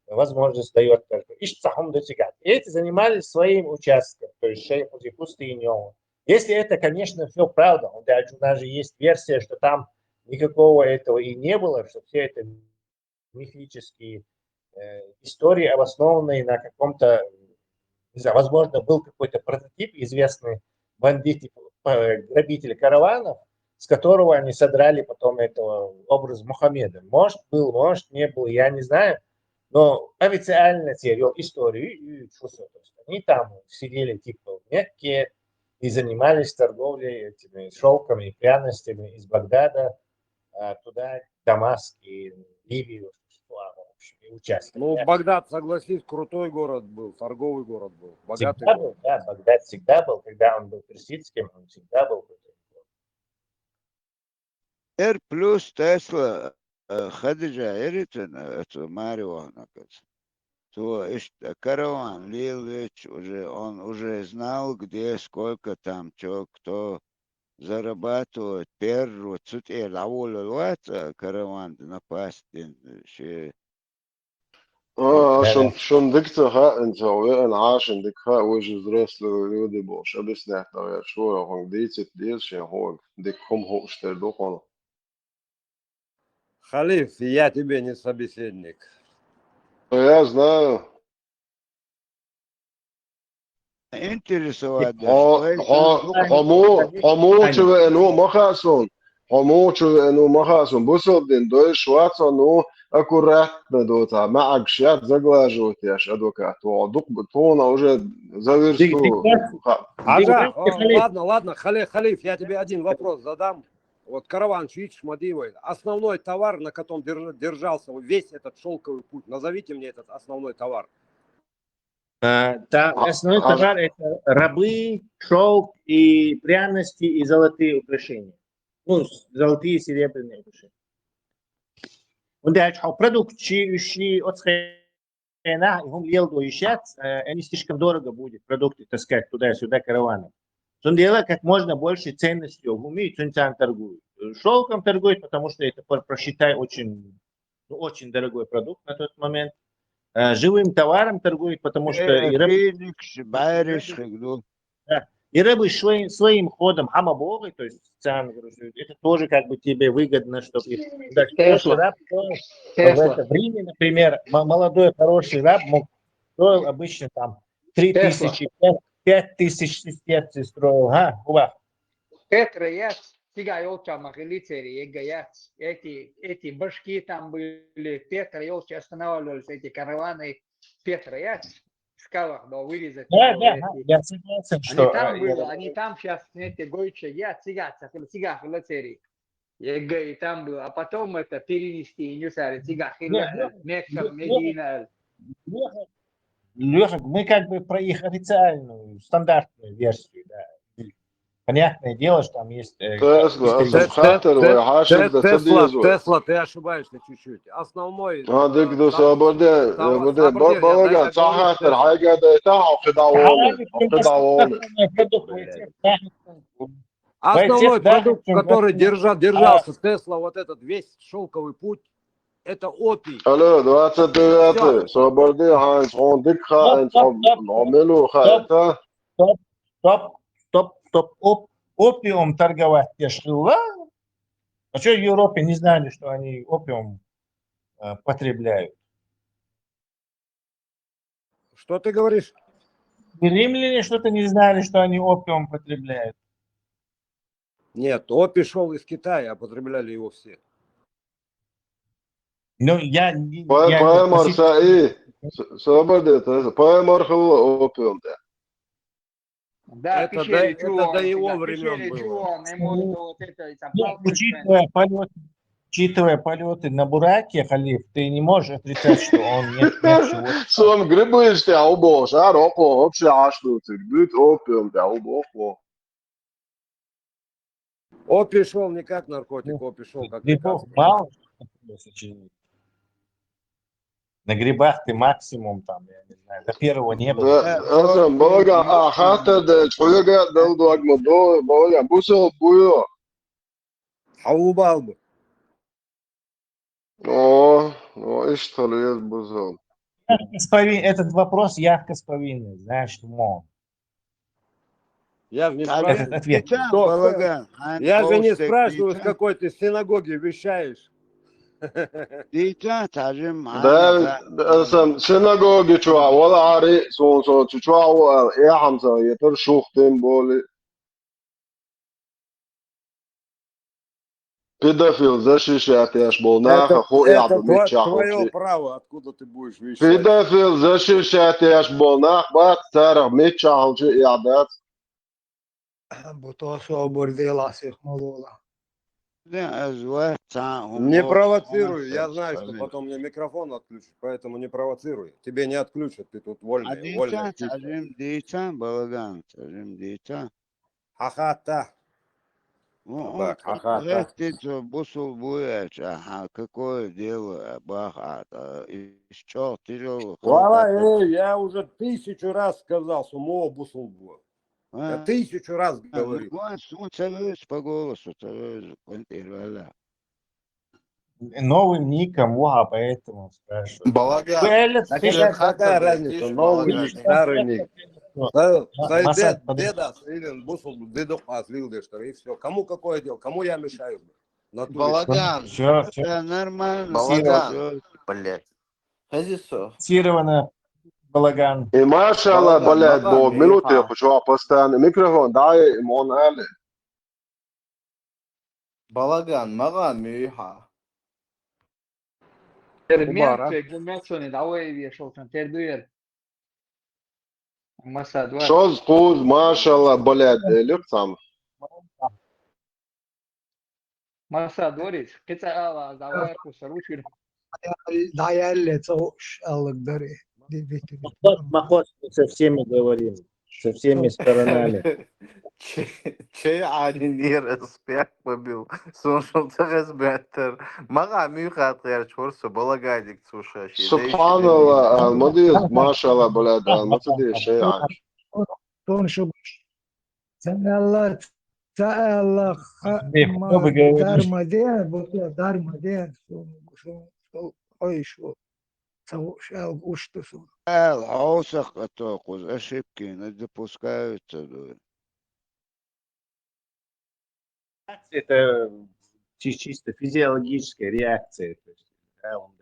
возможность дает. Ищ сахум дотягать. Эти занимались своим участком, то есть шейху пустыню. Если это, конечно, все правда, у нас же есть версия, что там никакого этого и не было, что все это мифические э, истории, обоснованные на каком-то, не знаю, возможно, был какой-то прототип известный бандиты, э, грабители караванов, с которого они содрали потом этого образ Мухаммеда. Может, был, может, не был, я не знаю. Но официально теперь историю и что, то есть они там сидели типа в Мекке и занимались торговлей этими шелками и пряностями из Багдада а, туда, Дамаск и Ливию, в общем, и участвовали. Ну, Багдад, согласись, крутой город был, торговый город был, богатый Всегда город. Был, да, Багдад всегда был, когда он был персидским, он всегда был крутой город. Эр плюс Тесла, э, Хадижа, Эритон, это Марио, наконец. То есть э, караван лил ведь уже, он уже знал, где, сколько там, что, кто зарабатывает, первую цутер лавулу караван напасть, э, А, шун шун дикца ха, инца ве ан ашин дик ха, уже взрослые люди больше объяснять, наверное, что он десять лет, что он дик хом хо что дохон. Халиф, я тебе не собеседник. Я знаю. Интересовать. Хо хо хо мо хо мо чуве ну махасон. Хо мо чуве ну махасон. Бусылдин дой шваца ну аккуратно дота. Ма акшат заглаживать яш адвокат. О дук тона уже заверсту. Ага, ладно, ладно, Халиф, я тебе один вопрос задам. Вот караван Швич Мадиевой, основной товар, на котором держался весь этот шелковый путь, назовите мне этот основной товар. Там основной товар это рабы, шелк и пряности и золотые украшения. Ну, золотые и серебряные украшения. Und der hat auch Produkte, und die haben Lildo geschätzt, äh, nicht слишком дорого будет продукты таскать туда-сюда караваном. Цундела как можно больше ценностью в уме цунцан торгуют. Шелком торгуют, потому что это, посчитай, очень, ну, очень дорогой продукт на тот момент. Э, живым товаром торгуют, потому что и рабы, Феникс, Байриш, Хигду. Да. И рабы своим, своим ходом, хамабогой, то есть цан, это тоже как бы тебе выгодно, чтобы их... Да, хороший раб, в это время, например, молодой хороший раб мог стоил обычно там три тысячи, пять тысяч сестер строил, а, Уба. Петра яц, сига ёлча махилицери, ега яц. Эти, эти башки там были, Петра ёлча останавливались, эти караваны, Петра яц, в скалах, да, вырезать. Да, да, я согласен, что... Они там были, они там сейчас, эти гойча яц, сига, сига хилицери. Ега и там был, а потом это перенести, и не сари, сига хила, Мекка, Медина. Леха, мы как бы про их официальную, стандартную версию, да. Понятное дело, что там есть э, Тесла, исторические ас хаттар вай хьашир да ца Тесла, дезу. Тесла, ты ошибаешься чуть-чуть. Основной... А, дик ду, собар де, собар де. Балаган, ца хаттар хьайга дайта, хьо кхидӀа волу, хьо кхидӀа волу. Основной продукт, который держа, держался Тесла, вот этот весь шелковый путь, это опий. Алло, двадцать девятый, собар де, хьайнц хьон дик хаьнц, хьо мелу хаьта. Стоп, стоп, стоп, стоп. Оп, опиум торговать деш хилла. А что в Европе не знали, что они опиум э, потребляют? Что ты говоришь? И римляне что-то не знали, что они опиум потребляют. Нет, опий шел из Китая, а потребляли его все. Ну, я не... Пай- я Пайхамар относительно- са и, с- собар де, Тесла, пайхамар хилла опиум де. Да, Это пещере до- чего это он до его всегда, времён пещере было. Чего он, ему это вот это, и там Ну, палкой учитывая полеты, учитывая полеты на Бураке, Халиф, ты не можешь отрицать, что он не смерти вот Сом грибы из тебя убо, шар около, вообще аш тут, бит опиум да убо. Опий шел не как наркотик, опий шел как грибов лекарство. Мало, что такое сочинение. На грибах ты максимум там, я не знаю, до первого неба. Да, Асан, балага, а хата да, чуяга дал дуагма до, балага, бусал буё. Хьо ву бала бу? О, о, иштта лез бусал. Яркость повинная, этот вопрос яркость повинная, знаешь, что мол. Я же не Там спрашиваю. Этот ответ. Дийцан, Кто- балаган, Я же не хьайна спрашиваю, с дийцан. Какой ты синагоги вещаешь. Дийцан, цхьажим, Да, Асан, синагоги чуа, вала ари, сон сон чу чуа, вала, я хамса, я тар шух тем боли. Педофил защищать яш бол, наха ху я Это мича твое хучи. Право, откуда ты будешь вещать. Педофил защищать яш бол, нах бат, царах мича хучи я дат. Бу то собар делахь сих ма лола. Ден аз вац цхьа хӀума Не лоцу, провоцируй, хӀума я лоцу, знаю, что амин. Потом мне микрофон отключат, поэтому не провоцируй. Тебе не отключат, ты тут А вольная, вольная дийцан, птица. цхьажим дийцан, балаган, цхьажим дийцан. Хьахатта. Ну, Собак, он хьахатта. Эх, ты чё, бусул буяч, аха, какое дело, бах, а, а, из чё, тяжело, Вала, хлопотать. Эй, я уже тысячу раз сказал, что муо бусул бу. Я А? тысячу раз А, говорил. ну, он, он целуется по голосу, целуется, он и вала. Новым ником, вуха, поэтому спрашиваю. Балаган. Бля, Так ты какая, же- какая разница, новый ник, старый ник. Са- Ма- Сай Масад, дед, подожди. дедас, или бусул, дедок аслил деш, и все. Кому какое дело? Кому я мешаю? В натуре. Балаган. Все, все. Да, нормально. Балаган. Всё. Блять. Хазисо. Фиксировано, балаган. И машалла, Балаган, блядь, балаган, бог, минуты миха. Хочу постоянно. Микрофон, дай ему, он али. Балаган, маган мюйха. Термент, гуммет сони, давай вешал там, тердуер. Масад, вар. Шоз куз, машалла, блядь, элик там. Масад, варис. Кица ала, давай кусар, учир. ДӀаялле ца уш аллаг даре. Дибитиги. Махот со всеми говорим, со всеми сторонами. Чей ани нира спяк побил. Суншул тагас бяттар. Мага мюйхат гъяр чорсо балагадик цуша ши. Субханалла, алмадиз, машалла, блядь, алмадиз, шей ан. Тон шубаш. Ца Аллах, ца Аллах, Эх, кто бы говорил. Дарма де, вот я Дарма де, ой, шо, ца уш ал уш ту су. Ал хьовсах а токхуз, ошибки не допускаются, дуй. Это чи- чисто физиологическая реакция. То есть, да, он,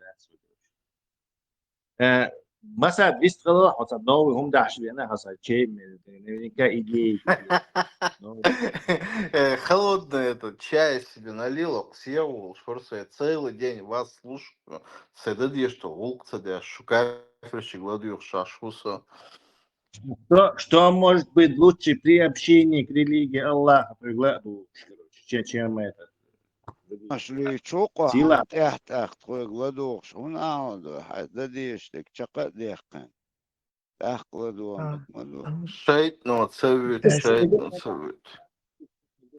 да, э, Масад, вист хала, хьо ца новый хӀума дахьаш вена, хьо ца чей, наверняка идеи. Ну, Э, холодный этот чай себе налил, съел, шорсо, я целый день вас слушаю. Седа деш, что гулк ца деш, шу кафельщик ладуюх шашуса. Что, что может быть лучше при общении к религии Аллаха, пригла-, ну, короче, чем, чем это? Машли чукъа Сила. тӀехь-тӀехь тхойга ладугӀуш, хӀун ала ду, хьай дадеш дерг чаккха а дехкан. ТӀаккха ладугӀа, А, мат ладугӀа. Шайтно цавит, Эс- шайтно цавит.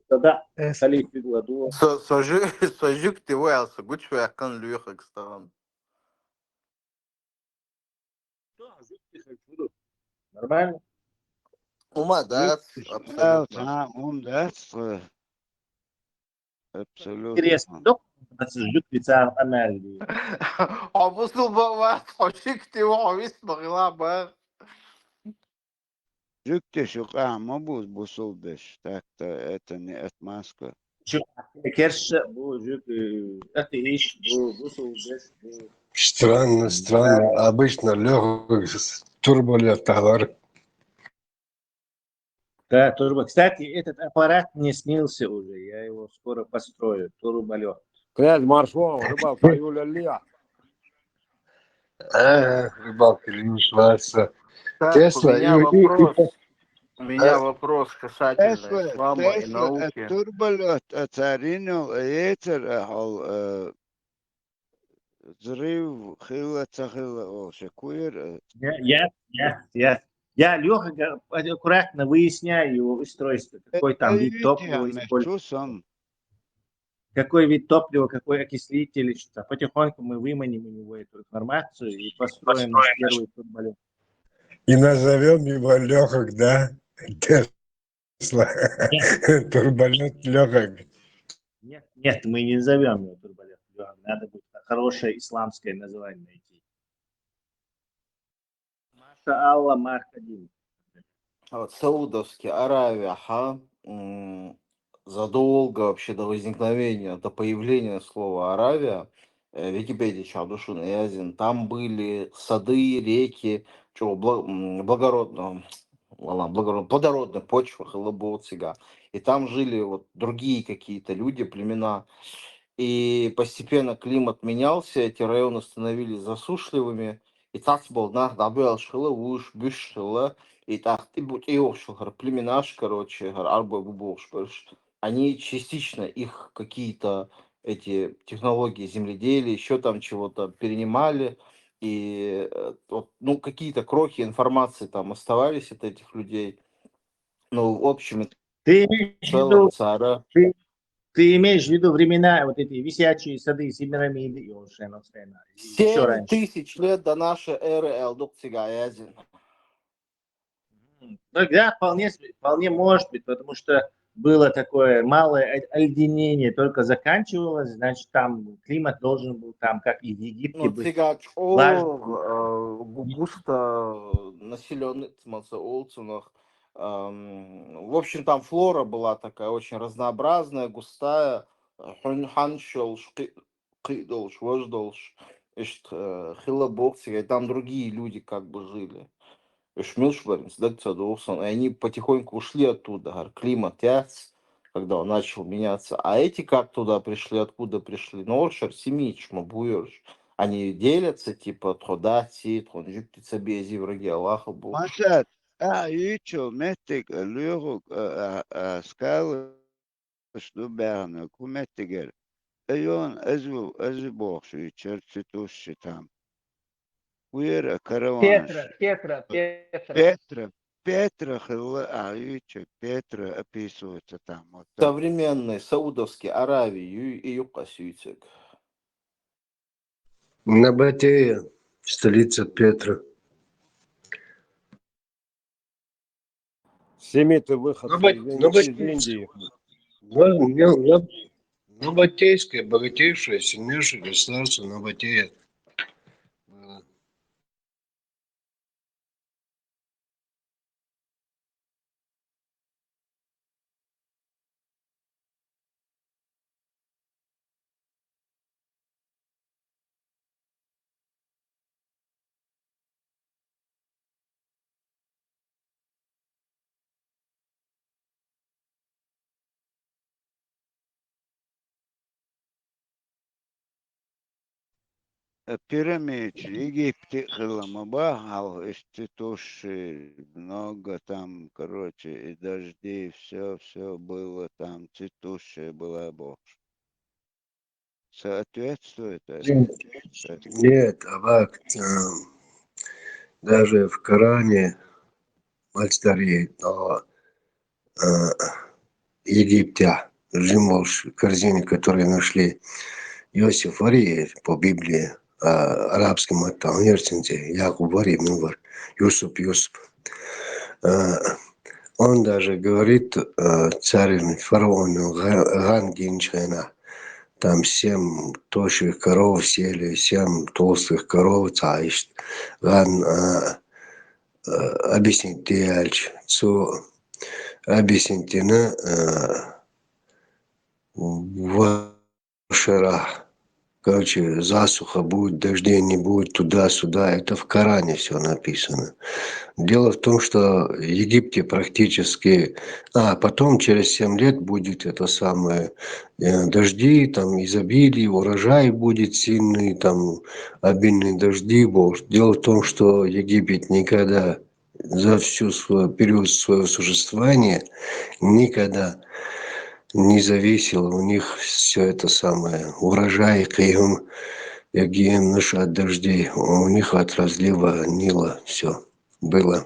Тогда салют, Владу. Со, со жи-, со жугти вай, со гучвакан луйхак стаган. Нормально? Ума, да, абсолютно. Да, ум, да, с-, абсолютно. Интересно. Док, жук лица анализ. А бусул ба, ба, хошик ти, о, вис багла ба. Жук ти шук, а, ма бус, бусул беш. Так-то это не отмазка. Жук, керш, бу, жук, э, это иш, бу, бусул беш, бу. Странно, странно. Обычно лёгок с-, турболёт товар. Да, турбо. Кстати, этот аппарат мне снился уже. Я его скоро построю. Турболёт. Князь Маршо, рыбалка, Юля Лия. А, рыбалка, Лия Шварца. Так, Тесла, у меня и, и, и вопрос. У меня, а? Вопрос касательно ислама и науки. Турболёт, а царинул, а ецер, а, хол, э, взрыв, хила, цахила, о, шекуер, э. Я, я, я, я. Я, Лёха, га-, аккуратно выясняю его устройство, какой там вид топлива используется. Какой вид топлива, какой окислитель, и что-то. Потихоньку мы выманим у него эту информацию и построим наш первый турболёт. И назовём его Лёхок, да? Тесла. Нет. Турболёт Лёхок. Нет, нет, мы не назовём его турболёт Лёхок. Надо будет хорошее исламское название найти. Маша Алла, Марк один. А вот Саудовская Аравия, ха, м, задолго вообще до возникновения, до появления слова Аравия, э, Википедия Чавдушин Язин, там были сады, реки, чё, бла-, м, благородно, ладно, благородно, плодородная почва, хылы болот сига. И там жили вот другие какие-то люди, племена. И постепенно климат менялся, эти районы становились засушливыми, и цац болнах дабел шхылы, уж бюш шхылы, и так, и будь и ох шхылы, племенаш, короче, гар арбой бубох шпырш. Они частично их какие-то эти технологии земледелия, ещё там чего-то перенимали, и, э, вот, ну, какие-то крохи информации там оставались от этих людей. Ну, в общем и целом, Ты имеешь в виду, цара. Ты, ты имеешь в виду времена, вот эти висячие сады Семирамиды и Олшена, Олшена, и ещё раньше? Семь тысяч лет до нашей эры, Элдук Цигаязин. М, ну да, вполне с-, вполне может быть, потому что было такое малое оль-, оледенение, только заканчивалось, значит, там климат должен был там, как и в Египте, ну, быть влажным. Цигач, о, э, гу-, густо населённый, цмаса олцунах. Ам, в общем, там флора была такая очень разнообразная, густая. Хун-, ханшол, шки-, кыдолш, вождолш, ишт, э, хила боксига, и там другие люди как бы жили. Ишмилш барин, сдак цадолсон, и они потихоньку ушли оттуда, гар климат яц, когда он начал меняться. А эти как туда пришли, откуда пришли? Ну, оршар, семичма, буйорш. Они делятся, типа, тходаци, тхонжип, ти цабези, враги Аллаха, бу. Масад, а, ичо, меттик, лёгук, а, а, а, скалы, ш-, ду бяхна, ку меттигер. Эйон, эзу, эзу бохши, чер цитуши там. Уера караван. Петра, Петра, Петра. Петра, Петра хылы, а, ичо, Петра описывается там, вот так. Современной Саудовской Аравии ю-, и юкасуйцек. Набатея, столица Петра. Семиты выходцы из Ин-, из Индии. Набатейское, богатейшее, сильнейшее государство Набатея. Э, пирамид, Египте хылама ба, хал, ишти туши, много там, короче, и дожди, всё, всё было там, цветущая была бохш. Соответствует это? Нет, нет, а вот, э, даже в Коране, мальчтари, но, э, Египте, жимолш корзины, которые нашли Иосиф вари по Библии, а, арабский маттан, ерсинте, Якуб вари, мин вар, Юсуп, Юсуп. А, он даже говорит, а, царь фараон, га-, ган гинчена, там семь тощих коров съели, семь толстых коров, цаишт, ган, а, а, объяснить деяльч, цу объяснить на, а, вошера. Короче, засуха будет, дождей не будет, туда-сюда. Это в Коране все написано. Дело в том, что в Египте практически... А, потом через семь лет будет это самое, э, дожди, там изобилие, урожай будет сильный, там обильные дожди будут. Дело в том, что Египет никогда за всю свой период своего существования никогда не зависело у них все это самое, урожай, кием, ягием, наш от дождей, у них от разлива Нила все было.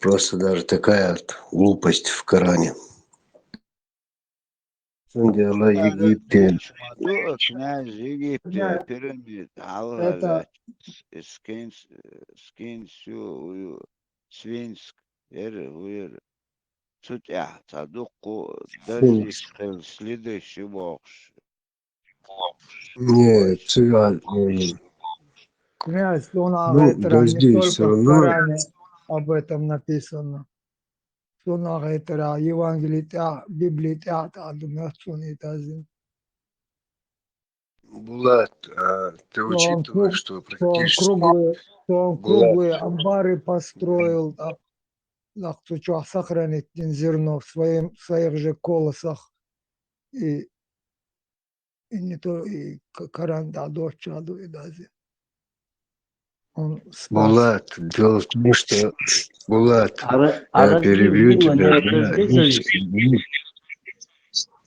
Просто даже такая вот глупость в Коране. Сендела Египте. Князь Египте, пирамид, это скинс, скинсю, Свинск, эр, уйр. Цу тӀехь ца дуккху дождиш хила следующий вохуш. Не, циган, м, Князь, он, ну, это не дожди только всё в равно. Коране об этом написано. Цунах это Евангелие тӀа, Библии тӀа, тӀа, думаю, цунах это. Булат, а, ты учитываешь, что практически... Круглые, что он круглые амбары построил, да, да, кто чё, сохранить зерно в своем, в своих же колосах. И, и не то, и Коран, да, дочь, да, и даже. Булат, дело в том, что, Булат, я перебью тебя.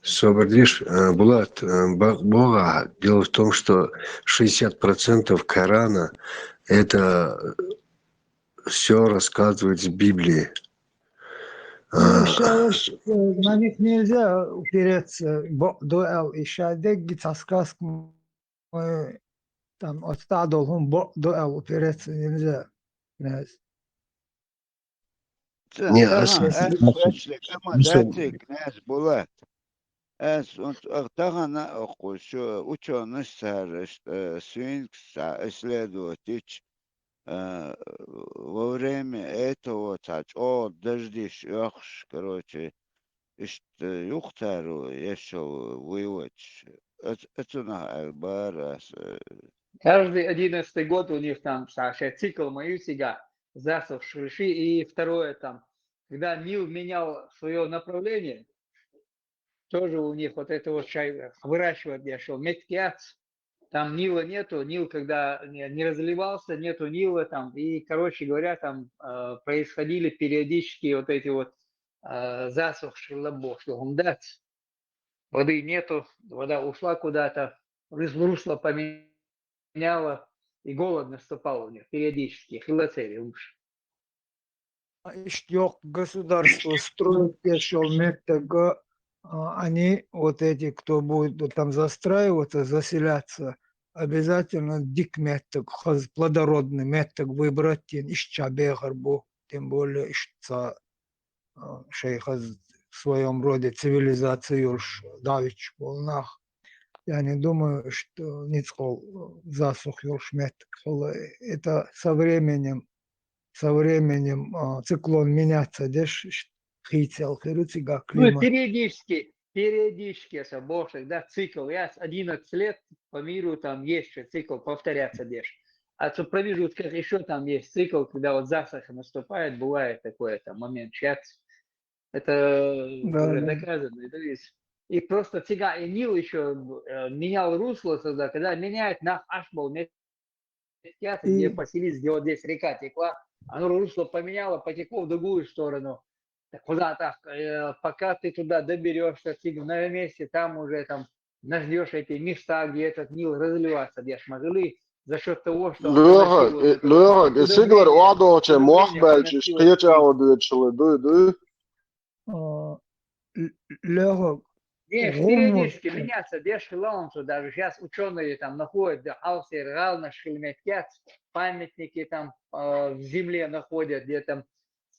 Собардиш, э, Булат, э, Бога, дело в том, что шестьдесят процентов Корана — это все рассказывает с Библии. Ну, сейчас, э, на них нельзя упереться, дуэл, и сейчас дегги цаскаск мы там отстадол хун бо дуэл упереться нельзя. Не, ас, ас, князь Булат. Ас, он, тахана оккхуш, учёныш цара, э, Свинкс цхьа исследовать йича, э, во время этого цхьа чӀогӀа дождиш оьхуш, короче, иштта юхатаро ешал выводаш. Эц-, эцунах аьлла бара ас, э. Каждый одиннадцатый год у них там, Саша, цикл мои всегда засух шиши. И второе там, когда Нил менял своё направление, тоже у них вот это вот шай-, выращивать я шёл, меткиац, там Нила нету, Нил когда не, не разливался, нету Нила там, и, короче говоря, там, э, происходили периодически вот эти вот, э, засух шиллабо, что он дац. Воды нету, вода ушла куда-то, рус-, русло поменяло, и голод наступал у них периодически, хилацери уж. А иштта йоккха государство строить еш йолу меттиг, а, они, вот эти, кто будет вот там застраиваться, заселяться, обязательно дика меттиг, хаза плодородный меттиг выбрать йина, иштта ша бехар бу, тем более иштта ца, а, шайн хаза в своём роде цивилизация йолуш дӀавичча болу нах. Я не думаю, что ницкъал засух йолуш меттиг хуьлу. Это со временем со временем, а, циклон меняться деш, ш-, хийцал хир ю цигахь климат. Ну, периодически, периодически, аса бохург, да, цикл, яц, одиннадцать лет по миру там есть же цикл повторяться деш. А цу промежутках ещё там есть цикл, когда вот засуха наступает, бывает такое там момент, яц. Это уже доказано, то есть. И просто цигахь и Нил ещё, э, менял русло, когда, когда меняет, нах Ашбол, где поселились, где вот здесь река текла, оно русло поменяло, потекло в другую сторону. Так куда так, э, пока ты туда доберёшься, ты на месте, там уже там найдёшь эти места, где этот Нил разливаться, где шмагылы, за счёт того, что... Лоьху, э, лоьху, э, сигвар охьадохучу мохк баьлча, кхеча а ван доьдуш хилла, дуй, дуй? А, Л-, Лёха, Не, гӀумму- периодически меняться, деш хилаунцу, даже сейчас ученые там находят, да, хьалсер гӀалнаш хила меттиг яц, памятники там а, в земле находят, где там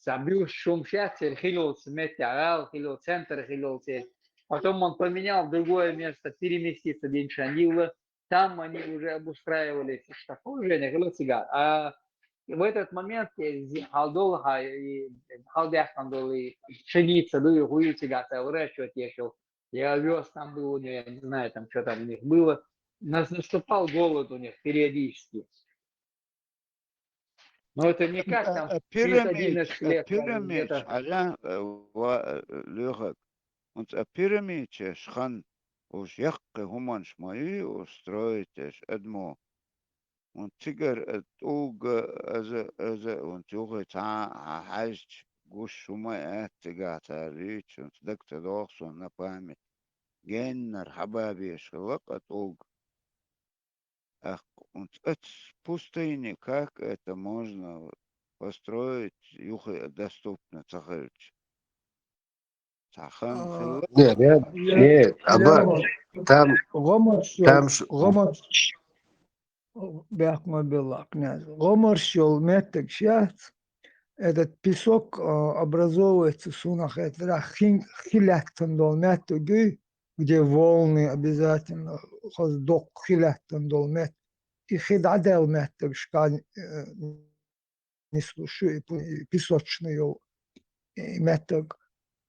забил шум сейчас, хилолс меттиг, гӀал хилол, центр хилолс. Потом он поменял другое место, переместиться диншан дилла. Там они уже обустраивались, что положение хило цига. А в этот момент э, зи-, хьалдол ха-, и хьалдяхкан дол и пшеница, ду и хую цига, ца выращивать ешел. Я овес там был у них, я не знаю, там что там у них было. Нас наступал голод у них периодически. Но это не как там А через одиннадцать пирамид, а лет, там пирамид, где-то. Алян, э, ва-, э, Лёхак. Унц а пирамид чеш хан уж яккхи хуманш ма ю, уж строить еш, эдмо. Унц цигар, э, тӀулга, аза, аза, унц юхи ца хьа-, хьажч гуш шума эт цига цар рич, унц даг ца дохсон на память. Геннар хьабабеш хилла къа тӀулга. Ах, унц ац пустыне, как это можно построить, юхи доступно ца хилч? Ца хан А, хилла? Нет, нет, нет, Абак, там, ГӀумарш йол, там ш- гӀумарш, бяхма белла, князь. ГӀумарш йол меттиг шац, этот песок а, образовывается сунах, это хин, хилаттан дол меттиг, где волны обязательно, хоз док хилаттан дол мет. И хид адел меттиг шкан, э, нислу шу и пу-, и песочный йол, и меттиг.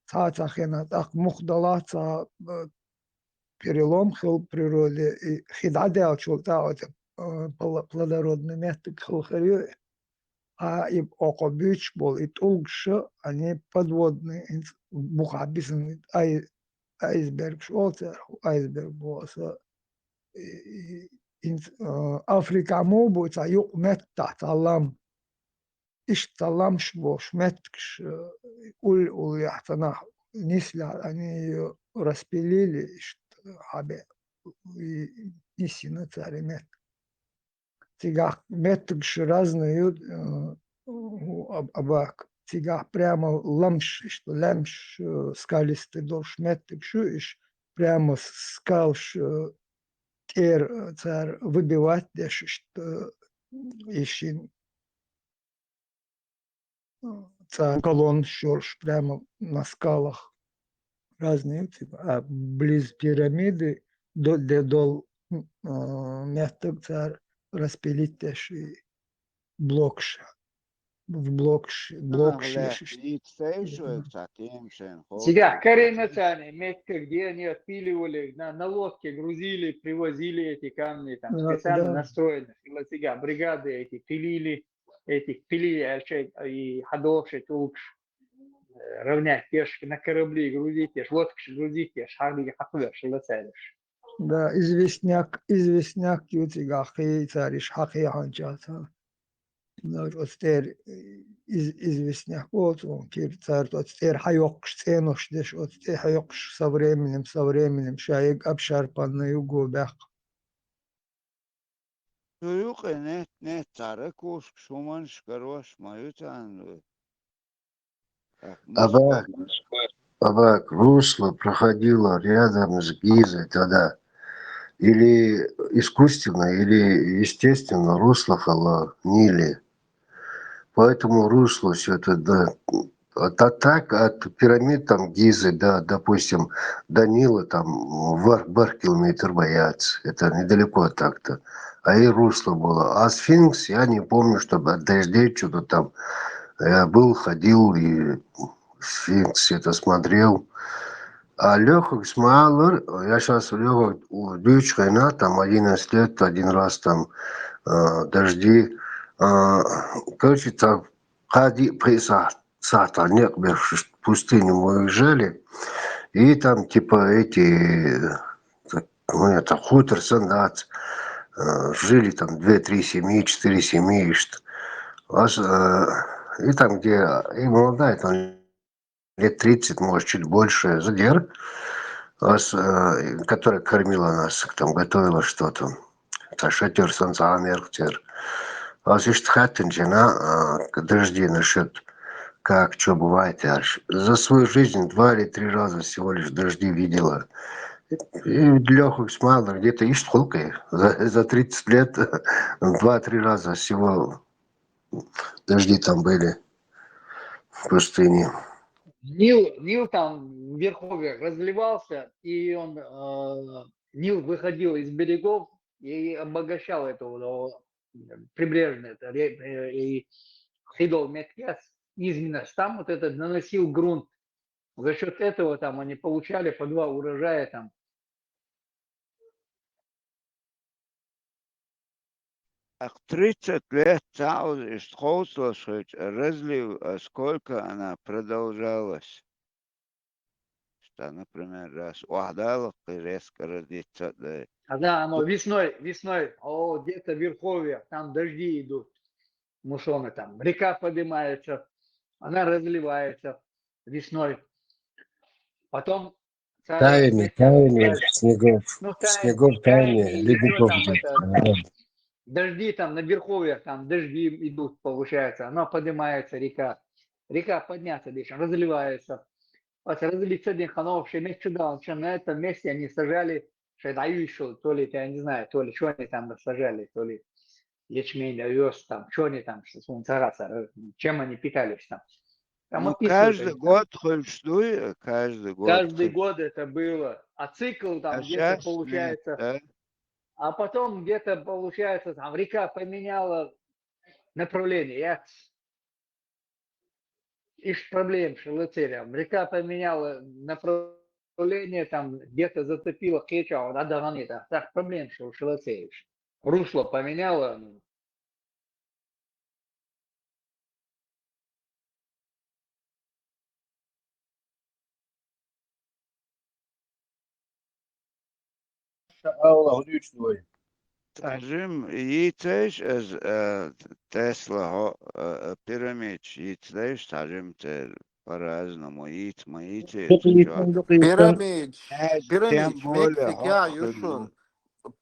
Ца ца хена, так мух дала, ца, э, перелом хил природе, и хид адел чул та, вот, э, пла-, плодородный меттиг хил хир ю. А и окъо бич бол, и тӀулгша, они подводные, инц-, буха бисан, ай-, айсберг шо цар, айсберг боса, и, и, инц-, э, Африка му бу, ца юкъ метта, ца лам. Ишта ламш бош, меткш, э, уль, уль яхтанах, нисля, они её распилили, ишта хабе, и нисина цари мет. Цигах меттгш разные, э, у аб-, Абак. Цигах прямо ламш, ишта лямш, э, скалистый долш меттгш, иш прямо с-, скалш, э, тӀер, э, цар выбивать деш, ишта, э, ишин ца колонн шорш прямо на скалах. Разные, типа, а близ пирамиды до-, де дол, м, а, меттг цар распилить деш и блокш. В блокш, блокш еш ишта. Цига Карина цани, меттг, где они отпиливали, на, на лодке грузили, привозили эти камни, там, Да, специально да. настроены. Хила цига бригады эти пилили, эти пилили, а чё, и хьадохши тӀулгш, э, равнять деш, на корабли грузить деш, лодкаш грузить деш, хьагъ дига хьакхувеш, хила цариш. Да, известняк, известняк ю цигахь, хи цариш хьакхехьанча ца. Нож оцу тӀера из-, известняк воцу, кир цара оцу тӀера хьайоккхуш, цӀенош деш, оцу тӀе хьайоккхуш со временем, со временем, ша ег обшарпанна ю го баьккха. Цу юкъе нет, нет, цара кушка шуманаш карош ма ю царна вай. Так, Абак, Абак, русло проходило рядом с Гизой тогда. Или искусственно, или естественно русло хала Ниле. Поэтому русло все это, да. А та-, так от пирамид там Гизы, да, допустим, до Нила там вверх, вверх километр бояться. Это недалеко так-то. А и русло было. А сфинкс, я не помню, чтобы от дождей что-то там. Я был, ходил, и сфинкс это смотрел. А Лёха Исмаилов, я сейчас Лёха Дючкина, там одиннадцать лет, один раз там э, дожди. Э, короче, там кхаа-диъ-пхиъ сахьат, сахьат некъ беш пустыню мы уезжали, и там типа эти, так, ну, это хутор санна дац, э, жили там две-три семьи, четыре семьи, ишта. Ас, э, и там, где и молодая, там лет тридцать, может, чуть больше, за дер, ас, э, которая кормила нас, там готовила что-то. Та шатёр санна цхьа а мел тера. Ас иштта хаьттинчу хенахь, а, дожди насчёт Как, что бывает, я ж за свою жизнь два или три раза всего лишь дожди видела. И Лёха Исмаилов где-то ишт хулкы. За, за тридцать лет два-три раза всего дожди там были в пустыне. Нил, Нил там в верховьях разливался, и он, э, Нил выходил из берегов и обогащал эту вот, э, прибрежную, это, ре- э, и хидол меткес измена, там вот это наносил грунт. За счет этого там они получали по два урожая там. Ах, тридцать лет цаӀ уж ишт ховсалаш хилча, разлив, а сколько она продолжалась? Что, например, раз ухдалах резко разлиться, да. А да, оно весной, весной, о, где-то в верховьях, там дожди идут, мусоны там, река поднимается, она разливается весной. Потом Таяние, таяние снегов. Ну, Снегов таяние, ледников. Дожди там на верховьях, там дожди идут, получается, она поднимается, река. Река подняться дальше, разливается. Вот разлиться день ханов, что на чудо, что на этом месте они сажали, что даю еще, то ли, я не знаю, то ли что они там сажали, то ли ячмень, овес, там, что они там, что солнцераса, чем они питались там. Там Ну, описывают каждый они. Год, хоть что, и каждый год. Каждый хоть- Год это было. А цикл там А где-то щас нет, получается. Да? А потом где-то получается, там река поменяла направление. Я ишт проблем шелыцерия. Река поменяла направление, там где-то затопила кеча, вот, а да, там так проблем шелыцерия. Русло поменяла. Алла, удивительно. Цхьажим йийцайш аз, э, Тесла хьо, э, пирамидаш йийцайш, цхьажим цер по-разному йийц ма йийцайш. Пирамидаш, Э, пирамидаш, тем более Мексика, хьо- Юшун.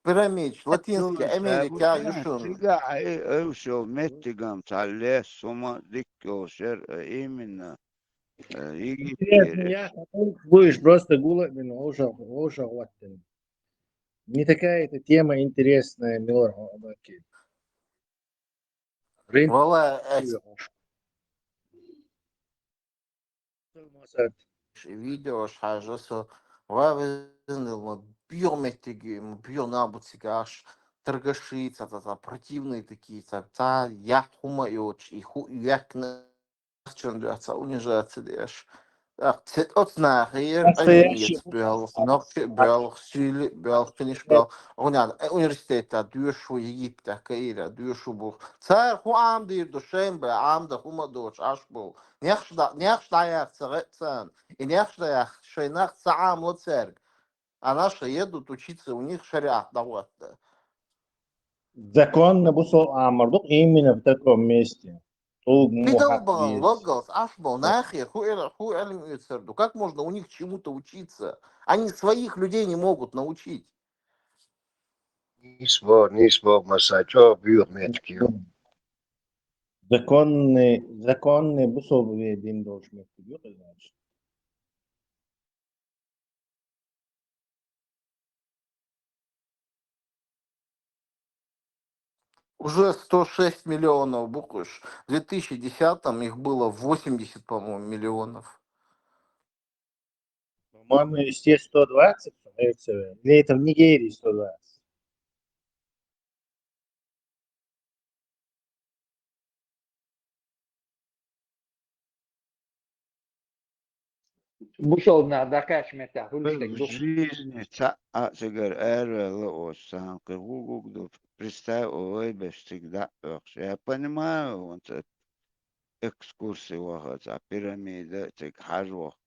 Пирамидаш, Латинский Америка, Юшун. Цига ай, ай, шо меттигам цхьа лес, сума диккол шер, э, именно, э, Интересно, Египет. я будешь просто гулать, блин, ужа, ужа вот ты. Не такая эта тема интересная, Милор Абаки. Рин- Вала, э, Масад. видео шажа со. Ва везен ма биометрики, ма био набуцикаш, торгаши, ца, ца, ца, противные такие, ца, ца, я хума йоч, и ху, як на чон да, ца, унижаться деш. Так, цет от нахер, Настоящий ец бел, нокче бел, сили бел, финиш бел. Уня, э, университета, дюшу, Египта, Каира, дюшу бух. Ца, ху ам дир душем бе, ам да хума доч, аш бу. Нехш да, нехш да я царецан. И нехш да я шейнах ца ам лоцерг. А наши едут учиться, у них шариат да вот. Законно бусол амрдук именно в таком месте. Тулг Ты мухат долбан, есть. логалс, аш бу, нахер, ху эл, ху эл юцерду. Как можно у них чему-то учиться? Они своих людей не могут научить. Нисбо, нисбо, Масад, чё биометрики. Законный, законный бусол дин должен быть, значит. Уже сто шесть миллионов буквыш. В две тысячи десятом их было восемьдесят, по-моему, миллионов. По-моему, здесь сто двадцать, или это в Нигерии сто двадцать? Бусол на дакаш мета, Вы хулиштек в дух. жизни цаӀ а цигара араваьлла оцу санкъи гӀугугду. Представь, олай беш цига даъ оьхуш. Я понимаю, он ца экскурсии ваха, ца пирамида, цига хьажа ваха.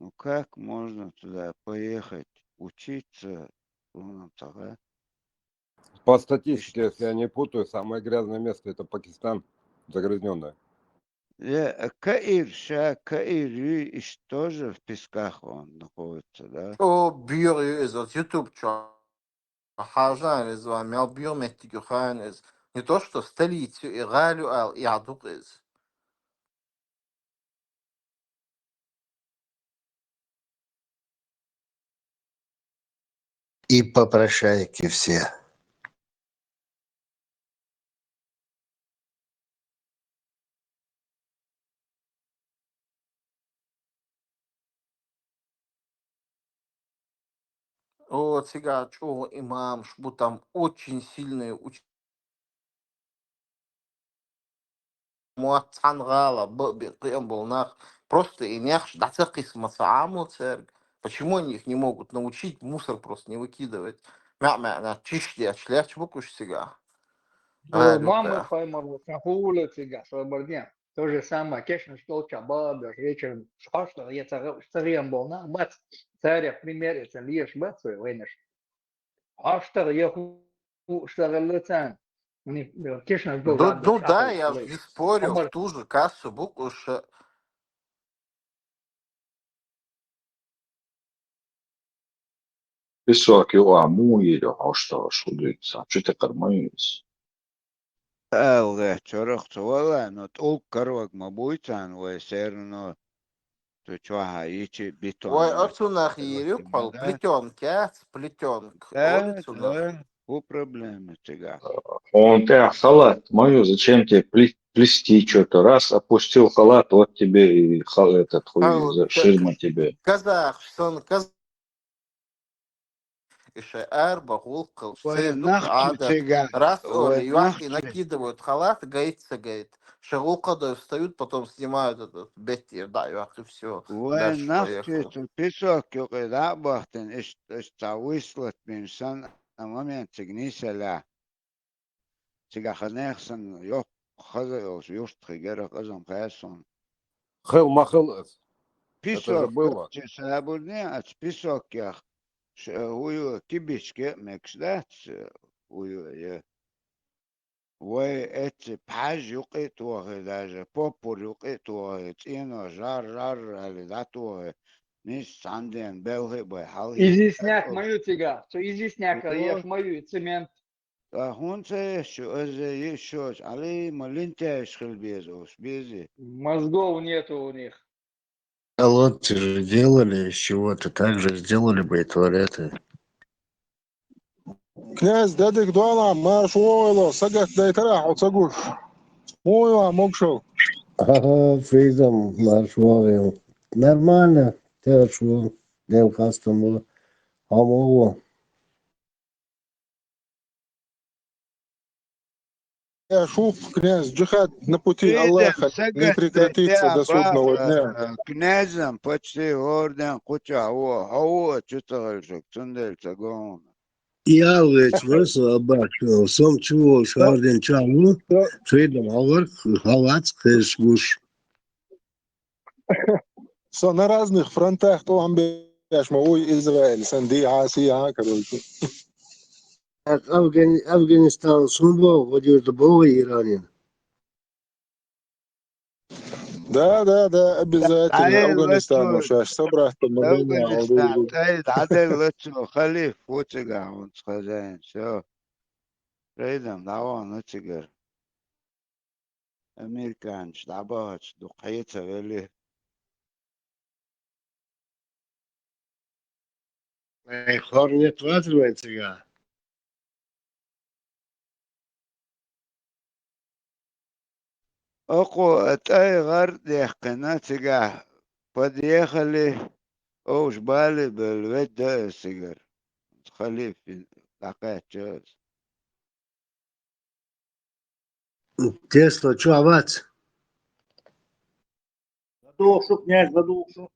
Ну как можно туда поехать учиться, суна ца хаьа? По статистике, если я не путаю, самое грязное место — это Пакистан, загрязненное. Э, Каир, ша Каир, и, и что же в песках он находится, да? О, био из вот YouTube чё. Хажан из вами, ал био меттиги хаан из. Не то что столицу и галю ал и адук из. И попрошайки все. О, цигахь чӀогӀа имамаш бу, там очень сильные уч-, мотт цхьана гӀала б-, б-, кхиам болу нах, просто и нехаш дӀа ца кхиссина ма ца Ӏамало цаьрга. Почему они их не могут научить, мусор просто не выкидывать? МаьӀ-маьӀна чиш деш лаьтташ бу-кх уьш цигахь. О, гӀайрукхаьа. Мамад Паймар ву, сан хӀула цигахь, собар де. То же самое, кешнаш долчохь бала беш, вечером хьоштагӀа я ца гӀа-, ца гӀем болу нах бац, царех пример эца леш бац вай вайнаш. ХьоштагӀа я хӀу-, хӀуъуш ца гӀелла царна. Уьш, э, кешнаш долчохь. Ду-, ду, да, я же не спорю, в ту же кассу бу-кх уьш. Песок юкъахь муха йийр ю хьоштагӀаш, хӀун дуьйцу, цхьа чу текхар ма ю иза? Ала гӀертачарах ца вала, но тӀулг карор ма буй царна, вай серано цу чохь а йичи бетон. Вай, оцунах йийр ю хьо, плетёнка яц, плетёнка. Да, олу цунах. Да, хӀун проблема цигахь? Хьуна тӀехь халат ма ю, зачем тебе пле-, плести чё-то? Раз опустил халат, вот тебе и ха-, этот, хуй, ширма тебе. Казах, сон, каз- И шайн арабан гӀуллакх хилча, вай, ца ю нах чу Ӏадат, цигахь, раз олий, юьхь накидывают халат, гайта ца гайта. Шайн гӀуллакх дой встают, потом снимают этот беттера, дӀа а йоккху, и всё. Вай, дальше нах чу поехали. Цу песок юкъе дӀа а бахтина, иштта, иштта цхьа выслать бина санна, а момент цига нийсалехь. Цигахь ханехь санна йоккха хаза йолчу юьртахь гера къазам хаьа суна. Хила ма хила аса. Песок, это же было. Чу сабурне аца песокех ш-, хӀун ю, кибичка а мегаш дац, хӀун ю, я. Вай эцци пхьаж юкъе а тохий даже, поппур юкъе а тохий, цӀено жар-жар али дӀатохий, нийсса цхьана ден белхи а бай хьалхе. Изисняк ма ю цигахь, цу изисняка еш ма ю и цемент. Ткъа хӀунда ца еш шу, аса йиш йоцу, Ӏалий, ма лентяйш хила беза оцу, безий? Мозгов нету у них. А вот же делали из чего-то, так же сделали бы и творят. Князь, дадик дуьйла, марша вогӀийла, сагатдайтарахь хьо ца гуш. ХӀун ю хьан могушалла? Ага, Freedom, марша вогӀийла. Нормально, хорошо, Дела хастам бу. Хьо муха ву? Я шуп, князь, джихад на пути Аллаха не прекратится до судного дня. Князем почти орден кхучахь ву, хьо ву а чу ца хилча, цундела ца го хьуна. Ялвечу вай со Аббас, со чу волуш орден чохь ву, Freedom хьо вара, хьо вац, хезаш гуш. Со на разных фронтах тӀом беш ма вуй, Израиль сан дийхьа, сийхьа, короче. Афгани-, Афганистан сум боху, гӀо дийр ду боху Иранин. Да, да, да, обязательно. Афганистан шаьш собрать ма Афганистан, тӀе дӀаделла цо, халиф ву цигахь хӀунца хазайн, всё. Freedom дӀавахана цигара. Американаш дӀабахача дукха хье ца велли. Ай, Хорнет вацар вайн цигахь? Окхо а тӀай гӀар а даьккхина цигахь, подъехали, овш бали а белла, ведда аса цигара. Халиф дӀакхаьчча аса. Тесла чохь вац? ЗадугӀу шу, князь, задугӀу шу.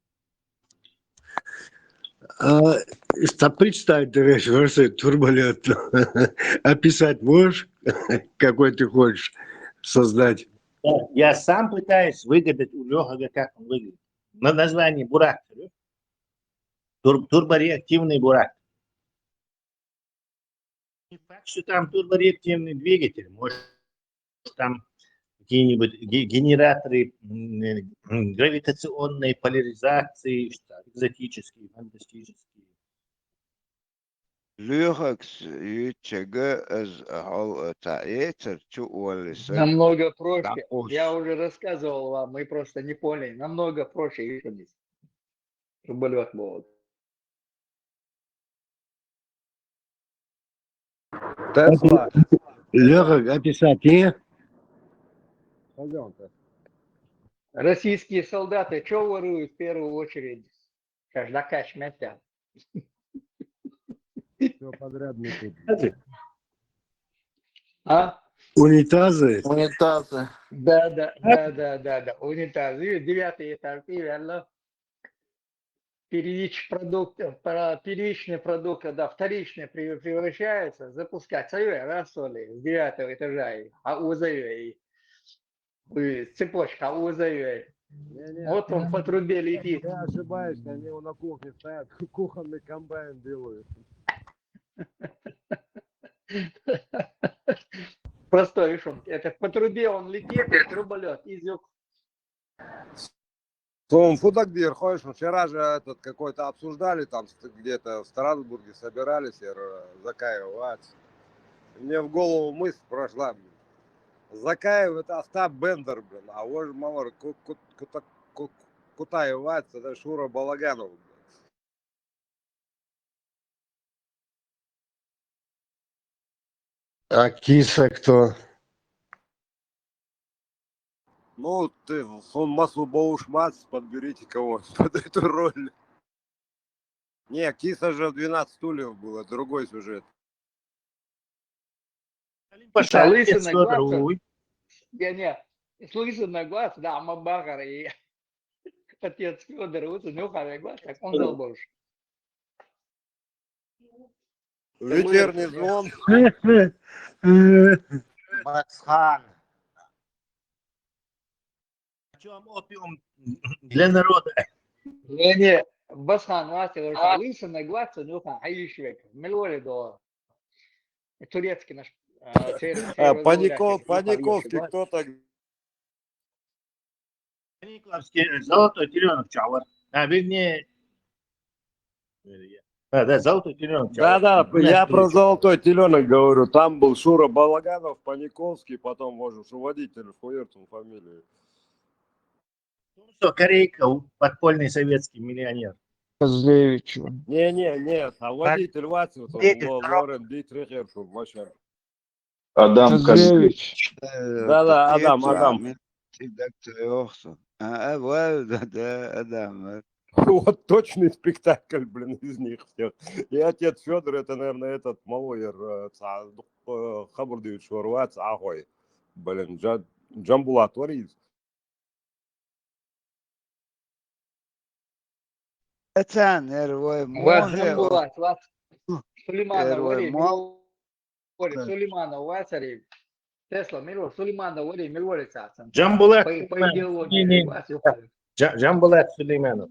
А, что представить, ты говоришь, просто турболент. Описать можешь, какой ты хочешь создать? Я, я сам пытаюсь выгадать у Лёхага, как он выглядит. На-, название Бурак. Тур-, турбореактивный Бурак. Не факт, что там турбореактивный двигатель, может, там какие-нибудь ге-, генераторы, м, э, м, гравитационной поляризации, что экзотические, фантастические. Лоьхакс юьйцчага аса хьол а ца эцар чу олли саг. Намного проще. Я уже рассказывал вам, мы просто не поняли. Намного проще юьйцур ю. Турболёт боху. Тесла. Лёха, описать, не? Пойдём-то. Российские солдаты что воруют в первую очередь? Сейчас закач метя. Все подряд не тут. А? Унитазы. Унитазы. Да, да, да, да, да, да. Унитазы. И девятый этаж, и верно. Первич продукт, про- первичные продукты, да, вторичные при- превращаются, запускать свое, раз что ли, с девятого этажа, и, а узаю, и, и цепочка узаю. Не-не, Вот он по трубе летит. Ты ошибаешься, они на кухне стоят, кухонный комбайн делают. Простой решен. Это по трубе он летит, и труболет, из Слушай, фу так дыр, хочешь, вчера же этот какой-то обсуждали, там ст- где-то в Страсбурге собирались, я говорю, закаивать. И мне в голову мысль прошла, блин. Закаев это Остап Бендер, блин, а вот мало ли, ку- ку- кута- ку- кутаевать, это Шура Балаганов, блин. А киса кто? Ну, ты, сон масу боушмац, подберите кого-нибудь под эту роль. Не, киса же в двенадцать стульев было, другой сюжет. Пошла лысина, глаза. Я не, слышно на глаз, да, Мабахар и отец Федор, вот у него глаз, так он дал больше. Вечерний звон. Басхан. О чем опиум для народа? Не, не, Басхан, Вася, лысина, глаз у него, а ищи, милуали до турецкий наш. А, Паников, Паниковский кто так? Паниковский, э, золотой теленок, чавар. А, вернее, э, а, да, золотой теленок. Да, да, я про золотой теленок говорю. Там был Шура Балаганов, Паниковский, потом можешь уводить или хуерту фамилию. Что, корейка, подпольный советский миллионер. Козлевичу. Не-не-не, а водитель Вацев, Дмитрий, Лорен Дитрих, вообще. Адам Козлевич. Козлевич. Да-да, Адам, Адам. Редакция Охсу. А, а, вот, да, да, Адам. Вот точный спектакль, блин, из них всех. И отец Федор, это, наверное, этот малой, э, ца- э, Хабардович Варвац, ахой. Блин, Джа- Джамбулат Варис. Ацан, эр вой, Ват муахе, Джамбулат, ват Сулейманов, эр вой, вари, муал. вари, Сулейманов, вари. Тесла, мило, Сулейманов, вари, мило, вари, цацан. Джамбулат. По, по Не, идеологии, не. ват, Джа- Джамбулат Сулейманов.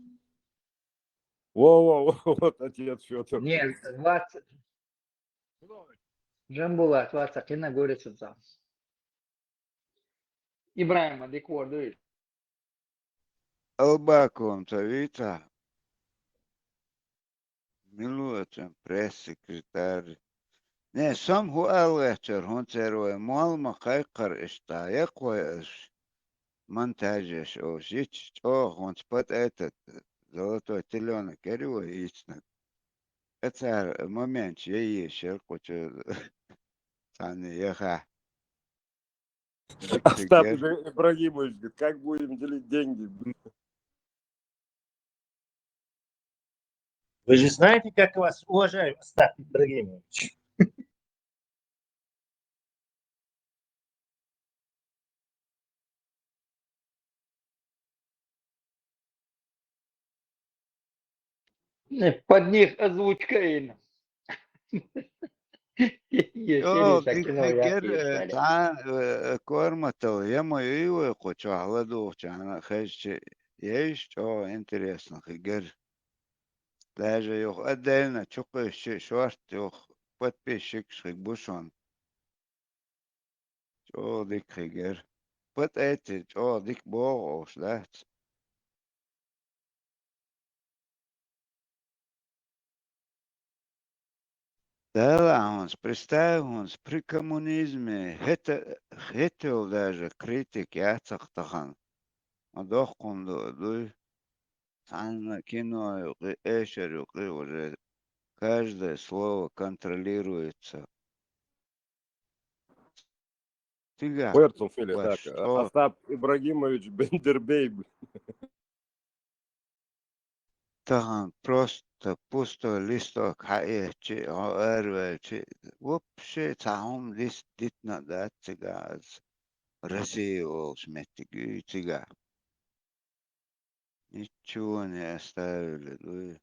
Во-во-во, вот отец Федор. Нет, ват Джамбулат, ват, сакина, говорит, цацан. Ибрахим, диквор, дуй. Албаком, цавица. Милуэцэн пресс-секретарь. Не, сам ху алгачар, хун цервой, муалма хайкар ишта, яквой аш. Монтажеш, о, жич, о, хун спат этот, золотой теленок, керевой ичнак. Эцар момент, ей, ей, шер, кучу, цаны, яха. Остап Ибрагимович говорит, как будем делить деньги? Вы же знаете, как я вас уважаю, Остап Ибрагимович. Под них озвучка ин. О, дик хигер, э, та, э, корматал, я мой иво кучу, ала дух чана, хэжче, ейш, о, интересно, хигер. Даже юх отдельно, чукы, шорт, юх, подписчик, шик бушон. Чо дик хигер. Пат эти, чо дик бог ош, да? Дала хунс, представь хунс, при коммунизме, хета, хетел даже критик яцахтахан. Адохкун дуй. Санна кино юкъи, эшер юкъи уже каждое слово контролируется. Цигахь. Вай цун фамилия, так, Остап Ибрагимович Бендербей, блин. Тахан просто пустой листок хьаэцчи, хьо араваьлчи, вообще цхьа хӀума дис-, дитна дац цигахь аз. Россия олуш меттиг ю цигахь. Ничего не оставили, дуй.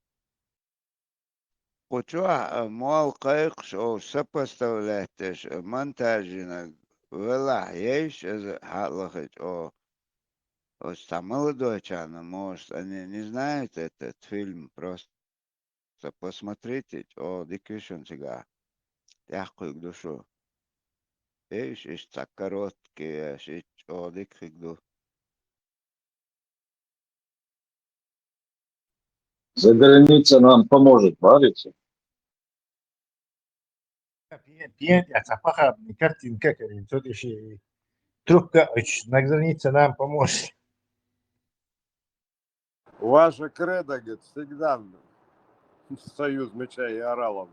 Кху чохь а молла кхайкхаш, олуш сопоставлять деш, а, монтажинарг велахь, ейша иза хьалахича, о, оцу цхьа молодойчарна, может, они не знают этот фильм, просто посмотрите, о, дика ю шуна цигахь. ТӀаьхьакхуьйг ду шу. Ейша, иштта цхьа короткий, иштта чӀогӀа дика хиг ду. За граница нам поможет, бахьарий? Пен-, пен тӀехь цхьа похабный картинка карийна, цо тӀе ши трубка а оьцуш, за граница нам поможет. Ваша кредо, говорит, всегда союз меча и оралов.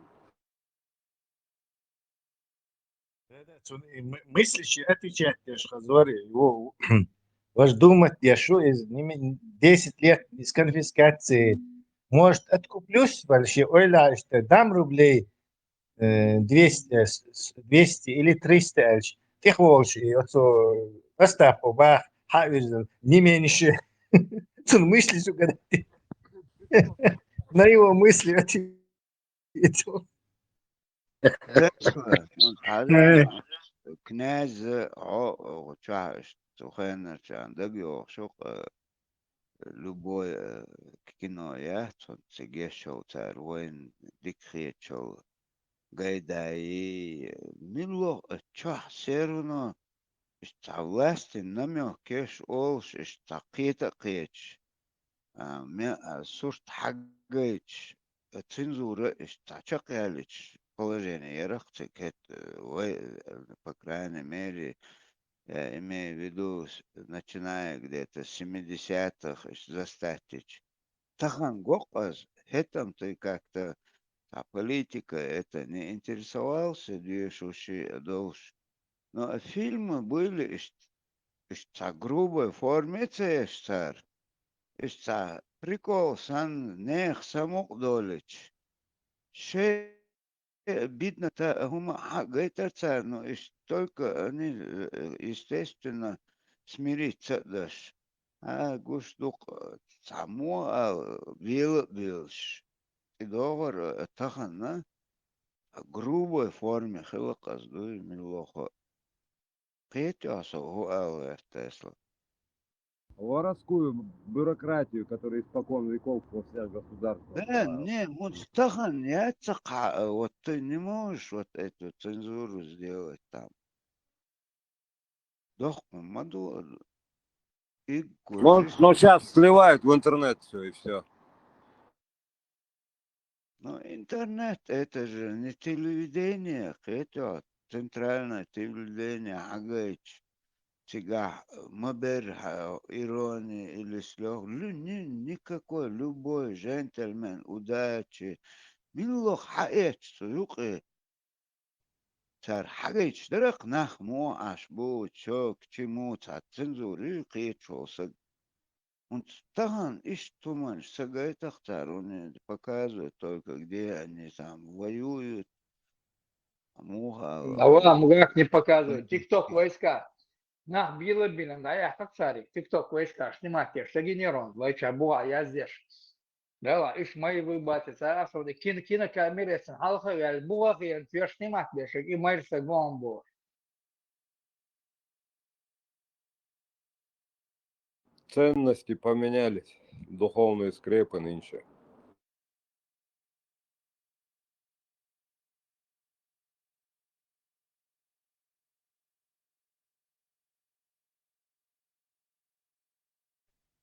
Да-да, цунна и мы-, мыслящий отвечать деш хазор, его, ваш думать деш шу, из не ме-, десять лет из конфискации. Может, откуплюсь, вообще, ойла, что дам рублей, э, двести, э, с-, с-, двести или триста, аьлча, тӀехволуш, и оцо Остапа баха, хьа а вирзина, не меньше. Цунна мысли шу гадати. На его мысли отвечать. Тесла, ну, хьажа, князь, хьо, хьо чохь, цу хенарчарна дага йогӀуш ю-кх, э, любой, э, кино яц, хӀунда цига еш йолу цара вайна дика хеташ йолу Гайдаи, мила ваха, э, чохь всё равно иштта цхьа властин намёк еш олуш, иштта цхьа кхета а кхеташ, а, ме-, а, сурт хьагайташ, а, цензура иштта цхьа чекхъяьллачу положение яра-кх цига хӀетта, э, вай, э, по крайней мере, я имею в виду, с-, начиная где-то с семидесятых, иштта застать йича. Тахана гоху ас, хӀетта-м тӀе как-то цхьа политика, это, не интересовался, доьшуш а долуш. Но а фильмы были иштта, иштта цхьа грубой форме ца еш цара, иштта цхьа прикол санна, нехан самукъа долуьйтуш. Шайн бидна та хӀума а хьа а гайтара цара, но иштта только они, э, естественно, смириться а деш. А, гуш ду-кх, цхьа мо а вела а велаш. И догӀур, э, тахана, а, грубой форме хила-кх ас дуй, мила ваха. Кхетий хьо со хӀун ала гӀерта, Тесла? Воровскую бюрократию, которая испокон веков во всех государствах Да, была. Не, хӀунда тахана яц-кх хьа, вот ты не можешь вот эту цензуру сделать там. Дохко ма ду, иггу Но, жи- но щас сливают в интернет всё и всё. Ну, интернет, это же не телевидение, это центральное телевидение, хьагайча, цигахь ма бер хьа-, ирония или с лёг-, лю-, ни-, никакой, любой джентльмен, удачи, мила хьаэцча цу юкъе. Цара хьагайташ дара-кх нах муха Ӏаш бу, чо, к чему, цхьа цензура ю кхеташ волу саг. ХӀунда тахана иштта хӀуманаш ца гайта-кх цара, они показывают только, где они там воюют, муха ала. А вот там как не показывают. Политический. Тикток войска. Нах била-бина, да, яхьа цариг. Тикток войска снимать деш, сагинерон, вайча буха яздеш. Дала, уьш ма и выбачить, цара аш ваде кин-, кинокамерацин хьалха а ваьлла, буха а хиъна, цоьш снимать деш, и майрса гом бу. Ценности поменялись, духовные скрепы нынче.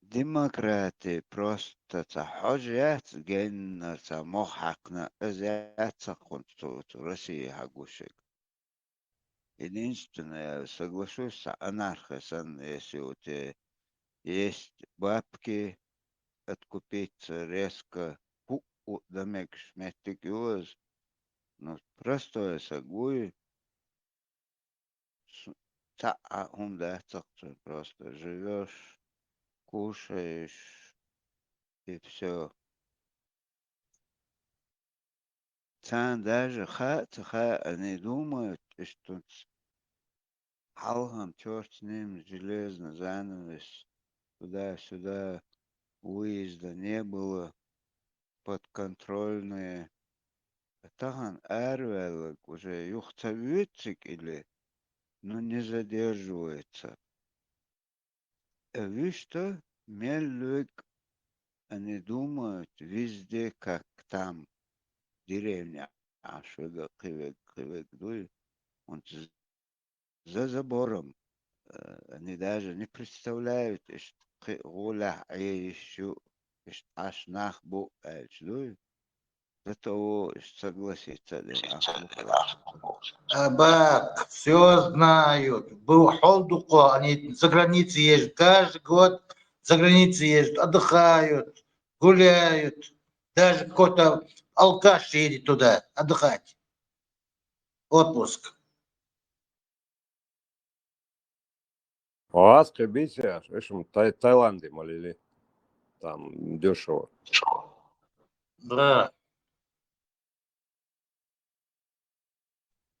Демократи просто цхьа хьожа яц, геннара цхьа мохь хьаькхна, иза яц цхьа кхунца цу, цу России хьагуш ерг. Единственное, соглашусь, цхьа анархия санна, если у тебя есть бабки, откупиться резко, хӀуъу дан мегаш меттиг ю иза. Ну, простой саг вуй, с-, цхьа а хӀума дац цхьаккха, просто живёшь, кушаешь и всё. Царна даже хаа ца хаа, они думают, что хьалха чёрт с ним, железный занавес, туда-сюда, выезда не было, подконтрольные. Тахан араваьлларг уже юха ца воьду цига или, ну, не задерживается. Э, вуьшта мел луьйг, они думают, везде, как там, деревня, Ӏаш вега, кхин вега, кхин вега дуй, хӀунца за забором. Э, они даже не представляют, иштта кхин гӀолехь Ӏе йиш ю, иштта Ӏаш нах бу аьлча дуй. Зато иштта согласиться дина ахча бу. Табак, всё знают. Был хьол дукха, они за границей ездят. Каждый год за границей ездят, отдыхают, гуляют. Даже какой-то алкаш едет туда отдыхать. Отпуск. Аз кхин бийца, эшам Тай-, Таиланде ма лели. Там дешево. Да.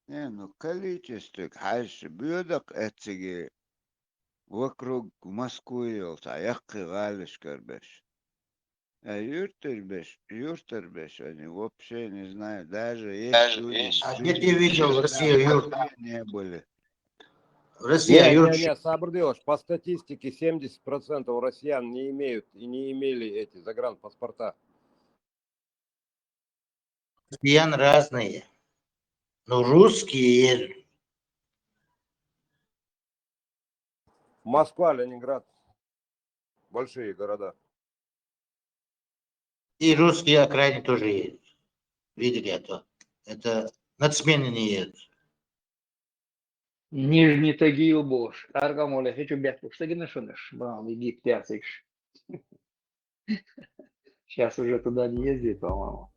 Не, ну, количестве хьаьжча боьдакх эцциге вокруг Москвы йолчу яккхий гӀалашкара берш. А юьртара берш, юьртара берш, они вообще не знаю, даже есть люди, а где ты видел Россию, юрт? Не были. Россия, не, не, юрт. Не, сабур де, по статистике семьдесят процентов россиян не имеют и не имели эти загранпаспорта. Россиян разные. Но русские есть. Москва, Ленинград. Большие города. И русские окраины тоже есть. Видели это. Это нацмены не едут. Нижний Тагил болуш, Аргамоле хечу бехлуш, сагина шунаш, бам, Египет ясыш. Сейчас уже туда не ездит, по-моему.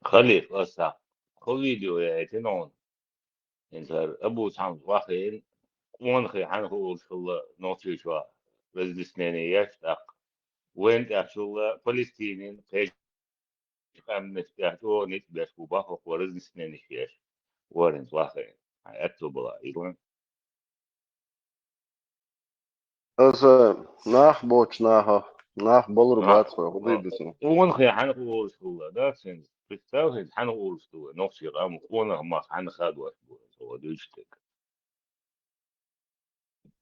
Халиф, аса, кхо видео яйтина хьуна. ХӀинца хӀара Абу цхьамма вахийна, къонахий хьанна хууш хилла Нохчийчохь разъяснение еш тӀаккха. Вайн тӀехь чулла Палестинин, кхечу къаьмнаш тӀехь чӀогӀа ницкъ беш бу боху хӀокхо разъясненеш еш. ХӀара хӀинца вахийна. Хьан аьтту бала, излан. Аса нах боцу наха, нах балур бац хьо, хӀун дийр ду цунах? Къонахий хьанна гӀуллуш хилла, да, цуьнца? Представь, хӀинца хьанна гӀуллуш хилла, нохчий къам, къонах мах хьанна хадош бу, хӀинца хӀо дуьйцу тӀе.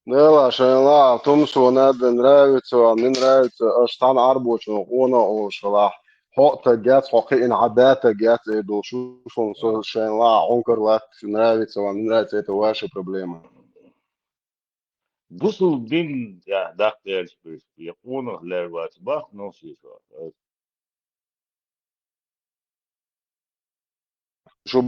Дела, шайн лаахь, тумсо надо, нравится вам, не нравится, аш цхьана Ӏарбочун къонах олуш хилахь. Хьо а таг яц, хьо кхиъна хьан да таг яц, эр долуш шу шайн лаахь, хьуна кара латта, нравится вам, не нравится, это ваша проблема. Бусул дин, я, даккха гӀерташ берш, я къонах лер вац, бах, нохчийчохь. шу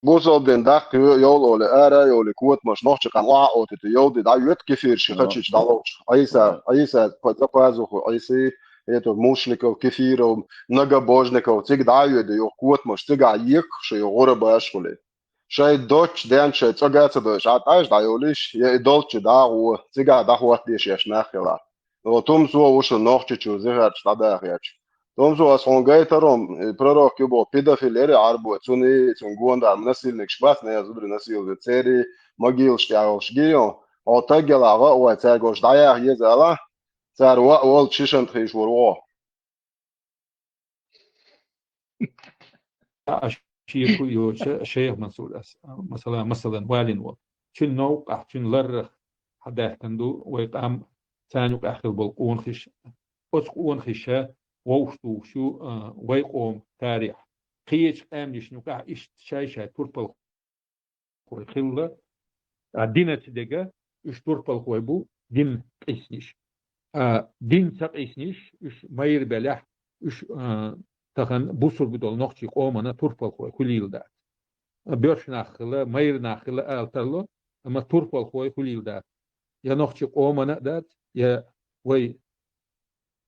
бусалба дин даккха йо-, йовла олий, ара а йовлий, котамаш нохчий къам охьа а оттийта йовла де дӀайоьду кефира ши кхачийча дӀаловш. Ӏийса, Ӏийса, па-, за пазуху Ӏийса, это, Мушликов, Кефиров, Многобожников, цига дӀайоьду юха котамаш, цигахь екхаш ю гӀурбаш хуьлий. Шайн доцчу денна шайн цӀога а ца дойуш, Ӏа тӀаьш дӀайолийша, я и долччу дӀа а гӀо, цигахь дӀахӀоттаде шаьш нах хилахь. О, Тумсо ву шу Нохчийчу зихарчу дӀадахьечу. Тумсо, ас хьуна гайтаром, и пророк ю боху педофил яра Ӏарбо, цунна и, цунна гонахь насильникаш бац, нехан зударий насиловать, церий могилаш тӀехь йолуш гийо. Хьо таггелахь гӀа а вай, цаьрга уьш дӀаяха еза ала, цара ваъ волчу ши шан тхийш вара вогӀу. Аш шеко йоцуша шайх Мансур ас, масала, масалан, валин волу. Цуьнан новкъахь, цуьнан ларрах хьадаьхкина ду вай къам, царна юкъахь хилла болу къонахиша. Оцу къонахиша вовшах тухуш ю, а, вай къоман тарих. Кхечу къаьмнашна юкъахь иштта шай-шай турпалх хой хилла, а, динаца дега, уьш турпалхой бу, дин къийсинарш. А, дин ца къийсинарш, уьш майра белахь, уьш, а, тахана бусург долу нохчийн къомана турпалхой хуьлийла дац. А, боьрша нах хила, майра нах хила ала тарло, амма турпалхой хуьлийла дац. Я нохчийн къомана а дац, я вай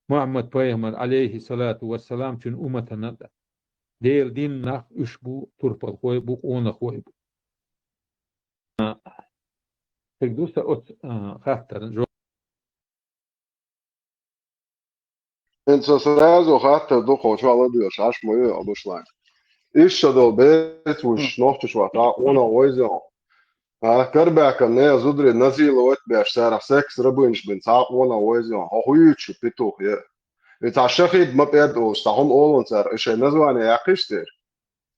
Мухьаммад пайхамар, алейхи салату вассалам, цуьнан умматана а дац. Делан динан нах уьш бу, турпалхой бу, къонахой бу. Цига ду сан оцу, а, хаттарна жоп. ХӀинца сразу хаттар ду кхочу хьала доьшу, хьаш ма ю, Абушлан. Иштта долу бецвуьйш нохчаш вац, а, къонах вайза. А, карбаьккхина нехан зударий насиловать беш, царах секс-рабынаш бина цхьа а къонах вайза. Хьо хӀун юьйцу шу, петух е? И цхьа шахид ма пӀерда олуш, цхьа хӀума олу цара, и шайн название яьккхиш церан?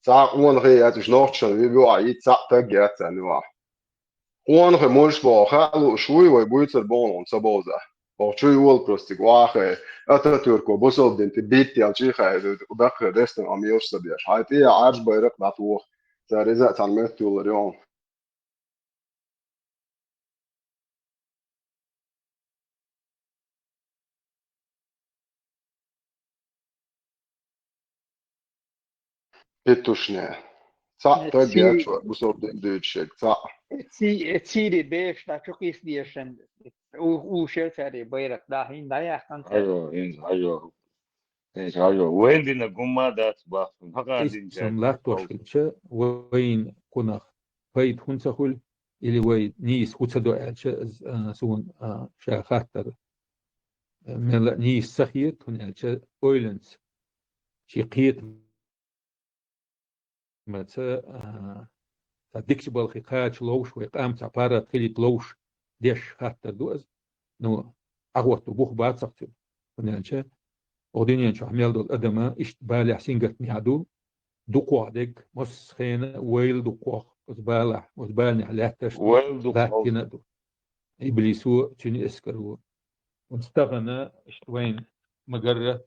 Цхьа а къонахий яц, уьш нохчашна виъ юкъахь йиц цхьа а таг яц царна юкъахь. Къонахий муьлш боху хаа лууш вуй вай буьйцур боху хьуна ца бовза. Хьо чу йолу просто цига охьахай, Ататюрко бусалба дин тӀе битта ялчий хаа, даккхий дестан Ӏамелаш ца беш. Хьайн тӀе Ӏаржа байракх дӀатоха. Цара иза а цхьаьна метталур ю хьуна. Петушне. Цхьаъ таг яц вай, бусалба дин дуьйцуш ерг, цхьаъ. Ци-, цийри беш, дӀа чу кхийса дезаш, у-, уьш яра цаьрий байракх, дӀа хӀинца дӀаяьккхина цара. Хьажо, хӀинца хьажо. ХӀинца хьажо. Вайн динан гума дац бахьана. Хьакъан дин исам латтош хилча, вайн кхунах пайда хӀунда ца хуьлу, или вай нийса хӀун ца до аьлча, а, суна, а, ша хаттар, а, мелла а нийса ца хета, хӀунда аьлча ойланца шен кхетамаца, а, цхьа дикачу балхе кхача ловш, вай къам цхьа паргӀат хилийта ловш деш хаттар ду аса. Ну, ӀахӀотто бух бацахь цуьнан. ХӀунда аьлча, оха дуьнен чохь мел долу адама иштта балехь сингаттамехь ду, дукхох дерг, массо а хенахь вайла дукхох, оцу балахь, оцу баланехь лаьтташ ду, вайла дукхох латтина а ду. Иблисо, цуьнан эскаро. Оцу тахана иштта вайн магарра,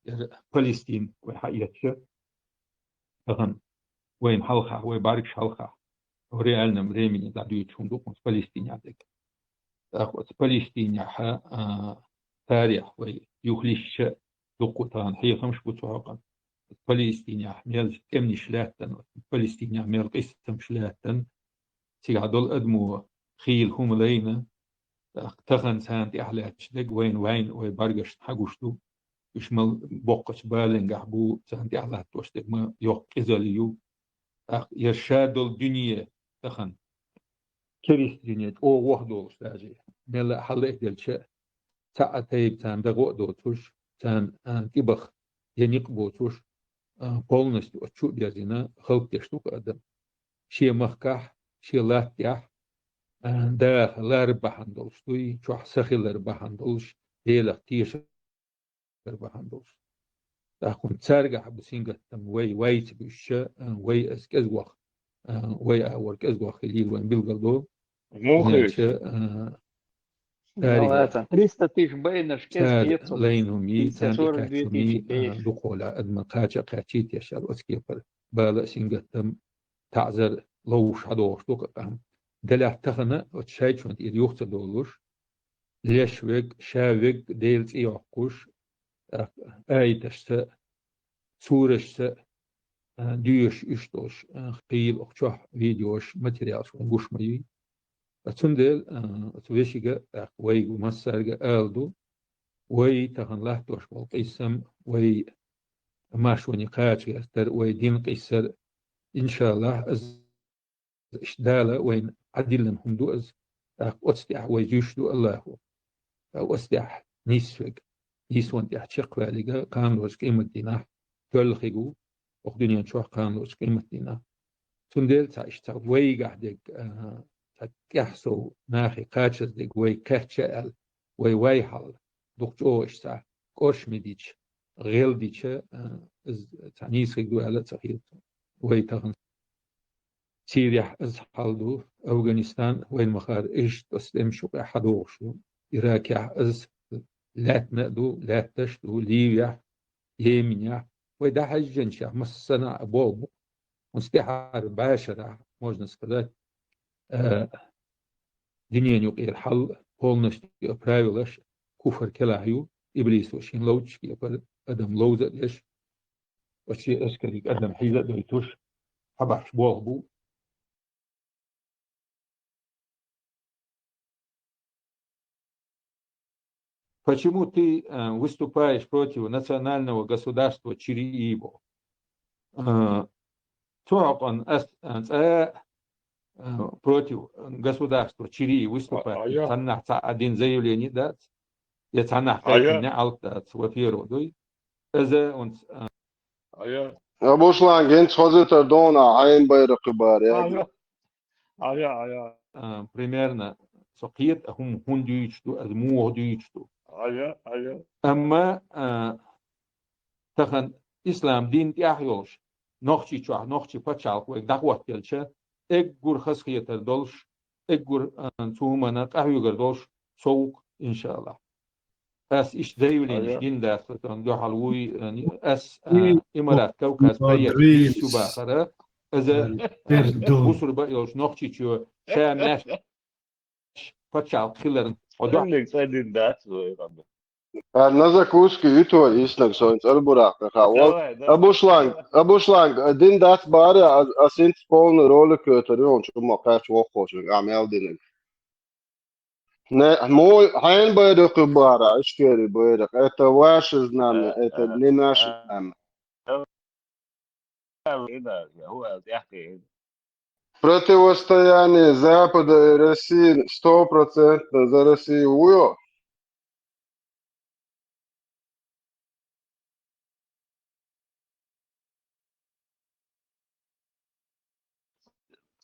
яра Палестин, вай хьаэцча, тахана вайна хьалха, вай бӀаьргаш хьалха, реальном времени дӀадуьйцуш хӀума ду оцу Палестинехь дерг. ТӀаккха оцу Палестинехь, а, тарих вай юхалуьйча, дуккха тахана хьехамаш бу цу хьокъехь. Палестинехь мел тӀеманаш лаьттина, Палестинехь мел къийсамаш лаьттина, цигахь долу адамо хийла хӀума лайна, тӀаккха тахана царна тӀехь лаьтташ дерг вайна, вайна, вай бӀаьргашна хьагуш ду. Уьш мел боккхачу баленгахь бу, царна тӀехь латтош дерг ма йоккха къизалла ю. ТӀаккха я ша долу дуьне тахана, кериста дуьне, чӀогӀа ваха долуш даже, мелла а хьалаэделча, цхьа а тайпа царна дагӀо а доцуш, царна, а, тӀебаха я никъ боцуш, а, полностью оцу чу а дерзина, халкъ деш ду-кх адам. Шен махкахь, шен латтехь, а, даха лар бахьана долуш дуй, чохь са хилар бахьана долуш, Делах тешар бахьана долуш. ТӀаккха хӀунда цаьргахь бу сингаттам, вай вайца буьйсча, а, вай аса кӀезгох, а, вай агӀор кӀезгох хилийла вайн билгал до. Мухха. ХӀунда аьлча, а, цаьрга, триста тысяч байнарш кӀезиг цара лайна хӀума йий, царна тӀекхаьчна хӀума йий, а, дукхахьолахь адаман кхача а кхаьчий те аьлла, оцу кепара бала а, сингаттам, таӀзар ловш хьадогӀуш ду-кх къам. Делахь тахана оцу шайчунна тӀера юха ца долуш, леш верг, ша верг Делан цӀе йоккхуш, тӀаккха аяташца, сурашца, а, доьшуш уьш долуш, а, хийла оха чохь видеош, материалш вайн гуш ма юй. А цундела, а, оцу вешига, тӀаккха вайга массаьрга ала ду, вай тахана латтош болу къийсам, вай маршоне кхача гӀертар, вай дин къийсар, иншаллахӀ, ас иштта Дала вайна Ӏадиллина хӀума ду ас, тӀаккха оцу тӀехь вай зуьйш ду Аллахо. ТӀаккха оцу тӀехь нийсвега, нийсонан тӀехь чекхваьллига, кхана долчу къематдийнахь тоьлла хиг ву, оха дуьнен чохь кхана долчу къематдийнахь. Цундела цхьа иштта цхьа вайгахь дерг, а, цхьа тӀехь сов нахе кхачаза дерг вай кхаьчча аьлла, вай вай хьал, дукха чӀогӀа иштта цхьа кӀоршаме дича, гӀел дича, а, иза цхьа нийса хиг ду аьлла а ца хета. Вай тахана Сирияхь иза хьал ду, Афганистан, вайн ма-харра, иштта оцу тӀемаш юкъехь хьадогӀуш ду. Иракехь иза лаьттина а ду, лаьтташ а ду, Ливияхь, Йеменехь. Вай дӀахьаьжжинчех массанхьа а болх бу. ХӀунца тӀаьхьара бӀешарахь, можно сказать, а, дуьненан юкъера хьал полностью правилаш куфар кӀелахь ю, иблисо шен ловчу кепара адам ловза а деш, оцу шен эскариг адам хьийза а дойтуш, хьабахьаш болх бу. Почему ты, э, выступаешь против национального государства Чирииво? Э, цу хьокъан ас, э, цӀа, э, против государства Чирии выступать. А, а я? Цхьаннахь цхьа а дина заявление дац, я цхьаннахь а я? Кхайкхина неӀалт дац, во-первых, дуй. Иза унц, э, А я? Абушлан, гинц хозуьйтур ду хьуна хьайн байракх бахар, я? А я? А я, а я. А, примерно, со кхета, а хӀума хӀунда дуьйцуш ду, аса муха дуьйцуш ду. А я, а я. Амма, а, тахана ислам дин тӀехь йолуш, Нохчийчохь, нохчийн пачхьалкх вайга дӀахӀоттаелча, эггур хазахетар долуш, эггур, а, цу хӀуманна къахьоьгур долуш со ву-кх, иншаллахӀ. Ас иштта заявленеш дина дац, тахана дуьхьал вуй, а, ас, а, Имарат Кавказ проект йиш ю бахара, иза бусурба йолуш Нохчийчоь ша маьрша пачхьалкх хиларна. Хьо дуьхьал. ЦӀе дина дац вай. А, на закуски ю тхо иснаг, соьн цӀарбурах тӀе хаа. Давай, давай. Абушланг, Абушланг, дина дац бахара, а, ас хӀинца полный ролик кхетар ю, хӀунда аьлча хӀума кхаьчча воккхачунга, а, мел динарг. Не, мой, хьайн байракх бахара, Ичкери байракх. Это ваше знамя, это не наше знамя. Противостояние Запада и России сто процентов за Россию вуйо.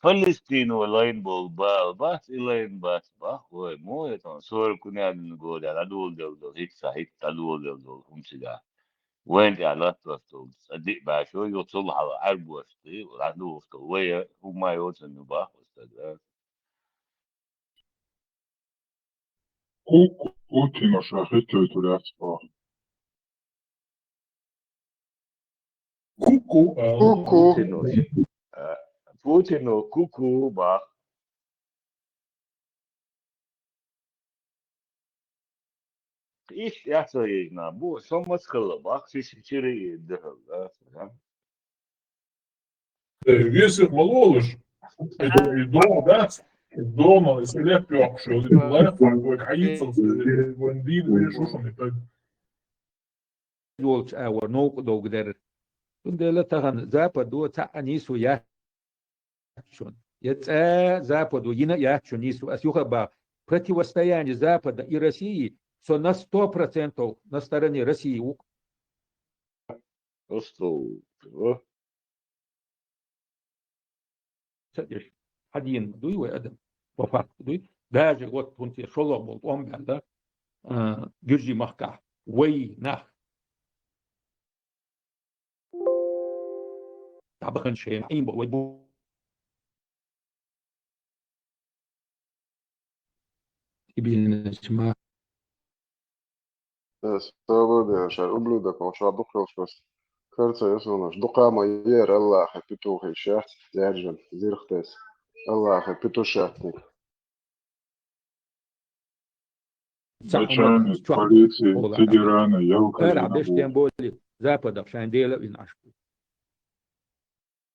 Палестино лайн болу бала бац, и лайн бац бах, вай, мо, это он сорок кунялин года, дӀадоладелла долу, хӀитта сан, хӀитта дӀадоладелла долу хӀума цигахь. Вайн тӀехь латтош долу, сан диъ бӀешо, йо, цул хьала Ӏаьрбошна, дӀадугӀуш долу, вай, хӀумма йоцург ю бах, стаг, а? Ку-, Путино ша хӀетойтур яц бах. Ку-ку, а. Ку-ку. Путино, а, Путино ку-ку бах. Иштта яц вай езна, бу, со маца хилла бах, ши, ши, шира и дехал, да, да. Э, весих ма лолуш. Это и дома, да? И дома, если леп йохуш, вот это лайфхак, вот хьаийцалц, э, вайн дийна вешушун, и так. Йолчу агӀор новкъа довга дерра. Цундела тахана Западо цхьа а нийсо яц шуна. Я цӀа Западо йина а яц шуна нийсо. Ас юха а боху, противостояние Запада и России со на сто процентов на стороне России ву. Просто, а? Ца деш, хьан дийна дуй вай адам? По факту дуй. Даже вот хӀунца шолгӀа болу тӀом баьлла, а, Гуьржийн махкахь вай нах. ДӀабахана шайна Ӏийна болу вай бу-, тӀебиллинарш ма. Э, свобода, шар ублюдок, он шо дукхалш вас. Карца, я сонаш, дукха ма ер, Аллахе, петухи шац, ляржан, зирхтес. Аллахе, петушатник. Начальник полиции Тегерана, Ялкалина. Ара беш тем более Западах шайн дела вин ашку.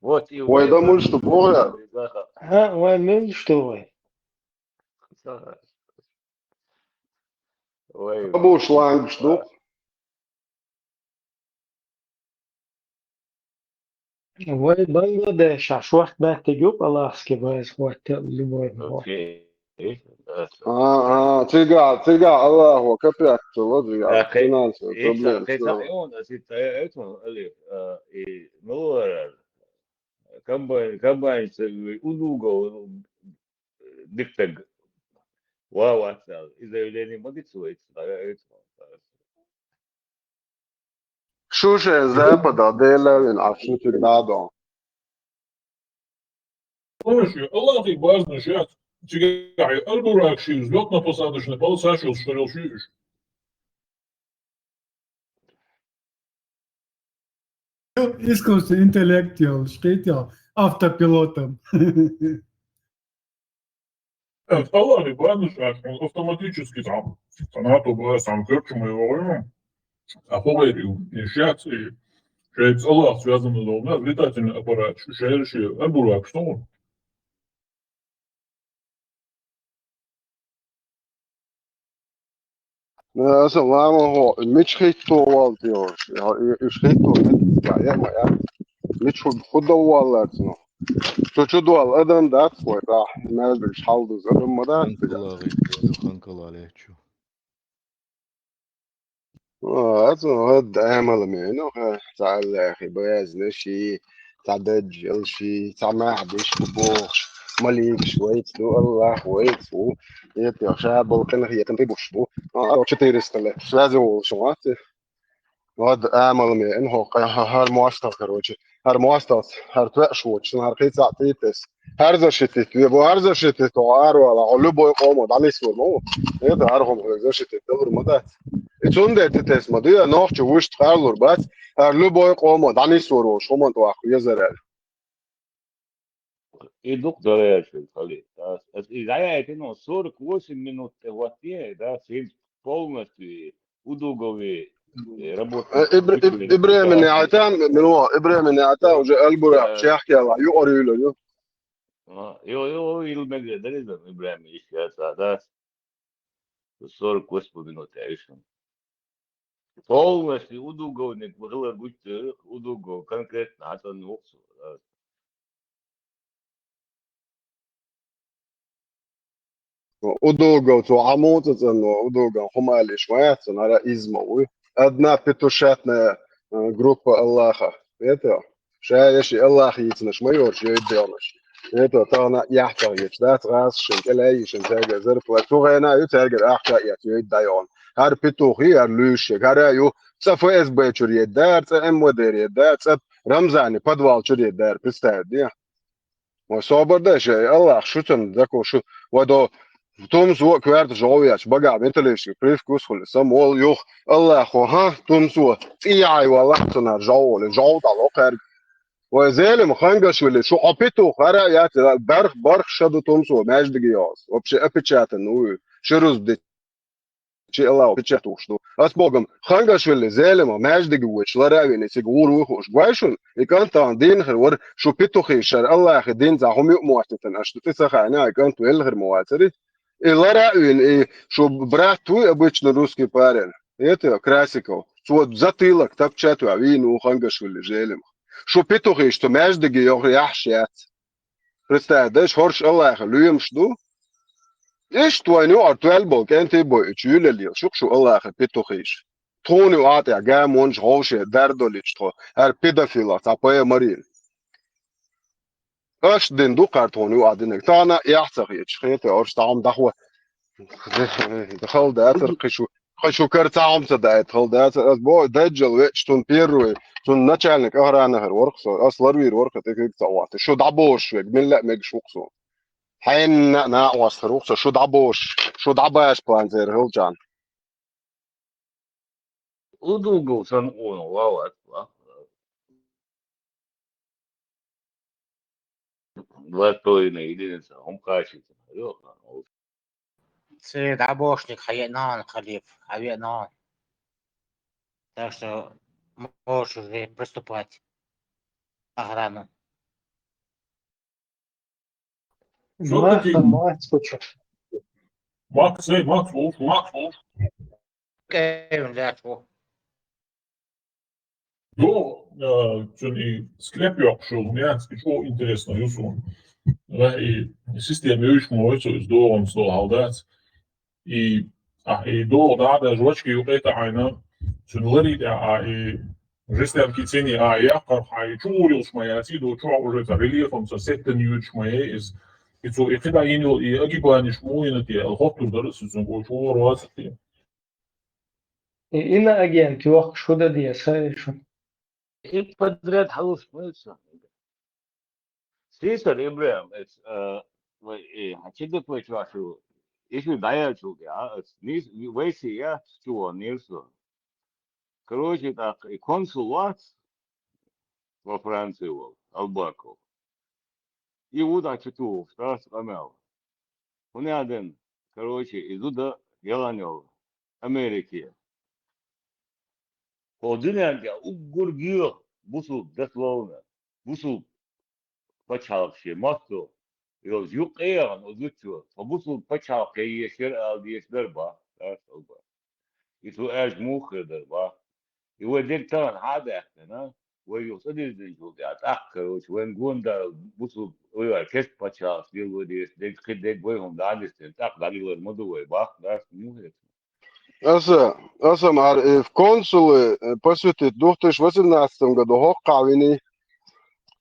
Вот и вай да муш ду боху. Ха, вай муш ду вай. Вай. Абу шлангаш ду. Вай Бангладеш, а шорт баттиг ю, алахски база хӀотта, любой хӀотта. Окей. А, а, цига, цига, Аллаху капряк цо ло, цига, финансовый проблема. Кхетам, и он, а сит, э, это, али, а, и, ну, э, комбайн, комбайн, э, удуго, э, диктаг, ва, ва, и заявление могит свой, э, это, Шу шен запада делавин, а шу цига дӀадо. Помощью Аллахи базна шат, цига хьи арбурак ши взлётно-посадочный полоса шо шарил ши уж. Искусственный интеллект йолуш, кхетий, автопилотом. Аллахи базна шат, он автоматически там, там, а то база, там, короче, мы его говорим. А по верю, и шат, и шат, Аллах связан с летательный аппарат, шерши, арбурак, что он? Аса ламахо мича хӀитто валла тӀе йолуш, я, и, уьш хӀитто хӀитто я, я, я. Мича хӀу-, хӀу дан валларца но. Цу чу дола адам дац вай, да, маьждигаш хьалдуза адам ма дац. Ханкала гӀиттина, ханкала лечу. О, ацу хӀадда амала мену, ха, цхьа Аллахи базна ши, цхьа даджал ши, цхьа маьхьдиш бу бохуш, маликаш вайца ду, Аллах вайца ву, это ша болу къинхетам тӀе буш бу. А, четыреста лет, связи волуш вац. ХӀадда амала мену, хӀо, хӀа-, хӀара мостагӀ, короче, хӀара мостагӀ, хӀара тоьаш воцуш, хӀара кхин цхьаъ тӀе тесна. ХӀара защитить ве бу, хӀара защитить ву, аравала, хьо любой къомо дӀанисвар ма ву. Это хӀара хӀума хьоьга защитить далур ма дац. И цундела тӀе тесна ма ду, я нохча вуьшта къарлур бац, хӀара любой къомо дӀанисвар волуш хӀуманна тӀе ваккха везар аьлла. И дукха дала яьлла шуьга, хали. Ас, ас и дӀаяйтина, сорок восемь минут тӀе хӀоттае, да, син полностью удугови, э, работа. Э, Ибр-, Иб-, Ибрахиман яйта, мило, Ибрахиман яйта, уже Аль-Буракъ, э, чехкела, юкъара юьйлур ю. А, йо, йо, йо, ил мегре, дереза, Ибрахим, иш яца, да. Сорок восемь минут, я вижу. Полностью удуговник, хилар гучу, удугов, конкретно, а то не воксу, да. Удугов, цо Ӏа муха ца цӀанво, удугов, хӀума алиш ма яц цунна, хӀара иза ма вуй. Одна петушатная, э, группа Аллаха. Это, ша я ши Аллах йийцинарш ма йоцуш, йойда делнаш. Это, тахана яхьтах йечу, дац гӀазашна, кӀелайишна, цаьргара зарплата. Цу гӀена ю, цаьргара ахча а эца, йойда дӀайогӀу. ХӀара петух ю, хӀара луьйш ю, хӀара ю, цкъа Ф С Б чуьра едда, цкъа М В Д едда, цкъа Рамзани подвал чуьра едда, представить де. Вай собар дай шай, Аллах, шу цунна дако шу, вай до тумсо а коьрта жов яц, багахь металлический привкус хуьлу, самол юха, Аллахо, хӀа, тумсо, цӀий яхьай валлахь цунара жов олу, жов дӀало кхаьрга. Вай Зелим Хангашвили, шу хьо петух хӀара а яц, барх, барх ша ду тумсо, маьждиге йогӀуш, вообще опечатан вуй, ши руз ди Чи Аллахо печать тухуш ду. Ас боху-м, Хангашвили Зелима маьждиге воьдуш лара а вина, цига гӀур вуй хууш. Гой шуна, и кӀант тахана дийна хир вара, шу петухий шара Аллахе дин цхьа хӀума юкъа моттийтина, аша цӀе ца хаийна, и кӀант велла хир ма вацара. И лара а вина, и шу брат вуй обычно русский парень. Это Красиков. Цо затылок тапча а тоьхна вийна ву Хангашвили Зелима. Шу петухий шу маьждиге йоху яхьаш яц. Представь, дайша хӀорш Аллахе лоьмаш ду. Иштта вайна юкъара тоьлла болу кӀентий бойуьйтуш, юьллал еш ю-кх шу Аллахе петухийша. Тхуна юкъа тӀехь гамонаш гӀовше дардолуьйтуш тхо, хӀара педофилах цхьа поэмарийна. Аш дин ду кхар тхуна ю а динаг. Тана яхь ца хеташ, хета орш таам дахва. Хала дацар, кхы шу, кхы шу кар цхьа хӀума ца даьд, хала дацар. Ас бо, даьджал веч, цун первый, цун начальник охраны хӀар варх со, ас ларвир варх, тӀе кирг ца вахта. Шу дӀабош вег, милла мегаш вукх со. Хьенна на вастар вукх со, шу дӀабош, шу дӀабаш план зер хилчан. Удугу сан ун, ва, ва, ва. Два с половиной единицы, он качается. Ё-моё. Це дӀабошник хьаеънан, Халиф, хьаеънан. Так что можешь уже приступать к охрану. Всё-таки Макс, Макс, слушай. Макс, эй, Макс, слушай, Макс, слушай. Кевин, да, что? Ну, э, что не скреп я пошёл, у меня, чего интересно, Юсун. Да, и система ещё мой, то есть, до он стал, да. И, а, и до, да, да, жвачки, и это, а, и на, что ларит, а, а, и жестянки цени, а, я, а, и чё урил шмая, ти, до, чё уже это рельефом, со сеттен ючмая, из, и цо, и когда инил, и огибаниш муинати, а, хоттур дара, сизон, го, чё, ворваться, ти. И иноагент, ё, шу да деза, шу. И подряд халус мыйса. Сисар Ибрахим, эс, э, вай, э, хачида твой чашу, если даял чуги, а, эс, нис, вайси я, чего, нирсу. Короче, так, и консул вац во Франции вол, Албаков. И вот а чуту, страс камел. Хуняден, короче, изуда яланёл Америки. Хо дунянга уггур гиё бусул, дословно. Бусул пачхьалкхе, массо. Йоз юкъе ян, узуччо. Хо бусул пачхьалкхе ешер ал деш дар ба. Дар ба. И цу аш мухе дар ба. И вай дег таган хьа даьккхина, вай юх цӀа дирзинчул тӀехьа тӀаккха, короче, вайн гонда бусул, ой, вай кест пачхьалкхе дил вай деш, дег кхы дег вай хӀума дӀадистина, тӀаккха дӀадилар ма ду вай, бах, дац, мухе. Аса, аса мар, э, в консулы, э, по сути, в две тысячи восемнадцатом году хӀоккха вини.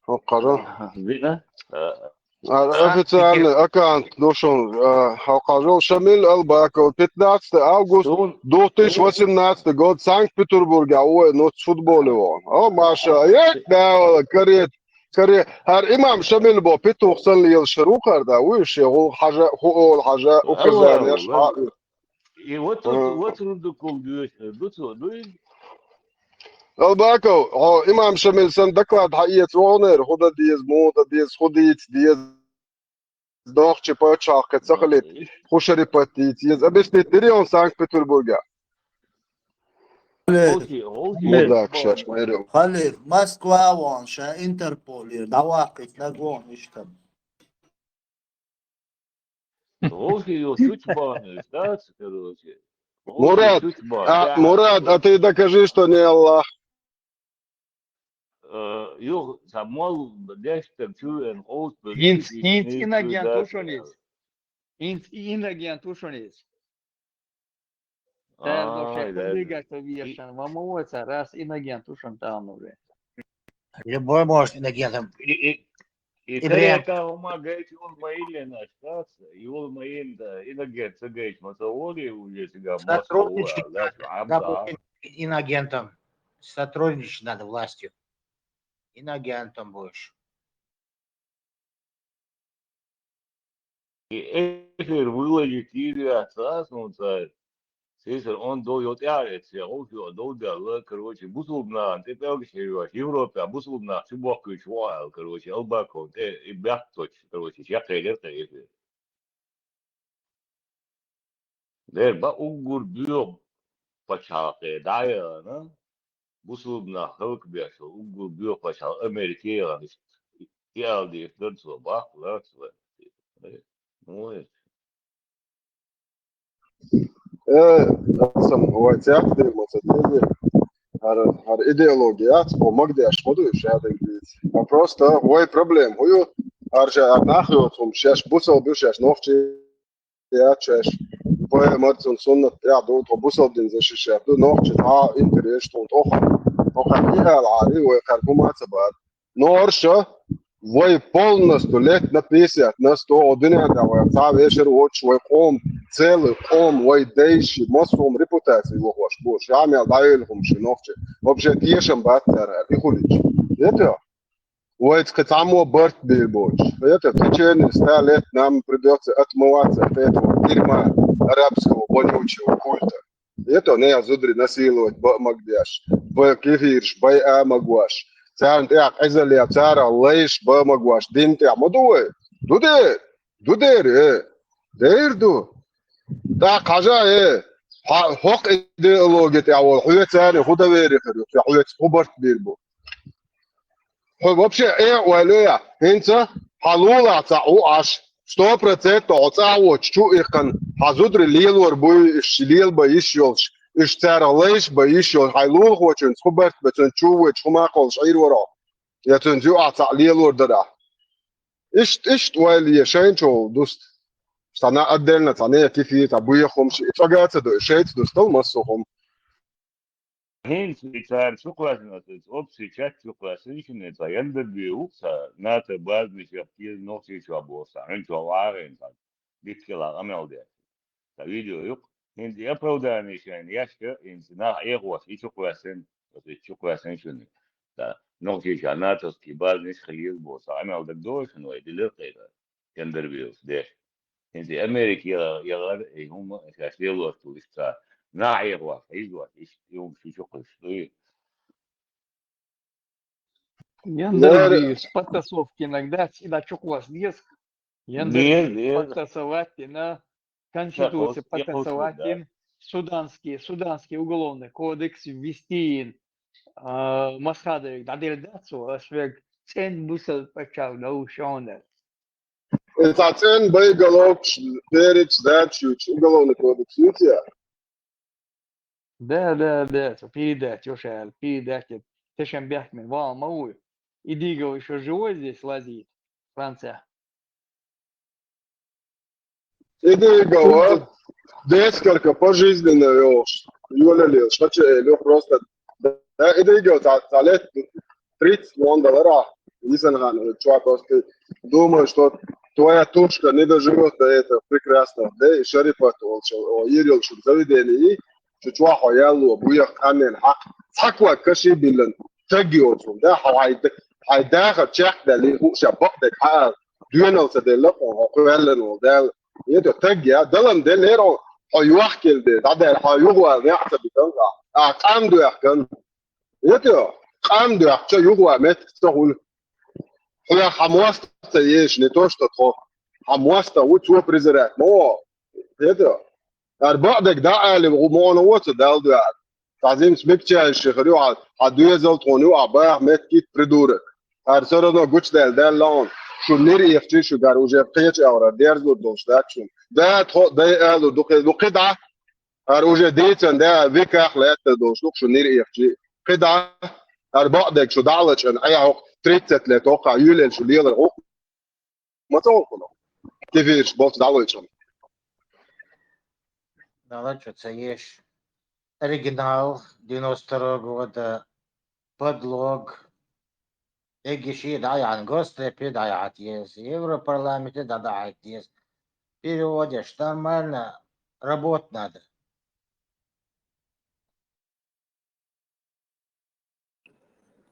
ХӀоккхара. Вина? А, официальный аккаунт, ну шо, а, хьалкхажал Шамиль Албаков, пятнадцатое августа две тысячи восемнадцатый год, Санкт-Петербурге, ой, ну, с футболе вон. О, Маша, як, да, карет, карет. Хар имам Шамиль бо, петух сан лел шару карда, уй, ше, ху хажа, ху ол хажа, указания, ша. И вот тут, вот Рундуков дуется, дуется, ну и Албаков, о, имам Шамиль сан доклад хьаэца вогӀнера, хӀу да деза, муха да деза, хӀу дийца деза, нохчий пачхьалкхе ца хилийта, хӀу шарипат дийца деза. Объяснить дирий он Санкт-Петербурге? Гьале, Гьовший, гьовший. Мудак шач, майрил. Гьале, Москва вон, ша Интерполе, дӀаваккхийта нагон, иштта. Гьовший йо шучбан, дац, короче. Гьовший Мурат, шучбан, а, да, Мурат, а ты докажи, что не Аллах. Э, юх, са мол деш тем чуен, оус бе ХӀинц, ХӀинц иноагент ву шуна иза. ХӀинц иноагент ву шуна иза. Ай, да, да. Хьулдигаш ца вешан, ма ма ваца, раз иноагент ву шуна тахана уже. Любой может иногентом. И, и, и Ибрем. Тарелка ума гайч, он ма иллен аш, да? И он ма ин, да, иноагент ца гайч, ма ца воли уже сега, ма ца Сотрудничать воли, да, надо, ам, да. Допустим, иноагентом. Сотрудничать надо властью. Иноагентом будешь. И эфир выложить, и реакция, ну, ца, сесер, он дол йот яре, се, он всё, дол да, короче, бусулбна, ты пелгиш, Европе, а бусулбна, чубоккуй, чуал, короче, Албаков, те, и бяхточ, короче, я кайдер, эфир. Дер ба уггур буьйху пачхьалкхе дӀаяхана, бусулбанах хӀалакбеш уггур буьйху пачхьалкх Америке яхана иштта. И аьлла дийхкар цо баккха ларц вай. Ну, э. Э, сам вай цехь дер ма ца деза. ХӀара, хӀара идеология яц, хӀу магадеш ма ду, ша дагадийца. А просто вай проблема хӀу ю, хӀара ша ар нах йоцу хӀума, шаьш бусалба ю, шаьш нохчий яц шаьш, пайхамар цун суннат тӀехь ду, тхо бусалба дин защищать ду, нохчий цхьа интерес тхуна тӀоху. Тхо кхаьрга и ала Ӏари, вай кхаьрга хӀума ца бара. Норша, Вай полностью лет на пятьдесят, на сто, один я давай, цхьа вешар воцуш вай къом, целый къом, вай дайши, массо а репутаци вохош бу, ша мел дӀайолу хӀума ши нохчи. Вообще тешам бац цара, и хулич. Это вай цкъа цхьаммо барт бийр боцуш. Это в течение ста лет нам придётся отмываться от этого дерьма арабского вонючего культа. Это не зударий насиловать баъ магадеш, бай кефирш, бай а магош. Царна тӀехь къизалле, цара лайш баъ магош. Дин тӀехь ма ду вай? Ду дер! Ду дер, э! Дер ду! ТӀаккха хьажа, э! Хьа-, хӀокху идеологи тӀехь волу хьоьца царна хӀун доверие хир ю, ша хьоьца хӀун барт бийр бу? Хьо вообще э ойла я, хӀинца хьан лулахь цхьаъ ву Ӏаш, сто процентов хьо цӀахь воцуш чу иккхина, хьан зударий лелор буй, уьш лелабан йиш йолуш, уьш царах лайш бан йиш йолуш, хьайн лулахочуьнца хӀун барт бан, цуьнца чу воьдуш хӀума кхоллуш Ӏийр вара хьо, я цуьнца юкъахь цхьаъ лелор дарахь. Иштта, иштта ойла е, шайна чу дуста. Цхьана отдельно, цхьана я кефир, цхьа буьйху хӀума ши, и цӀога а ца до, и шайца дустал массо а хӀума. ХӀинца и цара чу кхоьссина, оцу общий чат чу кхоьссина шуна, цхьа Яндарбиев ву, цхьа НАТО базанаш яхкийра Нохчийчохь бохуш, цхьа хьуьнчохь вагӀийна цхьа дитт хила къамел деш. Цхьа видео ю-кх. ХӀинца и оправдание шайна еш, хӀинца нах Ӏехош, и чу кхоьссина, оцу и чу кхоьссина шуна. Цхьа Нохчийчохь натовский базанаш хилийла бохуш, цхьа къамел дагадогӀу шуна вай дилира кхайкхар. Яндарбиевс деш. ХӀинца и Америка яла-, ялар, и хӀума шаьш лелош ду, иштта нах Ӏехош, хьийзош, иштта и хӀума шу чу кхуьссуш дуй. Яндарбиевс подтасовкина дац, и да чу кхосса деза. Яндарбиевс подтасовать дина, конституция подтасовать дина, суданский, суданский уголовный кодекс ввести йина, а, Масхадовиг дӀаделла дац цо, ас верг цӀен бусалба паччахьалкх долуш шонер. И цхьа цӀен байгалокуш, перечень дац шуьца, уголовный кодекс юьйцу я? Да, да, да, цо передать, Йошаев, передать, это тешен бехме, вау, ма вуй. И Дигов ещё живой здесь лазит, Франция. И Дигов, а? Несколько пожизненно йолуш, йолалелаш, хача эло просто. Да, и Дигов, цхьа, цхьа лет тридцать вон далара, Исанхан, чувак, просто думаю, что твоя тушка не доживёт до этого прекрасного дня, и Шарипат, он, о, ирил, что заведение, и чу чохь хьо ялло, буьйху къаьмнийн хьакъ, цхьа ког каши биллина, стаг йоцург, да, хьо хьайн д-, хьайн дахар чекхдаьлла, хӀуъа ша бакъдерг хьаала, доьналла ца делла, хьо, хьо кхоьллина волу Дала. ХӀета стаг я, далам деллера хьо, хьо йохкелла де, дӀадаьлла, хьо юхавала некъ ца битан, а, къам доьхкан. ХӀета, къам доьхча юхавала меттиг ца хуьлу. Хьоьга хьан мостагӀ ца езаш, не то что тхо. Хьан мостагӀ ву, цо презирать ма во. ХӀета, ара бакъдерг дӀа а али, ву мона воцу Дала дуьхьа. ТӀазим смягчающий хир ю хьан, хьан доьзал тхуна ю, ахь баха меттиг придурок. Ара всё равно гучудаьлла даьлла хьуна. Шу нир ихчи, шу гар уже кхечу агӀора дерзур долуш дац шуна. Да, тхо, дай алу, дукхе, дукхе дӀа. Ара уже дийцан да, веках лаьттар долуш ду шу нир ихчи. КхидӀа, ара бакъдерг шу дӀа а лачкъана, Ӏехьокху тридцать лет, хӀокхахь юьйлелла шу лелар гӀуллакх ма ца гӀуллакхуна. Кефираш болчу дӀа а лойчкъана. Дала чу ца еш. Оригинал девяносто второго года, подлог. Эгиши дӀаяхьна, Госдепе дӀаяхьа деза, Европарламенте дӀа-, дӀаяхьа деза. Переводишь, нормально работать надо.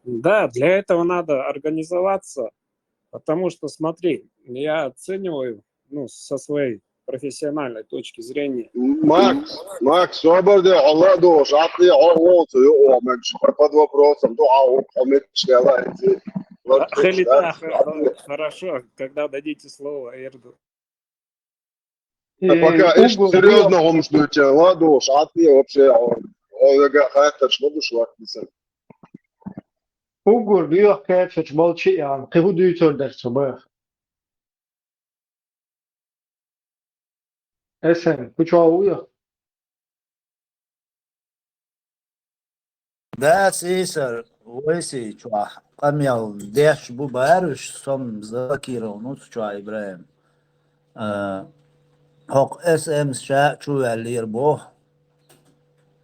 Да, для этого надо организоваться, потому что, смотри, я оцениваю, ну, со своей профессиональной точки зрения. Макс, Макс, собар де, хьо ладугӀуш, Ӏатте, хьо вовцу, ю, о, мегаш, хьо под вопросом, ду, хьо, хьо мегаш, я, ла, эти, вот, Хели, да, да, хо-, хо-, хорошо, когда дадите слово Эрду. Э, пока иш уггар серьёзно хӀумаш дуьйцу, ладугӀуш, Ӏатте, вообще, о, о, вега хаттарш ма гуш ваккхисан. Уггар доьху кхечуьнца молчи аьлла, кхин хӀун дуьйцур дара цо баха? Эсен, кху чохь ву ю? Да, сийсара, вайсий чохь къамел деш бу баруш, сом Закиров, ну, цу чохь ИбрахӀим. А, хӀокху эс эм ша а чу ваьллера боху.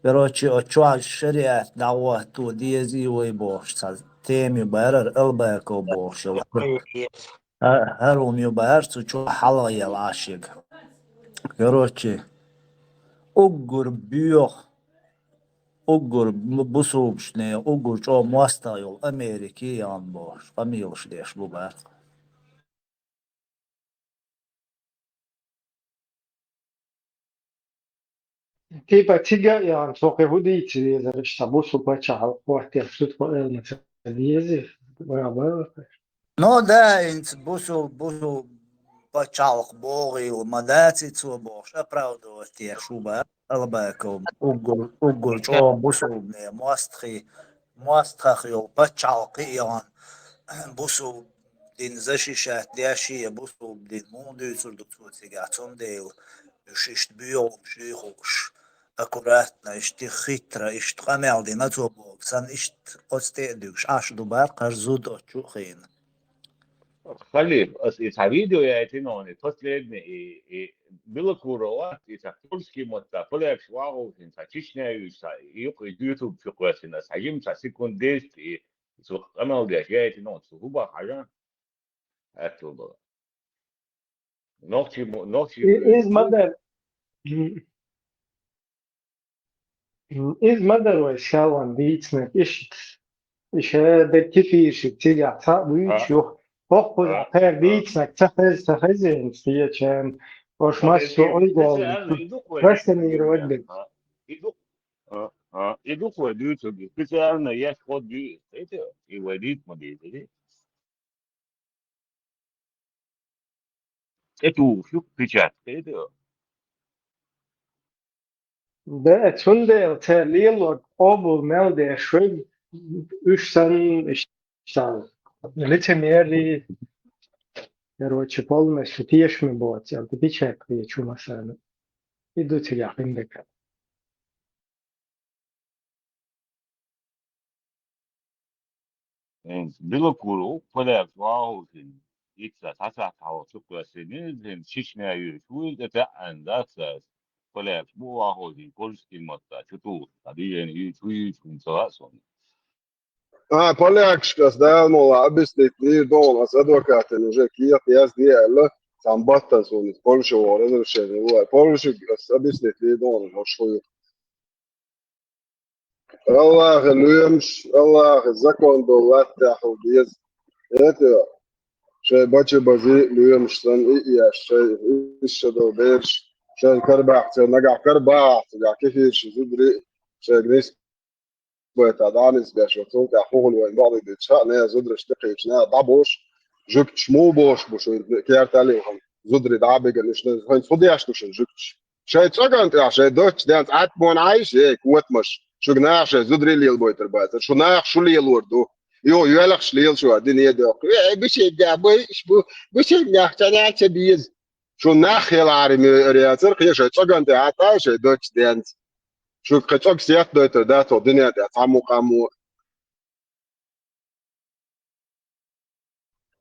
Короче, оцу чохь шариат дӀахӀотто дезий вай бохуш цхьа тема ю баьрар, Албаков бохуш йолу. ХӀа-, хӀара хӀума ю баьрар цу чу хьалха яла Ӏаш яга. Короче, уггар боьха, уггар бу-, бусулбанашна, уггар чӀогӀа мостагӀа йолу Америка яхана бохуш, къамелаш деш бу баьрар. Типа цига а яхана, цо кхин хӀун дийца везара, иштта бусулба пачхьалкх хӀоттош, цу тхо элна ца деза, вай бара. Ну да, хӀинца бусул-, бусулба пачхьалкх бохийла ма дац и цо бохуш, оправдывать деш ву баьрар Албаков, уггар, уггар чӀогӀа бусулбане, мостагӀий, мостагӀах йолу пачхьалкх а яхана, бусулба дин защищать деш я, бусулба дин муха дуьйцур ду цо цигахь, цундела уьш иштта боьха хӀумаш ю хууш, аккуратно, иштта хитро, иштта къамел дина цо боху, сан иштта оцу тӀе а дуьгуш Ӏаш ду баьрар хӀара зуда оцу чу а хиъна. Халиф, ас и цхьа видео яйтина хьуна, и последний, и, и Белокуров вац, и цхьа польский мотта, полякаш вагӀовшина, цхьа Чечня юьйцу, цхьа юкъа и YouTube чу кхоьссина, ас хьажийна цхьа секунд деза, и цо къамел деш яйтина хьуна, цо хӀун боху хьажа? Аьтту бала. Нохчий мо-, нохчий И-, иза ма дара. М, иза ма дара вай шалван дийцинарг иштта. И ша дерг кефиршиг цигахь цхьаъ буьйцуш А? ю. ХӀокхузахь А? кхара А? дийцинарг ца хеза, ца хезийна стечаьрна. Ош А, массо и, и, ойгол и, ду. и, и, ду кхо, Расанийра и, ваддиг. а, и ду-, а, а, и ду кхо дуьйцург, специально еш хӀо дуьйцу, эти, и вай дийца ма дийца, эти. ТӀетухуш ю печать, кхетий? Да, цундела цара лелорг къобал мел деш вай, уьш санна, иштта лицемерий, короче, полностью тешаме боцу, аьлла, печать кхечу масана. И ду цигахь хиндерг. Э, Белокуров, полякаш вагӀовшина, итт сахьт, цхьа сахьт хьалха чу кхоьссина, иза хӀинца Чечня юьйцуш ву иза, тӀе таьӀӀина дац аса. Полякаш бу вагӀовшина, польский мотта чу тухуш, цхьа движение юьйцуш ву, юьйцуш ву ца хаьа суна. А, полякашка ас Дала мукъалахь объяснить дийр ду хьуна, ас адвокатана уже кехат язде аьлла, цхьана баттана суна иза Польша вогӀу разрешение ву аьлла. Польшиг ас объяснить дийр ду хьуна, хӀорш хӀун ю. Аллахьан лоьмаш, Аллахьан закон долу латтехь хила деза. ХӀета, шайн бача базий лоьмаш санна и еш, шайн иша долу бераш, шайн карабахьа, нагахь карабахьа, цигахь кефирши зударий, шайн нисбайта дӀа нисбеш, цул тӀаьхьа хӀун хӀуна вайн бакъдерг дуьйцуш хаьа, не зудараш тӀекхийча, не дӀабош, жуьгташ муха бохуш бу шуна, керталлин хьан зударий дӀа а бигина, уьш хӀинца хӀун деш ду шуна жуьгташ? Шайн цӀоган тӀехь, шайн доцчу денца Ӏаттамон Ӏайша, эй, котамаш, шуьга наха шайн зударий лелабойтур бацара, шу наха шу лелор ду. Юха йоьлхуш лела шу, дин едоккху. Э, гучуьнга, бу, иш бу, гучуьнга, ца ца беза. Шу нах хилари муьйр яцара, кхе шайн цӀоган тӀехь Ӏатта, шайн доцчу денца. Шуьга кхин цӀоган сетта дойтур дац хӀокху дуьнен тӀехь цхьаммо къаммо.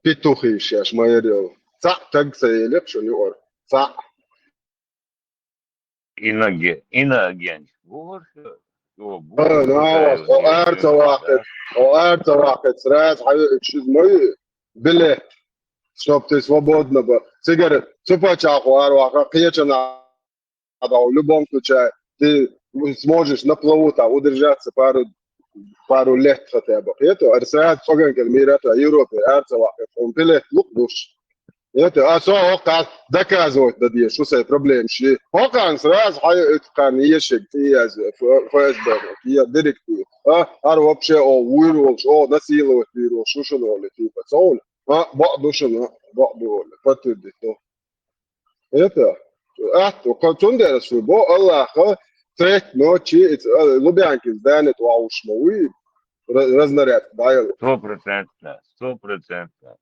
Петухи шаьш ма яра йолу. Цхьаъ таг ца елира шуна юкъара. Цхьаъ. Иноге-, иногенч. Ву хӀорш, йо, бу-, А, нава, хӀо ара ца ваккхит, хӀо ара ца ваккхит, сразу хьан иза ма ю, билет, чтоб ты свободно был. Цигара цу пачхьалкхо ара ваккха, кхечанхьа а, в любом случае, ты сможешь на плаву там удержаться пару, пару лет хотя бы. Это, а сразу цӀоган кӀел мира, а Европе, ара ца ваккхит, хьуна билет лук душ. Это, а со хӀокху доказывать дан деза, шу сайн проблемаш ю. ХӀокхарна сразу хьан ю, это кхарна ешиг, ты я, Ф-, ФСБ, я директив. А, ара вообще, о, вуйр волуш, о, насиловать вуйр волуш, шу шуна волу, типа, цовна. А, бакъ ду шуна, бакъ ду волу, подтвердить ду. Это, а, то, ко-, цундела шу бо, Аллаха, треть ночи, это, а, Лубянкин здание тӀе вахуш ма вуй, ра-, разнарядка дӀаяла. Сто процентов, сто процентов.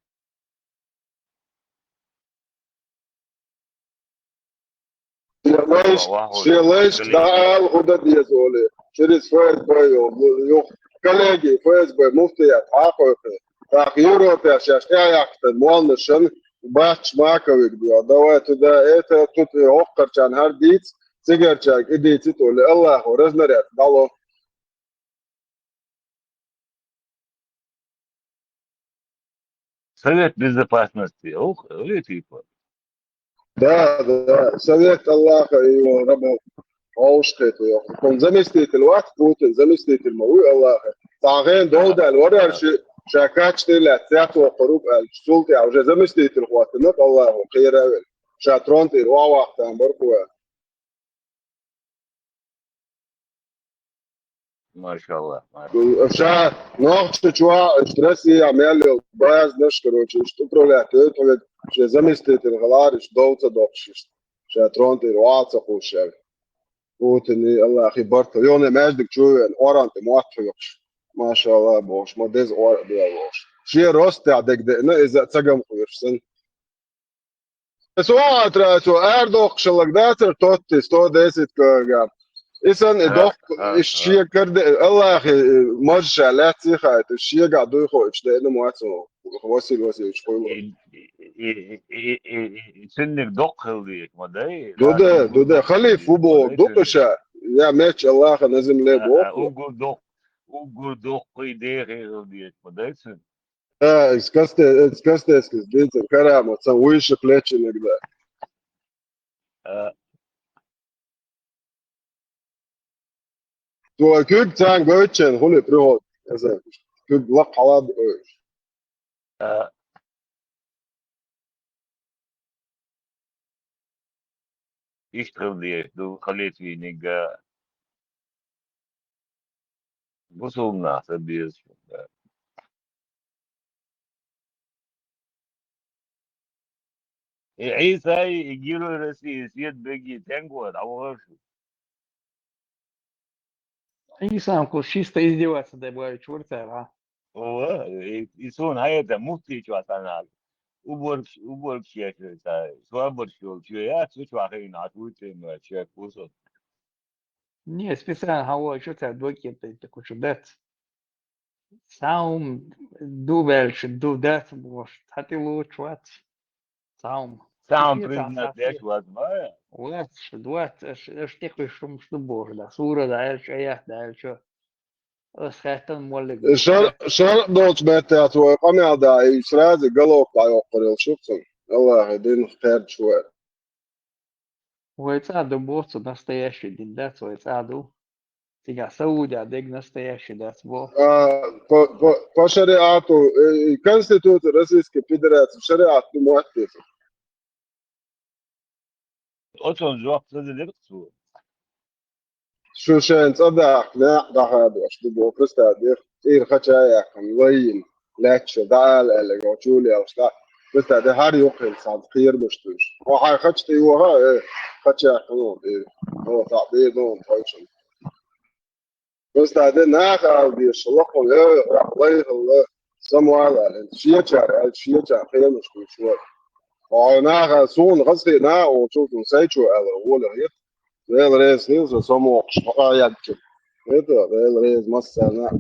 Шен лайш, шен лайшка дӀаала хӀун дан деза олий. Через ФСБ йо-, йо-, коллеги, ФСБ, муфтият, хьакхойкхи. ТӀаккха Европе шаьш тӀаьхьаяьккхина молланашан бац маковик дуьхьа. Давай туда, это, тут, э, хӀокхарчарна хӀара дийца, цигарчаьрга и дийцит олий. Аллахо разнарядка дӀало. Совет Безопасности, ух, или типа. Да, да. Совет Аллаха и его рабов. Оушкет, он заместитель вац, Путин заместитель ма вуй Аллаха. Цхьа хен дов даьлла вара аьлла, ша качделла цецо кхаруг аьлла, цул тӀаьхьа уже заместитель хӀоттаннаб Аллаха, кхеравел. Ша трон тӀера вахтан барху. Машалла. Ша нохча чуа, Россия мел йол базнаш, короче, ишта управлять дойт, хьо вед ше заместитель гӀалар, ишта дов ца доккхуш, ишта ша трон тӀера ваха ца кхуш шел. Путин и Аллахи барта. Йоне маьждиг чу вен, оран тӀе мотт хьоькхуш. Машалла бохуш, ма деза ора а бел бохуш. Ше ростехь дег деъна, иза а цагам хуьйраш сан. Со а тра, со аьрдоккхушаллаг дацар тотти, сто десять килограмм. И сан и доккха, и шега кара де, Аллахи, мажа ша лаьцций хаайта, шегахь дуй хо, ич деъна моцу, Василий Васильевич, хуйла. Цинник доккха хила дезаш ма дай. Ду де, ду де, халиф фу боху, ду ша. Я меч Аллаха назим ле боху. Угур доккха, угур доккха и дехе хила дезаш ма дай цинник. Да, из касте, из кастескис дийцар, карама, цан выше плечи иногда. Цо куьг царна гойтучен хули приход. Куьг лакха хьалад ойуш. Иштта хила дезаш ду халифийнига бусулба нах ца безаш. И Ӏийсай, и герой России, Сет Беги, тенг вара, дӀавахар шу. Ӏийсан кху чисто издеваться дай баьлча вара цара, а? Ова, и, и суна хьаэца муфтий чохь санна. Уборгш, уборгш еш веца, собарш йолчу яц, цу чохь хиъна, Ӏаш вуй цӀена ваьлча, шек ву со. Не, специально хьан ваьлча, цара доккхийта кху чу дац. Цхьа хӀума ду ваьлча, ду дац бохуш, цхьа тӀе лоцуш вац. Цхьа хӀума. Цхьа хӀума признать деш вац, ма? Вац, вац, аш, аш тӀекхуьйсуш хӀумаш ду бохуш, да, сура даьлча, аят даьлча. Ас хаьттан моллиг. Шар-, шаръ долчу меттехь цо вай къамел да, и сразу головка дӀайоккхур йолуш ю цунна. Аллахе дин кхерчаш вара. Вай цӀа ду боху цо, настоящий дин дац вай цӀа ду. Цигахь Саудехь дерг настоящий дац боху. А, по, по, по шариату, э, Конституция Российской Федерации, шариат ду мотт деза. Оцунна жоп ца делира цо. Шу шайна цӀа даккха, некъ дӀахадош ду боху, представь, цӀийра хача а яьккхина, лаййина, лаьтташ дӀаала аьлла, йо, чу лелаш дӀа. Представь, хӀара юккъехь цхьаьна кхерабаш туьйш. Хьо хьайн хача тӀе йоха, э, хача яьккхина вон тӀе. Хьо цхьаъ бен вон тхойшина. Просто де наха ала дезаш, лакхо, э, лай хилла, самуал аьлла, шечара аьлла, шечара кхерамаш кхуьйсуш вара. Хьо наха, суна хазахетта наха волчул цунна сайчо аьлла, гӀоле хета. Дела реза хила, со самукъаш хьо а яьлча. ХӀета, Дела реза массарна.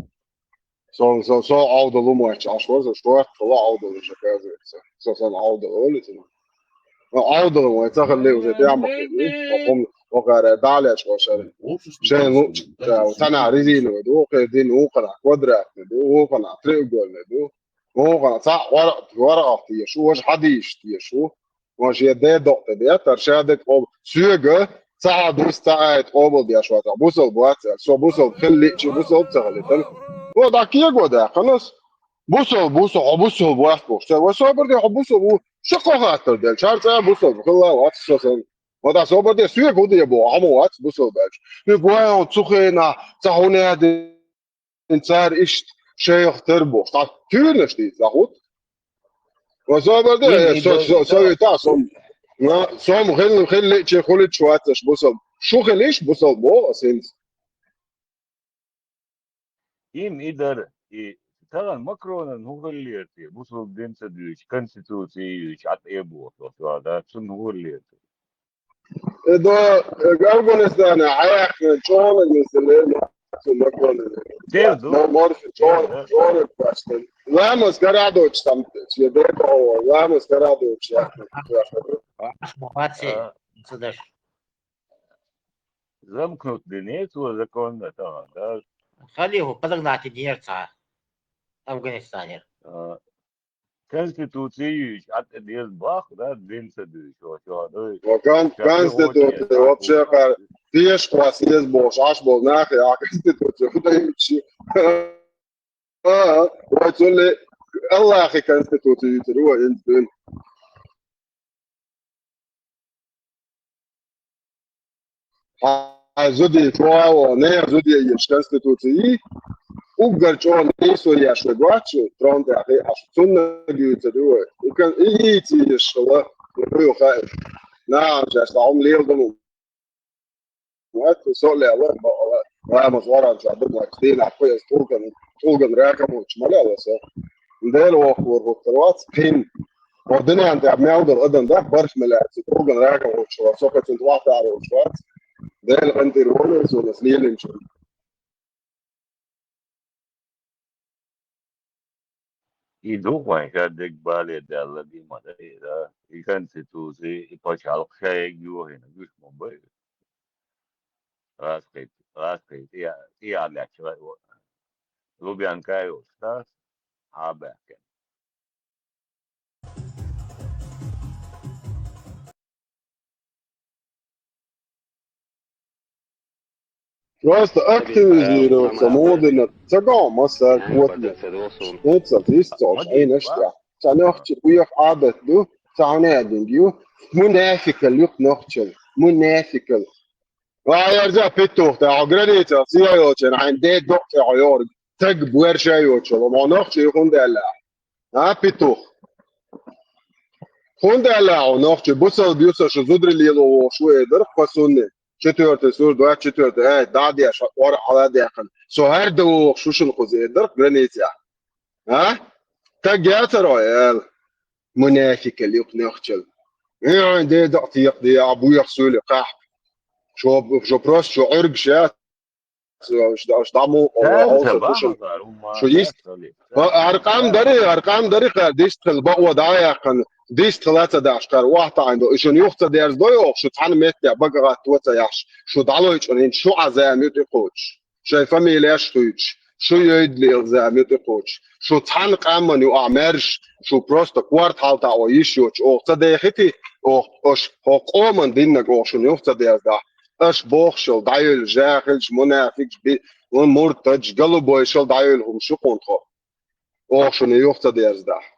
Со, со, со Ӏовдал ву моьттуш Ӏаш вара, со шортта хилла Ӏовдалуш, оказывается. Со сан Ӏовдал олу цунах. Ну, Ӏовдал вай ца хилли уже тӀехь ма хилли. Хьо хӀума, хӀокхара дӀалечкъо шара. Шайн луъчу, цхьанхьа резиновый ду, кхин дина вукханхьа квадратный ду, вукханхьа треугольный ду. Вукханхьа цхьаъ вара-, варакъах теша ву, важа хьадийша теша ву. Ван шен ден докъ тӀе беттара, ша дерг къоба. Соьга ца хьан дуьйцу, ца айта къобалдеш вац, бусалба вац аьлла. Со бусалба хила лиъча, бусалба ца хилийтина. Хьо дӀа кего даьккхина ас. Бусалба ву со, хьо бусалба вац бохуш. Ца, вай собар де, хьо бусалба ву. Шу кхо хаттар делча, хӀара цӀа бусалба хилла вац со санна. Хьо дӀа собар де, соьга хӀун де боху, хьо ма вац бусалба аьлча. Соьга вай хьуна цу хенахь, ца хӀун яде. Цара иштта шайх тара бохуш. Цхьа туьйранаш дийца, дӀахӀутту. Ва собар де, со, со, со витахь, со, на, со хилла, хилла лиъча, хуьлуьйтуш вац аша бусалба. Шу хилийша бусалба боху аса хӀинца. Им и дара, и тахана Макронан хӀун хиллера те, бусалба дин ца дуьйцу, конституци юьйцу, Ӏад э боху, да, цунна хӀун хиллера те? Э, до, э, Афганистана хьаяьккхина чӀогӀа нисделла цу Макронан. Дер ду. Мо-, морси чӀогӀа, чӀогӀа баьстина. Ламаз карадочу там, я дерг а, ламаз карадочу яьккхина. Ахмат, ваци, а, ца даш. Замкнут динец, цо законно тахана, да? Халиху подогнать динер цхьа Афганистанера. А, Конституци юьйцуш, Ӏа тӀе деза бах, да, дин ца дуьйцуш, шо, шо, ой. Ва кон-, Конституци, вообще, кхар, тешаш кхоссаза болуш, Ӏаш болу нахе, а Конституци хӀун дан юьйцуш? А, вай цунли Аллахи Конституци юьйцур вай, инца дуьйна. Хьайн зуде чӀогӀа а вогӀу, нехан зуде еш конституци йий, уггар чӀогӀа нийсо еш вай гочу, трон тӀехь а шу цунна гуьйцур ю вай. И кон-, и йийца еш хила, вай хаьа. Нахана шаьш дӀа хӀума леладо ма вац, со а лела, ма-, ма-, ламаз гӀоранчохь ду ма вац, дийнахь кху эза тӀулган, тӀулган ракам волчу ма лела со. Дела воккхавар хӀуттар вац, кхин. Ва дуьнен тӀехь мел долу адам да, барх миллиард ца тӀулган ракам волчу, со кхин цунна тӀохь тӀара волчу вац. Дела къинтӀера волу суна ас лелинчунна. И ду вайн ша дерг бале даьлла ди ма дай, да? И конституци, и пачхьалкх ша ерг йохийна, гуш ма бай. Раскхийта, раскхийта, и, и а лечча, Лубянка йолуш, да? А баьхкина. Просто активизироваться модно. Ца гом, аса, вот, нет. Нет, ца, дис, ца, ай, наш, да. Ца нохчи, уйох адат ду, ца хьанадинг ю. Мунафикал юх нохчал. Мунафикал. Ва, ярза, петух, да, а граница, сиялочен, айн де док, ца, йорг. Таг буьрша йочал, ма нохчи, хун делла. А, петух. Хун делла, нохчи, бусал бьюса, шу зудри лело, шу эдар, кхо сунни. Четвёртый сур, двадцать четвёртый, ай, да, деш, ор, ала, дехан. Со хӀар да воху шушун кхуза эдар, граница. А? Таг яцаро, эл. Мунафикал юх нохчал. Э, де док, тиях, де, а, буях сули, кахп. Шо, шо просто, шо Ӏург ша. Шо, шо, шо, даму, шо, йист. Аркъам дари, аркъам дари, кхар, дистхил, бакъо да яххан, дистхила ца даш, кхар, вахта айндо. И шун юх ца дерз дой, ох, шу цхьана метте, бага гӀатто ца яхш, шу далой чӀунин, шу а зам ю тӀекхочуш. Шайн фамилияш хуьйцуш, шу йойдлиъл зама ю тӀекхочуш, шу цхьана къаман ю а маьрш, шу просто квартал таӀо йиш йоцуш, оха ца дехити, оха, ош, хӀо къоман диннаг оха шуна юха ца деза дахь. Аш бохушал, дӀайойла, жахилш, мунафикш, би, ван муртадш, галубойшал дӀайойла хӀума шу кхунтхо. Оха шуна юха ца деза дахь.